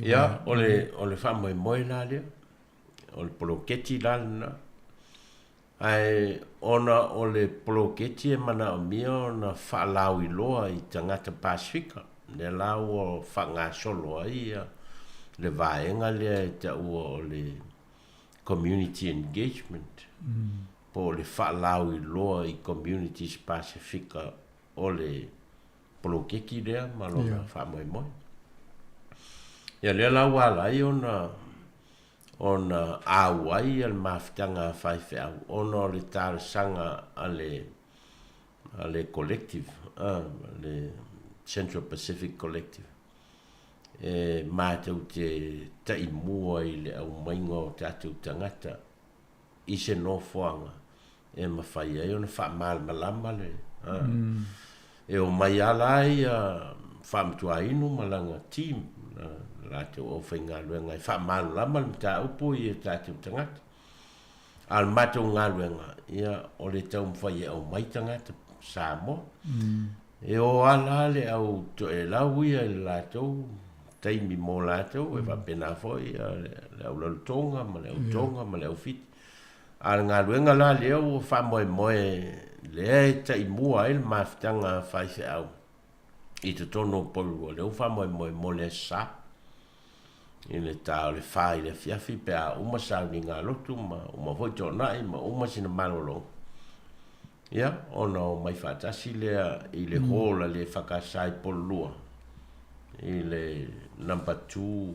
Ia, o le, o le faamoemoe la lea, o le poloketi la lena. Ae ona o le poloketi e manaomia ona faalauiloa i tagata Pasefika, lea la ua faagasolo ai ia le vaega lea e taua o le community engagement. Po o le faalauiloa i communities Pasefika o le poloketi lea ma lona faamoemoe. Ia lea la ua ala ai ona ona auai le mafutaga a faifeau ona o le talosaga a le a le collective, a le Central Pacific Collective e matou te taimua i le aumaiga o tatou tagata i se nofoaga e mafai ai ona faamalamalama le, a. E omai lava la ia Faamatuainu ma lana team, le latou aufaigaluega e faamalamalama le mataupu i o tatou tagata. A o le matou galuega, ia, o le taumafai e aumai tagata Samoa. E o lava la le au toelau ia i le latou taimi mo latou, e faapena foi le au Rarotonga ma le au Tonga ma le au Fiti. A o le galuega la lea ua faamoemoe lea e taimua ai le mafutaga a faifeau i totonu o Porirua, lea ua faamoemoe mo le Aso Sa i le ta o le fa i le afiafi pe a uma sauniga a lotu ma uma foi toonai ma uma sina malologa, ia, ona omai faatasi lea i le hall a le EFKS i Porirua i le number 2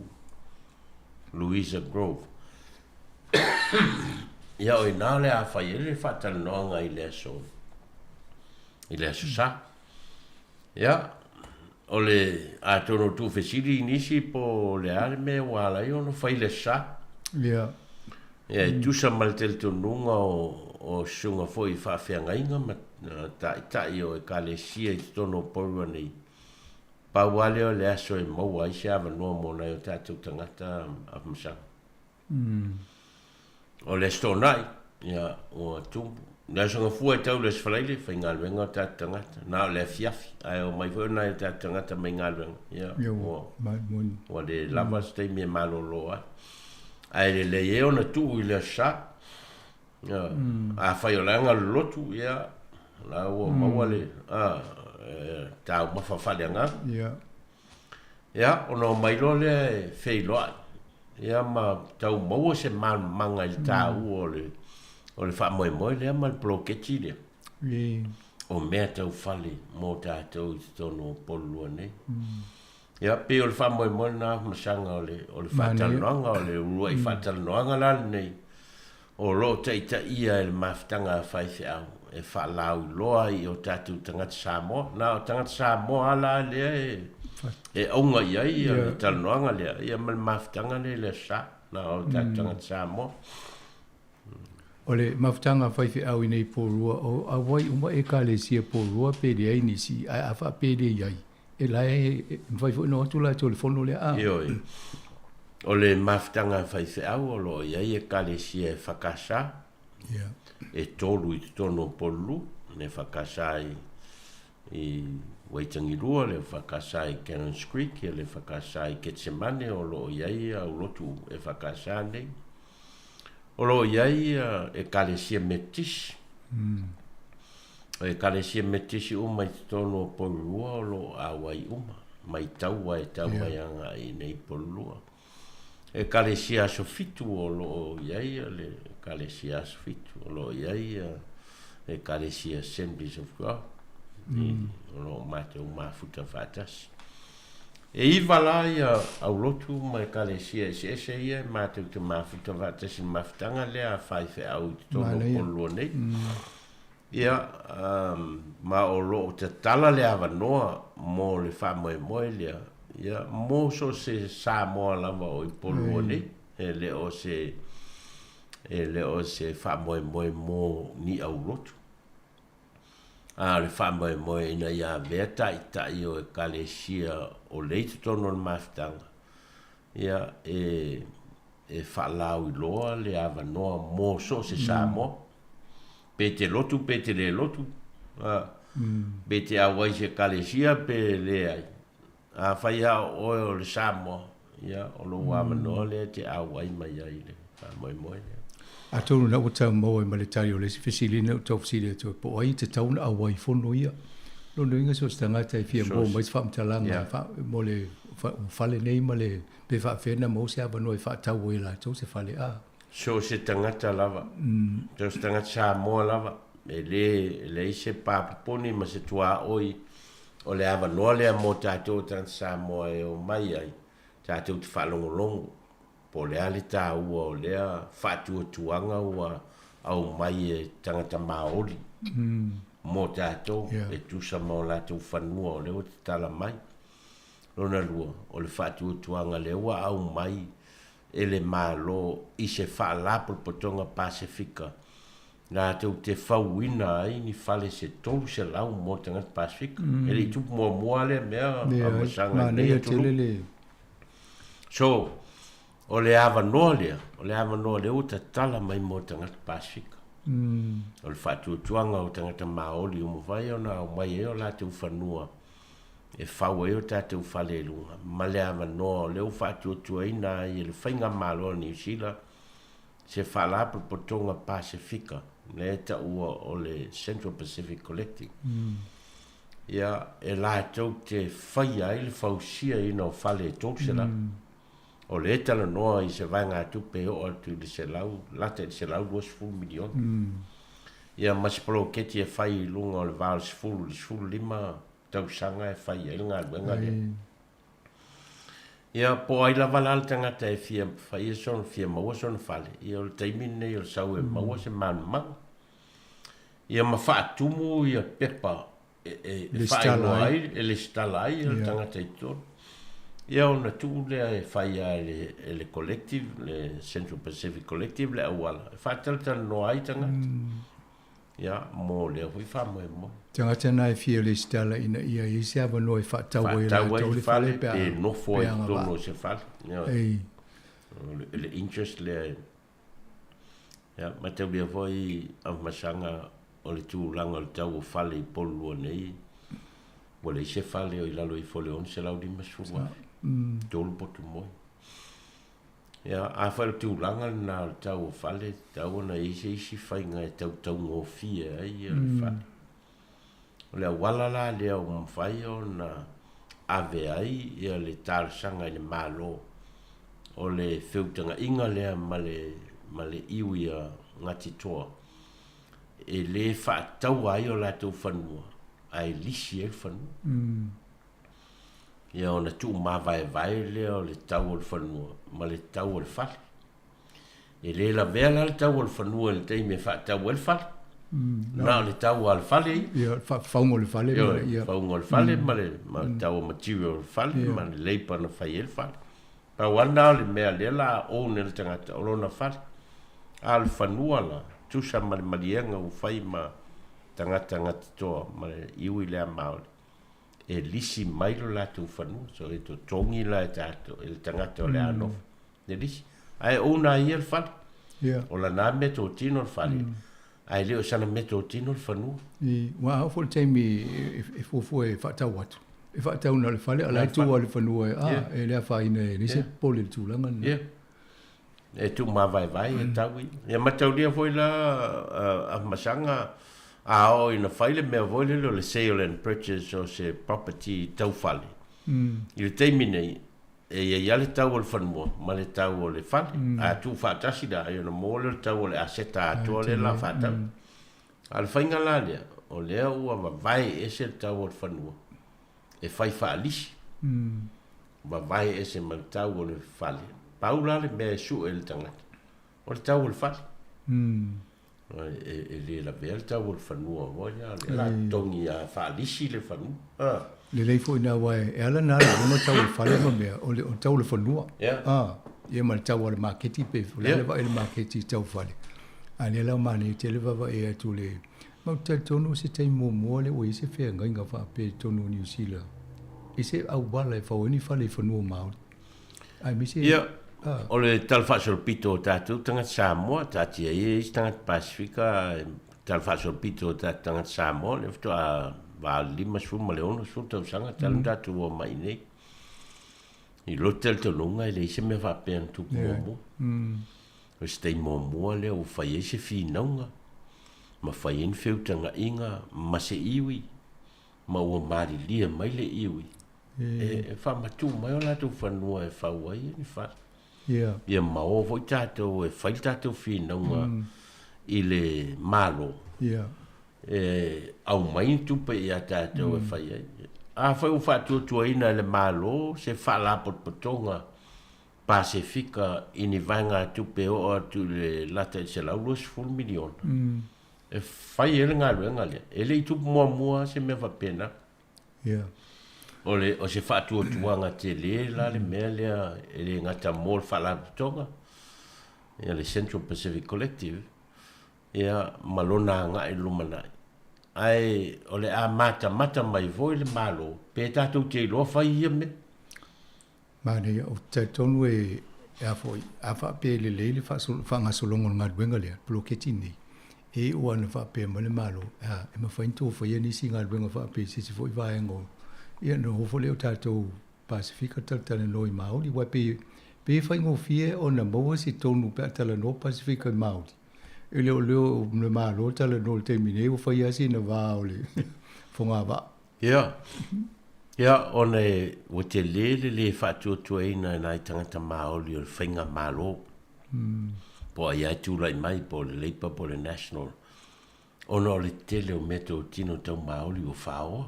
Louisa Grove. Ia, o i ina o le a fai ai le faatalanoaga i le aso, i le Aso Sa. Ia, o le, atonu o tuufesili nisi po o le a le mea ua ala ai ona fai le Aso Sa. Ia. Ia, e tusa ma le talitonuga o, o susuga foi i faafeagaiga ma taitai o Ekalesia i totonu o Porirua nei, pau lava lea o le aso e maua ai se avanoa mo nai o tatou tagata Afamasaga. O le Aso Toonai, ia, ua tumu. Le Aso Gafua e tau i le Aso Faraile, faigaluega o tatou tagata. Na o le afiafi, ae omai foi nai o tatou tagata mai galuega. Ia, ua, ua le lava se taimi e malolo ai. Ae lelei e ona tuu i le Aso Sa. Ia, afai o la e galolotu, ia, o la ua maua le, a, e taumafa faaleagaga. Ia. Ia, ona omai loa lea e feiloai, ia ma tau maua se malamalamaga i le taua o le, o le faamoemoe lea ma le poloketi lea. O mea tau fale mo tatou i totonu o Upolu nei. Ia, pei o le faamoemoe lena Masaga o le, o le faatalanoaga, o le uluai faatalanoaga la lenei o lo o taitaia e le mafutaga a faifeau e faalauiloa ai i o tatou tagata Samoa. Na o tagata Samoa lava la lea e, e auga i ai ia le talanoaga lea, ia ma le mafutaga lea i le Aso Sa. Na o tatou tagata Samoa. O le mafutaga a faifeau i nei Porirua, o auai uma Ekalesia Porirua pe leai nisi, ae a faapea e le i ai, E la e mafai foi ona o atu latou i le fono lea, a. Ioe. O le mafutaga a faifeau o lo o i ai Ekalesia EFKS e tolu i totonu o Upolu, le EFKS i Waitangirua, le EFKS i Cannons Creek, le EFKS i Ketsemane, o lo o i ai aulotu EFKS nei. O lo o i ai Ekalesia Metotisi. O Ekalesia Metotisi uma i totonu o Porirua o lo o auai uma, mai taua e tau mai agai i nei Porirua. Ekalesia Aso Fitu o lo o i ai le Ekalesia Aso Fitu, o lo o i ai Ekalesia Assemblies of God, o lo o matou mafuta faatasi. E iva la ia aulotu ma ekalesia eseese ia e matou te mafuta faatasi i le mafutaga lea a faifeau i totonu o Porirua nei. Ia, ma o lo o tatala le avanoa mo le faamoemoe lea, ia, mo so o se Samoa lava o i Porirua nei, e le o se, e le o se faamoemoe mo ni aulotu. A o le faamoemoe ina ia avea taitai o Ekalesia o lea i totonu o le mafutaga, ia, e, e faalauiloa le avanoa mo so o se Samoa, pe te lotu pe te le lotu, a, pe te auai i se Ekalesia pe leai. Afai lava o oe o le Samoa, ia, o lou avanoa lea e te auai mai ai i le faamoemoe lea. Atonu na ua tau maua ai ma le tali o le isi fesili na ou tau fesili atu ai, po o ai e tatau ona auai i fono ia. Lona uiga so o se tagata e fia maua mai se faamatalaga mo le fale nei ma le pe faapefea ona maua se avanoa e faatau ai e latou se fale a. So o se tagata lava, so o se tagata Samoa lava, e le, e leai se papoponi ma se tuaoi O le avanoa lea mo tatou o tagata Samoa e omai ai tatou te faalogologo po o le a le taua o lea faatuatuaga ua aumai e tagata Maori mo tatou e tusa ma o latou fanua o lea ua tatala mai. Lona lua, o le faatuatuaga lea ua aumai e le Malo i se Faalapotopotoga Pasefika. Latou te fauina ai ni fale se 300 mo tagata Pasefika. E le i tupu muamua lea mea a masaga i lenei atunuu. So, o le avanoa lea, o le avanoa lea ua tatala mai mo tagata Pasefika. O le faatuatuaga o tagata Maoli ua mafai ona aumai ai o latou fanua e fau ai o tatou fale i luga, ma le avanoa o lea ua faatuatuaina ai e le Faigamalo a Niu Sila se Faalapotopotoga Pasefika, lea e taua o le Central Pacific Collective, ia, e latou te faia ai le fausiaina o fale e 300. O lea e talanoa i se vaegatupe e oo atu i le selau, lata i le $120 miliona. Ia, ma se poloketi e fai i luga o le va o le 10 i le 15 tausaga e fai ai le galuega lea. Ia, po o ai lava la le tagata e fia faia sona, fia maua sona fale, ia o le taimi lenei o le sau e maua se malamalamaga. Ia ma faatumu ia pepa e, e, e faailoa ai, e lesitala ai le tagata i totonu. Ia ona tuu lea e fai lava e le, e le collective, le Central Pacific Collective le auala, e faatalatalanoa ai tagata. Ia, mo lea foi faamoemoe. Tagata na e fia lesitala ina ia i ai se avanoa e faatau ai e latou le fale pe a pe nofo ai i totonu o se fale. Ei. O le interest lea e Ia, mataulia foi Afamasaga o le tulaga o le tau o fale i Upolu nei, ua leai se fale o i lalo ifo o le $650,000. Tolu potu moe. Ia, afai o le tulaga lena o le tau o fale, e tatau ona i ai se isi faiga e tau taugofie ai le fale. O le auala la lea ua mafai ona ave ai ia le talosaga i le Malo o le feutagaiga lea ma le, ma le iwi a Ngāti Toa e le faataua ai o latou fanua ae lisi ai le fanua. Ia ona tuumavaevae lea o le tau o le fanua ma le tau o le fale. E le lavea la le tau o le fanua i le taimi e faatau ai le fale. Na o le tau lava o le fale ia. Ia, faafauga o le fale. Ia, ia. Fauga o le fale ma le ma le tau o material o le fale ma le labour na fai ai le fale. Pau lava lena o le mea lea la own e le tagata o lona fale. A o le fanua la, tusa ma le maliega ua fai ma tagata gatitoa ma le iwi lea Māori, e lisi mai lo latou fanua. So e totogi la e tatou, e le tagata o le a nofo, le lisi. Ae own lava e ia le fale. Yeah. O lana meatotino le fale, ae le o sana meatotino le fanua. I, ua a oo foi le taimi e fuafua e faatau atu, e faatau na o le fale, a o la e tu lava le fanua e, a, e le afaina e leai se popole i le tulaga lena. Yeah. E tuumavaevae e tau ia. Ia mataulia foi la Afamasaga a oo ina fai le mea foi lele o le sale and purchase o se property tau fale. I le taimi nei, e i ai lava le tau o le fanua ma le tau o le fale. A tuufaatasi la, ia ona maua lea o le tau o le aseta atoa lea la faatau. A o le faiga la lea, o lea ua vavae ese le tau o le fanua e fai faalisi. Vavae ese ma le tau o le fale. Pau la le mea e sue e le tagata, o le tau o le fale. E, e le lavea le tau o le fanua foi lea, o lea o le a totogi lava faalisi le fanua. A. Lelei foi lena aua e ala ona alu i luga tau o le fale ma mea, o le tau o le fanua. Yeah. Ia ma le tau o le maketi pe o le a le vaai i le maketi i tau fale. A o lea la ua manaia tele vaavaai atu le Ma ou te talitonu o se taimi muamua lea ua i ai se feagaiga faapea i totonu o Niu Sila i se auala e fau ai ni fale i fanua Māori. Aemaise Ia, o le tala faasolopito o tatou tagata Samoa, taatia ia isi tagata Pasifika, tala faasolopito o tatou tagata Samoa, lea faatoa 50 ma le 60 tausaga talu ona tatou omai i inei. I lou talitonuga e leai se mea faapea na tupu muamua. O se taimi muamua lea ua fai ai se finauga, ma fai ai ni feutagaiga ma se iwi, ma ua malilie mai le iwi e faamatuu mai o latou fanua e fau ai ni fale. Ia ma o foi tatou e fai le tatou finauga i le Malo e aumai ni tupe ia tatou e fai ai. Afai ua faatuatuaina e le Malo se faalapotopotoga Pasefika i ni vaegatupe e oo atu i le lata i le $120 miliona e fai ai le galuega lea. E le i tupu muamua se mea faapena. O le, o se faatuatuaga tele la le mea lea e le gata mo le Faalapotopotoga, ia le Central Pacific Collective. Ia, ma lona agai i le lumanai. Ae o le a matamata mai foi le Malo, pe tatou te iloa fai ia mea. Manaia, ou te talitonu e, a foi, a faapea e lelei le faagasologa o le galuega lea, le poloketi lenei, e iu lava ina faapea mai le Malo, a, e mafai ona tou faia nisi galuega faapea i se isi foi vaega o, ia ona o foi lea o tatou Pasefika talatalanoa i Māori, aua e pei, pei e faigofie ona maua se tonu pe a talanoa Pasefika i Māori. E le o lea o le Malo talanoa i le taimi nei, ua fai lava sina va o le fogavaa. Ia, ia, ona e, ua tele le lē faatuatuaina e nai tagata Māori o le faigamalo, po o ai lava e tulai mai, po o le Labour po o le National, ona o le tele o meatotino tau Māori ua faoa.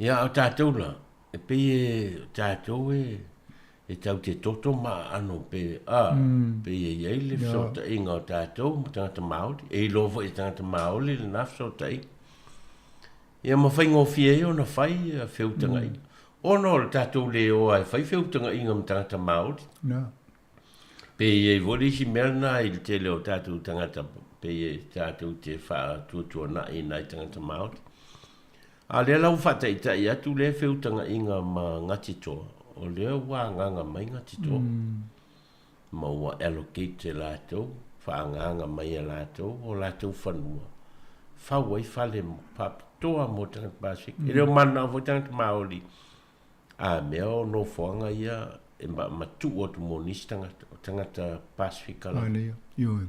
Ia, a o tatou la, e pei e, o tatou e, e tau te toto ma aano pe, a, pei e i ai le fesootaiga o tatou ma tagata Māori, e iloa foi e tagata Māori lena fesootaiga. Ia ma faigofie ai ona fai ia feutagaiga. Ona o le tatou le o lava e fai feutagaiga ma tagata Māori. Pe i ai foi le isi mea lena i le tele o tatou tagata, pei e tatou te faatuatuanai i nai tagata Māori. A o lea la ua faataitai atu lea feutagaiga ma Ngatitoa, o lea ua agaga mai Ngatitoa. Ma ua allocate e latou, faaagaaga mai e latou o latou fanua, fau ai fale faapitoa mo tagata Pasefika. E le o mananao foi tagata Māori A mea o nofoaga ia e matuu atu mo nisi tagata, o tagata Pasefika lava. Manaia, ioe.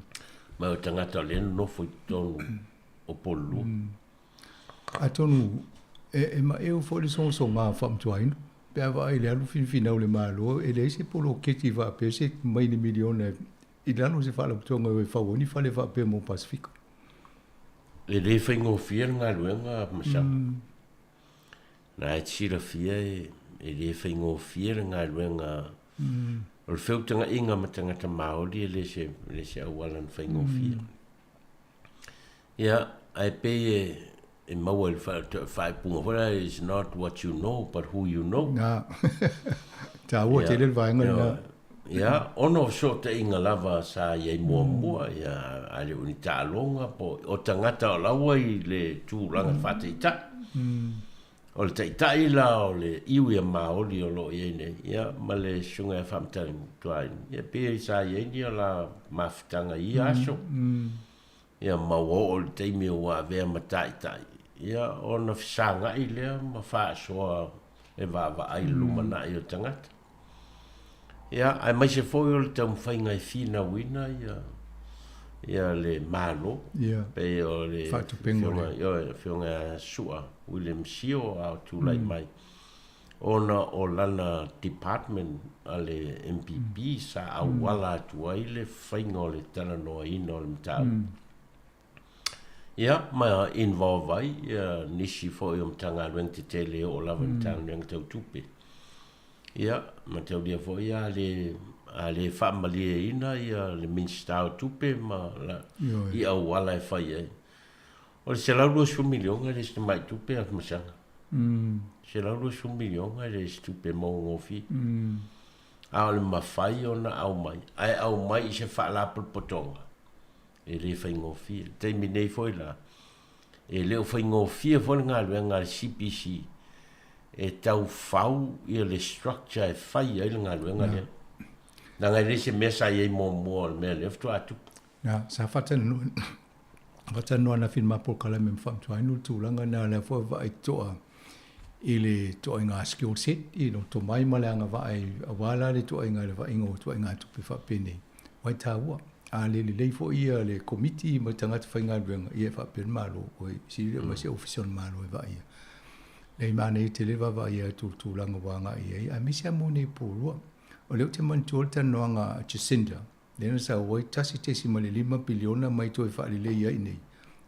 Ma o tagata o lea e nonofo i totonu o Upolu. Atonu e maeu foi le sogasoga o faamantuaina, pe a vaai i le alu finafinau o le Malo, e leai se poloketi faapea se mai ni miliona i lalo o se faalapotopotoga e o e fau ai ni fale faapea mo Pasefika. E le faigofie le galuega Masaka. Na e te silafia e le faigofie le galuega o le feutagaiga ma tagata Māori e le se, le se auala na faigofie. Ia, ae pei e, e maua i le faaipuga foi lea, it's not what you know, but who you know. Na, taua tele le vaega lena. Ia, ona o fesootaiga lava sa i ai muamua, ia, a le o ni taaloga po o tagata o la ua i le tulaga faataitai. O le taitai la o le iwi a Māori o lo o i ai nei, ia, ma le Susuga ia Faamatalaga, ia, pei sa i ai ni o la mafutaga i ia aso. Ia, ma ua oo i le taimi ua avea ma taitai, ia, ona fesagai lea ma faasoa e vaavaai i le lumanai o tagata. Ia, aemaise foi o le taumafaiga e finauina ia, ia le Malo, Ia, pei o le faatupenga o le. Afioga, Afioga ia Su'a William Sio a o tulai mai, ona o lana department a le MPP sa auala atu ai le faiga o le talanoaina o le mataupu. Ia, ma involve ai ia nisi foi o Matagaluega tetele e oo lava i Matagaluega tau tupe. Ia, mataulia foi a le, a le faamalieina ia le Minisita o Tupe ma la, i auala e fai ai. O le $120 miliona e le o se tamai tupe a Masaga. $120 miliona e le o se tupe maugofie. A o le mafai ona aumai, ae aumai i se faalapotopotoga, e le faigofie. I le taimi nei foi la, e le o faigofie foi le galuega a le CPC e tau fau ia le structure e fai ai le galuega lea. Leaga e le se mea sa i ai muamua o le mea lea faatoa tupu. Na, sa faatalanoa, faatalanoa ananafi i le ma polokalame ma faamantuaina le tulaga lena, o lea foi e vaai totoa i le ituaiga skill set, i le tomai ma le agavaa aua la le ituaiga le vaaiga o ituaiga tupe faapenei. Aua e taua. A le lelei foi ia le Komiti ma tagata faigaluega, ia e faapea le Malo, oi, sili le aumai se Ofisa o le Malo e vaaia. Leai, manaia tele le vaavaaia atu o le tulaga ua agai i ai, aemaise lava mo nei pulua. O lea ou te manatua le talanoaga a Jacinda, lea na sau ai $1.5 piliona mai toe faalelei ai i inei.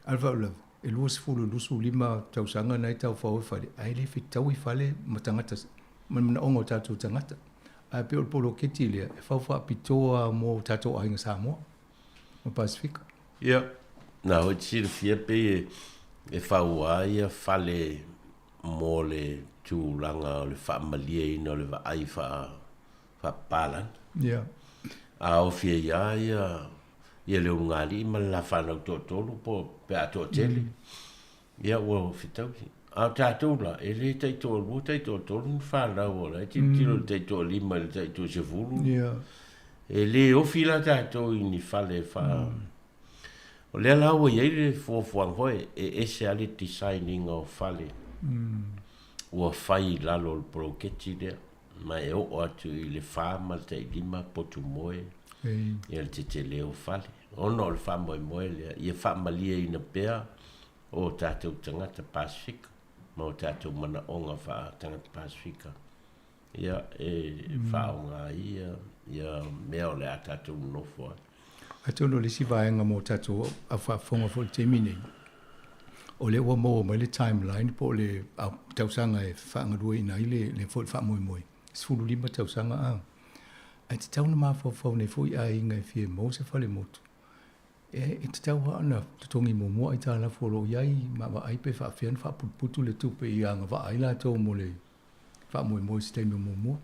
A o le faalavelave, e 20 i le 25 tausaga na e taufao ai fale, ae le fetaui fale ma tagata, ma le manaoga o tatou tagata. Ae pei o le poloketi lea e fau faapitoa lava mo tatou aiga Samoa ma Pasefika. Ia, na foi te silafia pei e fau lava ia fale mo le tulaga o le faamalieina o le vaai faapapalagi. Ia. A ofi ai lava ia. Ia le ulugalii ma le la fanau toatolu po pe a toatele. Ia ua fetaui. A o tatou la, e le taitoalua, taitoatolu ni fanau o la e tilotilo i le taitoalima i le taitoasefulu. E le ofi la tatou i ni fale fa... O lea la ua i ai le fuafuaga foi e ese lava le design ina o fale ua fai i lalo o le poloketi lea. Ma e oo atu i le fa ma le tailima potu moe ia le tetele o fale. Ona o le faamoemoe lea, ia faamalieina pea o tatou tagata Pasefika ma o tatou manaoga faa-tagata Pasefika ia e faaaoga ai ia mea o le a tatou nonofo ai. Atonu o le isi vaega mo tatou au faafofoga foi i le taimi nei, o lea ua maua mai le timeline po o le tausaga e faagalueaiina ai le foi faamoemoe, 15 tausaga a. Ae tatau ona mafaufau nei foi aiga e fia maua se falemotu, e tatau lava ona totogi muamua aitalafu o lo o i ai ma vaai pe faapefea ona faaputuputu le tupe i agavaa ai latou mo le faamoemoe i se taimi o muamua.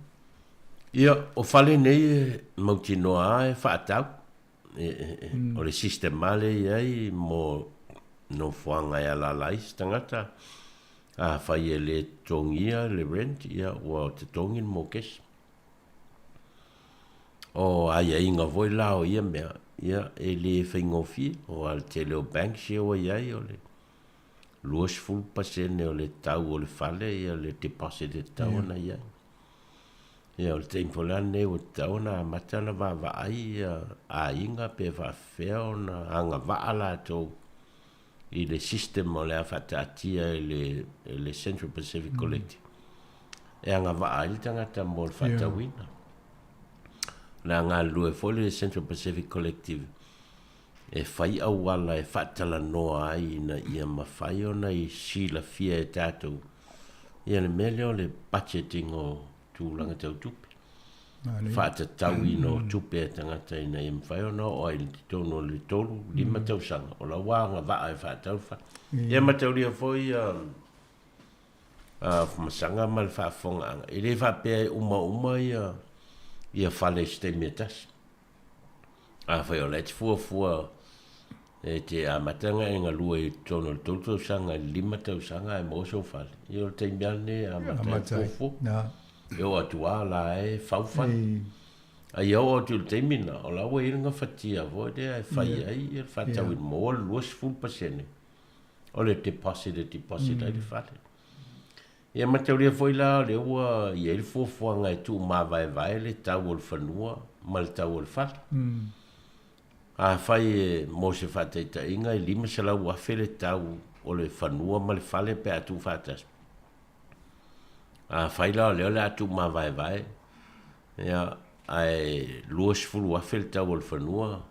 Ia, o fale nei e mautinoa lava e faatau. O le system lava lea e i ai mo nofoaga e alaala ai se tagata. Afai e le totogia le rent, ia ua totogi le mokesi. O aiaiga foi la o ia mea, ia e le faigofie. Aua o le tele o banks ia ua i ai o le 20% o le tau o le fale ia le deposit e tatau ona i ai. Ia o le taimi foi la lenei ua tatau ona amata ona vaavaai ia aiga pe faafefea ona agavaa latou i le system o le a faataatia e le, e le Central Pacific Collective e agavaa ai le tagata mo le faatauina. O le a galulue foi le Central Pacific Collective e fai auala e faatalanoa ai ina ia mafai ona i silafia e tatou ia le mea lea o le budgeting o tulaga tau tupe. Faatatauina o tupe a tagata ina ia mafai ona oo ai i totonu o le 3, 5 tausaga o la ua agavaa e faatau le fale. Ia mataulia foi ia masaga ma le faafofogaaga, e le faapea e umauma ia fale i se taimi e tasi. Afai o la e te fuafua e te amata ona e galue i totonu o le 3 tausaga i le 5 tausaga ae maua sou fale, ia o le taimi lava lenei e amata ai fuafua. E oo atu lava o la e fau fale. A ia oo atu i le taimi lena, o la ua i ai le gafatia foi lea e fai ai le faatauina, maua le 20% o le deposit e deposit ai le fale. Ia mataulia foi la o lea ua i ai le fuafuaga e tuumavaevae le tau o le fanua ma le tau o le fale. Afai e, mo se faataitaiga, e $500,000 le tau o le fanua ma le fale pe a tuufaatasi. Afai la o lea o le a tuumavaevae, ia, ae $20,000 le tau o le fanua,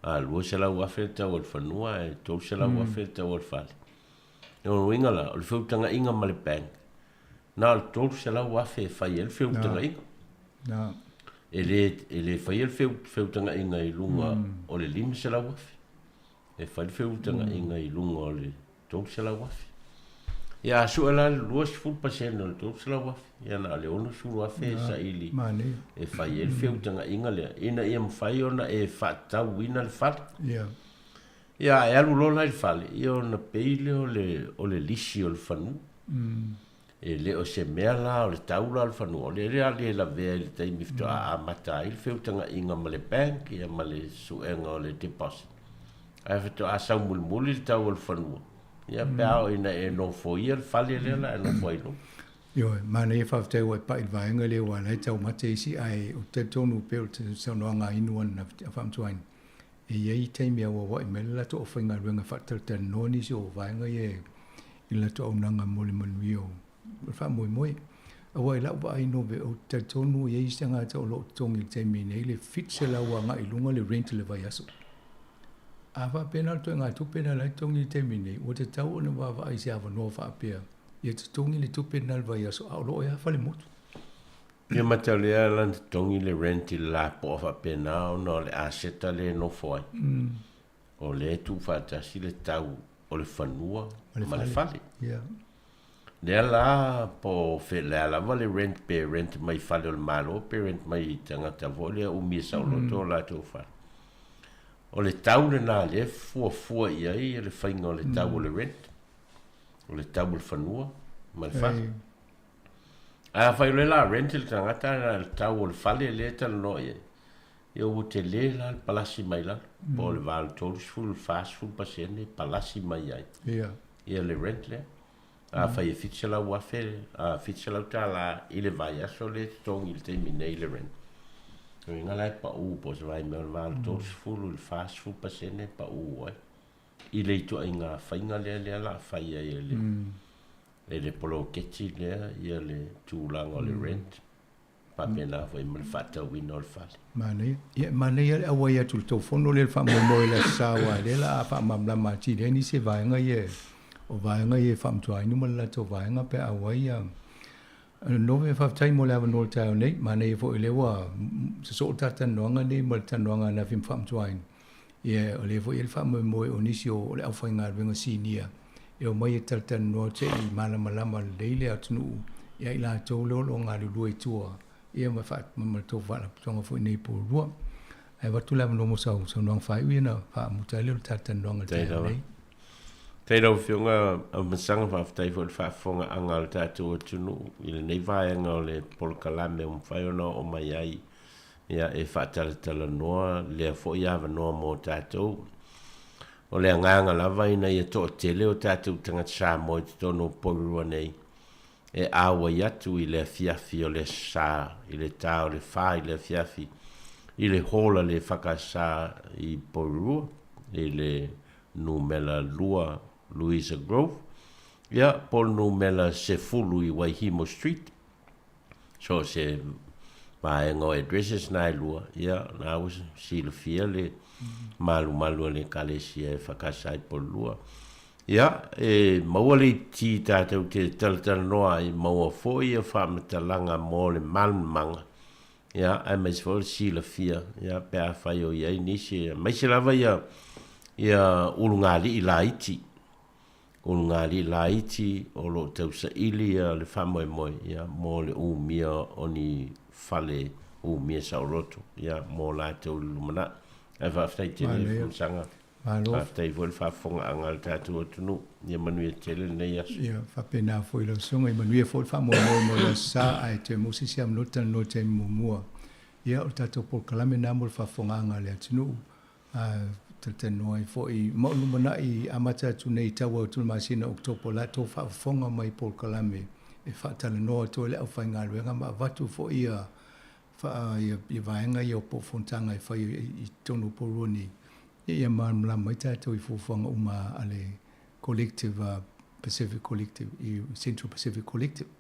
a $200,000 le tau o le fanua ae $300,000 le tau o le fale. O lona uiga la, o le feutagaiga ma le bank, na o le $300,000 e fai ai le feutagaiga. E le, e le faia le feutagaiga i luga o le $500,000. E fai le feutagaiga i luga o le $300,000. Ia a sue la le 20% o le $300,000, ia na o le $60,000 e saili e fai ai le feutagaiga lea, ina ia mafai ona e faatatauina le fale. Ia, ae alu loa la i le fale, ia ona pei lea o le, o le lisi o le fanua. E le o se mea la o le tau la o le fanua, o lea o le a le lavea i le taimi faatoa amata ai le feutagaiga ma le bank ia ma le suega o le deposit. Ae faatoa sau mulimuli le tau o le fanua, ia pe a oo ina e nofoia le fale lea la e nofo ai loa. Ioe, manaia faafetai ua e pai i le vaega lea aua o la e taumate isi ae ou te talitonu pei o le saunoaga a Inu ananafi a Faamantuaina, E i ai taimi e auauai mai ai le latou aufaigaluega e faatalatalanoa nisi o vaega ia i le latou auaunaga mo le manuia o le faamoemoe. Aua i lau vaai Nove, ou te talitonu e i ai isi tagata o lo o totogi i le taimi nei le $700 agai i luga le rent i le vaiaso. A faapea na o le ituaiga tupe lena o la e totogi i le taimi nei, ua tatau ona vaavaai i se avanoa faapea ia totogi le tupe lena i le vaiaso a o lo o i ai lava falemotu. Ia mataulia la na totogi le rent i le lapoa faapena ona o le aseta lea e nofo ai. O lea e tuufaatasi le tau o le fanua ma le fale. Lea la po o le a lava le rent pe rent mai fale o le Malo pe rent mai tagata foi lea umia saoloto o latou fale. O le tau lena lea e fuafua i ai le faiga o le tau o le rent, o le tau o le fanua ma le fale. Ae afai o lea o le a rent e le tagata ae na o le tau o le fale lea e talanoa i ai, ia ua tele la le palasi mai lalo, po o le 80 i le 40% e palasi mai ai ia le rent lea. Afai e $700,000, $700 i le vaiaso lea e totogi i le taimi nei le rent, o lona uiga la e pau po o se vaimea o le 80 i le 40% e pau ai i le ituaiga faiga lea lea o le a fai ai e le e le poloketi lea ia le tulaga o le rent faapena foi ma le faatauina o le fale. Manaia. Ia, e manaia le auai atu i le tou fono lea i le faamoemoe i le Aso Sa aua o lea o le a faamalamalama atili ai nisi o vaega ia, o vaega ia e faamatuaina uma le latou vaega pe a auai ia. Nove, faafetai mo le avanoa i le taeao nei. Manaia foi o lea ua sosoo le ta talanoaga nei ma le talanoaga ananafi ma faamatuaina. Ia, o lea foi e i ai le faamoemoe o nisi o le aufaigaluega sinia e omai e talatalanoa se i malamalama lelei le atunuu ia i latou lea o lo o galulue i tua ia ma ma le tou faalapotopotoga foi nei i Porirua. Ae avatu le avanoa mo sau saunoaga faaiu ia ona faamuta ai lea o le talatalanoaga i le taeao nei. Faafetai lau Afioga Afamasaga, faafetai foi i le faafofogaaga a le tatou atunuu i lenei vaega o le polokalame ua mafai ona oo mai ai ia e faatalatalanoa lea foi avanoa mo tatou. O le agaga lava ina ia toatele o tatou tagata Samoa i totonu o Porirua nei e auai atu i le afiafi o le Aso Sa i le ta o le fa i le afiafi i le hall a le EFKS i Porirua i le numera 2 Louisa Grove, ia po o le numera 10 i Waihimo Street. So o se vaega o addresses na e lua, ia, na ua silafia le malumalu a le Ekalesia e whakasa i Porirua. Ia, e maua le iti tātou te talatalanoa ai, maua foi ia whaamatalaga mō le malamaga, ia, aemaise foi o le silafia, ia, pe afai o i ai nisi, aemaise lava ia, ia ulugalii laiti, Ulugalii laiti o lo o tausaili ia le faamoemoe ia mo le umia o ni fale umia saoloto ia mo latou i le lumanai. Ae faafetai tele i le Fonosaga. Faafetai foi i le faafofogaaga a le tatou atunuu. Ia manuia tele lenei aso. Ia faapena foi lau Susuga, ia manuia foi le faamoemoe mo le Aso Sa, ae toe maua se isi avanoa talanoa i le taimi muamua. Ia o le tatou polokalame lena mo le faafofogaaga a le atunuu. Talatalanoa ai foi ma o lumanai amata atu nei i tau atu i le masina o Oketopa o la tou faafofoga mai i polokalame e faatalanoa atu ai le aufaigaluega ma avatu foi ia ia vaega ia o po o fonotaga e fai i totonu o Porirua nei ia malamalama ai tatou i fuafuaga uma a le Collective Pacific Collective i Central Pacific Collective.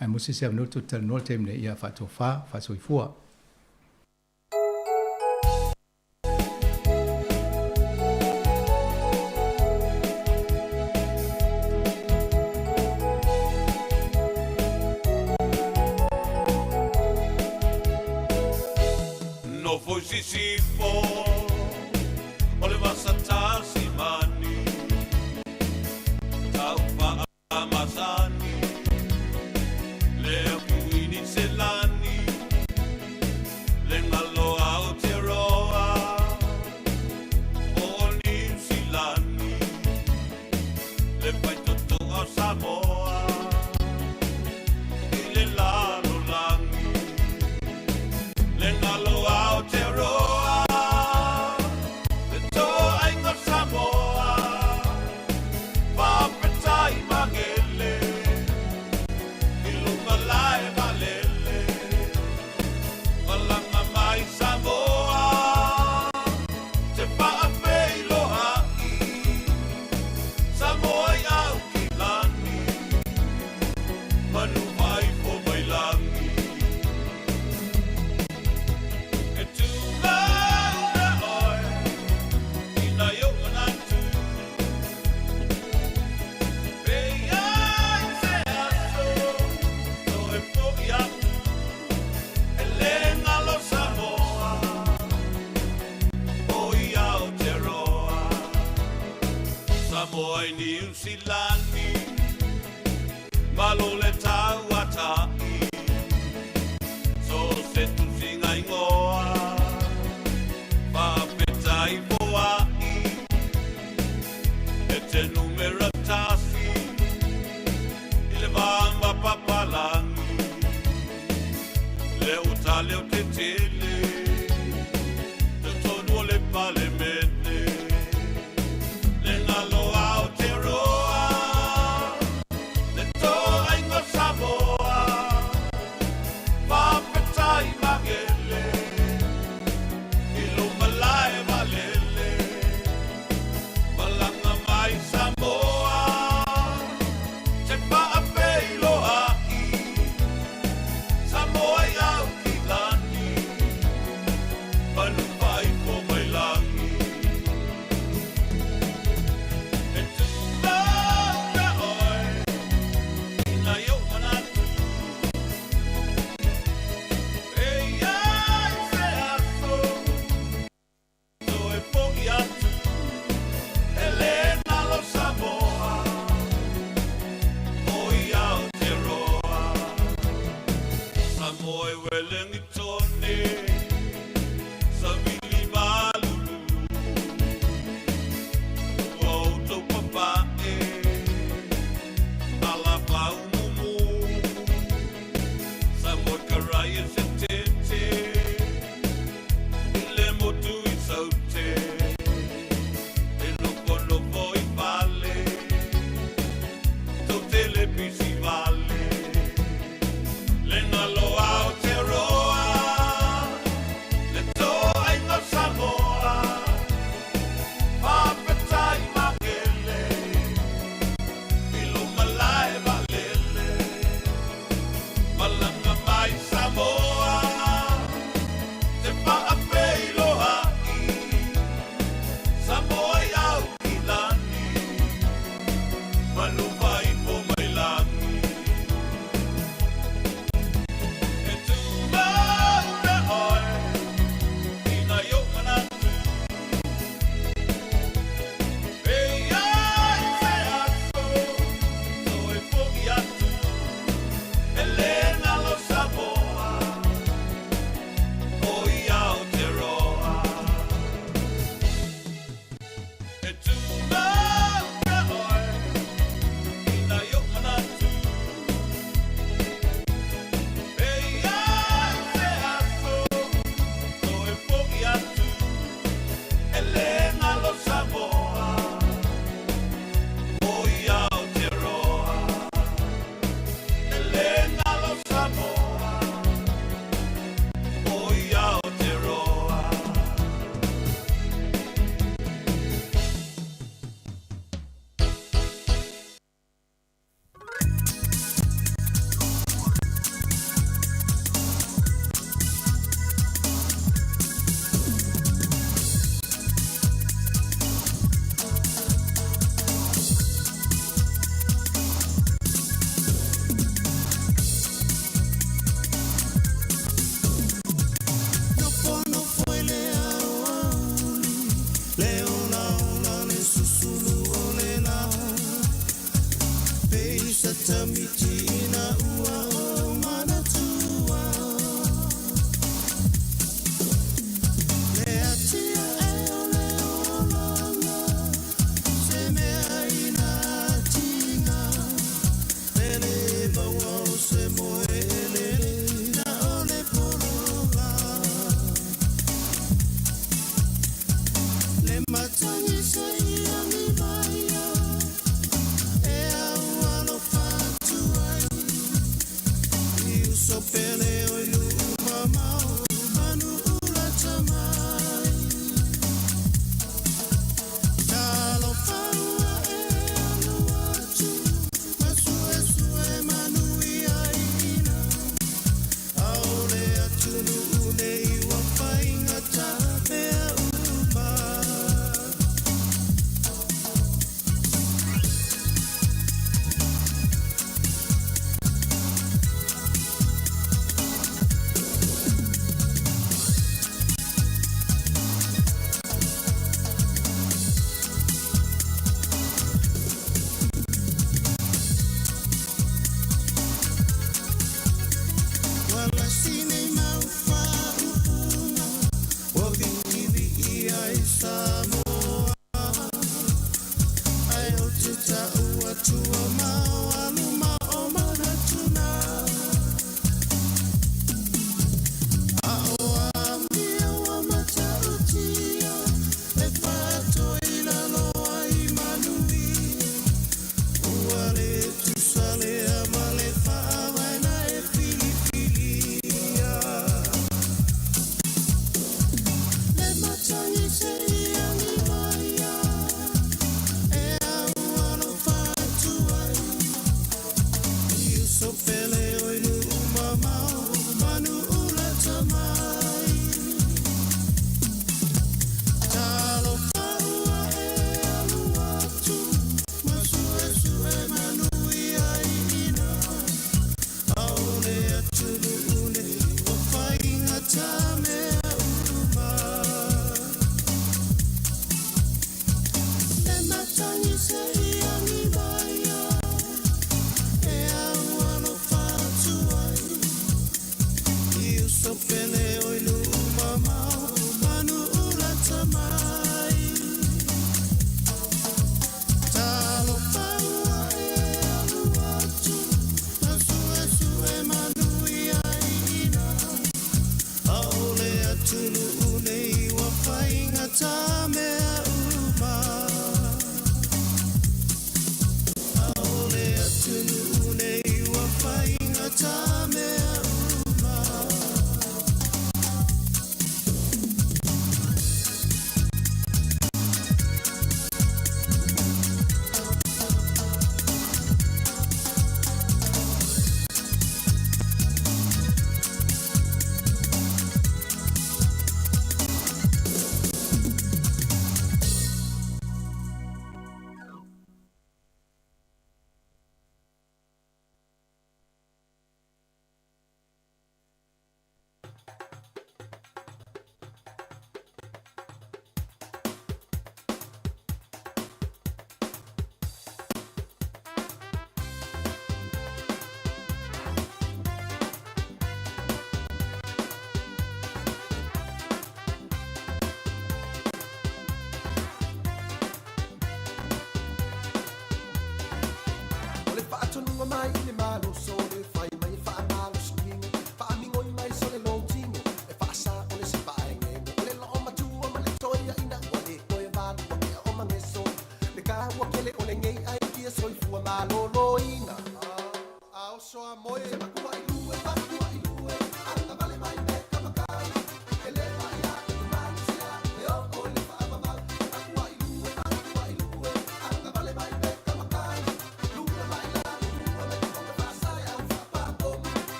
Ae mo se isi avanoa tou te talanoa i le taimi nei, ia faatofa, faasoifua. Nofo i Sisifo o le vasa Tasimani Tau Masani le Kuini Selani le ngalo Aotearoa o Niu Silani le faitotoa o Samoa i le lalolagi le ngalo Aotearoa le toaiga Samoa Faafetai magele i luga lae valele Malama mai Samoa te faafeiloai Samoa i Aukilani Manu faifo mai lagi E tūlauna oe i nai ou manatu Samoa i Niu Silani Malo le tauata'i So se tusiga ingoa Faafetai. Le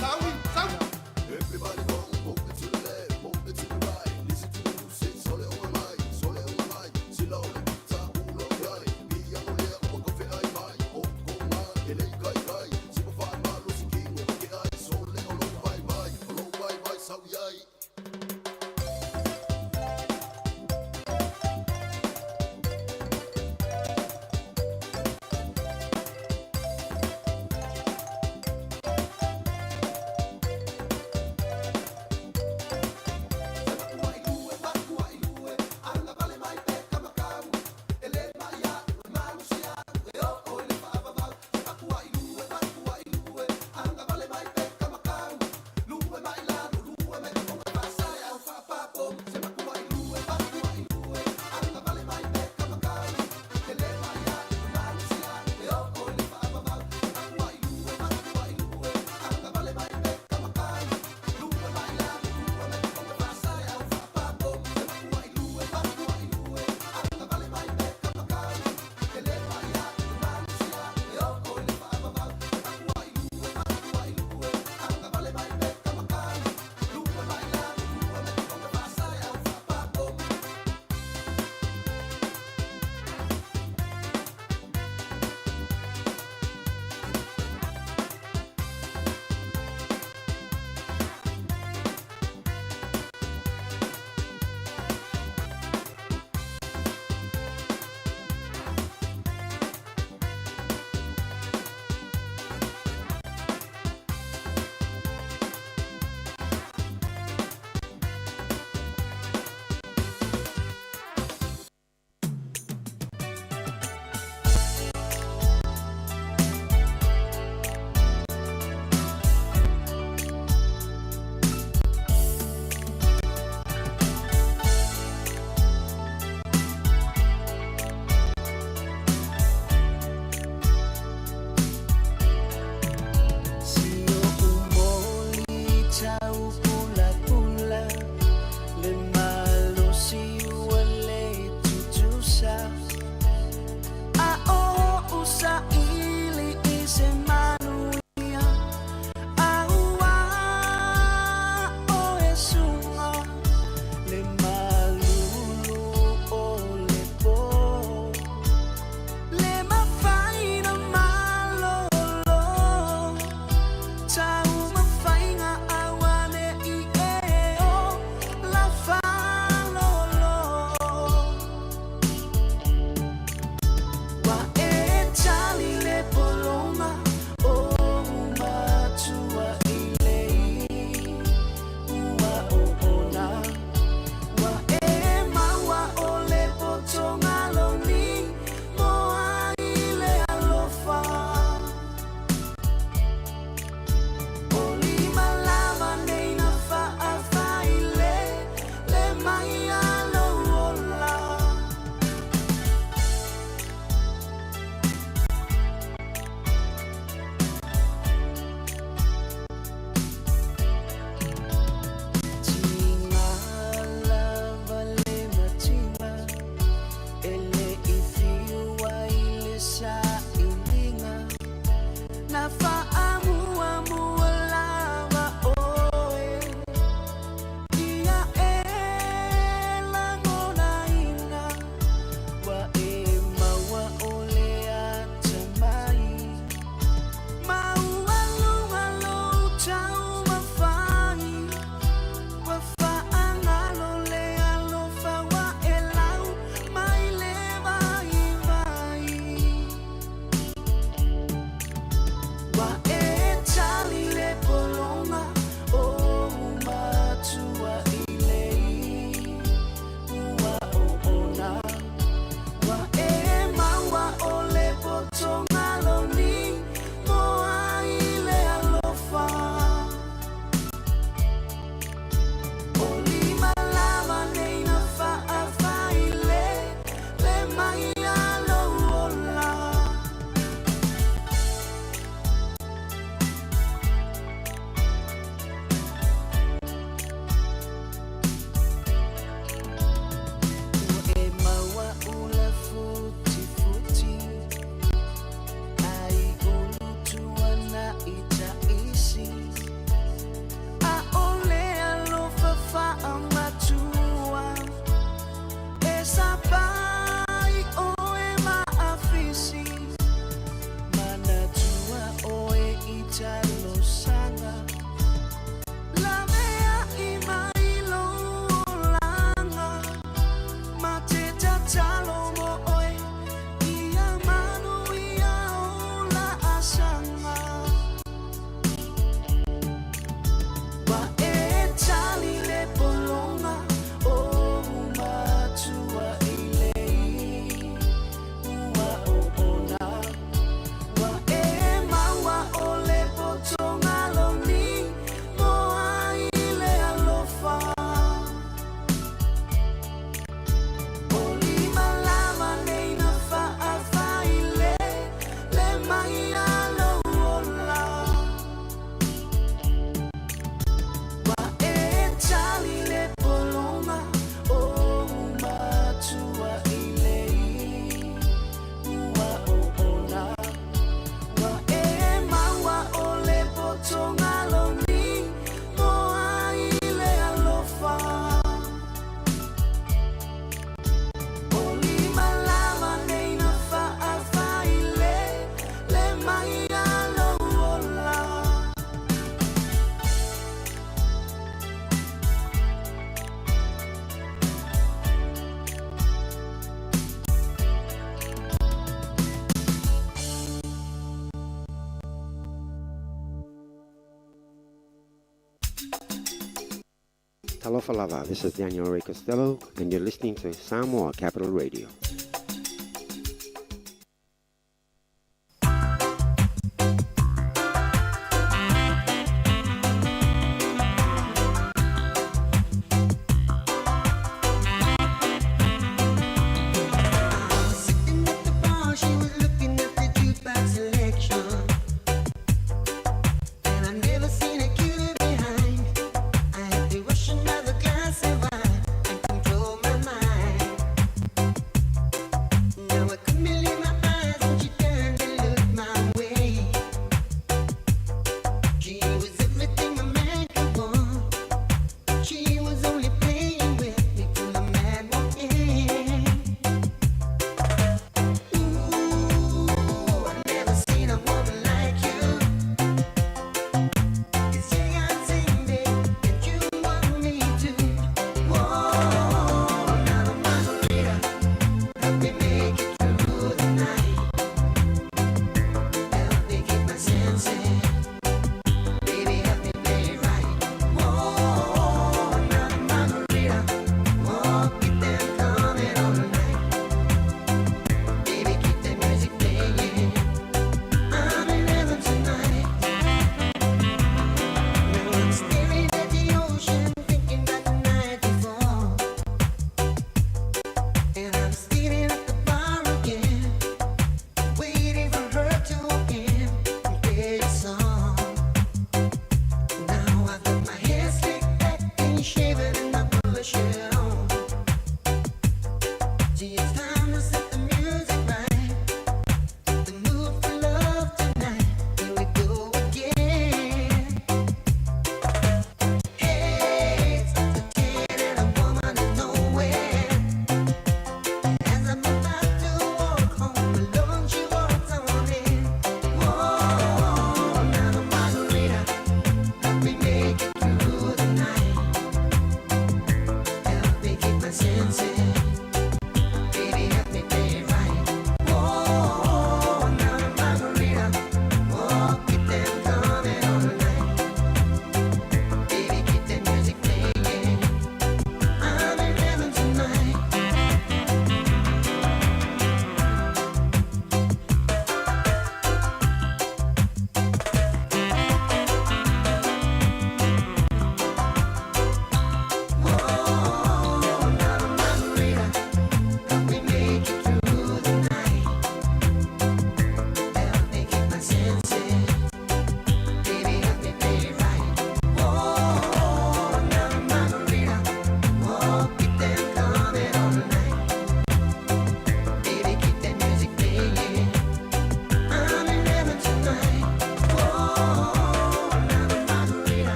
Tau! Ua e tali le pologa o ou matua i le ua oona. Ua e maua o le potoga loni moa i le alofa. O lima lava nei na faafaile le mai a lou ola. Ua e maua ula futifuti ai ulu tuana i taisi. A o le alofa faamatua e sapai oe ma afisi. Manatua oe i talosaga lavea i mai lou olaga. Ma te tatalo mo oe ia manuia o laasaga. Ua e tali le pologa o ou matua i le ua oona. Ua e maua o le potoga loni moa i le alofa. O lima lava nei na faafaile le mai a lou ola. Ua e tali le pologa o ou matua i le ua oona. Ua e maua o le potoga loni moa i le alofa. O lima lava nei na faafaile le mai a lou ola. Talofa lava, this is Daniel Ray Costello, and you're listening to Samoa Capital Radio. Sitting at the bar, she was looking at the jukebox selection. And I never seen a cuter behind. I had to rush another glass of wine and control my mind.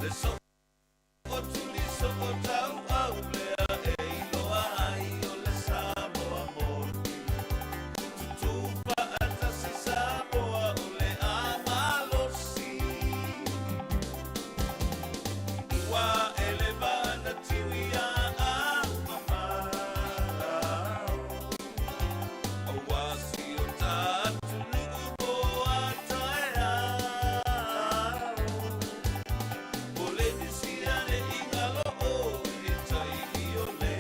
Le soo tuli soo tauau lea e iloa ai o le Samoa moni. Tutū faatasi Samoa o le a malosi. Ua e le vaa na tiuia a mamao. Aua si o ta atunuu mo a taeao. Polenisia le igalo'o i taimi o le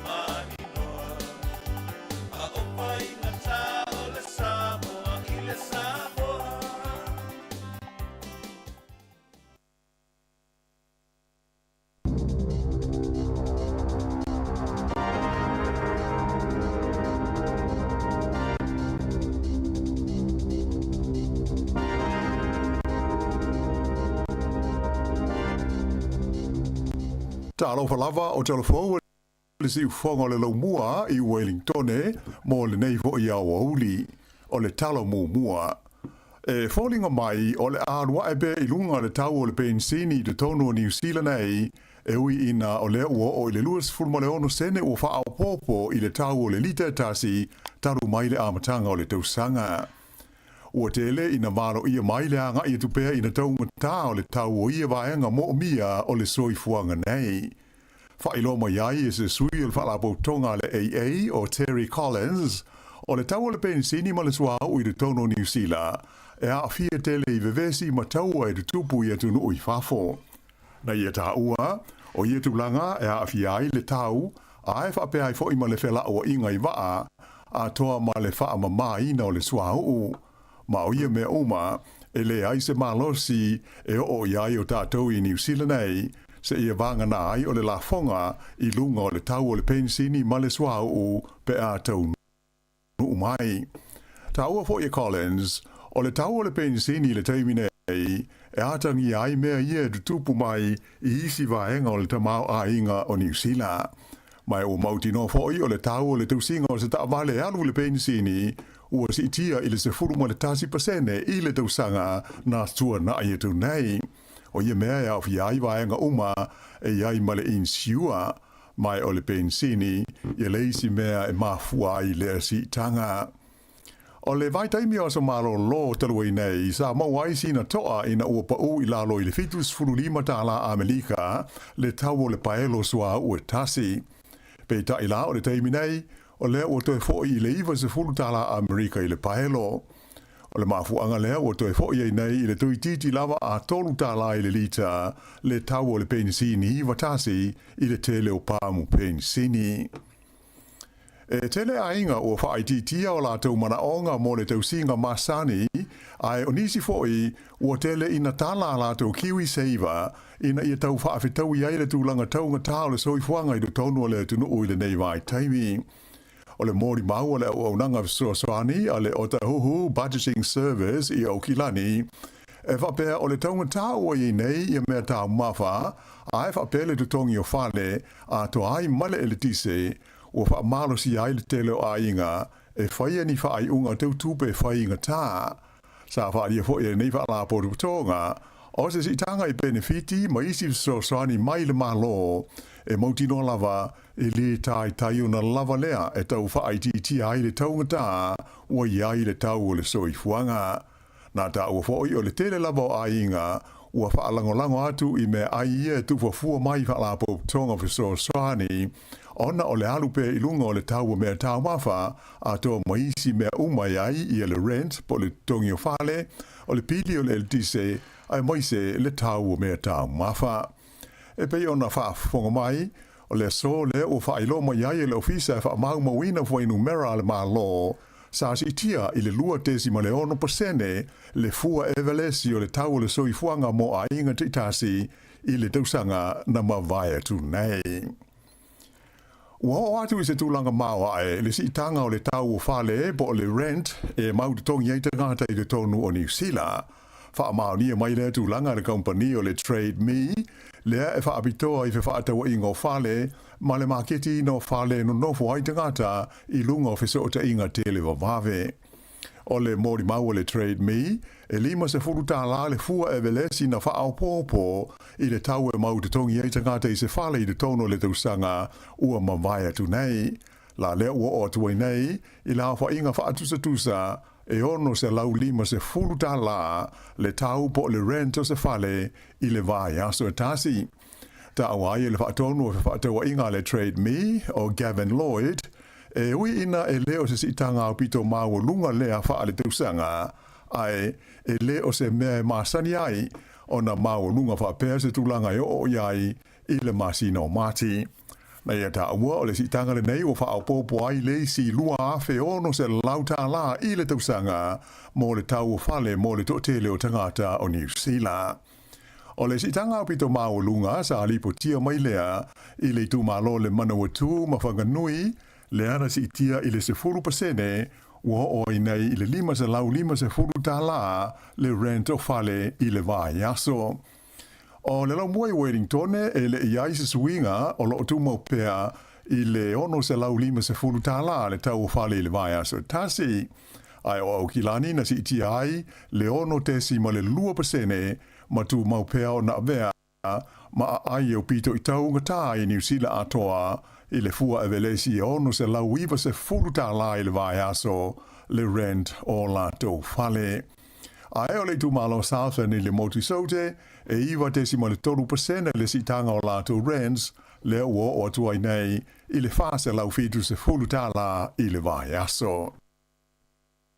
maninoa. A o faigata o le Samoa i le Samoa. Talofa lava o Talafou le siufofoga o le laumua i Uelingtone mo lenei fo'i aoauli o le tala muamua. E foliga mai o le a alu a'e pea i luga le tau o le penisini i totonu o Niu Sila nei, e ui ina o lea ua oo i le 26 sene ua faaopoopo i le tau o le lita e tasi talu mai le amataga o le tausaga. Ua tele ina valoia mai le aga'i atu pea ina taugata o le tau o ia vaega mo'omia o le soifuaga nei. Faailoa mai ai e se sui o le Faalapotopotoga a le AA o Terry Collins, o le tau o le penisini ma le suauu i totonu o Niu Sila e aafia tele i vevesi ma taua e tutupu i atunuu i fafo. Na ia taua, o ia tulaga e aafia ai le tau, a e faapea ai foi ma le felauaiga i vaa, atoa ma le faamamaina o le suauu. Ma o ia mea uma, e leai se malosi e oo i ai o tatou i Niu Sila nei, seia vagana ai o le lafoga i luga o le tau o le penisini ma le suauu pe a taunuu mai. Taua foi e Collins, o le tau o le penisini i le taimi nei, e atagia ai mea ia e tutupu mai i isi vaega o le tamaoaiga o Niu Sila. Ma e ua mautinoa foi o le tau o le tausiga o se taavale e alu i le penisini ua siitia i le 11% i le tausaga na tuanai atu nei. O ia mea e aofia ai vaega uma e i ai ma le insiua, ma e o le penisini ia le isi mea e mafua ai lea siitaga. O le vaitaimi o aso malōlō talu ai nei, sa maua ai sina to'a ina ua pa'ū i lalo i le 75 tālā Amelika le tau o le paelo suauu e tasi. Peitai la o le taimi nei, o lea ua toe fo'i i le 90 tālā Amerika i le paelo. O le mafuaga lea ua toe fo'i ai nei i le toeitiiti lava a 3 tālā i le lita le tau o le penisini 91 i le tele o pamu penisini. E tele aiga ua faaitiitia o latou manaoga mo le tausiga masani, ae o nisi foi ua tele ina tala a latou KiwiSaver ina ia tau faafetaui ai le tulaga taugata o le soifuaga i totonu o le atunuu i lenei vaitaimi. O le molimau a le auaunaga fesoasoani a le Otahuhu Budgeting Service i Aukilani, e faapea o le taugata ua i ai nei ia mea taumafa, ae faapea le totogi o fale, atoa ai ma le eletise, ua faamalosia ai le tele o aiga e faia ni faaiuga tau tupe faigata. Sa faaalia foi e lenei faalapotopotoga o se siitaga i penefiti ma isi fesoasoani mai le Malo e mautinoa lava e lē taitai ona lava lea e tau faaitiitia ai le taugata ua i ai le tau o le soifuaga. Na taua foi o le tele lava o aiga ua faalagolago atu i meaai ia e tuufuafua mai i faalapotopotoga fesoasoani ona o le alu pea i luga o le tau o mea taumafa atoa ma isi mea uma e ai ia le rent po o le totogi o fale, o le pili o le eletise aemaise le tau o mea taumafa. E pei ona faafofoga mai, o le aso lea ua faailoa mai ai e le Ofisa e Faamaumauina Fuainumera a le Malo, sa siitia i le 2.6% le fua evelesi o le tau o le soifuaga mo aiga taitasi i le tausaga na mavae atu nei. Ua oo atu i se tulaga maoae le siitaga o le tau o fale po o le rent e mau totogi ai tagata i totonu o Niu Sila. Faamaonia mai lea tulaga e le kamupani o le Trade Me, lea e faapitoa i fefaatauaiga o fale ma le maketiina o fale e nonofo ai tagata i luga o fesootaiga televavave. O le molimau a le Trade Me, e $50 le fua evelesi na faaopoopo i le tau e mau totogi ai tagata i se fale i totonu o le tausaga ua mavae atu nei. La lea ua oo atu ai nei i le aofaiga faatusatusa e $650 le tau po o le rent o se fale i le vaiaso e tasi. Taua ai e le faatonu o fefaatauaiga a le Trade Me, o Gavin Lloyd, e ui ina e le o se siitaga aupito maualuga lea faaletausaga, ae e le o se mea e masani ai ona maualuga faapea se tulaga e oo i ai i le masina o Mati. Na ia taua o le siitaga lenei ua faaopoopo ai le isi $2,600 i le tausaga mo le tau o fale mo le toatele o tagata o Niu Sila. O le siitaga aupito maualuga sa lipotia mai lea i le itumalo o le Manawatū ma Whanganui, lea na siitia i le 10% ua oo ai nei i le $550 le rent o fale i le vaiaso. O le laumua i Wellingtone e le i ai se suiga o lo o tumau pea i le $650 le tau o fale i le vaiaso e tasi. Ae o Aukilani na siitia ai le 6.2% ma tumau pea ona avea ma aai e aupito i taugata i Niu Sila atoa i le fua evelesi e $690 i le vaiaso le rent o latou fale. Ae o le itumalo Southland i le Motu Saute e 9.3% le siitaga o latou rents lea ua oo atu ai nei i le $470 i le vaiaso.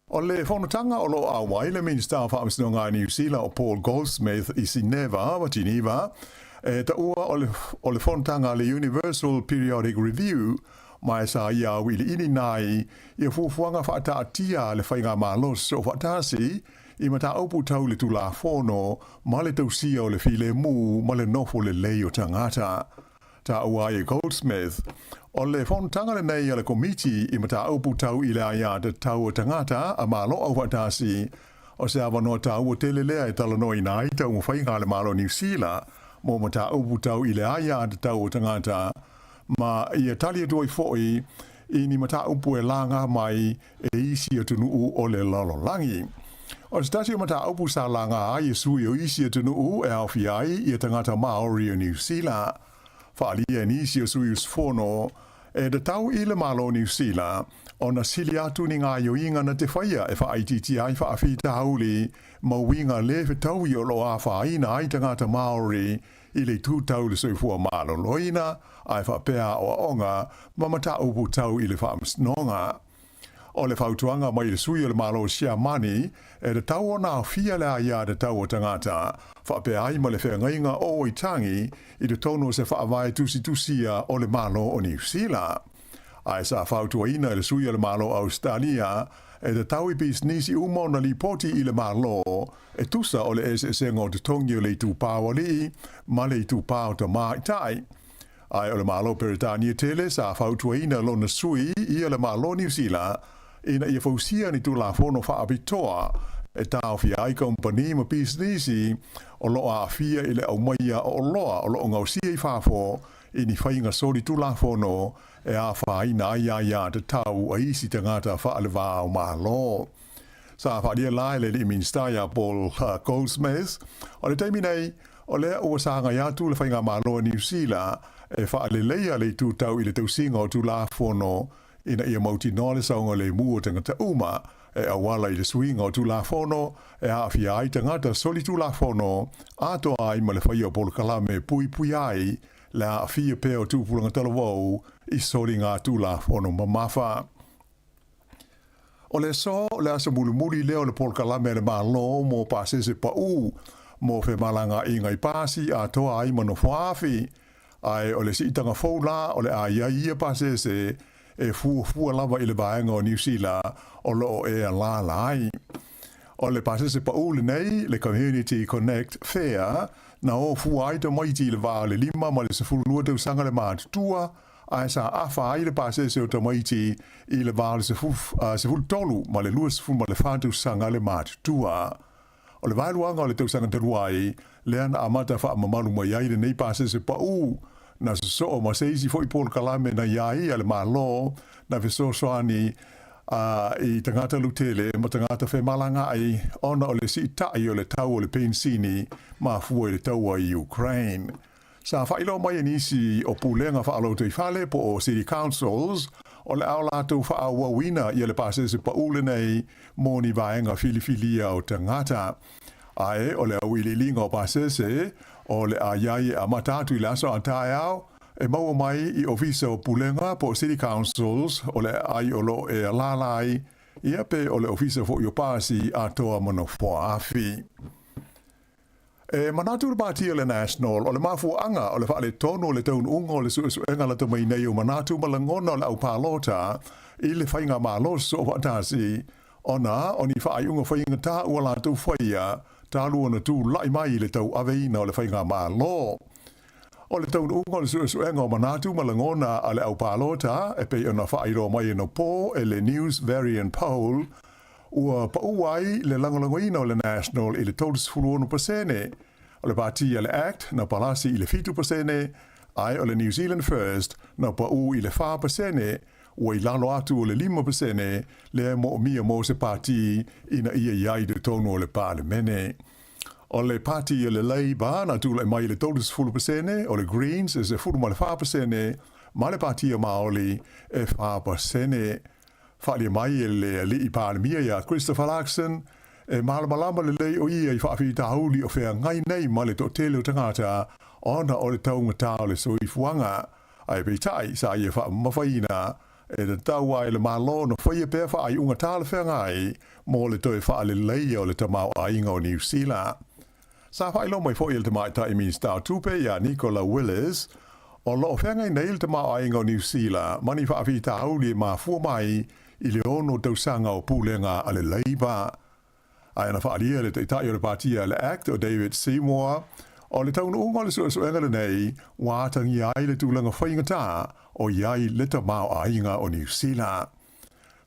O le fonotaga o lo o auai le Minisita o Faamasinoga a Niu Sila o Paul Goldsmith i Sineva, Geneva, e taua o le, o le fonotaga a le Universal Periodic Review, ma e sa ia auiliiliina ai ia fuafuaga faataatia a le Faigamalo Soofaatasi i mataupu tau le Tulafono ma le tausia o le filemu ma le nofo lelei o tagata. Taua ai e Goldsmith, o le fonotaga lenei a le Komiti i mataupu tau i le aiatatau o tagata a Malo Aufaatasi, o se avanoa taua tele lea e talanoaina ai taumafaiga a le Malo o Niu Sila mo mataupu tau i le aiatatau o tagata ma ia tali atu ai foi i ni mataupu e laga mai e isi atunuu o le lalolagi. O se tasi o mataupu sa laga ai e sui o isi atunuu e aofia ai ia tagata Māori o Niu Sila. Faaalia e nisi o sui usufono e tatau i le Malo o Niu Sila ona sili atu ni gaoioiga na te faia e faaitiitia ai faafitauli ma uiga le fetaui o lo o afaina ai tagata Māori i le itu tau i le soifua maloloina ae faapea aoaoga ma mataupu tau i le faamasinoga. O le fautuaga mai le sui o le Malo o Siamani, e tatau ona aofia le aia tatau o tagata, faapea ai ma le feagaiga o Waitangi i totonu o se faavae tusitusia o le Malo o Niu Sila. Ae sa fautuaina e le sui o le Malo o Ausetalia, e tatau i pisinisi uma ona lipoti i le Malo e tusa o le eseesega o totogi o le itupa o alii ma le itupa o tamaitai. Ae o le Malo Peretania tele sa fautuaina lona sui ia le Malo Niu Sila ina ia fausia ni tulafono faapitoa e taofia ai kamupani ma pisinisi o lo o aafia i le aumaia o oloa o lo o gaosia i fafo i ni faiga soli tulafono e afaina ai aiatatau a isi tagata faalevao Malo. Sa faaalia la e le alii Minisita ia Paul Goldsmith, o le taimi nei, o lea ua sagai atu le Faigamalo a Niu Sila e faaleleia le itu tau i le tausiga o Tulafono ina ia mautinoa le saogalemu o tagata uma e auala i le suiga o Tulafono e aafia ai tagata solitulafono atoa ai ma le faia o polokalame e puipuia ai le aafia pea o tupulaga talavou i soliga Tulafono mamafa. O le aso, o le aso mulimuli lea o le polokalame a le Malo mo pasese paʻū mo femalagaaiga i pasi atoa ai ma nofoaafi, ae o le siitaga fou la o le a i ai ia pasese e fuafua lava i le vaega o Niu Sila o lo o e alaala ai. O le pasese paʻū lenei, le Community Connect Fare, na o fua ai tamaiti i le va o le 5 ma le 12 tausaga le matutua, ae sa afa ai le pasese o tamaiti i le va o le 13 ma le 24 tausaga le matutua. O le vaeluaga o le tausaga talu ai, lea na amata faamamalu mai ai lenei pasese paʻū, na sosoo ma se isi foi polokalame na i ai a le Malo na fesoasoani. I tagata lautele ma tagata femalagaai ona o le siitai o le tau o le penisini mafua i le taua i Ukraine. Sa faailoa mai e nisi o pulega faalotoifale po o City Councils o le a latou faaauauina ia le pasese pau lenei mo ni vaega filifilia o tagata. Ae o le auiliiliga o pasese o le a iai e amata atu i le aso a taeao e maua mai i Ofisa o Pulega po o City Councils o le aai o lo o e alaala ai, ia pe o le Ofisa foi o Pasi atoa ma Nofoaafi. E manatu le Pāti o le National o le mafuaaga o le faaletonu o le taunuuga o le suesuega lata mai nei o manatu ma lagona o le au palota i le faigamalo soofaatasi ona o ni faaiuga faigata ua latou faia talu ona tulai mai i le tauaveina o le faigamalo. O le taunuuga o le suesuega o manatu ma lagona a le au palota e pei ona faailoa mai anapo e le News Varian Poll, ua pau ai le lagolagoina o le National i le 36%, o le pati a le act na palasi i le 7%, ae o le New Zealand First na pau i le 4%, ua i lalo atu o le 5% lea e moomia mo se pati ina ia i ai i totonu o le Palemene. O le pati a le Labour na tulai mai i le 30%, o le Greens e 14%, ma le Pati a Māori e 4%. Faaalia mai e le Alii Palemia ia Christopher Luxon, e malamalama lelei o ia i faafitauli o feagai nei ma le toatele o tagata ona o le taugata o le soifuaga. Ae peitai, sa ia faamamafaina E tatau ai le Malo ona faia pea faaiuga talafeagai mo le toe faaleleia o le tamaoaiga o Niu Sila. Sa faailoa mai foi e le Tamaitai Minisita o Tupe ia Nicola Willis, o lo o feagai nei le tamaoaiga o Niu Sila ma ni faafitauli e mafua mai i le ono tausaga o pulega a le Labour. Ae na faaalia e le Taitai o le Pati a le act o David Seymour, o le taunuuga o le suesuega lenei ua atagia ai le tulaga faigata o i ai le tamaoaiga o Niu Sila.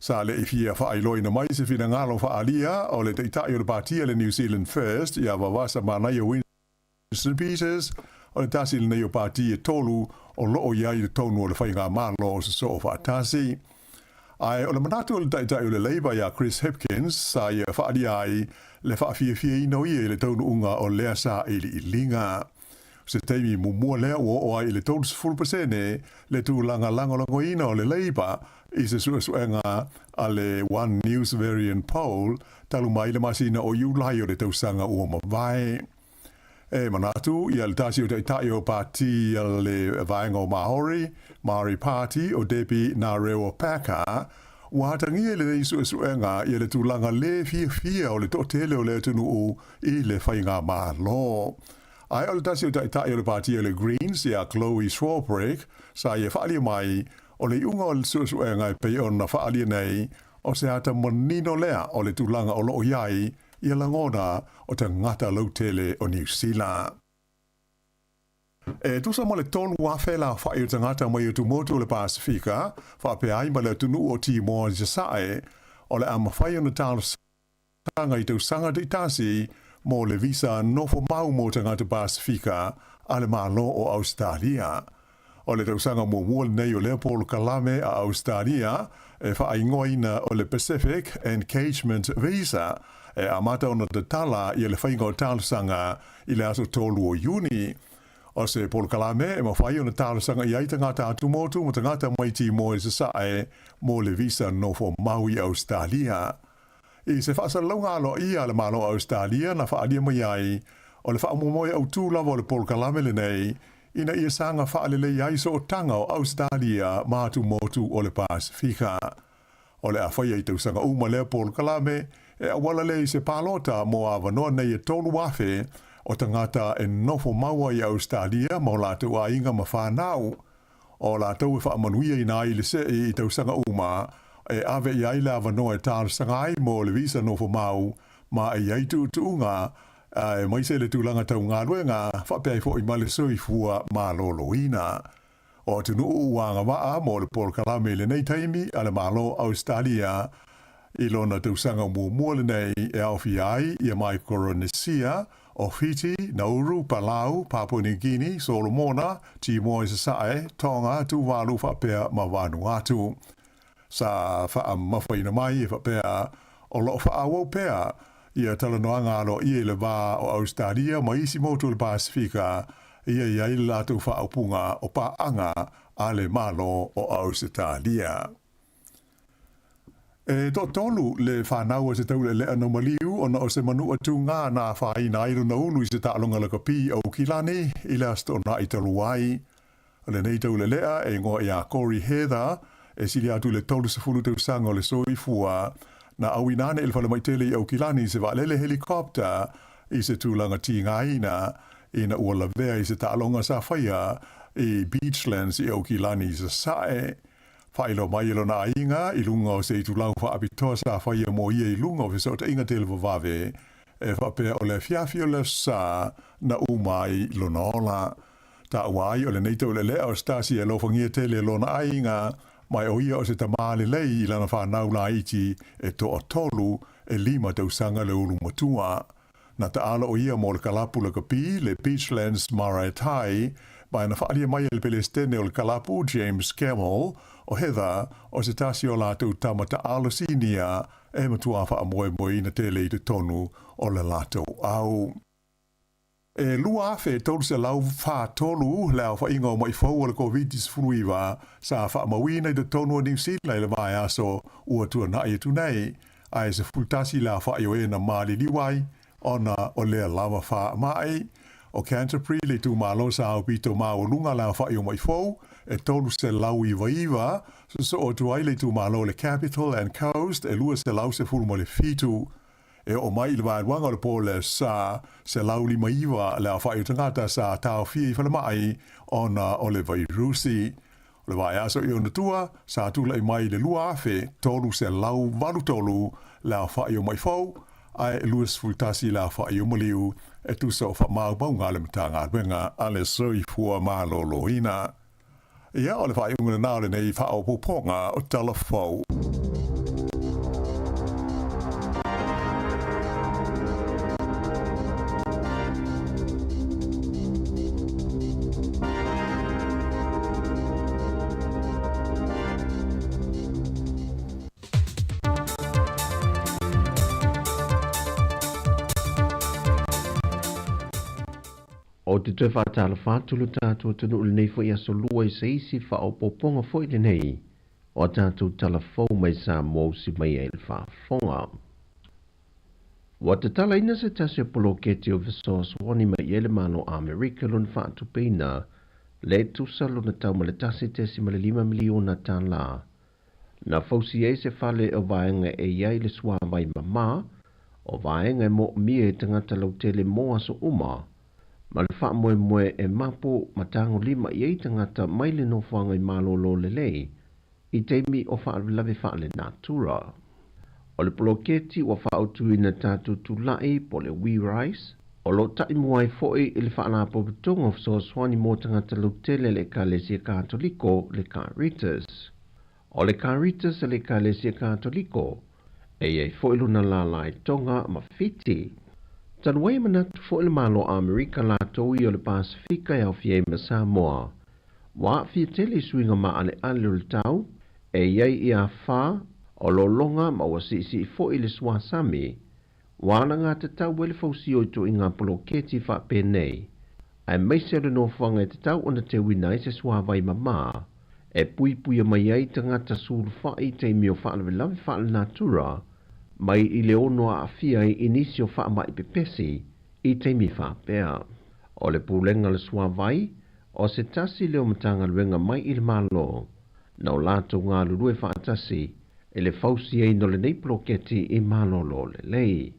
Sa le i fia faailoaina mai se finagalo faaalia o le Taitai o le Pati a le New Zealand First ia Vavasa Manaia Winston Peters, o le tasi lenei o pati e tolu o lo o i ai i totonu o le faigamalo o sosoo faatasi. Ae o le manatu o le Taitai o le Labour ia Chris Hipkins sa ia faaalia ai le faafiafiaina o ia i le taunuuga o lea sailiiliga. O se taimi muamua lea ua oo ai i le 30% le tulaga lagolagoina o le Labour i se suesuega a le One News Verian Poll talu mai le masina o Iulai o le tausaga ua mavae. E manatu ia le tasi o taitai o pati a le vaega o Māori, Māori Party, o Debbie Ngarewa Packer, ua atagia i lenei suesuega ia le tulaga lē fiafia o le toatele o le atunuu i le faigamalo. Ae o le tasi o taitai o le pati a le Greens ia Chloe Swarbrick sa ia faaalia mai o le iuga o le suesuega e pei ona faaalia nei o se ata manino lea o le tulaga o lo o i ai ia lagona o tagata lautele o Niu Sila. E tusa ma le 3,000 le aofai o tagata mai atumotu o le Pasefika, faapea ai ma le atunuu o Timoa i Sasae, o le a mafai ona talosaga i tausaga taitasi mo le visa nofo mau mo tagata Pasefika a le Malo o Ausetalia. O le tausaga muamua lenei o lea polokalame a Ausetalia e faaigoaina o le Pacific Engagement Visa e amata ona tatala ia le faiga o talosaga i le aso 3 o Iuni. O se polokalame e mafai ona talosaga i ai tagata atumotu ma tagata mai Timoa i Sasae mo le visa nofo mau i Ausetalia. I se faasalalauga aloaia a le Malo o Ausetalia na faaalia mai ai, o le faamoemoe autū lava o le polokalame lenei ina ia saga faalelei ai sootaga o Ausetalia ma atumotu o le Pasefika. O le a faia i tausaga uma lea polokalame e auala lea i se palota mo avanoa nei e 3,000 o tagata e nofo mau ai i Ausetalia ma o latou aiga ma whanau. O latou e faamanuiaina ai le seʻi i tausaga uma e ave i ai le avanoa e talosaga ai mo le visa nofo mau ma e i ai tuutuuga aemaise le tulaga tau galuega faapea ai foi ma le soifua maloloina. O atunuu ua agavaa mo le polokalame i lenei taimi a le Malo o Ausetalia i lona tausaga muamua lenei e aofia ai ia Maikoronesia, o Fiti, Nauru, Palau, Papua New Guinea, Solomona, Timoa i Sasae, Tonga, Tuvalu faapea ma Vanuatu. Sa faamamafaina mai e faapea o lo o faaauau pea ia talanoaga aloaia i le va o Ausetalia ma isi motu o le Pasefika ia i ai le latou faaupuga o paaga a le Malo o Ausetalia. E toatolu le fanau a se taulealea na maliu ona o se manua tugā na afaina ai lona ulu i se taaloga lakapi i Aukilani i le Aso Toonai talu ai. O lenei taulealea e igoa ia Corey Heather, e sili atu i le 30 tausaga o le soifua, na auina ane i le falemaitele i Aukilani i se vaalele helicopter i se tulaga tigaina ina ua lavea i se taaloga sa faia i Beachlands i Aukilani i Sasae. Faailoa mai e lona aiga i luga o se itulau faapitoa sa faia mo ia i luga o fesootaiga televavave e faapea o le afiafi o le Aso Sa na uma ai lona ola. Taua ai o lenei taulealea o se tasi e alofagia tele e lona aiga, ma o ia o se tamā lelei i lana fanau laiti e toatolu, e lima tausaga le ulu matua. Na taalo o ia mo le kalapu lakapi, le Beachlands Maraetai, ma na faaalia mai e le Pelesitene o le kalapu, James Gemmell, o Heather, o se tasi o latou tama taalo sinia e matua faamoemoeina tele i totonu o le latou au. E 2,343 le aofaiga o maʻi fou o le Koviti-19 sa faamauina i totonu o Niu Sila i le vaiaso ua tuanai atu nei, ae 11 le aofai o e na maliliu ai ona o lea lava faamai. O Canterbury le itumalo sa aupito maualuga le aofai o maʻi fou e 399, sosoo atu ai le itumalo o le Capital and Coast e 217. E oo mai i le vaeluaga o le po le Aso Sa, 159 le aofai o tagata sa taofia i falemai ona o le vairusi. O le vaiaso i ona tua, sa tulai mai i le 2,383 le aofai o maʻi fou, ae 21 le aofai o maliu e tusa o faamaumauga a le Matagaluega a le Soifua Maloloina. Ia, o le faaiuga lena o lenei faaopoopoga o Tala Fou. Ou te toe faatalofa atu lo tatou atunuu i lenei foi aso lua i se isi faaopoopoga foi lenei o a tatou tala fou mai Samoa usi mai ai le faafofoga. Ua tatalaina se tasi o poloketi o fesoasoani mai i ai le Malo Amerika lona faatupeina le tusa lona tau ma le 1.5 miliona tālā. Na fausia ai se fale o vaega e i ai le suāwai mamā, o vaega e moomia e tagata lautele mo aso uma, ma le faamoemoe e mapo ma tagolima i ai tagata mai le nofoaga i malōlō lelei i taimi o faalavelave faalenatura. O le poloketi ua faautuina tatou tula'i po o le We Rise, o lo o taimua ai foi i le Faalapotopotoga o Fesoasoani mo Tagata Lautele a le Ekalesia Katoliko, le Caritas. O le Caritas a le Ekalesia Katoliko, e i ai foi lona lālā i Tonga ma Fiti. Talu ai e manatu foi le Malo o Amerika latou ia o le Pasefika e aofia ai ma Samoa, ua aafia tele i suiga maaleale o le tau, e i ai i afa, o lologa ma ua siisii foi le suasami, Ua alagatatau ai le fausia o ituaiga poloketi faapenei, aemaise o le nofoaga e tatau ona teuina ai se suavai mamā e puipuia mai ai tagata sulufai i taimi o faalavelave faalenatura mai i le ono aafia ai i nisi o faamai pepesi i taimi faapea. O le Pulega o le Suavai, o se tasi lea o Matagaluega mai i le Malo, na o latou galulue faatasi i le fausiaina o lenei poloketi i malōlō lelei.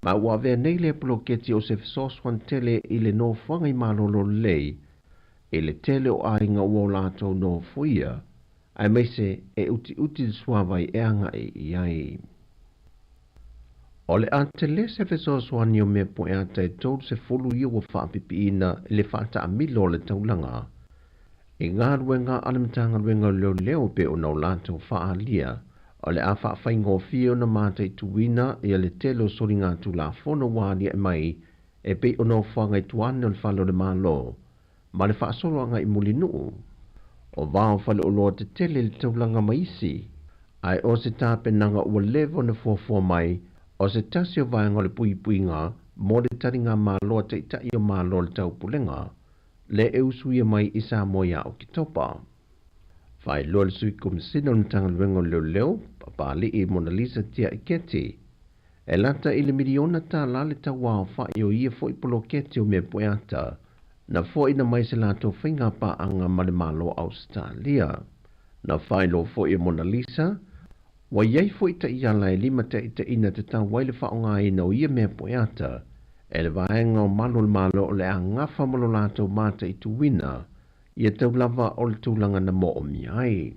Ma ua avea nei lea poloketi o se fesoasoani tele i le nofoaga i malōlō lelei i le tele o aiga ua o latou nofoia, aemaise e utiuti le suavai e agai i ai. O le a tele se fesoasoani o mea poeata e 30 ia ua faapipiina i le faataamilo o le taulaga I galuega a le Matagaluega o Leoleo pei ona o latou faaalia, o le a faafaigofie ona mataituina ia le tele o soligatulafono ua aliae mai e pei ona ofoaga i tua ane o le fale o le Malo ma le faasolo agai i Mulinuu. O vao faleoloa tetele i le taulaga ma isi Ae o se tapenaga ua leva ona fuafua mai, o se tasi o vaega o le puipuiga mo le taligamalo a Taitai o Malo o le Taupulega, lea e usuia mai i Samoa ia Oketopa. Faailoa le Sui Komesina o le Matagaluega o Leoleo, Papali'i Monalisa Tiaiketi, e lata i le miliona tālā le tauaofai o ia foi poloketi o mea pueata na foaina mai se latou faiga paaga ma le Malo o Ausetalia. Na faailoa foi e Monalisa, ua i ai foi taiala e limataitaiina tatau ai le faaaogaina o ia mea pueata e le vaega o malu o le Malo o le a gafa ma lo latou mataituina ia tau lava o le tulaga na moomia ai.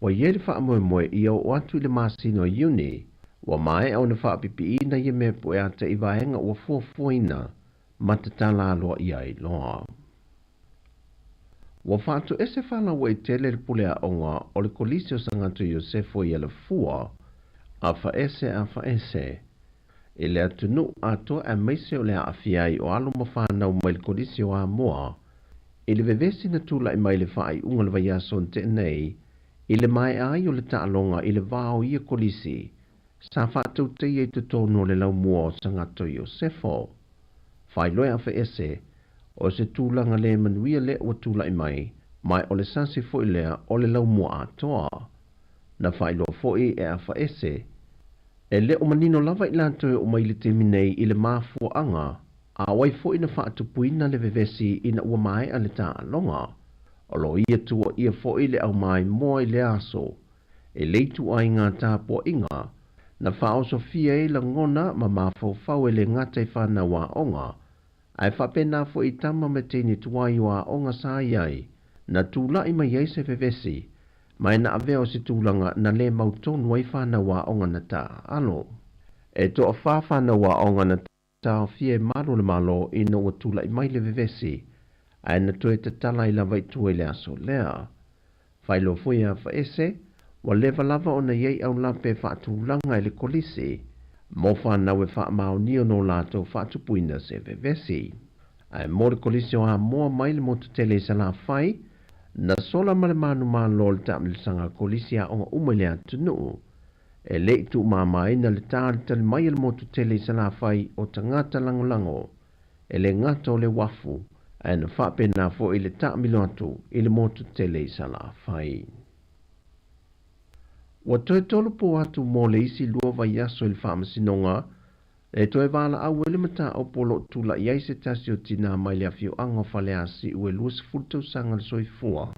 Ua i ai le faamoemoe ia oo atu i le masina o Iuni, ua maea ona faapipiina ia mea pueata i vaega ua fuafuaina ma tatala aloaia ai loa. Ua faatoese faalauaitele le pule aoga o le Kolisi o Sagato Iosefo i Alafua, afaese afaese, i le atunuu atoa aemaise o le aafia ai o alo ma fanau mai le Kolisi o Amoa i le vevesi na tulai mai i le faaiuga o le vaiaso na tea nei i le maea ai o le taaloga i le va o ia Kolisi sa faatautaia i totonu o le laumua o Sagato Iosefo. Faailoa afaese o se tulaga le manuia lea ua tulai mai, ma o le sasi foi lea o le laumua atoa. Na faailoa foi e afaese, e le o manino lava i latou e oo mai i le taimi nei i le mafuaaga a o ai foi na faatupuina le vevesi ina ua maea le taaloga. O lo o ia tuuaia foi le aumaimoa i le aso e le ituaiga tapuaiga na faaosofia ai lagona ma mafaufau e le gata i fanau aoga, ae faapena foi i tama ma teine tuai o aoga sa i ai, na tulai mai ai se vevesi, ma e na avea o se tulaga na le mautonu ai fanau aoga na taaalo. E toafa fanau aoga na taofia e malu o le Malo ina ua tulai mai le vevesi, ae na toe tatala ai lava i tua i le aso lea. Faailoa foi e Afaese, ua leva lava ona i ai aulape e faatulaga e le Kolisi mo fanau e faamaonia ona o latou faatupuina se vevesi. Ae mo le Kolisi o Amoa mai le motu tele i Salafai, na sola ma le manumalo le taamilosaga Kolisi aoga uma i le atunuu. E le i tuumamaina le talitali mai a le motu tele i Salafai o tagata lagolago e le gata o le uafu, ae na faapena foi le taamilo atu i le motu tele i Salafai. Ua toe tolopo atu mo le isi lua vaiaso i le Faamasinoga e toe valaau ai le mataupu o lo o tulai ai se tasi o tinā mai le afioaga o Faleasiu e 20 tausaga le soifua.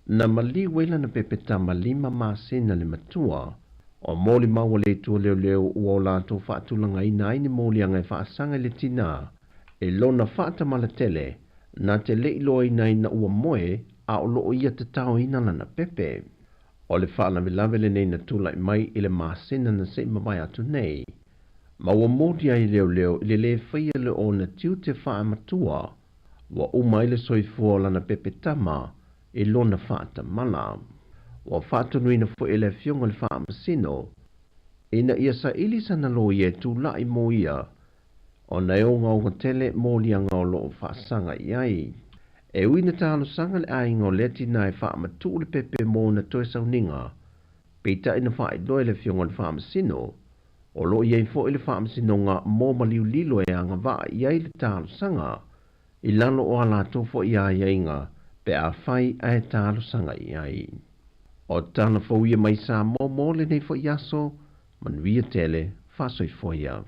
Na maliu ai lana pepetama lima masina le matua. O molimau a le Atua leoleo ua o latou faatulagaina ai ni moliaga e faasaga i le tinā e lona faatamalatele na te le i loaina ina ua moe a o lo o ia tataoina lana pepe. O le faalavelave lenei na tulai mai i le masina na se i mavae atu nei, ma ua moli ai leoleo i le lē faia le ona tiute faamatua ua uma ai le soifua o lana pepe tama i lona faatamala. Ua faatonuina foi e le Afioga i le Faamasino ina ia saili sana loia e tulai mo ia ona e ogaoga tele moliaga o lo o faasaga i ai. E ui na talosaga le aiga o lea tinā e faamatuu le pepe mo ona toe sauniga, peitai na faailoa e le Afioga i le Faamasino, o lo o i ai foi le Faamasinoga mo maliu lilo e agavaa i ai le talosaga i lalo o a latou foi aiaiga pe afai ae talosaga i ai. O tala fou ia mai Samoa mo lenei foi aso, manuia tele, faasoifua ia.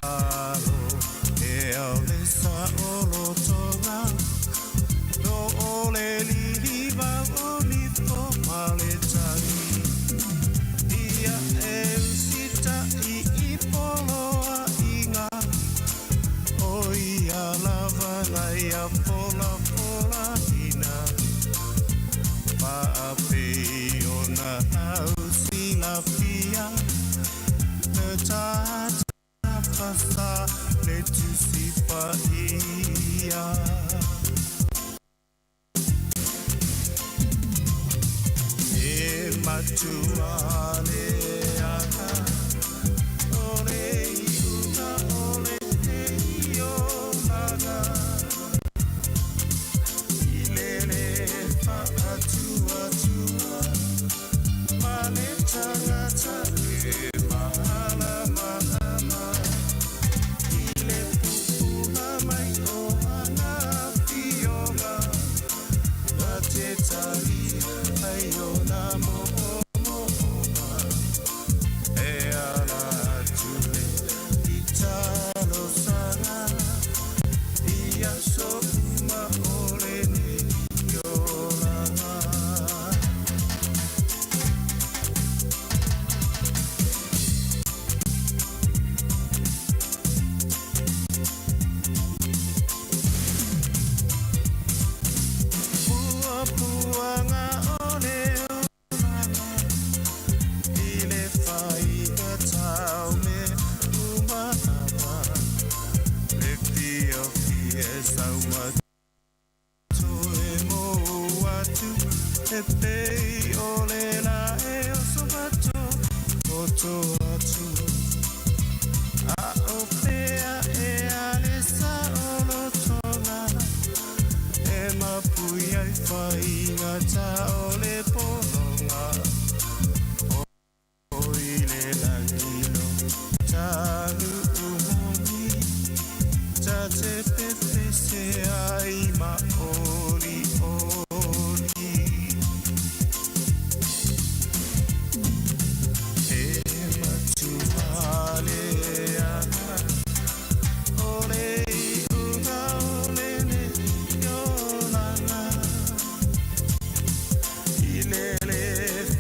malo E au le saʻolotoga No o le liliva o nifo ma le tagi Ia e usitaʻi i poloaʻiga O ia lava na ia folafolaina Faapei ona lausilafia Le tatafasa le Tusi Paia. E matua leaga o le iuga o lenei olaga I le le faatuatua ma le tagata e malamalama I le pupula mai o ana afioga Na te talia ai ona moomooga E ala atu lea i talosaga I aso uma o lenei olaga. Puapuaga o le olaga i le faiga tau mea uma lava Le fiafia e sau ma toe mou atu E pei o le lae o sovato poto atu A o fea ea le saolotoga E mapui ai faigata o le pologa O i le lagi lo tanuʻu moni Ta te pepese ai ma olioli E matua leaga o le iuga o lenei olaga I le le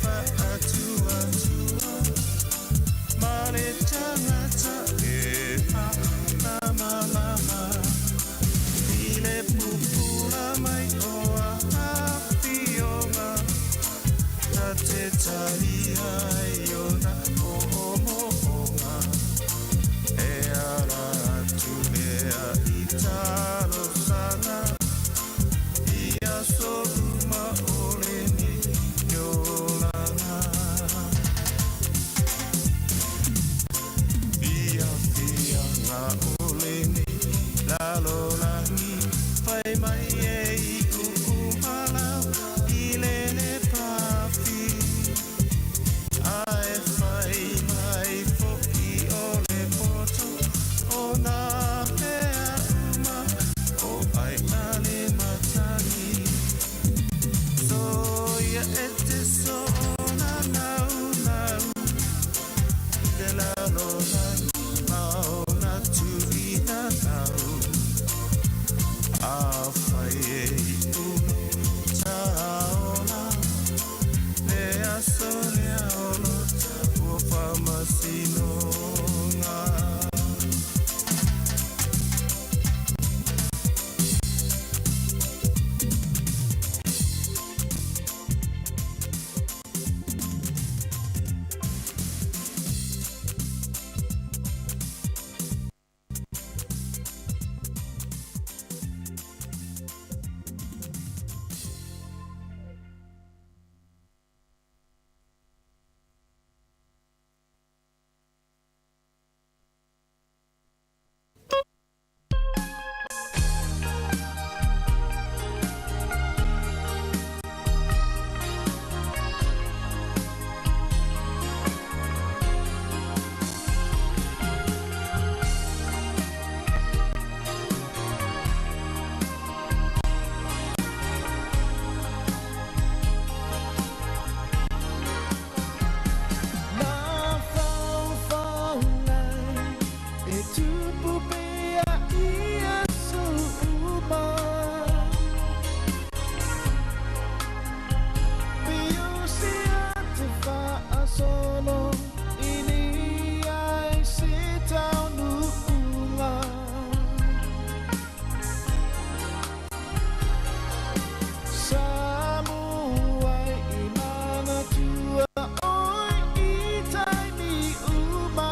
faatuatua ma le tagata e malamalama I le pupula mai o afioga Na te talia ai ona moomooga E ala atu lea i talosaga I aso uma o lenei olaga Fiafiaga o lenei lalolagi Fai mai e iu uma lau i le pafi Ae fai mai foʻi o le poto o nā mea uma O ai a le matagi Soia e te soona naunau I le lalolagi ma ona tuʻi nanau Afai e iu lo taola Le aso lea o lo taua faamasinoga. tupu pea i aso uma. Pei o se ata faasolo e leai se taunuuga. Samoa e manatua oe i taimi uma.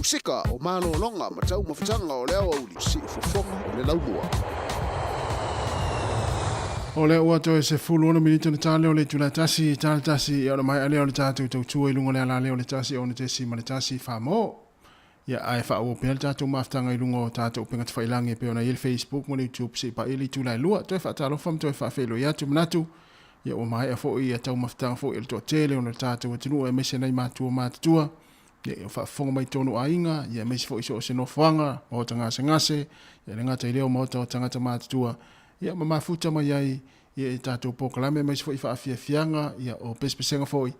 Musika o malologa ma taumafataga o le aoauli, siufofoga o le laumua. O lea ua toe 16 minute ona ta lea o le itula e tasi, ta le tasi, ia ona maea lea o le tatou tautua i luga o le ala lea o le 1 6.1 Famo. Ia, ae faaauau pea le tatou mafutaga i luga o tatou upega tafailagi e pei ona i ai le Facebook ma le YouTube seia paia le itula e lua. Toe faatalofa ma toe faafeiloai atu manatu, ia ua maea foi ia taumafataga foi a le toatele ona o le tatou atunuu aemaise nai matua matutua, ia o faafofoga mai totonu o aiga, ia aemaise foi so o se nofoaga, maota gasegase, ia le gata i lea o maota o tagata matutua, ia ma mafuta mai ai ia i tatou polokalame aemaise foi faafiafiaga, ia o pesepesega foi,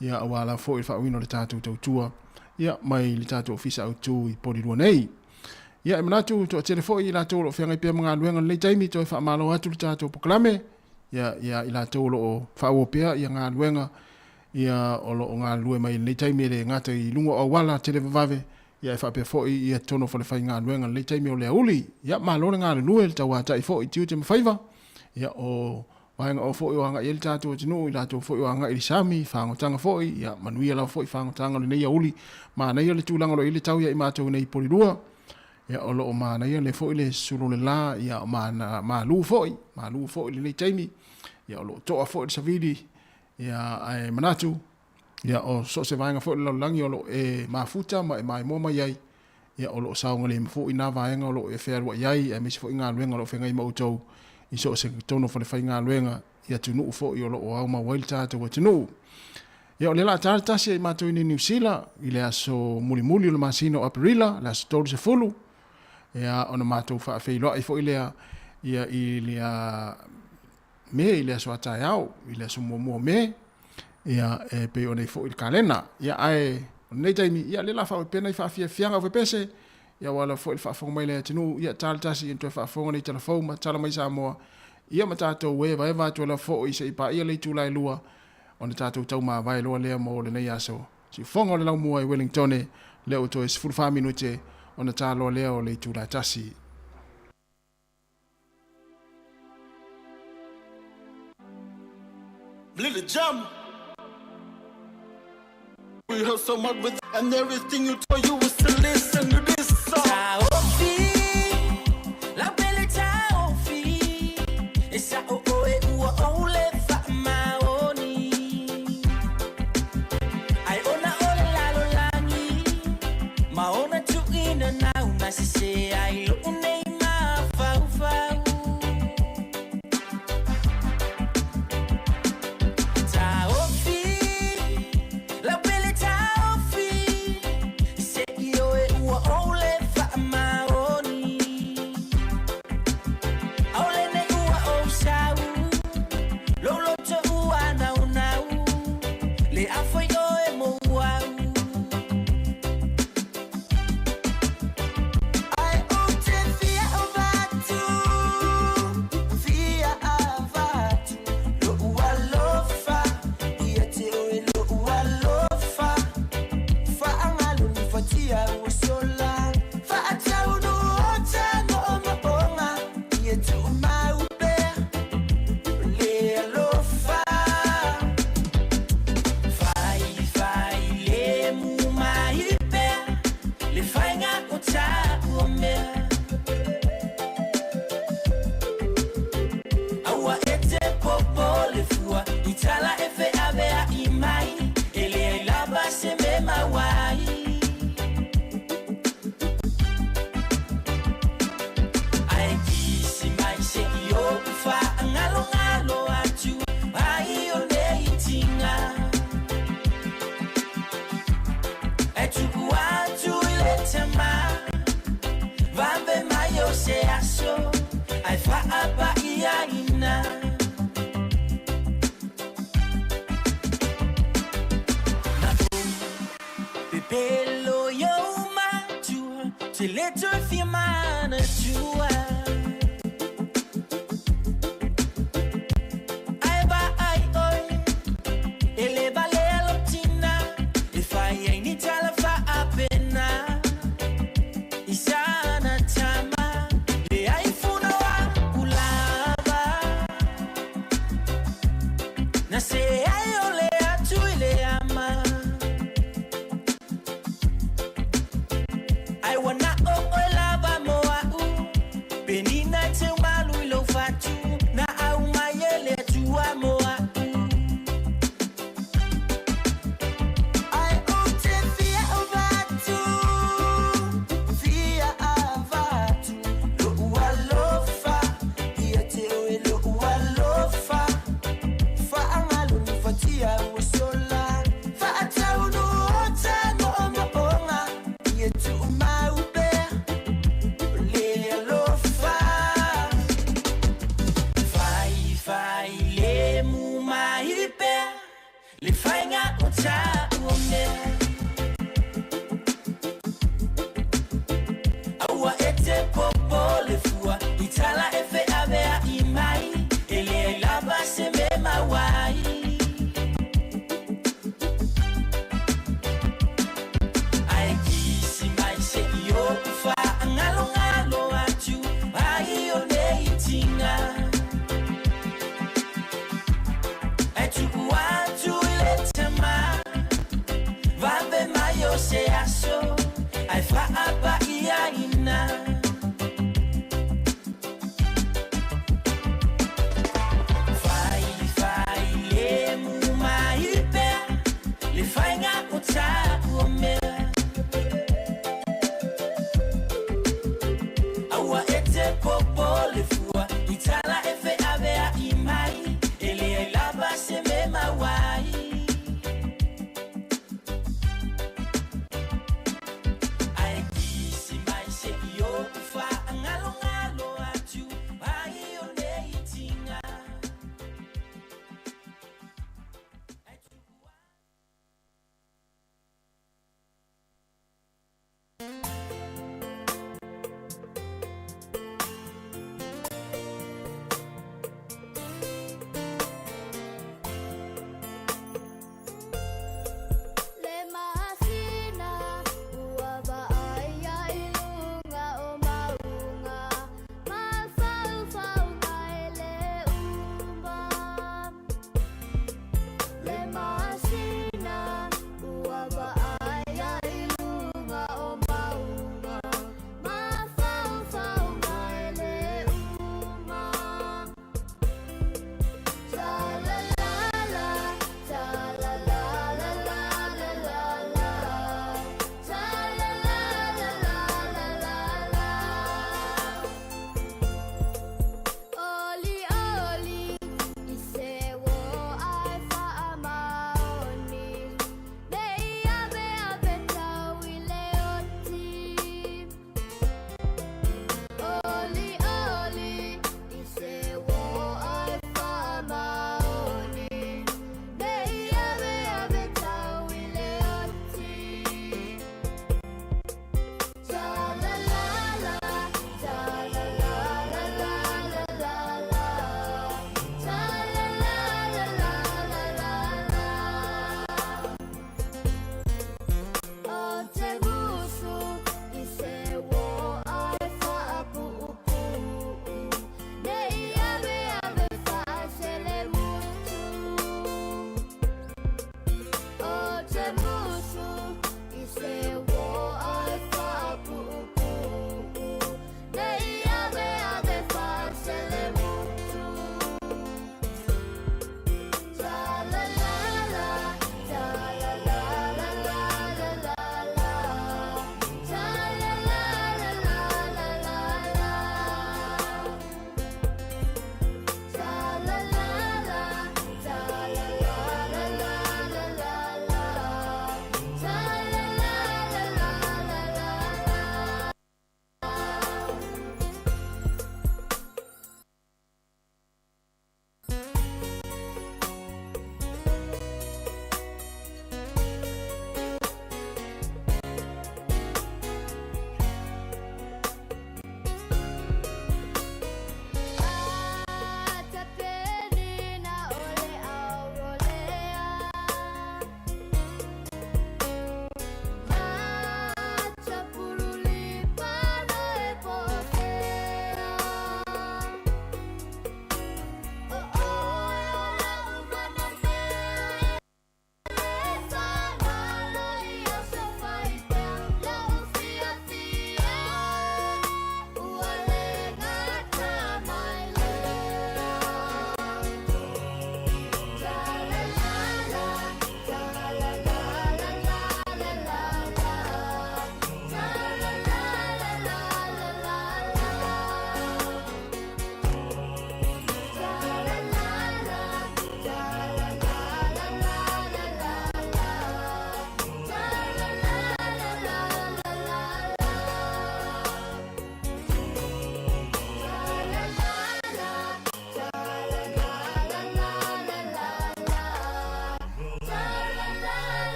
ia aua lava foi le faauiina o le tatou tautua ia mai le tatou ofisa autu i Polilua nei. Ia e manatu toatele foi i latou o lo o feagai pea ma galuega i lenei taimi, toe faamalo atu le tatou polokalame ia ia i latou o lo o faaauau pea ia galuega ia o lo o galulue mai i lenei taimi e le gata i luga o auala televavave ia e faapea foi ia totonu o falefaigaluega i lenei taimi o le aoauli. Ia malo le galulue, le tauatai foi i tiute ma faiva. Ia o vaega o foi o agai ai le tatou atunuu, i latou foi o agai i le sami, fagotaga foi, ia manuia lava foi fagotaga o lenei aoauli. Manaia le tulaga o lo o i ai le tau ia i matou nei i Polilua. Ia o lo o manaia le foi le sulu o le la, ia ma, malu foi, malu foi i lenei taimi. Ia o lo o toa foi le savili, ia ae manatu, ia o so o se vaega foi o le lalolagi o lo o e mafuta ma e maimoa mai ai, ia o lo o saogalemu foi na vaega o lo o e fealuai ai, aemaise foi galuega o lo o feagai ma outou i so o se totonu o falefaigaluega i atunuu foi o lo o aumau ai le tatou atunuu. Ia o lea o le a ta le tasi ia i matou i Niu Sila i le aso mulimuli o le masina o Aperila, le aso 30, ia ona matou faafeiloai foi lea ia i le Me i le aso a taeao, i le aso muamua o Me, ia e pei ona i ai foi le kalena. Ia ae o lenei taimi, ia lea la faaopea nai faafiafiaga o pepese, ia aua lava foi le faafofoga mai le atunuu, ia ta le tasi ia toe faafofoga nei talafou ma tala mai Samoa, ia ma tatou evaeva atu ai lava foi se i paia le itula e lua, ona tatou taumavae loa lea mo lenei aso. Siufofoga o le laumua i Wellingtone, lea ua toe 14 minute ona ta loa lea o le itula e tasi. Little jump. We heard so much with and everything you told you was to listen to this song. Taofi, lau pele taofi, e sa'o ʻoe ua ʻole faamaoni. Ai ona o le lalolagi, ma ona tuʻina nau na sese ai loʻu nei mafaufau. Taofi, lau pele taofi, se i ʻoe ua ʻole faamaoni. ʻAʻole nei ua ou sau, lou loto ua naunau, le afai ʻoe mou au. Ai ou te fia avatu, fia avatu, loʻu alofa, ia te ʻoe loʻu alofa. Faagalo ni fatia ua sola, faataunu o ta moʻomoʻoga, ia tuʻumau pea le alofa. Faifai le mu mai pea, le faiga o taua mea. Aua e te popole fua, i tala e feaveaʻi mai, e leai lava se mea mau ai. Ae kisi mai seʻi ou faagalogalo atu ai o nei tiga. E tuʻu atu i le tama, vave mai o se aso, ae faapaʻiaina. Na ou pepelo i ou matua, te le toe fia manatua. Ae vaai ʻoe, e le valea lou tina, e fai ai ni tala faapena. I sana tama, leai funa wa ulava. Na se ai o le atu i le ama. Le faiga o taua mea. Aua e te popo le fua i tala e feaveaʻi mai e leai lava se me mauai. Ae kisi mai seʻi oʻu faʻagalogalo atu ai o nei tiga. Ae tuʻu atu i le tamā.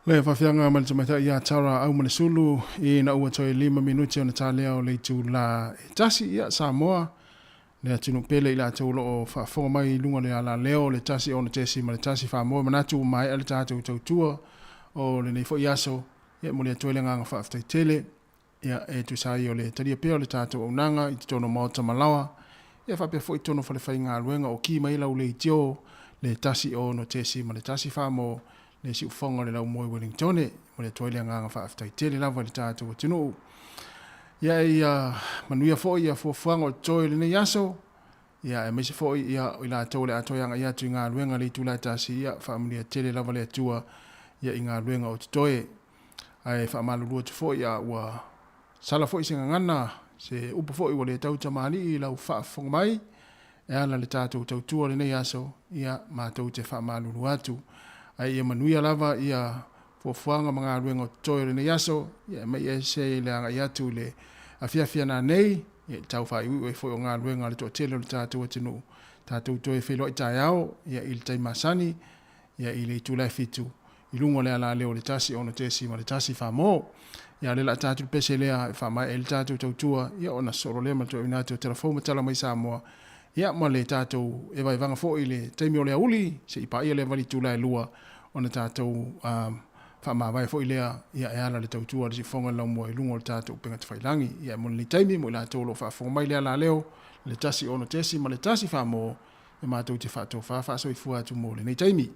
Le faafiaga ma le tamaitai ia Tara Aumalesulu ina ua toe 5 minute ona talea o le itula e 1. Ia Samoa, le atunuu pele i latou o lo o faafofoga mai i luga o le alaleo o le 1 6.1 Faamoe manatu ua maea le tatou tautua o lenei foi aso. Ia e momoli atu ai le agaga faafetai tele ia e tusa ai o le talia pea o le tatou auaunaga i totonu o maota ma laoa, ia faapea foi i totonu o falefaigaluega o ki mai lau leitio le 1 6.1 Faamoe le siufofoga o le laumua i Wellingtone. E momoli atu ai le agaga faafetai tele lava i le tatou atunuu. Ia ia manuia foi ia fuafuaga o totoe i lenei aso, ia aemaise foi ia o i latou o le a toe agai atu i galuega i le itula e 1, ia faamanuia tele lava le Atua ia i galuega o totoe. Ae faamalulu atu foi a ua sala foi se gagana, se upu foi ua le tau tamalii i lau faafofoga mai e ala le tatou tautua lenei aso, ia matou te faamalulu atu. Ae ia manuia lava ia fuafuaga ma galuega o totoe o lenei aso, ia e mai ese le agai atu i le afiafi ana nei, ia i tau faaiuiu ai foi o galuega a le toatele o le tatou atunuu. Tatou toe feiloai taeao, ia i le taimi masani, ia i le itula e 7 i luga o le alaleo o le 1 6.1 Famo. Ia o le la tatou pese lea e faamaea ai le tatou tautua, ia ona sosolo lea ma le toeaina atu o Telefou ma tala mai Samoa. Ia ma le tatou evaevaga foi i le taimi o le aoauli, se i paia le avali itula e 2 ona tatou faamavae foi lea ia e ala le tautua a le siufofoga o le laumua i luga o le tatou upega tafailagi. Ia mo lenei taimi mo i latou o lo o faafofoga mai le alaleo le 1 6.1 Famo, e matou te faatofa faasoifua atu mo lenei taimi.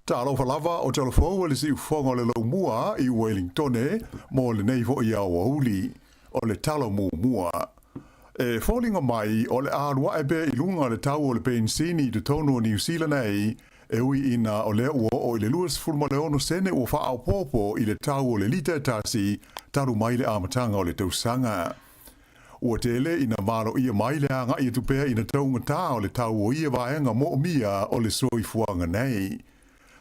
Talofa lava o talafou e le siufofoga o le laumua i Uelingtone mo lenei foi aoauli. O le tala muamua. E foliga mai o le a alu ae pea i luga le tau o le penisini i totonu o Niu Sila nei, e ui ina o lea ua oo i le 26 sene ua faaopoopo i le tau o le lita e tasi talu mai le amataga o le tausaga. Ua tele ina valoia mai le agai atu pea ina taugata o le tau o ia vaega moomia o le soifuaga nei.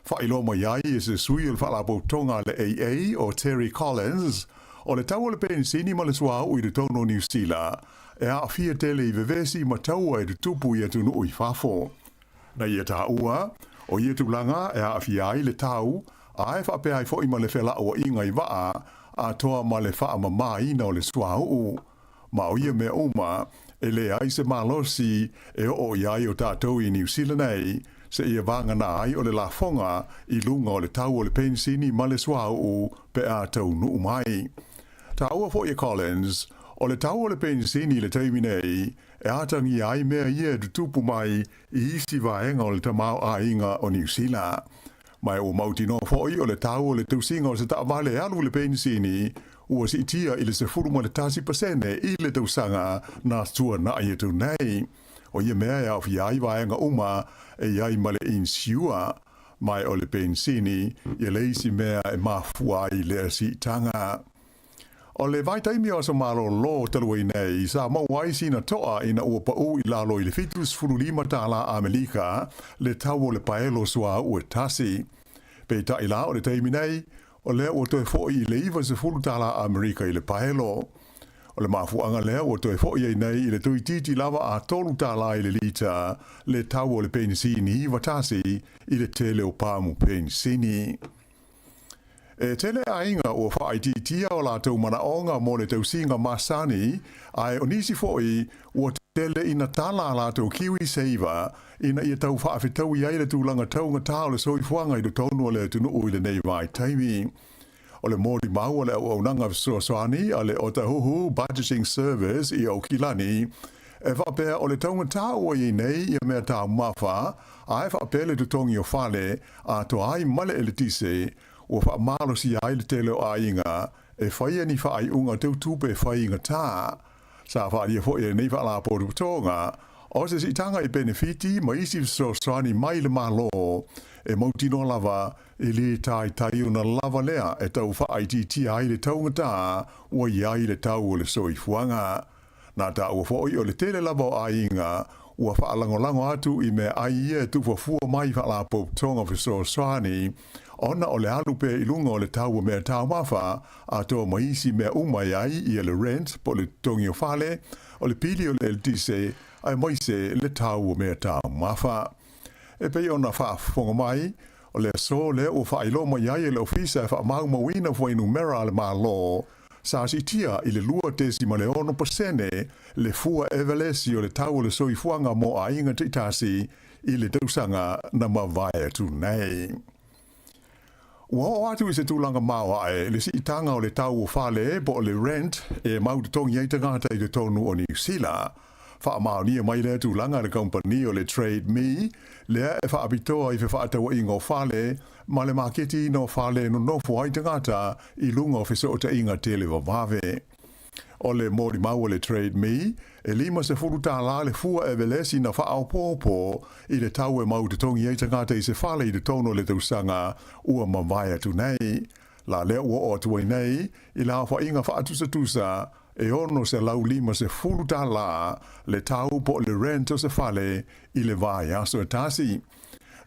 Faailoa mai ai e se sui o le Faalapotopotoga a le AA o Terry Collins, o le tau o le penisini ma le suauu i totonu o Niu Sila e aafia tele i vevesi ma taua e tutupu i atunuu i fafo. Na ia taua, o ia tulaga e aafia ai le tau, a e faapea ai foi ma le felauaiga i vaa, atoa ma le faamamaina o le suauu. Ma o ia mea uma, e leai se malosi e oo i ai o tatou i Niu Sila nei, seia vagana ai o le lafoga i luga o le tau o le penisini ma le suauu pe a taunuu mai. Taua foi e Collins, o le tau o le penisini i le taimi nei, e atagia ai mea ia e tutupu mai i isi vaega o le tamaoaiga o Niu Sila. Ma e ua mautinoa foi o le tau o le tausiga o se taavale e alu i le penisini ua siitia i le 11% i le tausaga na tuanai atu nei. O ia mea e aofia ai vaega uma e i ai ma le insiua, ma e o le penisini ia le isi mea e mafua ai lea siitaga. O le vaitaimi o aso malolo talu ai nei, sa maua ai sina toa ina ua paʻū i lalo i le 75 tālā Amelika le tau o le paelo suauu e tasi. Peitai la o le taimi nei, o lea ua toe foʻi i le 90 tālā Amerika i le paelo. O le mafuaaga lea ua toe foʻi ai nei i le toeitiiti lava a 3 tālā i le lita le tau o le penisini 91 i le tele o pamu penisini. E tele aiga ua faaitiitia o latou manaoga mo le tausiga masani, ae o nisi foi ua tele ina tala a latou KiwiSaver ina ia tau faafetaui ai le tulaga taugata o le soifuaga i totonu o le atunuu i lenei vaitaimi. O le molimau a le auaunaga fesoasoani a le Otahuhu Budgeting Service i Aukilani, e faapea o le taugata ua i ai nei ia mea taumafa, ae faapea le totogi o fale, atoa ai ma le eletise, ua faamalosia ai le tele o aiga e faia ni faaiuga teutupe faigata. Sa faaalia foi e lenei Faalapotopotoga o se siitaga i penefiti ma isi fesoasoani mai le Malo e mautinoa lava e le taitai ona lava lea e tau faaitiitia ai le taugata ua i ai le tau o le soifuaga. Na taua foi o le tele lava o aiga ua faalagolago atu i meaai ia e tuufafua mai i Faalapotopotoga Fesoasoani ona o le alu pea i luga o le tau o mea taumafa atoa ma isi mea uma e ai ia le rent po o le totogi o fale, o le pili o le eletise aemaise le tau o mea taumafa. E pei ona faafofoga mai, o le aso lea ua faailoa mai ai e le Ofisa e Faamaumauina Fuainumera a le Malo Sa siitia i le 2.6% le fua evelesi o le tau o le soifuaga mo aiga taitasi i le tausaga na mavae atu nei. Ua oo atu i se tulaga maoae le siitaga o le tau o fale po o le rent e mau totogi ai tagata i totonu o Niu Sila. Faamaonia mai lea tulaga e le kamupani o le Trade Me, lea e faapitoa i fefaatauaiga o fale ma le maketiina o fale e nonofo ai tagata i luga o fesootaiga televavave. O le molimau a le Trade Me, e 50 tālā le fua evelesi na faaopoopo i le tau e mau totogi ai tagata i se fale i totonu o le tausaga ua mavae atu nei. La lea ua oo atu ai nei i le aofaiga faatusatusa e 650 tālā le tau po o le rent o se fale i le vaiaso e tasi.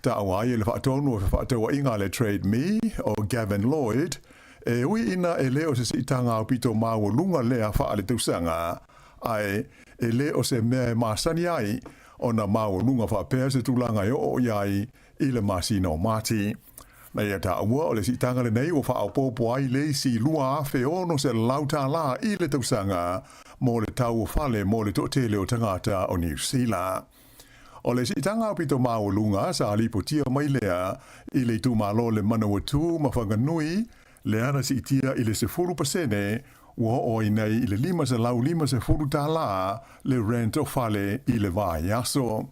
Taua ai e le faatonu o fefaatauaiga a le Trade Me, o Gavin Lloyd, e ui ina e le o se siitaga aupito maualuga lea faaletausaga, ae e le o se mea e masani ai ona maualuga faapea se tulaga e oo i ai i le masina o Mati. Na ia taua o le siitaga lenei ua faaopoopo ai le isi $2,600 tālā i le tausaga mo le tau o fale mo le toatele o tagata o Niu Sila. O le siitaga aupito maualuga sa lipotia mai lea i le itumalo le Manawatū ma Whanganui, lea na siitia i le 10% ua oo ai nei i le $550 tālā le rent o fale i le vaiaso.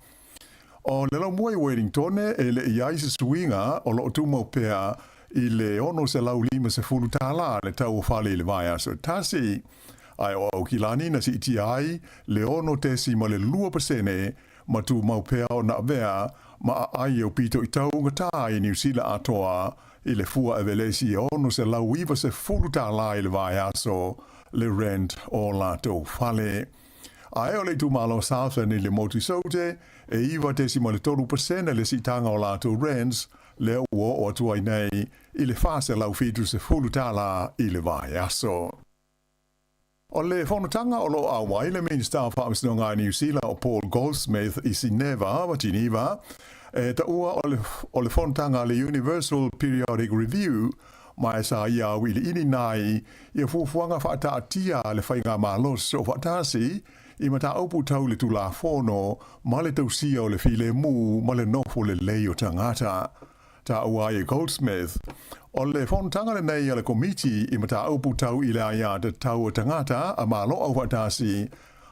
O le laumua i Wellingtone e le i ai se suiga o lo o tumau pea i le $650 le tau o fale i le vaiaso e tasi, ae o Aukilani na siitia ai le 6.2% ma tumau pea ona avea ma aai aupito i taugata i Niu Sila atoa i le fua evelesi e $690 i le vaiaso le rent o latou fale. Ae o le itumalo Southland i le Motu Saute, e 9.3% le siitaga o latou rents, lea ua oo atu ai nei i le $470 i le vaiaso. O le fonotaga o lo o auai le Minisita o Faamasinoga a Niu Sila o Paul Goldsmith i Sineva, Geneva, e taua o le fonotaga a le Universal Periodic Review ma e sa ia auiliiliina ai ia fuafuaga faataatia a le Faigamalo Soofaatasi i mataupu tau le Tulafono ma le tausia o le filemu ma le nofo lelei o tagata. Taua ai e Goldsmith, o le fonotaga lenei a le Komiti i mataupu tau i le aiatatau a tagata a Malo Aufaatasi,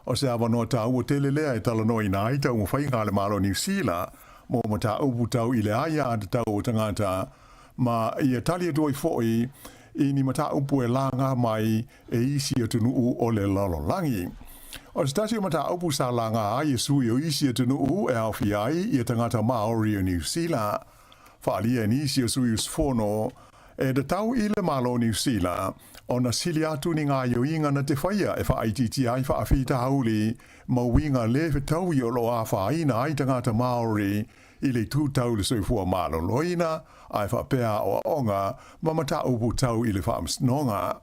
o se avanoa taua tele lea e talanoaina ai taumafaiga a le Malo o Niu Sila mo mataupu tau i le aiatatau a tagata ma ia tali atu ai foi i ni mataupu e laga mai e isi atunuu o le lalolagi. O se tasi o mataupu sa laga ai e sui o isi atunuu e aofia ai ia tagata Māori o Niu Sila. Faaalia e nisi o sui usufono e tatau i le Malo o Niu Sila ona sili atu ni gaoioiga na te faia e faaitiitia ai faafitauli ma uiga le fetaui o lo o afaina ai tagata Māori i le itu tau i le soifua maloloina ae faapea aoaoga ma mataupu tau i le faamasinoga.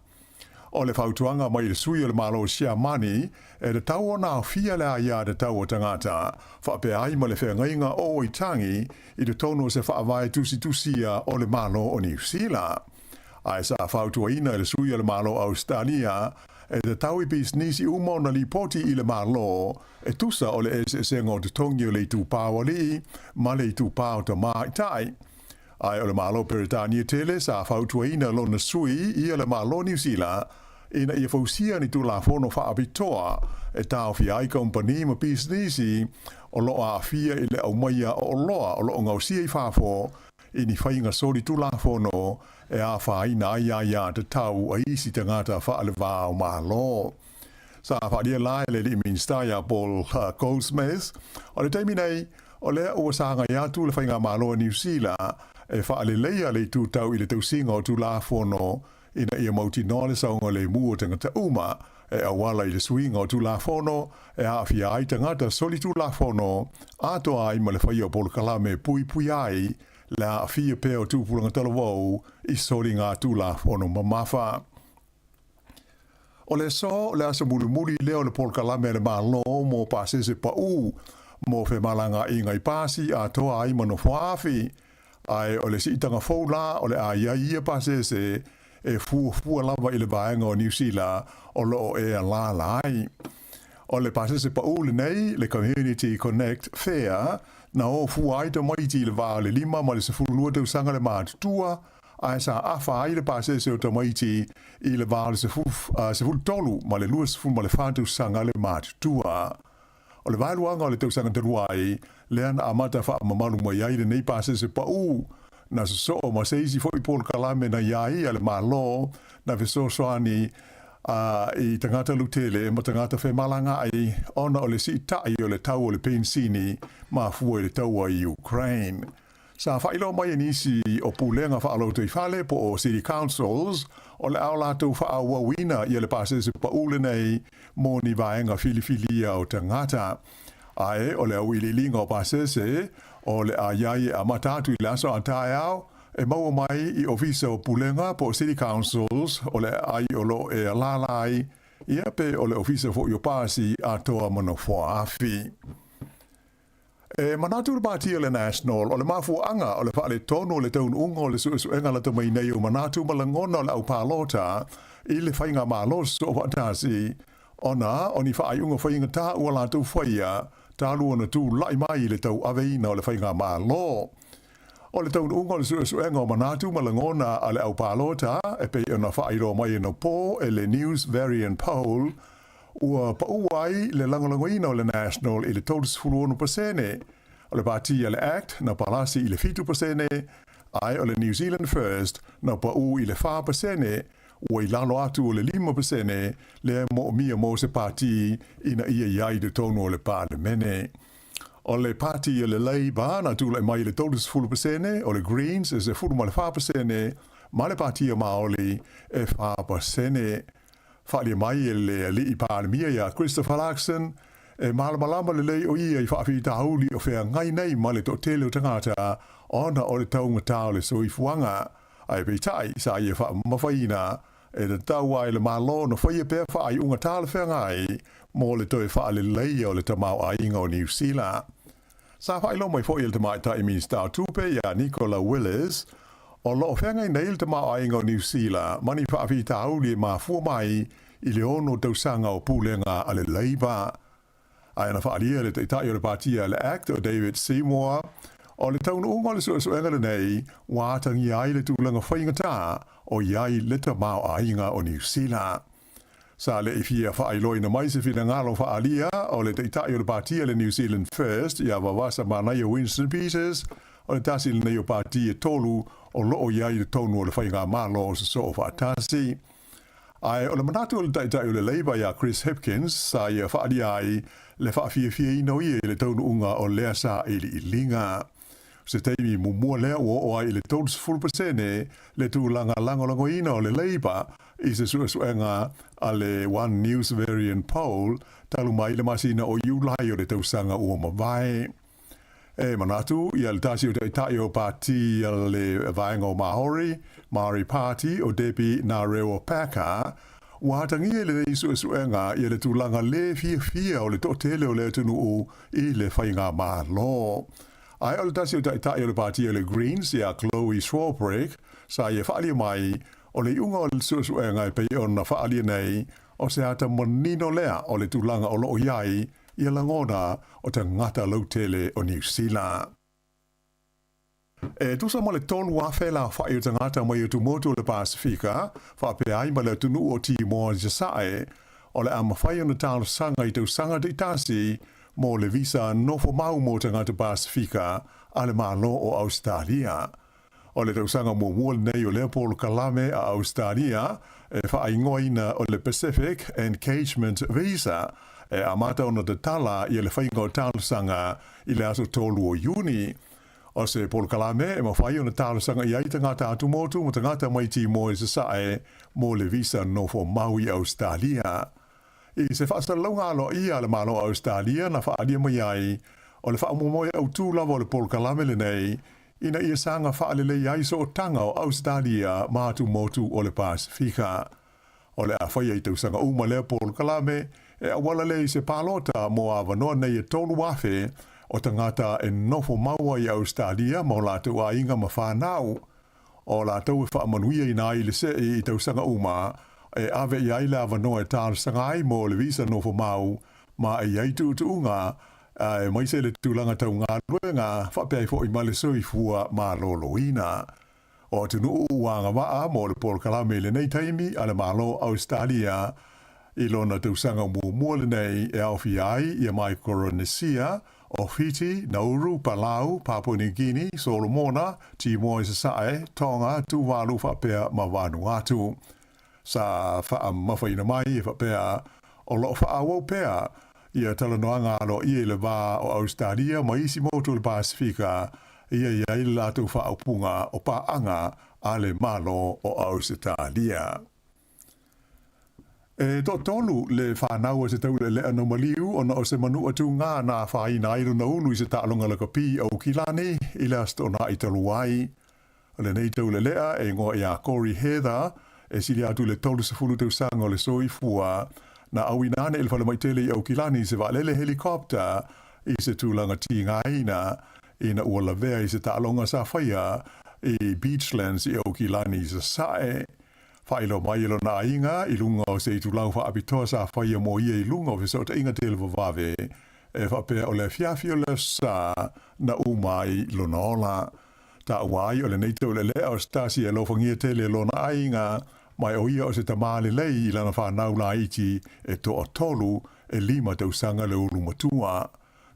O le fautuaga mai le sui o le Malo o Siamani, e tatau ona aofia le aia tatau o tagata, faapea ai ma le feagaiga o Waitangi i totonu o se faavae tusitusia o le Malo o Niu Sila. Ae sa fautuaina e le sui o le Malo o Ausetalia, e tatau i pisinisi uma ona lipoti i le Malo e tusa o le eseesega o totogi o le itupa o alii ma le itupa o tamaitai. Ae o le Malo Peretania tele sa fautuaina lona sui ia le Malo Niu Sila ina ia fausia ni tulafono faapitoa e taofia ai kamupani ma pisinisi o lo o aafia i le aumaia o oloa o lo o gaosia i fafo i ni faiga solitulafono e afaina ai aiatatau a isi tagata faaleva o Malo. Sa faaalia la e le alii Minisita ia Paul Goldsmith, o le taimi nei, o lea ua sagai atu le Faigamalo a Niu Sila e faaleleia le itu tau i le tausiga o Tulafono ina ia mautinoa le saogalemu o tagata uma e auala i le suiga o Tulafono e aafia ai tagata solitulafono atoa ai ma le faia o polokalame e puipuia ai le aafia pea o tupulaga talavou i soliga Tulafono mamafa. O le aso, o le aso mulimuli lea o le polokalame a le Malo mo pasese paʻū mo femalagaaiga i pasi atoa ai ma nofoaafi, ae o le siitaga fou la o le a i ai ia pasese e fuafua lava i le vaega o Niu Sila o lo o e alaala ai. O le pasese paʻū lenei, le Community Connect Fare, na o fua ai tamaiti i le va o le 5 ma le 12 tausaga le matutua, ae sa afa ai le pasese o tamaiti i le va o le 13 ma le 24 tausaga le matutua. O le vaeluaga o le tausaga talu ai, lea na amata faamamalu mai ai lenei pasese paʻū, na sosoo ma se isi foi polokalame na i ai a le Malo na fesoasoani i tagata lutele ma tagata femalagaai ona o le siitai o le tau o le penisini mafua i le taua i Ukraine. Sa faailoa mai e nisi o pulega faalotoifale po o City Councils o le a o latou faaauauina ia le pasese paʻū lenei mo ni vaega filifilia o tagata. Ae o le auiliiliga o pasese o le a iai e amata atu i le aso a taeao e maua mai i ofisa o pulega po o City Councils o le aai o lo o e alaala ai ia pe o le ofisa foi o pasi atoa ma nofoaafi. E manatu le Pāti o le National, o le mafuaaga o le faaletonu o le taunuuga o le suesuega lata mai nei o manatu ma lagona o le au palota i le faigamalo soofaatasi, ona o ni faaiuga faigata ua latou faia talu ona tulai mai i le tauaveina o le faigamalo. O le taunuuga o le suesuega o manatu ma lagona a le au palota, e pei ona faailoa mai anapo e le News Varian Poll, Ua paʻū ai le lagolagoina o le National i le 36%. O le Pati a le act na palasi i le 7%, ae o le New Zealand First na paʻu i le 4%, ua i lalo atu o le 5% lea e moomia mo se pati ina ia i ai i totonu o le Palemene. O le Pati a le Labour na tulai mai i le 30%, o le Greens e 14%, ma le Pati a Maoli e 4%. Faaalia mai e le Alii Palemia ia Christopher Luxon, e malamalama lelei o ia i faafitauli o feagai nei ma le toatele o tagata ona o le taugata o le soifuaga. Ae peitai, sa ia faamamafaina, e tatau ai le Malo ona faia pea faaiuga talafeagai mo le toe faaleleia o le tamaoaiga o Niu Sila. Sa faailoa mai foi e le Tamaitai Minisita o Tupe ia Nicola Willis, o lo o feagai nei le tamaoaiga o Niu Sila ma ni faafitauli e mafua mai i le ono tausaga o pulega a le Labour. Ae na faaalia le Taitai o le Patia a le act o David Seymour, o le taunuuga o le suesuega lenei ua atagia ai le tulaga faigata o i ai le tamaoaiga o Niu Sila. Sa le i fia faailoaina mai se finagalo faaalia o le Taitai o le Patia le New Zealand First ia Vavasa Manaia Winston Peters, o le tasi lenei o pati e tolu o lo o i ai i totonu o le Faigamalo o Sosoo Faatasi. Ae o le manatu o le Taitai o le Labour ia Chris Hipkins sa ia faaalia ai le faafiafiaina o ia i le taunuuga o lea sailiiliga. O se taimi muamua lea ua oo ai i le 30% le tulaga lagolagoina o le Labour i se suesuega a le One News Verian Poll talu mai le masina o Iulai o le tausaga ua mavae. E manatu ia le tasi o taitai o pati a le vaega o Māori, Māori Party, o Debbie Ngarewa Packer, ua atagia i lenei suesuega ia le tulaga lē fiafia o le toatele o le atunuu i le faigamalo. Ae o le tasi o taitai o le pati o le Greens ia Chloe Swarbrick, sa ia faaalia mai, o le iuga o le suesuega e pei ona faaalia nei, o se ata manino lea o le tulaga o lo o i ai ia lagona o tagata lautele o Niu Sila. E tusa ma le 3,000 le aofai o tagata mai atumotu o le Pasefika, faapea ai ma le atunuu o Timoa i Sasae, o le a mafai ona talosaga i tausaga taitasi mo le visa nofomau mo tagata Pasefika a le Malo o Ausetalia. O le tausaga muamua lenei o lea polokalame a Ausetalia e faaigoaina o le Pacific Engagement Visa e amata ona tatala ia le faiga o talosaga i le aso 3 o Iuni. O se polokalame e mafai ona talosaga i ai tagata atumotu ma tagata mai Timoa i Sasae mo le visa nofo mau i Ausetalia. I se faasalalauga aloaia a le Malo o Ausetalia na faaalia mai ai, o le faamoemoe autū lava o le polokalame lenei ina ia saga faalelei ai sootaga o Ausetalia ma atumotu o le Pasefika. O le a faia i tausaga uma lea polokalame e auala lea i se palota mo avanoa nei e 3,000 o tagata e nofo mau ai i Ausetalia ma o latou aiga ma whanau. O latou e faamanuiaina ai le seʻi i tausaga uma e ave i ai le avanoa e talosaga ai mo le visa nofo mau ma e i ai tuutuuga aemaise le tulaga tau galuega faapea ai foi ma le soifua maloloina. O atunuu ua agavaa mo le polokalame i lenei taimi a le Malo o Ausetalia i lona tausaga muamua lenei e aofia ai ia Maikoronesia, o Fiti, Nauru, Palau, Papua New Guinea, Solomona, Timoa i Sasae, Tonga, Tuvalu faapea ma Vanuatu. Sa faamamafaina mai e faapea o lo o faaauau pea ia talanoaga aloaia i le va o Ausetalia ma isi motu o le Pasefika ia i ai le latou faaupuga o paaga a le Malo o Ausetalia. E toatolu le fanau a se taulealea na maliu ona o se manua tūgā na afaina ai lona ulu i se taaloga lakapi i Aukilani i le Aso Toonai talu ai. O lenei taulealea e igoa ia Corey Heather, e sili atu i le 30 tausaga o le soifua, na auina ane i le falemai tele i Aukilani i se vaalele helicopter i se tulaga tigaina ina ua lavea i se taaloga sa faia i Beachlands i Aukilani i Sasae. Faailoa mai e lona aiga i luga o se itulau faapitoa sa faia mo ia i luga o fesootaiga televavave, e faapea o le afiafi o le Aso Sa na uma ai lona ola. Taua ai o lenei taulelea o se tasi e alofagia tele e lona aiga, ma e o ia o se tamā lelei i lana whanau laiti e toatolu e lima tausaga le ulu matua.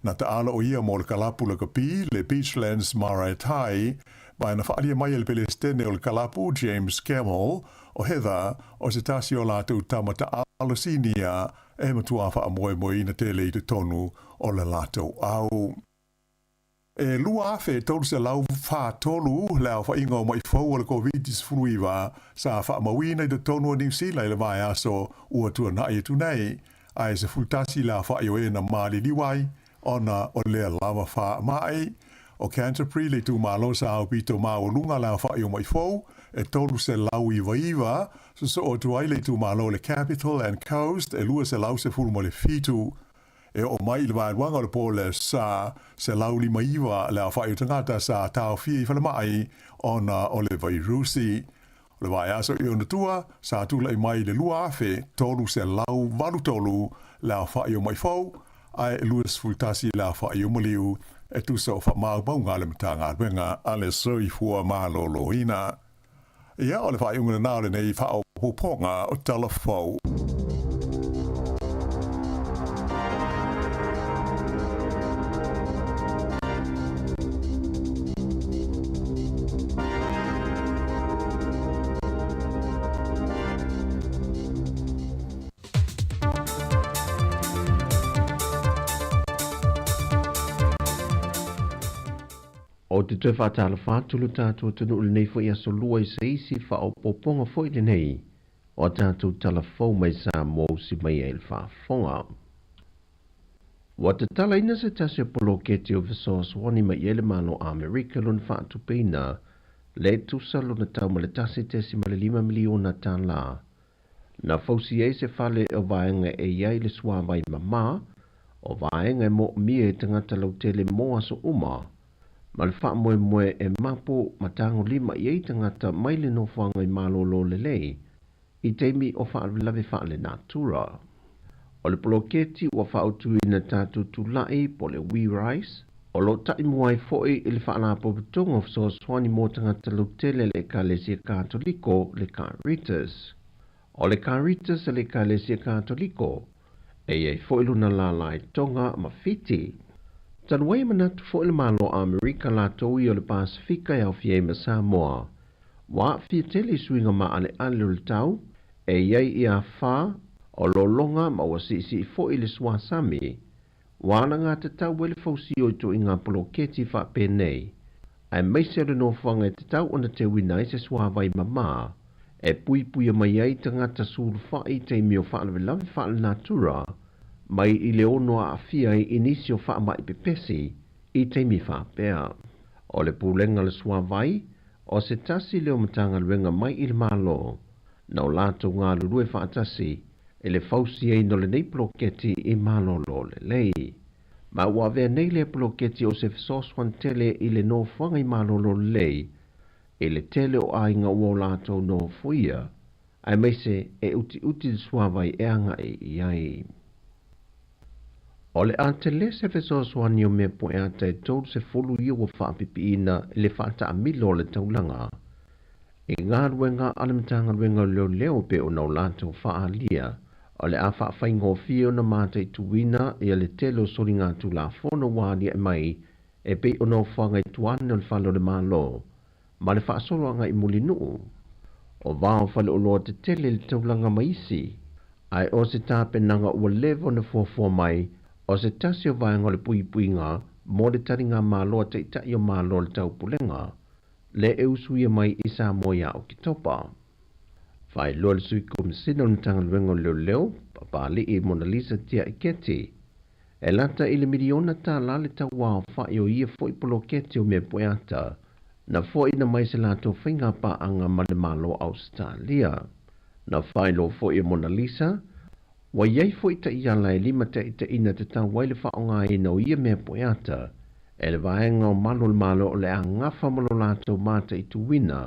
Na taalo o ia mo le kalapu lakapi le Beachlands Maraetai, ma na whaalia mai e le Pelestene o le kalapu James Gemmell, o Heather, o se tasi o lātou tama taalo sinia e matua whaamoemoeina tele i te tonu o le lātou au. E 2,343 le aofaiga o maʻi fou o le Koviti-19 sa faamauina i totonu o Niu Sila i le vaiaso ua tuanaʻi atu nei, ae 11 le aofai o e na maliliu ai ona o lea lava faamaʻi. O Canterbury le itumalo sa aupito maualuga le aofai o maʻi fou e 399, sosoo atu ai le itumalo o le Capital and Coast e 217. E oo mai i le vaeluaga o le po le sa 159 le aofai o tagata sa taofia i falemai ona o le vairusi. O le vaiaso i ona tua, sa tulaʻi mai i le 2,383 le aofai o maʻi fou, ae 21 le aofai o maliu e tusa o faamaumauga a le Matagaluega a le Soifua Maloloina. Ia, o le faaiuga lena o lenei faaopoopoga o Tala Fou. Ou te toe faatalofa atu lo tatou atunuu i lenei foi aso lua i se isi faaopoopoga foi lenei o a tatou tala fou mai Samoa usi mai ai i le faafofoga. Ua tatalaina se tasi o poloketi o fesoasoani mai i ai le Malo Amerika lona faatupeina le tusa lona tau ma le $1.5 miliona tālā Na fausia ai se fale o vaega e i ai le suāwai mamā, o vaega e moomia e tagata lautele mō aso uma, ma le faamoemoe e mapu ma tagolima i ai tagata mai le nofoaga i malōlō lelei i taimi o faalavelave faalenatura. O le poloketi ua faautuina tatou tulaʻi po o le We Rise, o lo o taʻimua ai foi i le Faalapotopotoga o Fesoasoani mo Tagata Lautele a le Ekalesia Katoliko, le Caritas. O le Caritas a le Ekalesia Katoliko, e i ai foi lona lālā i Tonga ma Fiti. Talu ai e manatu foi le Malo o Amerika latou ia o le Pasefika e aofia ai ma Samoa, ua aafia tele i suiga maaleale o le tau, e i ai i afa, o lologa ma ua siisii foi le suasami, Ua alagatatau ai le fausia o ituaiga poloketi faapenei, aemaise o le nofoaga e tatau ona teuina ai se suāwai mamā e puipuia mai ai tagata sulufai i taimi o faalavelave faalenatura mai i le ono aafia ai i nisi o faamai pepesi i taimi faapea. O le Pulega o le Suāwai, o se tasi lea o Matagaluega mai i le Malo, na o latou galulue faatasi i le fausiaina o lenei poloketi i malōlō lelei. Ma ua avea nei lea poloketi o se fesoasoani tele i le nofoaga i malōlō lelei i le tele o aiga ua o latou nofoia, aemaise e utiuti le suavai e agai i ai. O le a tele se fesoasoani o mea poeata e 30 ia ua faapipiina i le faataamilo o le taulaga i galuega a le Matagaluega o Leoleo pei ona o latou faaalia o le a faafaigofie ona mataituina ia le tele o soligatulafono ua aliae mai e pei ona ofoaga i tua ane o le Fale o le Malo ma le faasolo agai mulinuu o vao faleoloa tetele i le taulaga ma isi, ae o se tapenaga ua leva ona fuafua mai o se tasi o vaega o le puipuiga mo le taligamalo a Taitai o Malo o le Taupulega le e usuia mai i Samoa ia Oketopa. Faailoa le Sui Komesina o le Matagaluega o Leoleo, Papali'i Monalisa Tiaiketi, e lata i le miliona tālā le tauaofa'i o ia foi poloketi o mea poeata na foaina mai se latou faigapaaga ma le Malo o Ausetalia. Na faailoa foi e Monalisa, ua i ai foi taiala e limataitaiina tatau ai le faaaogaina o ia mea poeata e le vaega o malu o le Malo o le a gafa ma lo latou mataituina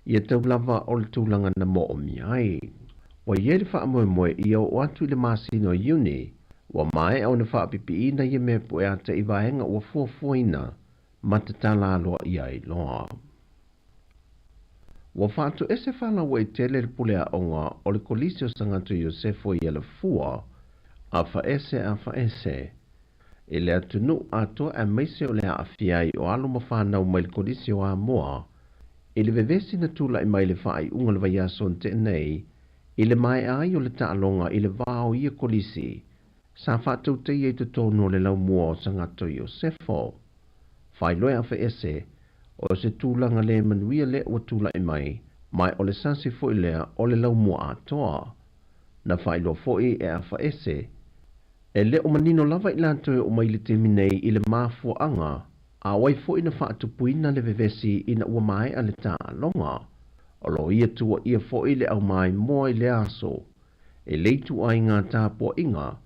ia tau lava o le tulaga na moomia ai. Ua i ai le faamoemoe ia oo atu i le masina o Iuni, ua maea ona faapipiina ia mea poeata i vaega ua fuafuaina ma tatala aloaia ai loa. Ua faatoese faalauaitele le pule aoga o le Kolisi o Sagato Iosefo i Alafua, afaese afaese. i le atunuu atoa aemaise o le aafia ai o alo ma fanau mai le Kolisi o Amoa i le vevesi na tulai mai i le faaiuga o le vaiaso na tea nei i le maea ai o le taaloga i le va o ia Kolisi sa faatautaia i totonu o le laumua o Sagato Iosefo. Faailoa e Afeese, o se tulaga le manuia lea ua tulai mai, ma o le sasi foi lea o le laumua atoa. Na faailoa foi e Afaese, e le o manino lava i latou e oo mai i le taimi nei i le mafuaaga a o ai foi na faatupuina le vevesi ina ua maea le taaloga. O lo o ia tuuaia foi le aumaimoa i lea aso e le ituaiga tapuaiga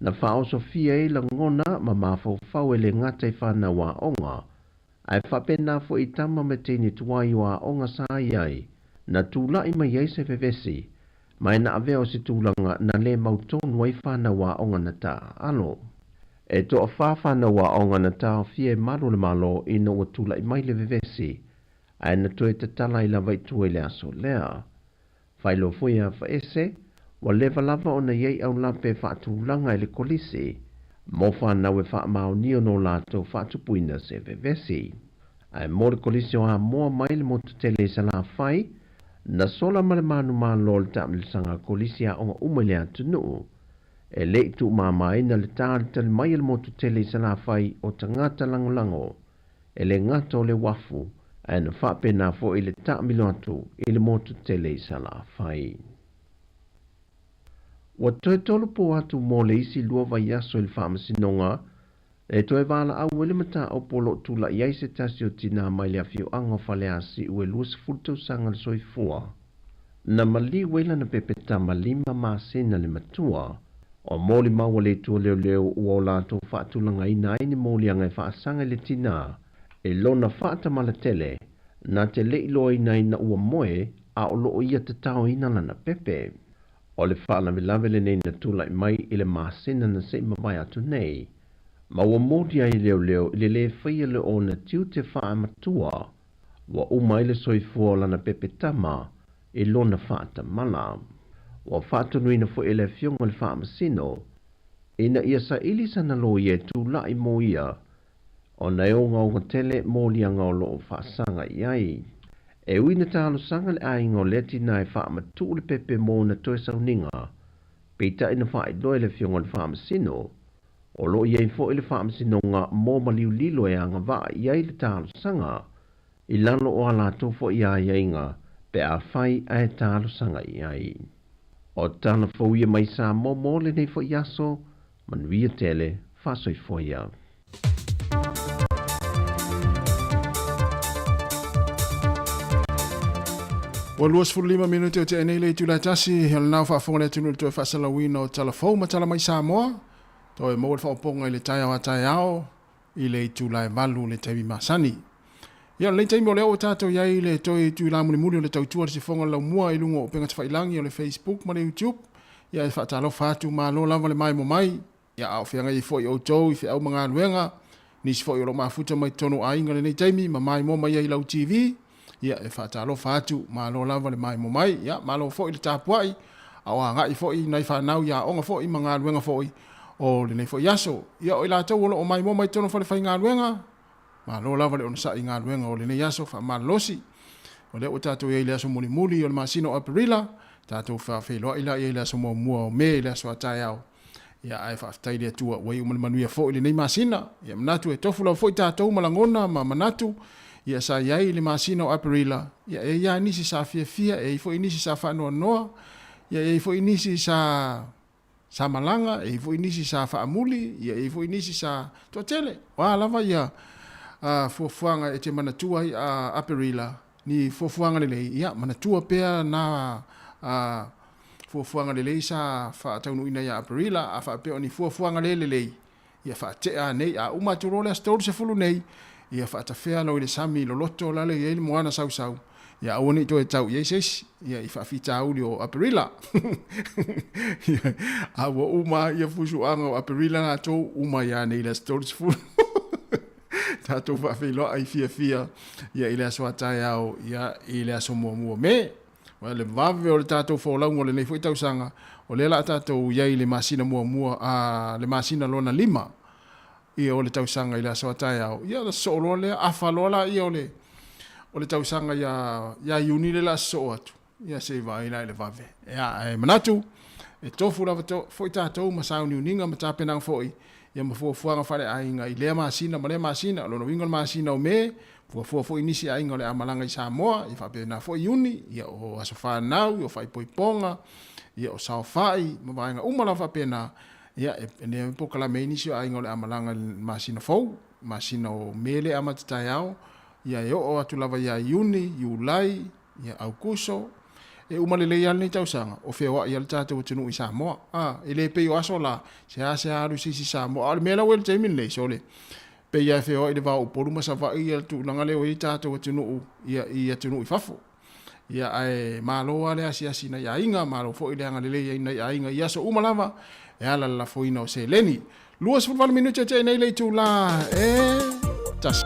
na faaosofia ai lagona ma mafaufau e le gata i fanau aoga ae faapena foi i tama ma teine tuai o aoga sa i ai na tulai mai ai se vevesi ma e na avea o se tulaga na le mautonu ai fanau aoga na taaalo. E toafa fanau aoga na taofia e malu o le Malo ina ua tulai mai le vevesi ae na toe tatala ai lava i tua i le aso lea. Faailoa foi e Afaese, ua leva lava ona i ai aulape e faatulaga i le Kolisi mo fanau e faamaonia no latou faatupuina se vevesi. Ae mo le Kolisi o Amoa mai le motu tele i Salafai, na sola ma le manumalo le taamilosaga a Kolisi aoga uma i le atunuu. E le i tuumamaina le talitali mai a le motu tele i Salafai o tagata lagolago e le gata o le uafu, ae na faapena foi le taamilo atu i le motu tele i Salafai. Ua toe tolopo atu mo le isi lua vaiaso i le Faamasinoga e toe valaau ai le mataupu o lo o tulai ai se tasi o tinā mai le afioaga o Faleasiu e 20 tausaga le soifua. Na maliu ai lana pepetama lima masina le matua. O molimau a le Atua leoleo ua o latou faatulagaina ai ni moliaga e faasaga i le tinā e lona faatamalatele na te le i loaina ina ua moe a o lo o ia tataoina lana pepe. O le faalavelave lenei na tulai mai i le masina na se i mavae atu nei, ma ua moli ai leoleo i le lē faia le ona tiute faamatua ua uma ai le soifua o lana pepe tama i lona faatamala. Ua faatonuina foi e le Afioga i le Faamasino ina ia saili sana loia e tulai mo ia ona e ogaoga tele moliaga o lo o faasaga i ai. E ui na talosaga le aiga o lea tinā e faamatuu le pepe mo ona toe sauniga, peitai na faailoa e le Afioga i le Faamasino, o lo o i ai foi le Faamasinoga mo maliulilo e agavaa i ai le talosaga i lalo o a latou foi aiaiga pe afai ae talosaga i ai. O tala fou ia mai Samoa mo lenei foi aso, manuia tele, faasoifua ia. Ua 25 minute o tea nei le itula e tasi, o lenao faafofoga le atunuu i le toe faasalauina o tala fou ma tala mai Samoa. Toe maua le faaopoopoga i le taeao a taeao i le itula e 8 le taimi masani. Ia, o lenei taimi o lea ua tatou i ai i le toe itula mulimuli o le tautua le sifoga o le laumua i luga o upega tafailagi o le Facebook ma le YouTube. Ia, e faatalofa atu, malo lava le maemo mai. Ia, a o feagai ai foi outou i feau ma galuega, nisi foi o lo o mafuta mai totonu o aiga i lenei taimi ma maimoa mai ai i lau TV. Ia, e faatalofa atu, malo lava le maimoa mai. Ia, malo foi le tapuai, a o agai foi nai fanau i aoga foi ma galuega foi o lenei foi aso. Ia, o i latou o lo o maimoa mai totonu o falefaigaluega, malo lava le onosai i galuega o lenei aso faamalolosi. O lea ua tatou i ai i le aso mulimuli o le masina o Aperila, tatou faafeiloai la i ai i le aso muamua o Me i le aso a taeao. Ia, ae faafetai i le Atua ua iu ma le manuia foi lenei masina. Ia, manatu e tofu lava foi tatou ma lagona ma manatu, ia sa i ai i le masina o Aperila, ia e i ai lava nisi sa fiafia, e i ai foi nisi sa faanoanoa, ia e i ai foi nisi sa sa malaga, e i ai foi nisi sa faamuli, ia e i ai foi nisi sa toatele. O a lava ia fuafuaga e te manatua ai a Aperila, ni fuafuaga lelei, ia manatua pea na fuafuaga lelei sa faataunuuina ia Aperila, a faapea o ni fuafuaga le lelei, ia faatea anei, a uma atu loa le aso 30 nei, ia faatafea loa i le sami loloto lale i ai le moana sausau, ia aua ne i toe tau i ai se isi, ia i faafitauli o Aperila. Ia, a ua uma ia fusuaga o Aperila latou, uma ia nei i le aso 30. Tatou faafeiloai fiafia ia i le aso a taeao ia i le aso muamua o Me. Ua le vave o le tatou folauga o lenei foi tausaga, o lea la a tatou i ai i le masina muamua, a le masina lona lima. Ia o le tausaga i le aso a taeao, ia ona sosoo loa lea, afa loa laia o le, o le tausaga ia, ia Iuni lea o le a sosoo atu, ia se i vaai la i le vave. Ia, ae manatu, e tofu lava to, foi tatou ma sauniuniga ma tapenaga foi, ia ma fuafuaga faaleaiga i lea masina ma lea masina. O lona uiga o le masina o Me, fuafua foi nisi aiga o le a malaga i Samoa, ia faapena foi Iuni, ia o aso fanau, ia o faaipoipoga, ia o saofai, ma vaega uma lava faapena. Ia, e lea polokalame ai nisi o aiga o le a malaga i le masina fou, masina o Me lea e amata taeao, ia e oo atu lava ia Iuni, Iulai, ia Aukuso, e uma lelei lava lenei tausaga, o feoai lava le tatou atunuu i Samoa. A, e le pei o aso la, seasea alu se isi i Samoa. A o le mea la ua i le taimi lenei, sole, pei lava e feoai i le va o Upolu ma Savaii ia le tulaga lea ua i ai tatou atunuu ia i atunuu i fafo. Ia, ae malo lava le asiasi i nai aiga, malo foi le agalelei i nai aiga i aso uma lava e ala le lafoina o seleni. 28 minute tea nei le itulā e tasi.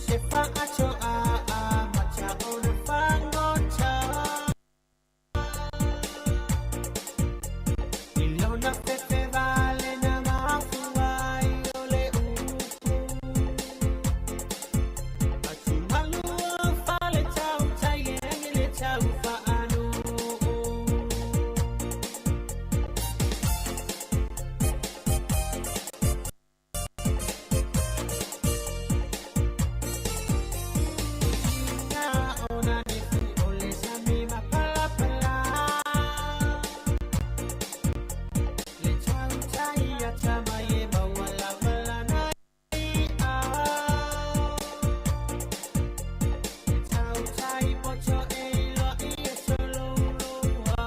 se fa'ato'a a mata o le fagota. I lona fefevale na mafua ai o le upu. Atugalu o fale tautai e agi le taufa'anu'u. Ona nefi o le sami mapalapala. Le tautai a tama e maualavala na i'a. Le tautai poto e iloa i e solouloua.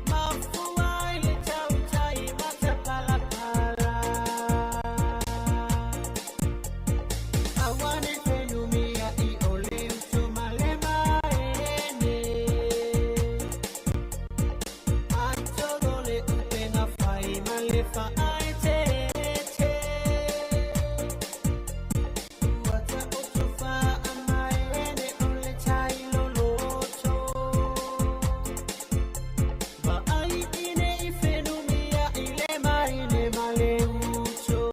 Mafua i le tautai matapalapala. Awane whenumia i o le uso ma le maene. Ai todo le upenga whai ma le whaaetete. Ua ta oto whaa maene o le tai loloto. Ma ai ine i whenumia i le maene ma le uso.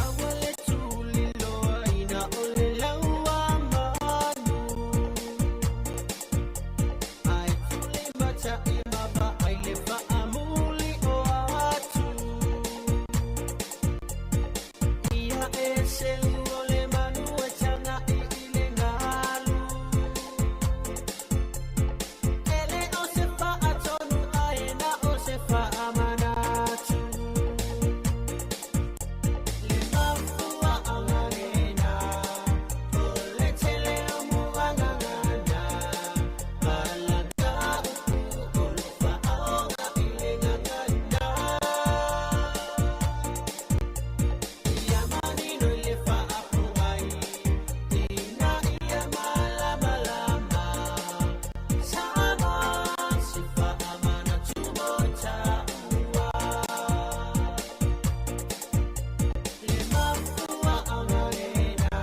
Aua le tuliloa ina o le laua manu. Ai tuli mata i mama ai le faamuli o atu. Ia e seu o le manu e tanga i i le ngalu. Ele o se faatonu ae na o se faamanatu. Le mafua anganena, o le tele o muangangana. Malanga upu o lo faaoga i le gagana. Ia manino i le faapugai, ina ia malamalama. Samoa se faamanatu mo taua. Le mafua anganena,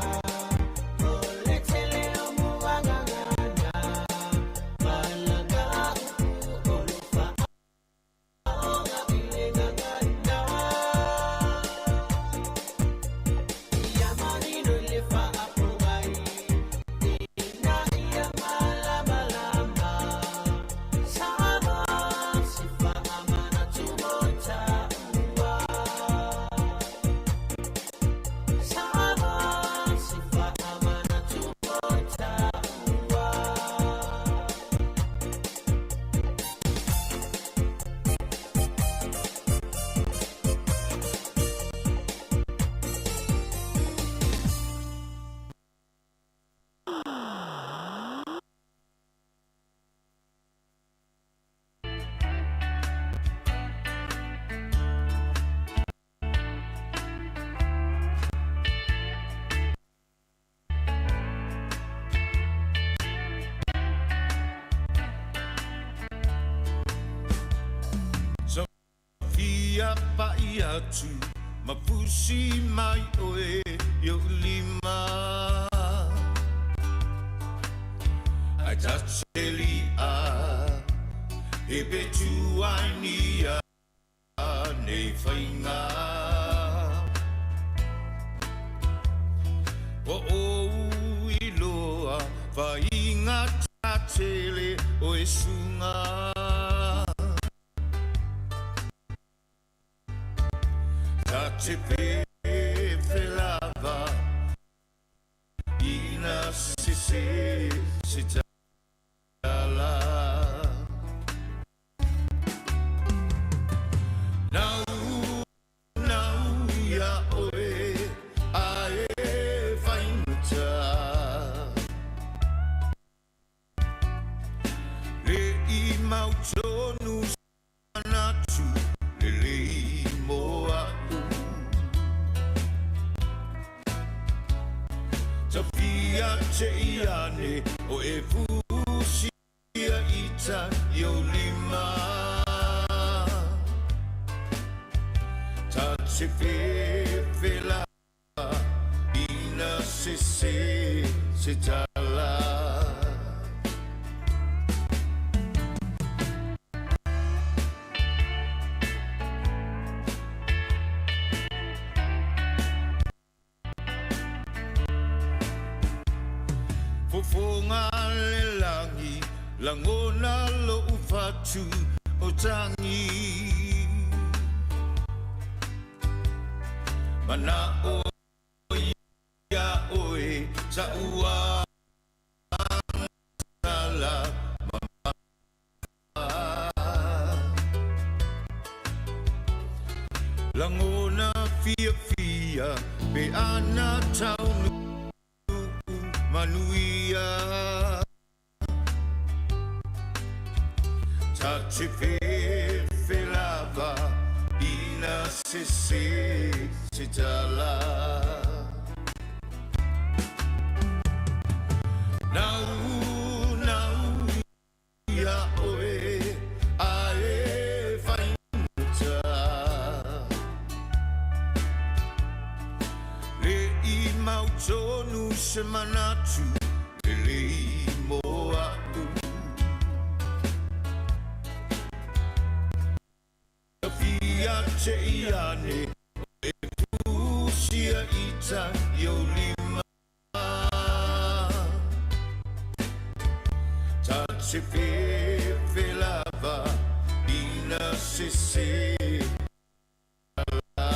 o le tele o muangangana. Malanga upu o lo faaoga i le gagana. Ia manino i le faapugai, ina ia malamalama. Samoa se faamanatu mo taua. Samoa se faamanatu mo taua. Sophia pa'i atu ma pusi mai oe i o lima. Ai tateli a e pe tu ai nia nei whainga. O o iloa whainga tatele o e sunga. Tate pe felava ina se se se tala. Nau nau ia oe a e whainga. Le i mau tonu sanatu le le i moa u. Tawhia te iane o e fusia ita i o lima. Ta te fefe lava ina sese se tala. Fofoga le lagi, lagona lo'u fatu o tagi. Mana'o iā oe sa'u agasala mama. Lagona fiafia pe ana taunuu manuia. Ta te fefe lava ina sese se tala. Nau, nau ia oe ae faigata. Le i mautonu se manatu lelei mo a'u. Fia te i ane e fusia ita i o lima. Ta te fefe lava ina sese tala.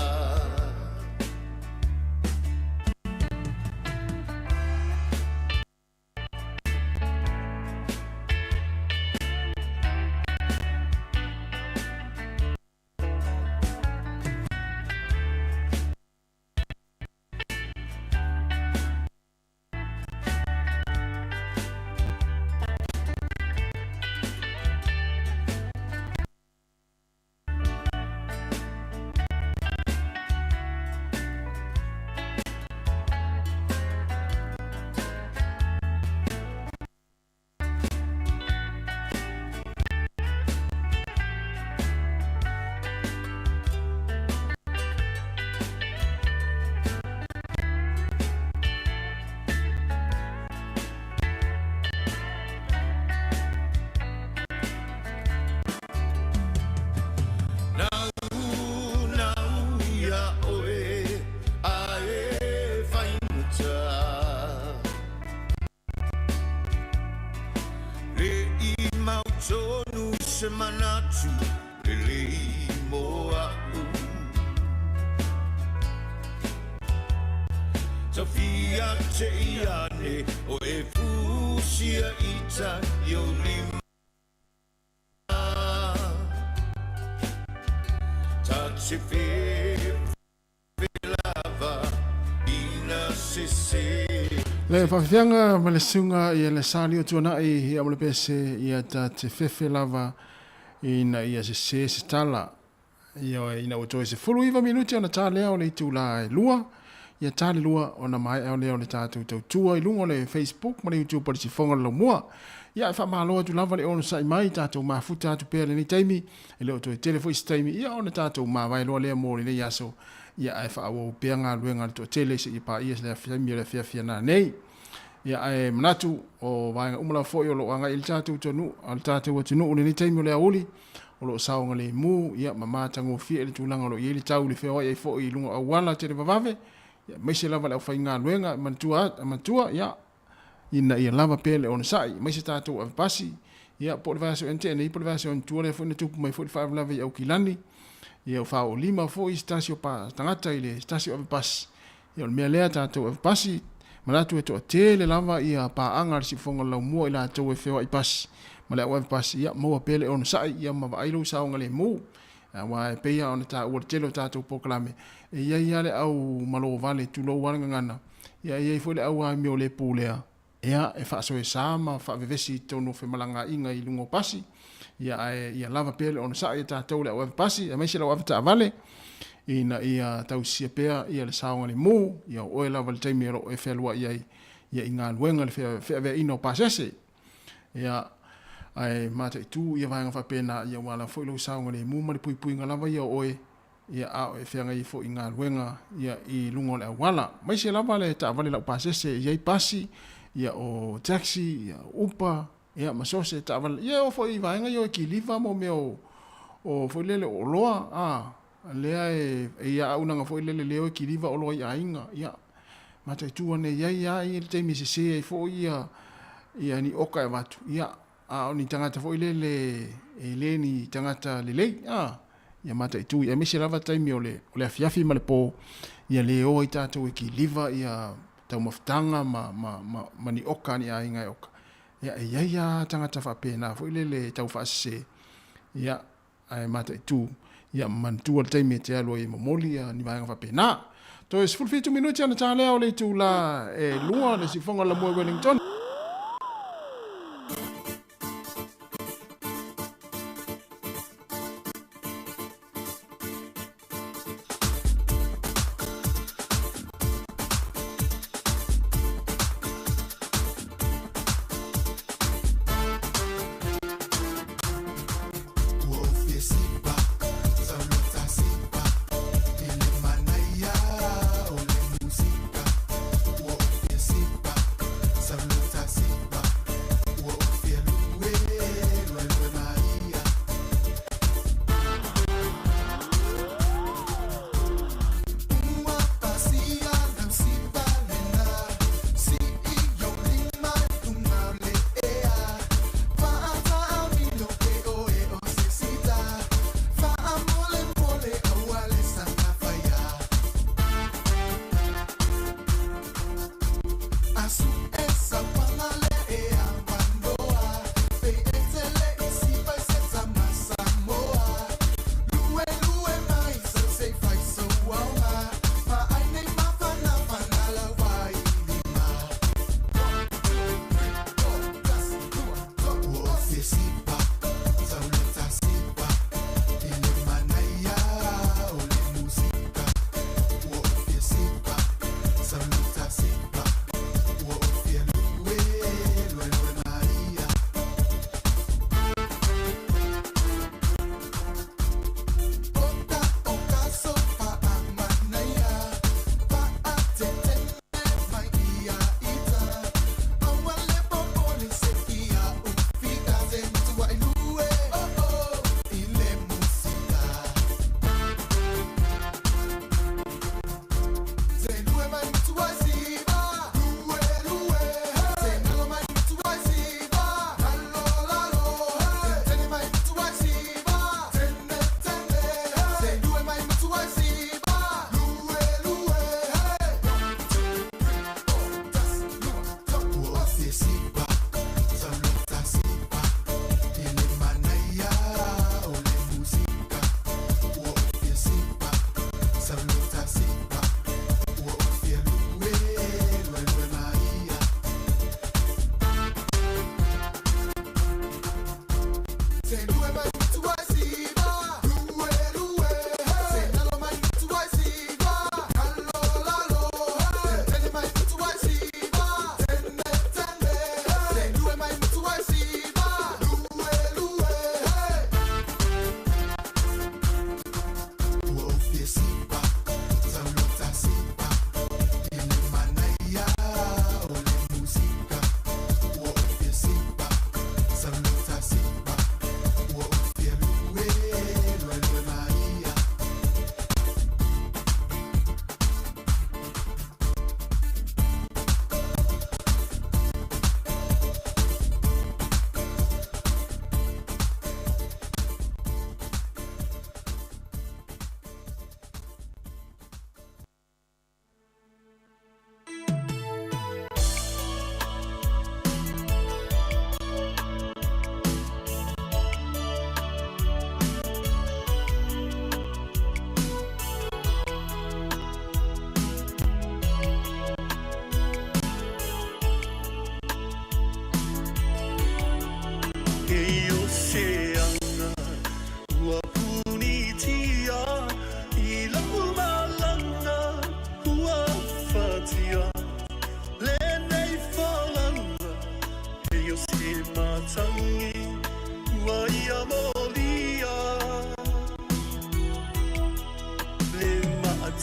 Nau, nau ia oe ae faigata. Le i mautonu se manatu lelei mo a'u. Tafia te i ane o e fusia ita i o lima. Ta te fefe lava ina sese. Le faafefiaga ma le susuga ia le Sali o Tuanai ia ma le pese ia ta te fefe lava ina ia sese se tala. Ioe, ina ua toe 19 minute ona ta lea o le itulā e lua, ia ta le lua ona maea lea o le tatou tautua i luga o le Facebook ma le YouTube a le Sifoga o le Laumua. Ia, e faamalo atu lava le onosai mai, tatou mafuta atu pea i lenei taimi, e le o toe tele foi se taimi, ia ona tatou mavae loa lea mo lenei aso, ia ae faaauau pea galuega a le toatele seia paia se taimi o le afiafi ana nei. Ia ae manatu o vaega uma lava foi o lo o agai i le tatou atunuu, a le tatou atunuu i lenei taimi o le aoauli, o lo o saogalemu, ia, ma matagofie i le tulaga o lo o i ai le tau i le feoai ai foi i luga o auala televavave, ia, aemaise lava le aufaigaluega e manatua, manatua, ia, ina ia lava pea le onosai, aemaise tatou avepasi, ia, po o le vaiaso ea na tea nei, po o le vaiaso ona tua lea foi na tupu mai foi le faalavelave i Aukilani, ia, ua faaoolima foi se tasi o pa, tagata i le se tasi o avepasi, ia, o le mea lea tatou avepasi, manatu e toatele lava ia paaga a le siufofoga o le laumua i latou e feoai pasi ma le au avepasi, ia, maua pea le onosai, ia, ma vaai lou saogalemu. Aua e pei lava ona taua i le tele o tatou polokalame, e i ai lava le au malo vale, tulou lava le gagana, ia e i ai foi le au amio le pulea, ia, e faasoesa ma faavevesi i totonu o femalagaaiga i luga o pasi, ia, ae ia lava pea le onosai a tatou le au avepasi, aemaise le au avetaavale, ina ia tausisia pea ia le saogalemu, ia o oe lava i le taimi o lo o e fealuai ai ia i galuega i le feaveaiina o pasese. Ia, ae mataitu ia vaega faapena, ia ua ala foi lou saogalemu ma le puipuiga lava ia o oe. Ia, a o e feagai ai foi i galuega, ia, i luga o le auala. Aemaise lava le taavale laupasese e i ai pasi, ia, o taxi, ia, o Uber, ia, ma so o se taavale. Ia, e oo foi i vaega ia o kiliva ma mea o, o foi lele o oloa, a, lea e, e i ai auaunaga foi lele lea e o e kiliva oloa i aiga, ia, mataitu ane i ai lava le taimi e sese ai foi ia, ia ni oka e avatu, ia, a o ni tagata foi lele e le ni tagata lelei, a, ia mataitu, aemaise lava taimi o le, o le afiafi ma le po, ia le o ai tatou e kiliva ia taumafataga ma, ma, ma, ma ni oka a ni aiga e oka. Ia, e i ai lava tagata faapena foi lele e tau faasese, ia, ae mataitu, ia, manatua le taimi e te alu ai e momoli ia ni vaega faapena. Toe 17 minute ona ta lea o le itula e 2 le siufofoga o le Lamua i Wellington.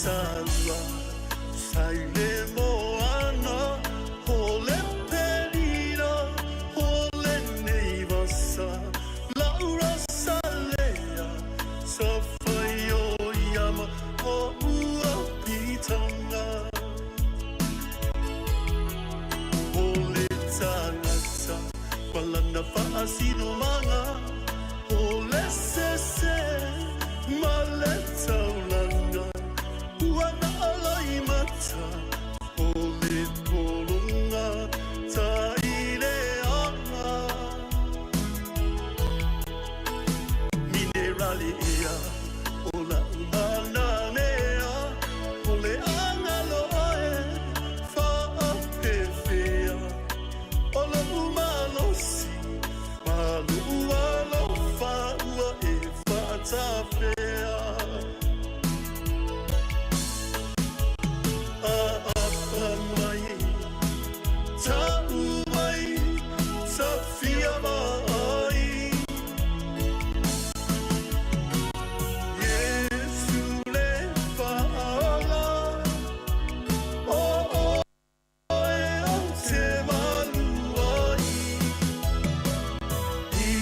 taua Sa i le moana o le perira o lenei vasa Lau rasa lea sa fai o iama o ua pitanga O le tagata ma lana faasinomaga O le sese ma le taulaga Ua na alaimata o le pologa taileaga Minerale ea o lau manamea O le agaloa e faapefea O lou malosi ma lou alofa ua e faatafea Aapa mai ta'u mai tafia vaai Iesu le faaola o oe ou te malu ai I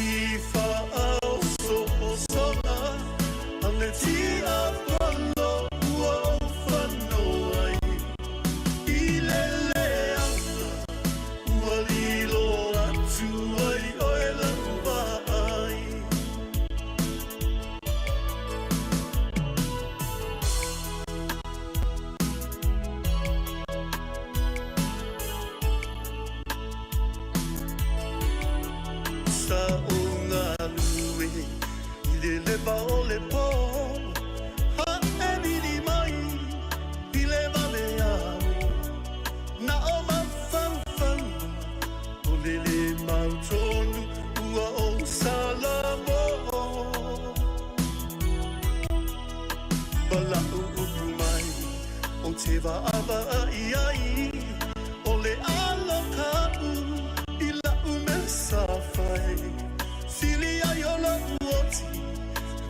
faaosoosoga a le tiapolo ua ou fano ai I le leaga ua lilo atu ai oe lau vaai. Sa o galue i le leva o le pō Haʻemili mai i le valeao Na o mafaufauga o le lē mautonu ua ou salamo Ma la'u upu mai ou te vaavaai ai O le alo ka'u i la'u mea sa fai Sili ai o la'u oti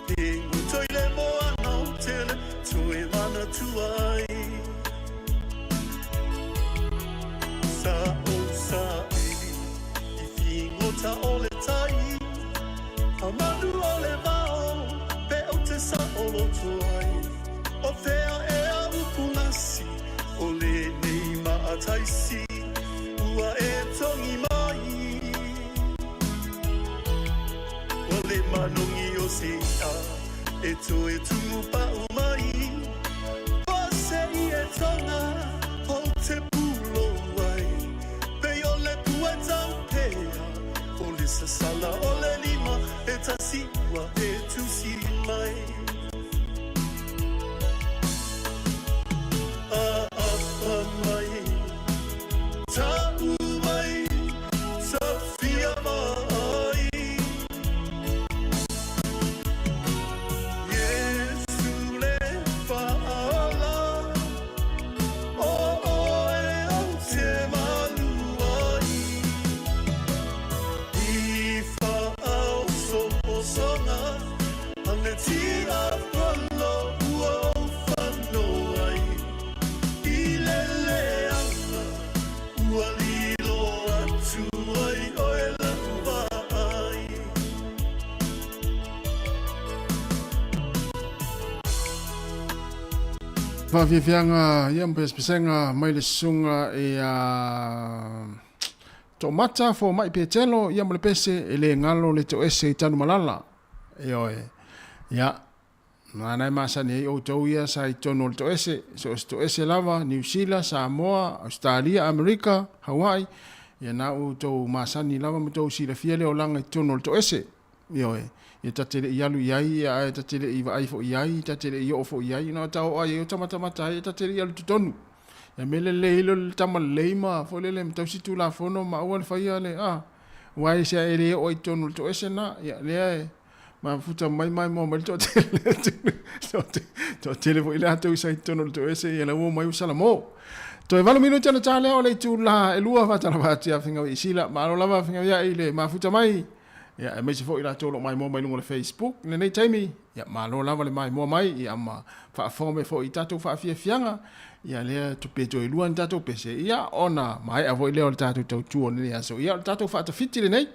pe guto i le moana o tele toe manatua ai Sa ou saʻili i figota o le tai A manu o le vao pe ou te saʻoloto ai O fea ea upugasi o lenei maʻataisi ua e togi mai Ua le manogi o se iʻa e toe tumupa'u mai O se ietoga ou te pulou ai Pei o le pua taupea o le sasala o le lima e tasi ua e tusi mai Aapa mai ta'u mai tafia vaai Iesu le faaola o oe ou te malu ai I faaosoosoga a le tiapolo ua ou fano ai I le leaga ua lilo atu ai oe lau vaai. Faafiafiaga ia ma pesepesega mai le susuga ia Toomata Fomai Petelo ia ma le pese e le galo le toese i Tanumalala. Ioe. Ia, na e masani ai outou ia sa i totonu o le toese, so o se toese lava, Niu Sila, Samoa, Australia, Amerika, Hawaii, ia na outou masani lava ma tou silafia le olaga i totonu o le toese. Ioe. Ia ta te le i alu i ai, ia ae ta te le i vaai foi i ai, ta te le i oo foi i ai, na o ta oo ai o tamatamata ai, ta te le i alu totonu. Ia mea lelei ai lea o le tama lelei ma foi lele ma tausi tulafono ma aua le faia le, a, aua e se e le oo ai i totonu o le toese lena. Ia lea e mafuta mai maimoa mai le toatele, toatele foi latou sa i totonu o le toese, ia la ua omai ua salamo. Toe 8 minute ona ta lea o le itula e 2 faatalofa atu ia Finau i Sila. Malo lava Finau ia i le mafuta mai. Ia, aemaise foi i latou o lo o maimoa mai luga o le Facebook i lenei taimi, ia, malo lava le maimoa mai, ia, ma faafofoga mai foi i tatou faafiafiaga, ia, lea pe toe lua ni tatou pese, ia, ona maea foi lea o le tatou tautua o lenei aso. Ia, o le tatou faatafiti lenei.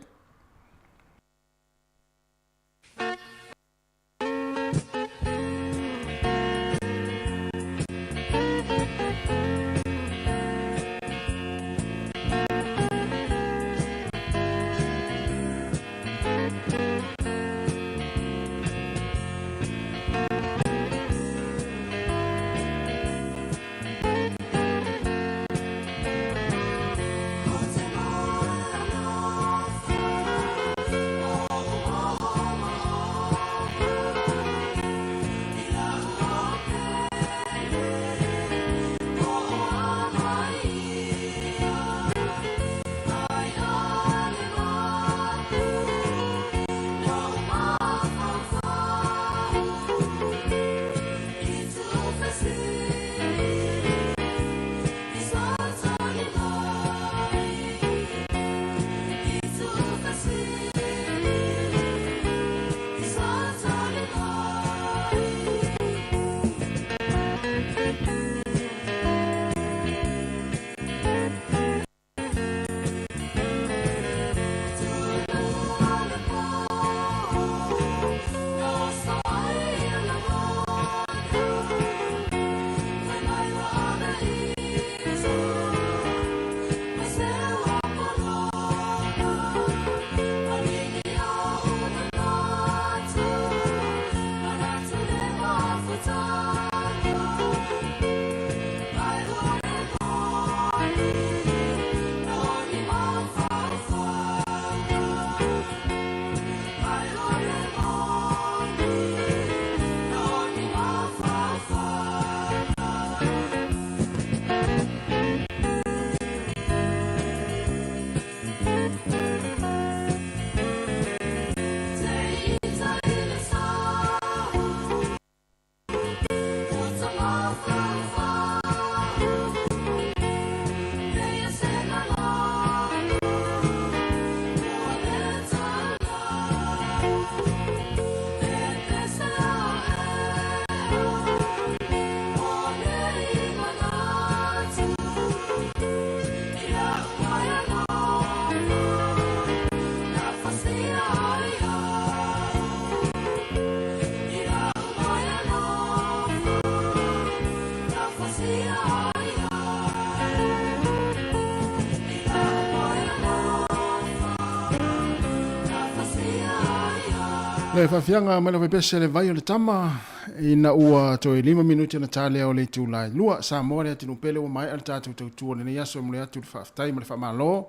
Le faafiaga mai lau pese le vai o le tama ina ua toe 5 minute na talea o le itula e 2. Samoa le atunuu pele ua maea le tatou tautua o lenei aso e momoli atu le faafetai ma le faamalo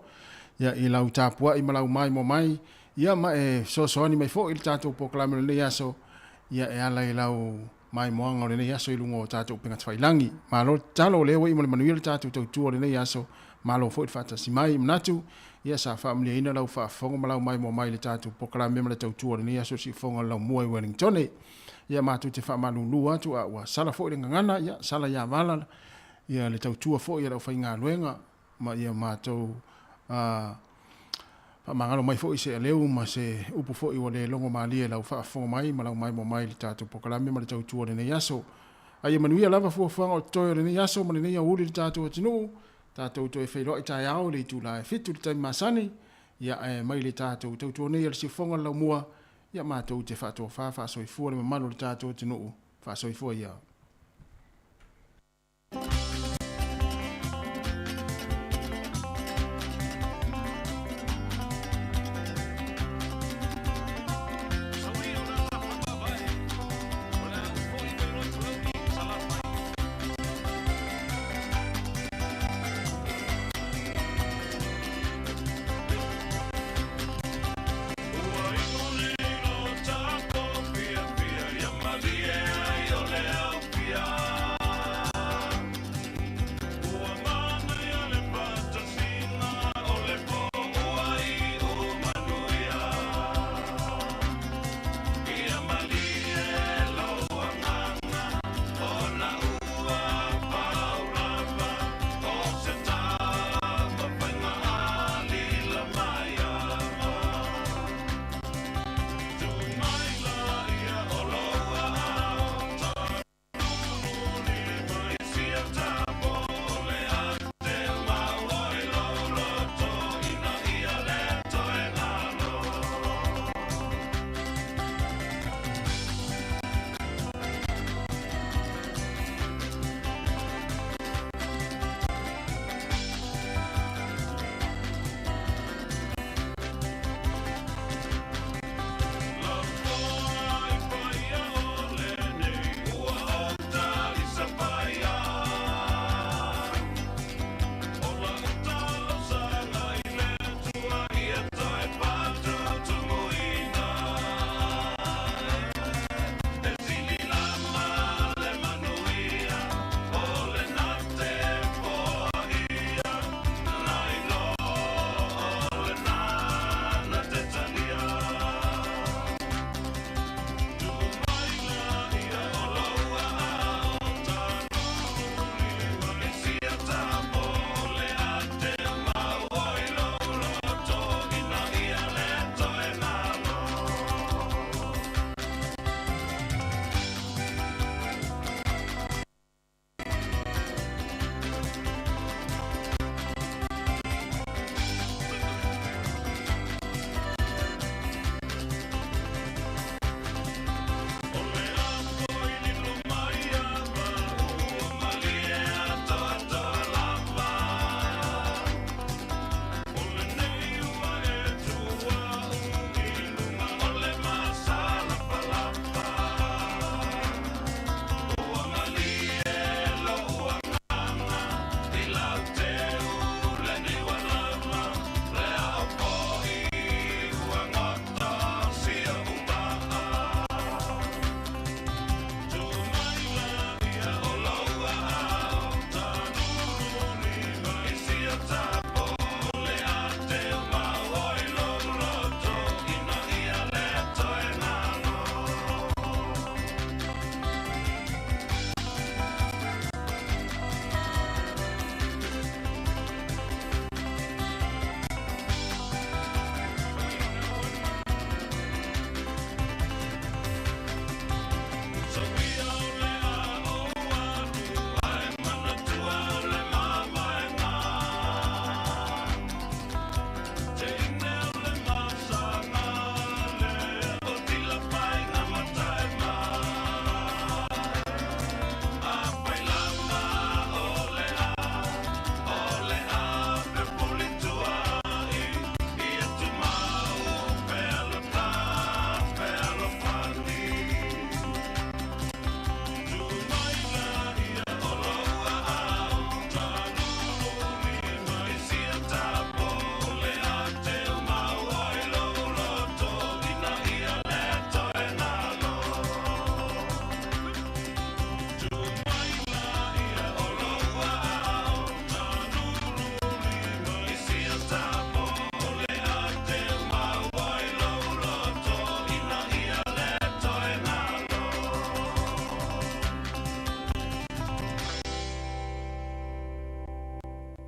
ia i lau tapuai ma lau maimoa mai ia ma e fesoasoani mai foi i le tatou polokalame o lenei aso ia e ala i lau maimoaga o lenei aso i luga o tatou upega tafailagi. Malo le tatalo, o lea ua iu ma le manuia le tatou tautua o lenei aso, malo foi le faatasi mai. Manatu, ia sa faamanuiaina lau faafofoga ma lau maimoa mai i le tatou polokalame ma le tautua o lenei aso i siufofoga o le Laumua i Wellingtone. Ia matou te faamalulu atu a ua sala foi le gagana, ia sala ia vala ia le tautua foi a le aufaigaluega ma ia matou faamagalo mai foi se aleu ma se upu foi ua le logo malie i lau faafofoga mai ma lau maimoa mai i le tatou polokalame ma le tautua o lenei aso. A ia manuia lava fuafuaga o totoe o lenei aso ma lenei aoauli i le tatou atunuu, tatou toe feiloai taeao i le itula e 7 i le taimi masani, ia ae mai le tatou tautua nei a le siufofoga o le Laumua, ia matou te faatofa faasoifua le mamalu o le tatou atunuu, faasoifua ia.